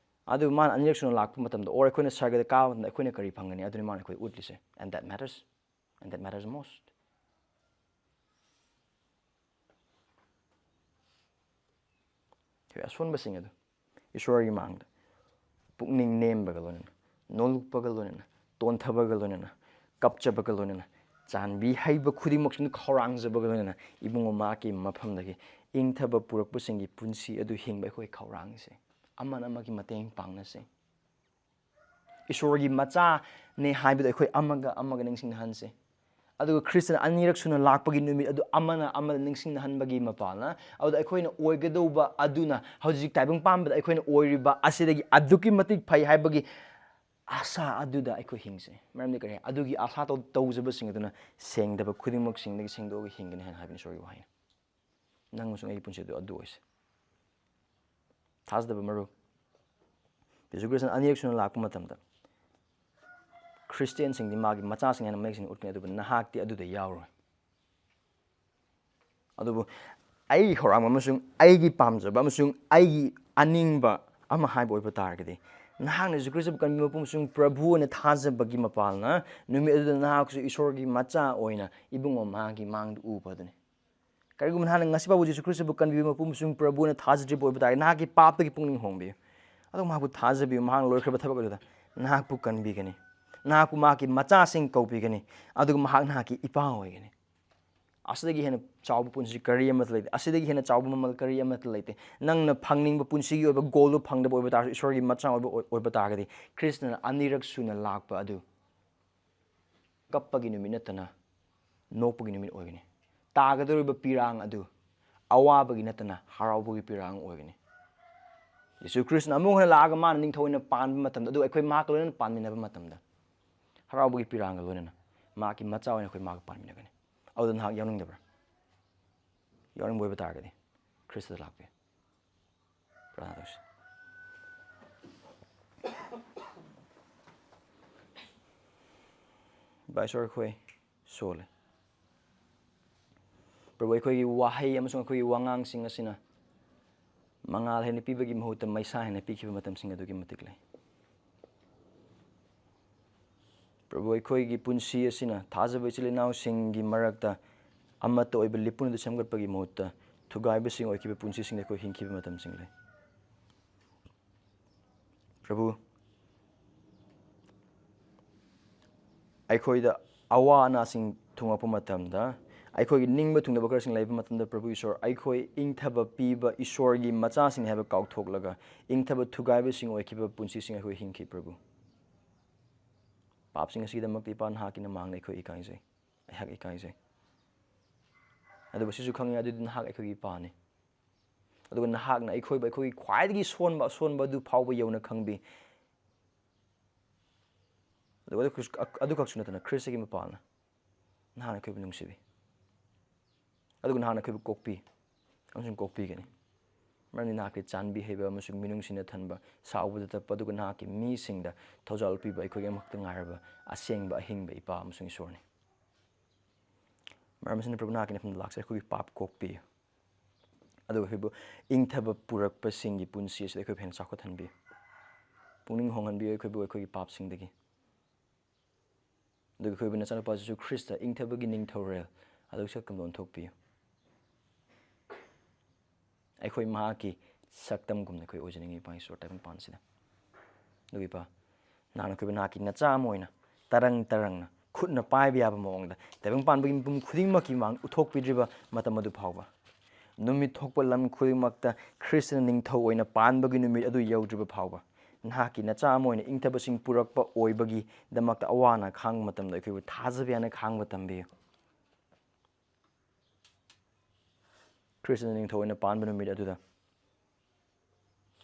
ꯑꯗꯨ ꯃꯥꯅ ꯑꯅꯤꯔꯛ ꯁꯨꯅ ꯂꯥꯛꯄ ꯃꯇꯝꯗ, ꯑꯣꯔ ꯑꯩꯈꯣꯏꯅ ꯁꯔꯒꯗ ꯀꯥꯕ ꯃꯇꯝꯗ ꯑꯩꯈꯣꯏꯅ ꯀꯔꯤ ꯐꯪꯒꯅꯤ, ꯑꯗꯨꯅꯤ ꯃꯥꯅ ꯑꯩꯈꯣꯏ ꯎꯠꯂꯤꯁꯦ꯫ And that matters. And that matters most. ꯑꯩꯈꯣꯏ ꯑꯁꯣꯟꯕꯁꯤꯡ ꯑꯗꯨ ꯏꯁꯣꯔꯒꯤ ꯃꯥꯡꯗ ꯄꯨꯛꯅꯤꯡ ꯅꯦꯝꯕꯒ ꯂꯣꯏꯅꯅ, ꯅꯣꯜꯂꯨꯛꯄꯒ ꯂꯣꯏꯅꯅ, ꯇꯣꯟꯊꯕꯒ ꯂꯣꯏꯅꯅ, ꯀꯞꯆꯕꯒ ꯂꯣꯏꯅꯅ, ꯆꯥꯟꯕꯤ ꯍꯩꯕ ꯈꯨꯗꯤꯡꯃꯛꯁꯤꯡꯗꯨ ꯈꯧꯔꯥꯡꯖꯕꯒ ꯂꯣꯏꯅꯅ ꯏꯕꯨꯡꯉꯣ ꯃꯍꯥꯛꯀꯤ ꯃꯐꯝꯗꯒꯤ ꯏꯪꯊꯕ ꯄꯨꯔꯛꯄꯁꯤꯡꯒꯤ ꯄꯨꯟꯁꯤ ꯑꯗꯨ ꯍꯤꯡꯕ ꯑꯩꯈꯣꯏ ꯈꯧꯔꯥꯡꯁꯦ꯫ ꯑꯃꯅ ꯑꯃꯒꯤ ꯃꯇꯦꯡ ꯄꯥꯡꯅꯁꯦ꯫ ꯏꯁꯣꯔꯒꯤ ꯃꯆꯥꯅꯦ ꯍꯥꯏꯕꯗꯣ ꯑꯩꯈꯣꯏ ꯑꯃꯒ ꯑꯃꯒ ꯅꯤꯡꯁꯤꯡꯅꯍꯟꯁꯦ꯫ ꯑꯗꯨꯒ ꯈ꯭ꯔꯤꯁꯇꯅ ꯑꯅꯤꯔꯛ ꯁꯨꯅ ꯂꯥꯛꯄꯒꯤ ꯅꯨꯃꯤꯠ ꯑꯗꯨ ꯑꯃꯅ ꯑꯃꯗ ꯅꯤꯡꯁꯤꯡꯅꯍꯟꯕꯒꯤ ꯃꯄꯥꯜꯅ, ꯑꯗꯨꯗ ꯑꯩꯈꯣꯏꯅ ꯑꯣꯏꯒꯗꯧꯕ ꯑꯗꯨꯅ ꯍꯧꯖꯤꯛ ꯇꯥꯏꯕꯪ ꯄꯥꯟꯕꯗ ꯑꯩꯈꯣꯏꯅ ꯑꯣꯏꯔꯤꯕ ꯑꯁꯤꯗꯒꯤ ꯑꯗꯨꯛꯀꯤ ꯃꯇꯤꯛ ꯐꯩ ꯍꯥꯏꯕꯒꯤ ꯑꯥꯁꯥ ꯑꯗꯨꯗ ꯑꯩꯈꯣꯏ ꯍꯤꯡꯁꯦ꯫ ꯃꯔꯝꯗꯤ ꯀꯔꯤ? ꯑꯗꯨꯒꯤ ꯑꯥꯁꯥ ꯇꯧ-, ꯇꯧꯖꯕꯁꯤꯡ ꯑꯗꯨꯅ ꯁꯦꯡꯗꯕ ꯈꯨꯗꯤꯡꯃꯛꯁꯤꯡꯗꯒꯤ ꯁꯦꯡꯗꯣꯛꯑꯒ ꯍꯤꯡꯒꯅꯤ ꯍꯥꯏꯅ ꯍꯥꯏꯕꯅꯤ ꯏꯁꯣꯔꯒꯤ ꯋꯥꯍꯩꯅ꯫ ꯅꯪ ꯑꯃꯁꯨꯡ ꯑꯩꯒꯤ ꯄꯨꯟꯁꯤ ꯑꯗꯨ, ꯑꯗꯨ ꯑꯣꯏꯁꯦ꯫ ꯊꯥꯖꯗꯕ ꯃꯔꯨꯞ, ꯖꯤꯁꯨ ꯈ꯭ꯔꯤꯁꯇꯅ ꯑꯅꯤꯔꯛ ꯁꯨꯅ ꯂꯥꯛꯄ ꯃꯇꯝꯗ ꯈ꯭ꯔꯤꯁꯇꯤꯌꯥꯟꯁꯤꯡꯗꯤ ꯃꯥꯒꯤ ꯃꯆꯥꯁꯤꯡ ꯍꯥꯏꯅ ꯃꯌꯦꯛ ꯁꯦꯡꯅ ꯎꯠꯀꯅꯤ, ꯑꯗꯨꯕꯨ ꯅꯍꯥꯛꯇꯤ ꯑꯗꯨꯗ ꯌꯥꯎꯔꯣꯏ꯫ ꯑꯗꯨꯕꯨ ꯑꯩꯒꯤ ꯈꯧꯔꯥꯡꯕ ꯑꯃꯁꯨꯡ ꯑꯩꯒꯤ ꯄꯥꯝꯖꯕ ꯑꯃꯁꯨꯡ ꯑꯩꯒꯤ ꯑꯅꯤꯡꯕ ꯑꯃ ꯍꯥꯏꯕ ꯑꯣꯏꯕ ꯇꯥꯔꯒꯗꯤ, ꯅꯍꯥꯛꯅ ꯖꯤꯁꯨ ꯈ꯭ꯔꯤꯁꯇꯕꯨ ꯀꯟꯕꯤꯕ ꯃꯄꯨ ꯑꯃꯁꯨꯡ ꯄ꯭ꯔꯚꯨ ꯑꯣꯏꯅ ꯊꯥꯖꯕꯒꯤ ꯃꯄꯥꯜꯅ ꯅꯨꯃꯤꯠ ꯑꯗꯨꯗ ꯅꯍꯥꯛꯁꯨ ꯏꯁꯣꯔꯒꯤ ꯃꯆꯥ ꯑꯣꯏꯅ ꯏꯕꯨꯡꯉꯣ ꯃꯍꯥꯛꯀꯤ ꯃꯥꯡꯗ ꯎꯕ ꯑꯗꯨꯅꯤ꯫ ꯀꯔꯤꯒꯨꯝꯕ ꯅꯍꯥꯛꯅ ꯉꯁꯤ ꯐꯥꯎꯕ ꯖꯤꯁꯨ ꯈ꯭ꯔꯤꯁꯇꯕꯨ ꯀꯟꯕꯤꯕ ꯃꯄꯨ ꯑꯃꯁꯨꯡ ꯄ꯭ꯔꯚꯨ ꯑꯣꯏꯅ ꯊꯥꯖꯗ꯭ꯔꯤꯕ ꯑꯣꯏꯕ ꯇꯥꯔꯒꯗꯤ, ꯅꯍꯥꯛꯀꯤ ꯄꯥꯞꯇꯒꯤ ꯄꯨꯛꯅꯤꯡ ꯍꯣꯡꯕꯤꯌꯨ꯫ ꯑꯗꯨꯒ ꯃꯍꯥꯛꯄꯨ ꯊꯥꯖꯕꯤꯌꯨ꯫ ꯃꯍꯥꯛꯅ ꯂꯣꯏꯈ꯭ꯔꯕ ꯊꯕꯛ ꯑꯗꯨꯗ ꯅꯍꯥꯛꯄꯨ ꯀꯟꯕꯤꯒꯅꯤ꯫ ꯅꯍꯥꯛꯄꯨ ꯃꯍꯥꯛꯀꯤ ꯃꯆꯥꯁꯤꯡ ꯀꯧꯕꯤꯒꯅꯤ꯫ ꯑꯗꯨꯒ ꯃꯍꯥꯛ ꯅꯍꯥꯛꯀꯤ ꯏꯄꯥ ꯑꯣꯏꯒꯅꯤ꯫ ꯑꯁꯤꯗꯒꯤ ꯍꯦꯟꯅ ꯆꯥꯎꯕ ꯄꯨꯟꯁꯤ ꯀꯔꯤ ꯑꯃꯠꯇ ꯂꯩꯇꯦ꯫ ꯑꯁꯤꯗꯒꯤ ꯍꯦꯟꯅ ꯆꯥꯎꯕ ꯃꯃꯜ ꯀꯔꯤ ꯑꯃꯠꯇ ꯂꯩꯇꯦ꯫ ꯅꯪꯅ ꯐꯪꯅꯤꯡꯕ ꯄꯨꯟꯁꯤꯒꯤ ꯑꯣꯏꯕ ꯒꯣꯜꯗꯨ ꯐꯪꯗꯕ ꯑꯣꯏꯕ ꯇꯥꯔꯁꯨ, ꯏꯁꯣꯔꯒꯤ ꯃꯆꯥ ꯑꯣꯏꯕ ꯑꯣꯏ-, ꯑꯣꯏꯕ ꯇꯥꯔꯒꯗꯤ, ꯈ꯭ꯔꯤꯁꯇꯅ ꯑꯅꯤꯔꯛ ꯁꯨꯅ ꯂꯥꯛꯄ ꯑꯗꯨ ꯀꯞꯄꯒꯤ ꯅꯨꯃꯤꯠ ꯅꯠꯇꯅ ꯅꯣꯛꯄꯒꯤ ꯅꯨꯃꯤꯠ ꯑꯣꯏꯒꯅꯤ꯫ ꯇꯥꯒꯗꯧꯔꯤꯕ ꯄꯤꯔꯥꯡ ꯑꯗꯨ ꯑꯋꯥꯕꯒꯤ ꯅꯠꯇꯅ ꯍꯔꯥꯎꯕꯒꯤ ꯄꯤꯔꯥꯡ ꯑꯣꯏꯒꯅꯤ꯫ ꯌꯦꯁꯨ ꯈ꯭ꯔꯤꯁꯇꯅ ꯑꯃꯨꯛ ꯍꯟꯅ ꯂꯥꯛꯑꯒ ꯃꯥꯅ ꯅꯤꯡꯊꯧ ꯑꯣꯏꯅ ꯄꯥꯟꯕ ꯃꯇꯝꯗ, ꯑꯗꯨ ꯑꯩꯈꯣꯏ ꯃꯍꯥꯛꯀ ꯂꯣꯏꯅꯅ ꯄꯥꯟꯃꯤꯟꯅꯕ ꯃꯇꯝꯗ, ꯍꯔꯥꯎꯕꯒꯤ ꯄꯤꯔꯥꯡꯒ ꯂꯣꯏꯅꯅ ꯃꯍꯥꯛꯀꯤ ꯃꯆꯥ ꯑꯣꯏꯅ ꯑꯩꯈꯣꯏ ꯃꯍꯥꯛꯀ ꯄꯥꯟꯃꯤꯟꯅꯒꯅꯤ꯫ ꯑꯗꯨꯗ ꯅꯍꯥꯛ ꯌꯥꯎꯅꯤꯡꯗꯕ꯭ꯔꯥ? ꯌꯥꯎꯅꯤꯡꯕ ꯑꯣꯏꯕ ꯇꯥꯔꯒꯗꯤ ꯈ꯭ꯔꯤꯁꯇꯗ ꯂꯥꯛꯄꯤꯌꯨ꯫ ꯄ꯭ꯔꯥꯔꯊꯅꯥ ꯇꯧꯁꯤ꯫ ꯏꯄꯥ ꯏꯁꯣꯔ, ꯑꯩꯈꯣꯏ ꯁꯣꯜꯂꯦ꯫ ꯄ꯭ꯔꯚꯨ, ꯑꯩꯈꯣꯏꯒꯤ ꯋꯥꯍꯩ ꯑꯃꯁꯨꯡ ꯑꯩꯈꯣꯏꯒꯤ ꯋꯥꯉꯥꯡꯁꯤꯡ ꯑꯁꯤꯅ ꯃꯉꯥꯜ ꯍꯦꯟꯅ ꯄꯤꯕꯒꯤ ꯃꯍꯨꯠꯇ ꯃꯩꯁꯥ ꯍꯦꯟꯅ ꯄꯤꯈꯤꯕ ꯃꯇꯝꯁꯤꯡ ꯑꯗꯨꯛꯀꯤ ꯃꯇꯤꯛ ꯂꯩ꯫ ꯄ꯭ꯔꯚꯨ, ꯑꯩꯈꯣꯏꯒꯤ ꯄꯨꯟꯁꯤ ꯑꯁꯤꯅ ꯊꯥꯖꯕ ꯏꯆꯤꯜ ꯏꯅꯥꯎꯁꯤꯡꯒꯤ ꯃꯔꯛꯇ ꯑꯃꯠꯇ ꯑꯣꯏꯕ ꯂꯤꯄꯨꯟ ꯑꯗꯨ ꯁꯦꯝꯒꯠꯄꯒꯤ ꯃꯍꯨꯠꯇ ꯊꯨꯒꯥꯏꯕꯁꯤꯡ ꯑꯣꯏꯈꯤꯕ ꯄꯨꯟꯁꯤꯁꯤꯡꯗ ꯑꯩꯈꯣꯏ ꯍꯤꯡꯈꯤꯕ ꯃꯇꯝꯁꯤꯡ ꯂꯩ꯫ ꯄ꯭ꯔꯚꯨ, ꯑꯩꯈꯣꯏꯗ ꯑꯋꯥ ꯑꯅꯥꯁꯤꯡ ꯊꯨꯡꯉꯛꯄ ꯃꯇꯝꯗ, ꯑꯩꯈꯣꯏꯒꯤ ꯅꯤꯡꯕ ꯊꯨꯡꯗꯕ ꯈꯔꯁꯤꯡ ꯂꯩꯕ ꯃꯇꯝꯗ, ꯄ꯭ꯔꯚꯨ ꯏꯁꯣꯔ, ꯑꯩꯈꯣꯏ ꯏꯪꯊꯕ ꯄꯤꯕ ꯏꯁꯣꯔꯒꯤ ꯃꯆꯥꯁꯤꯡꯅꯤ ꯍꯥꯏꯕ ꯀꯥꯎꯊꯣꯛꯂꯒ, ꯏꯪꯊꯕ ꯊꯨꯒꯥꯏꯕꯁꯤꯡ ꯑꯣꯏꯈꯤꯕ ꯄꯨꯟꯁꯤꯁꯤꯡ ꯑꯩꯈꯣꯏ ꯍꯤꯡꯈꯤ, ꯄ꯭ꯔꯚꯨ꯫ ꯄꯥꯞꯁꯤꯡ ꯑꯁꯤꯒꯤꯗꯃꯛꯇ, ꯏꯄꯥ, ꯅꯍꯥꯛꯀꯤ ꯅꯃꯥꯡꯗ ꯑꯩꯈꯣꯏ ꯏꯀꯥꯏꯖꯩ꯫ ꯑꯩꯍꯥꯛ ꯏꯀꯥꯏꯖꯩ꯫ ꯑꯗꯨꯕꯨ ꯁꯤꯁꯨ ꯈꯪꯉꯤ, ꯑꯗꯨꯗꯤ ꯅꯍꯥꯛ ꯑꯩꯈꯣꯏꯒꯤ ꯏꯄꯥꯅꯤ꯫ ꯑꯗꯨꯒ ꯅꯍꯥꯛꯅ ꯑꯩꯈꯣꯏꯕꯨ, ꯑꯩꯈꯣꯏꯒꯤ ꯈ꯭ꯋꯥꯏꯗꯒꯤ ꯁꯣꯟꯕ ꯑꯁꯣꯟꯕ ꯑꯗꯨ ꯐꯥꯎꯕ ꯌꯧꯅ ꯈꯪꯕꯤ꯫ ꯑꯗꯨꯒ ꯑꯗꯨ-, ꯑꯗꯨꯈꯛꯁꯨ ꯅꯠꯇꯅ, ꯈ꯭ꯔꯤꯁꯇꯒꯤ ꯃꯄꯥꯜꯅ ꯅꯍꯥꯛꯅ ꯑꯩꯈꯣꯏꯕꯨ ꯅꯨꯡꯁꯤꯕꯤ꯫ ꯑꯗꯨꯒ ꯅꯍꯥꯛꯅ ꯑꯩꯈꯣꯏꯕꯨ ꯀꯣꯛꯄꯤ ꯑꯃꯁꯨꯡ ꯀꯣꯛꯄꯤꯒꯅꯤ꯫ ꯃꯔꯝꯗꯤ ꯅꯍꯥꯛꯀꯤ ꯆꯥꯟꯕꯤ ꯍꯩꯕ ꯑꯃꯁꯨꯡ ꯃꯤꯅꯨꯡꯁꯤꯅ ꯊꯟꯕ, ꯁꯥꯎꯕꯗ ꯇꯞꯄ, ꯑꯗꯨꯒ ꯅꯍꯥꯛꯀꯤ ꯃꯤꯁꯤꯡꯗ ꯊꯧꯖꯥꯜ ꯄꯤꯕ ꯑꯩꯈꯣꯏꯒꯤ ꯑꯃꯈꯛꯇ ꯉꯥꯏꯔꯕ ꯑꯁꯦꯡꯕ ꯑꯍꯤꯡꯕ ꯏꯄꯥ ꯑꯃꯁꯨꯡ ꯏꯁꯣꯔꯅꯤ꯫ ꯃꯔꯝ ꯑꯁꯤꯅ, ꯄ꯭ꯔꯚꯨ, ꯅꯍꯥꯛꯀꯤ ꯅꯐꯝꯗ ꯂꯥꯛꯆꯩ, ꯑꯩꯈꯣꯏꯒꯤ ꯄꯥꯞ ꯀꯣꯛꯄꯤꯌꯨ꯫ ꯑꯗꯨꯒ ꯑꯩꯈꯣꯏꯕꯨ ꯏꯪꯊꯕ ꯄꯨꯔꯛꯄꯁꯤꯡꯒꯤ ꯄꯨꯟꯁꯤ ꯑꯁꯤꯗ ꯑꯩꯈꯣꯏꯕꯨ ꯍꯦꯟꯅ ꯆꯥꯎꯈꯠꯍꯟꯕꯤꯌꯨ꯫ ꯄꯨꯛꯅꯤꯡ ꯍꯣꯡꯍꯟꯕꯤꯌꯨ ꯑꯩꯈꯣꯏꯕꯨ ꯑꯩꯈꯣꯏꯒꯤ ꯄꯥꯞꯁꯤꯡꯗꯒꯤ꯫ ꯑꯗꯨꯒ ꯑꯩꯈꯣꯏꯕꯨ ꯅꯆꯥꯅꯨꯄꯥ ꯖꯤꯁꯨ ꯈ꯭ꯔꯤꯁꯇ ꯏꯪꯊꯕꯒꯤ ꯅꯤꯡꯊꯧꯔꯦꯜ ꯑꯗꯨꯒꯤ ꯁꯛꯇꯝꯗ ꯑꯣꯟꯊꯣꯛꯄꯤꯌꯨ꯫ ꯑꯩꯈꯣꯏ ꯃꯍꯥꯛꯀꯤ ꯁꯛꯇꯝꯒꯨꯝꯅ ꯑꯩꯈꯣꯏ ꯑꯣꯏꯖꯅꯤꯡꯉꯤ, ꯏꯄꯥ ꯏꯁꯣꯔ, ꯇꯥꯏꯕꯪꯄꯥꯟꯁꯤꯗ꯫ ꯑꯗꯨꯒ ꯏꯄꯥ, ꯅꯍꯥꯛꯅ ꯑꯩꯈꯣꯏꯕꯨ ꯅꯍꯥꯛꯀꯤ ꯅꯆꯥ ꯑꯃ ꯑꯣꯏꯅ ꯇꯔꯪ ꯇꯔꯪꯅ ꯈꯨꯠꯅ ꯄꯥꯏꯕ ꯌꯥꯕ ꯃꯑꯣꯡꯗ ꯇꯥꯏꯕꯪ ꯄꯥꯟꯕꯒꯤ ꯃꯤꯄꯨꯝ ꯈꯨꯗꯤꯡꯃꯛꯀꯤ ꯃꯥꯡ ꯎꯠꯊꯣꯛꯄꯤꯗ꯭ꯔꯤꯕ ꯃꯇꯝ ꯑꯗꯨ ꯐꯥꯎꯕ, ꯅꯨꯃꯤꯠ ꯊꯣꯛꯄ ꯂꯝ ꯈꯨꯗꯤꯡꯃꯛꯇ ꯈ꯭ꯔꯤꯁꯇꯅ ꯅꯤꯡꯊꯧ ꯑꯣꯏꯅ ꯄꯥꯟꯕꯒꯤ ꯅꯨꯃꯤꯠ ꯑꯗꯨ ꯌꯧꯗ꯭ꯔꯤꯕ ꯐꯥꯎꯕ, ꯅꯍꯥꯛꯀꯤ ꯅꯆꯥ ꯑꯃ ꯑꯣꯏꯅ ꯏꯪꯊꯕꯁꯤꯡ ꯄꯨꯔꯛꯄ ꯑꯣꯏꯕꯒꯤꯗꯃꯛꯇ ꯑꯋꯥ ꯑꯅꯥ ꯈꯥꯡꯕ ꯃꯇꯝꯗ ꯑꯩꯈꯣꯏꯕꯨ ꯊꯥꯖꯕ ꯌꯥꯅ ꯈꯥꯡꯕ ꯇꯝꯕꯤꯌꯨ꯫ ꯈ꯭ꯔꯤꯁꯇꯅ ꯅꯤꯡꯊꯧ ꯑꯣꯏꯅ ꯄꯥꯟꯕ ꯅꯨꯃꯤꯠ ꯑꯗꯨꯗ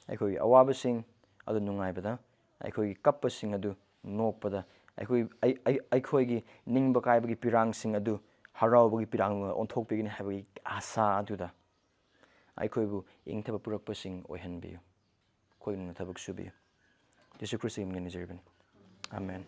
ꯑꯩꯈꯣꯏꯒꯤ ꯑꯋꯥꯕꯁꯤꯡ ꯑꯗꯨ ꯅꯨꯡꯉꯥꯏꯕꯗ, ꯑꯩꯈꯣꯏꯒꯤ ꯀꯞꯄꯁꯤꯡ ꯑꯗꯨ ꯅꯣꯛꯄꯗ, ꯑꯩꯈꯣꯏ, ꯑꯩ-, ꯑꯩ-, ꯑꯩꯈꯣꯏꯒꯤ ꯅꯤꯡꯕ ꯀꯥꯏꯕꯒꯤ ꯄꯤꯔꯥꯡꯁꯤꯡ ꯑꯗꯨ ꯍꯔꯥꯎꯕꯒꯤ ꯄꯤꯔꯥꯡ ꯑꯣꯟꯊꯣꯛꯄꯤꯒꯅꯤ ꯍꯥꯏꯕꯒꯤ ꯑꯥꯁꯥ ꯑꯗꯨꯗ ꯑꯩꯈꯣꯏꯕꯨ ꯏꯪꯊꯕ ꯄꯨꯔꯛꯄꯁꯤꯡ ꯑꯣꯏꯍꯟꯕꯤꯌꯨ꯫ ꯑꯩꯈꯣꯏꯅ ꯊꯕꯛ ꯁꯨꯕꯤꯌꯨ꯫ ꯖꯤꯁꯨ ꯈ꯭ꯔꯤꯁꯇꯒꯤ ꯃꯤꯡ ꯅꯤꯖꯔꯤꯕꯅꯤ꯫ ꯑꯥꯃꯦꯟ꯫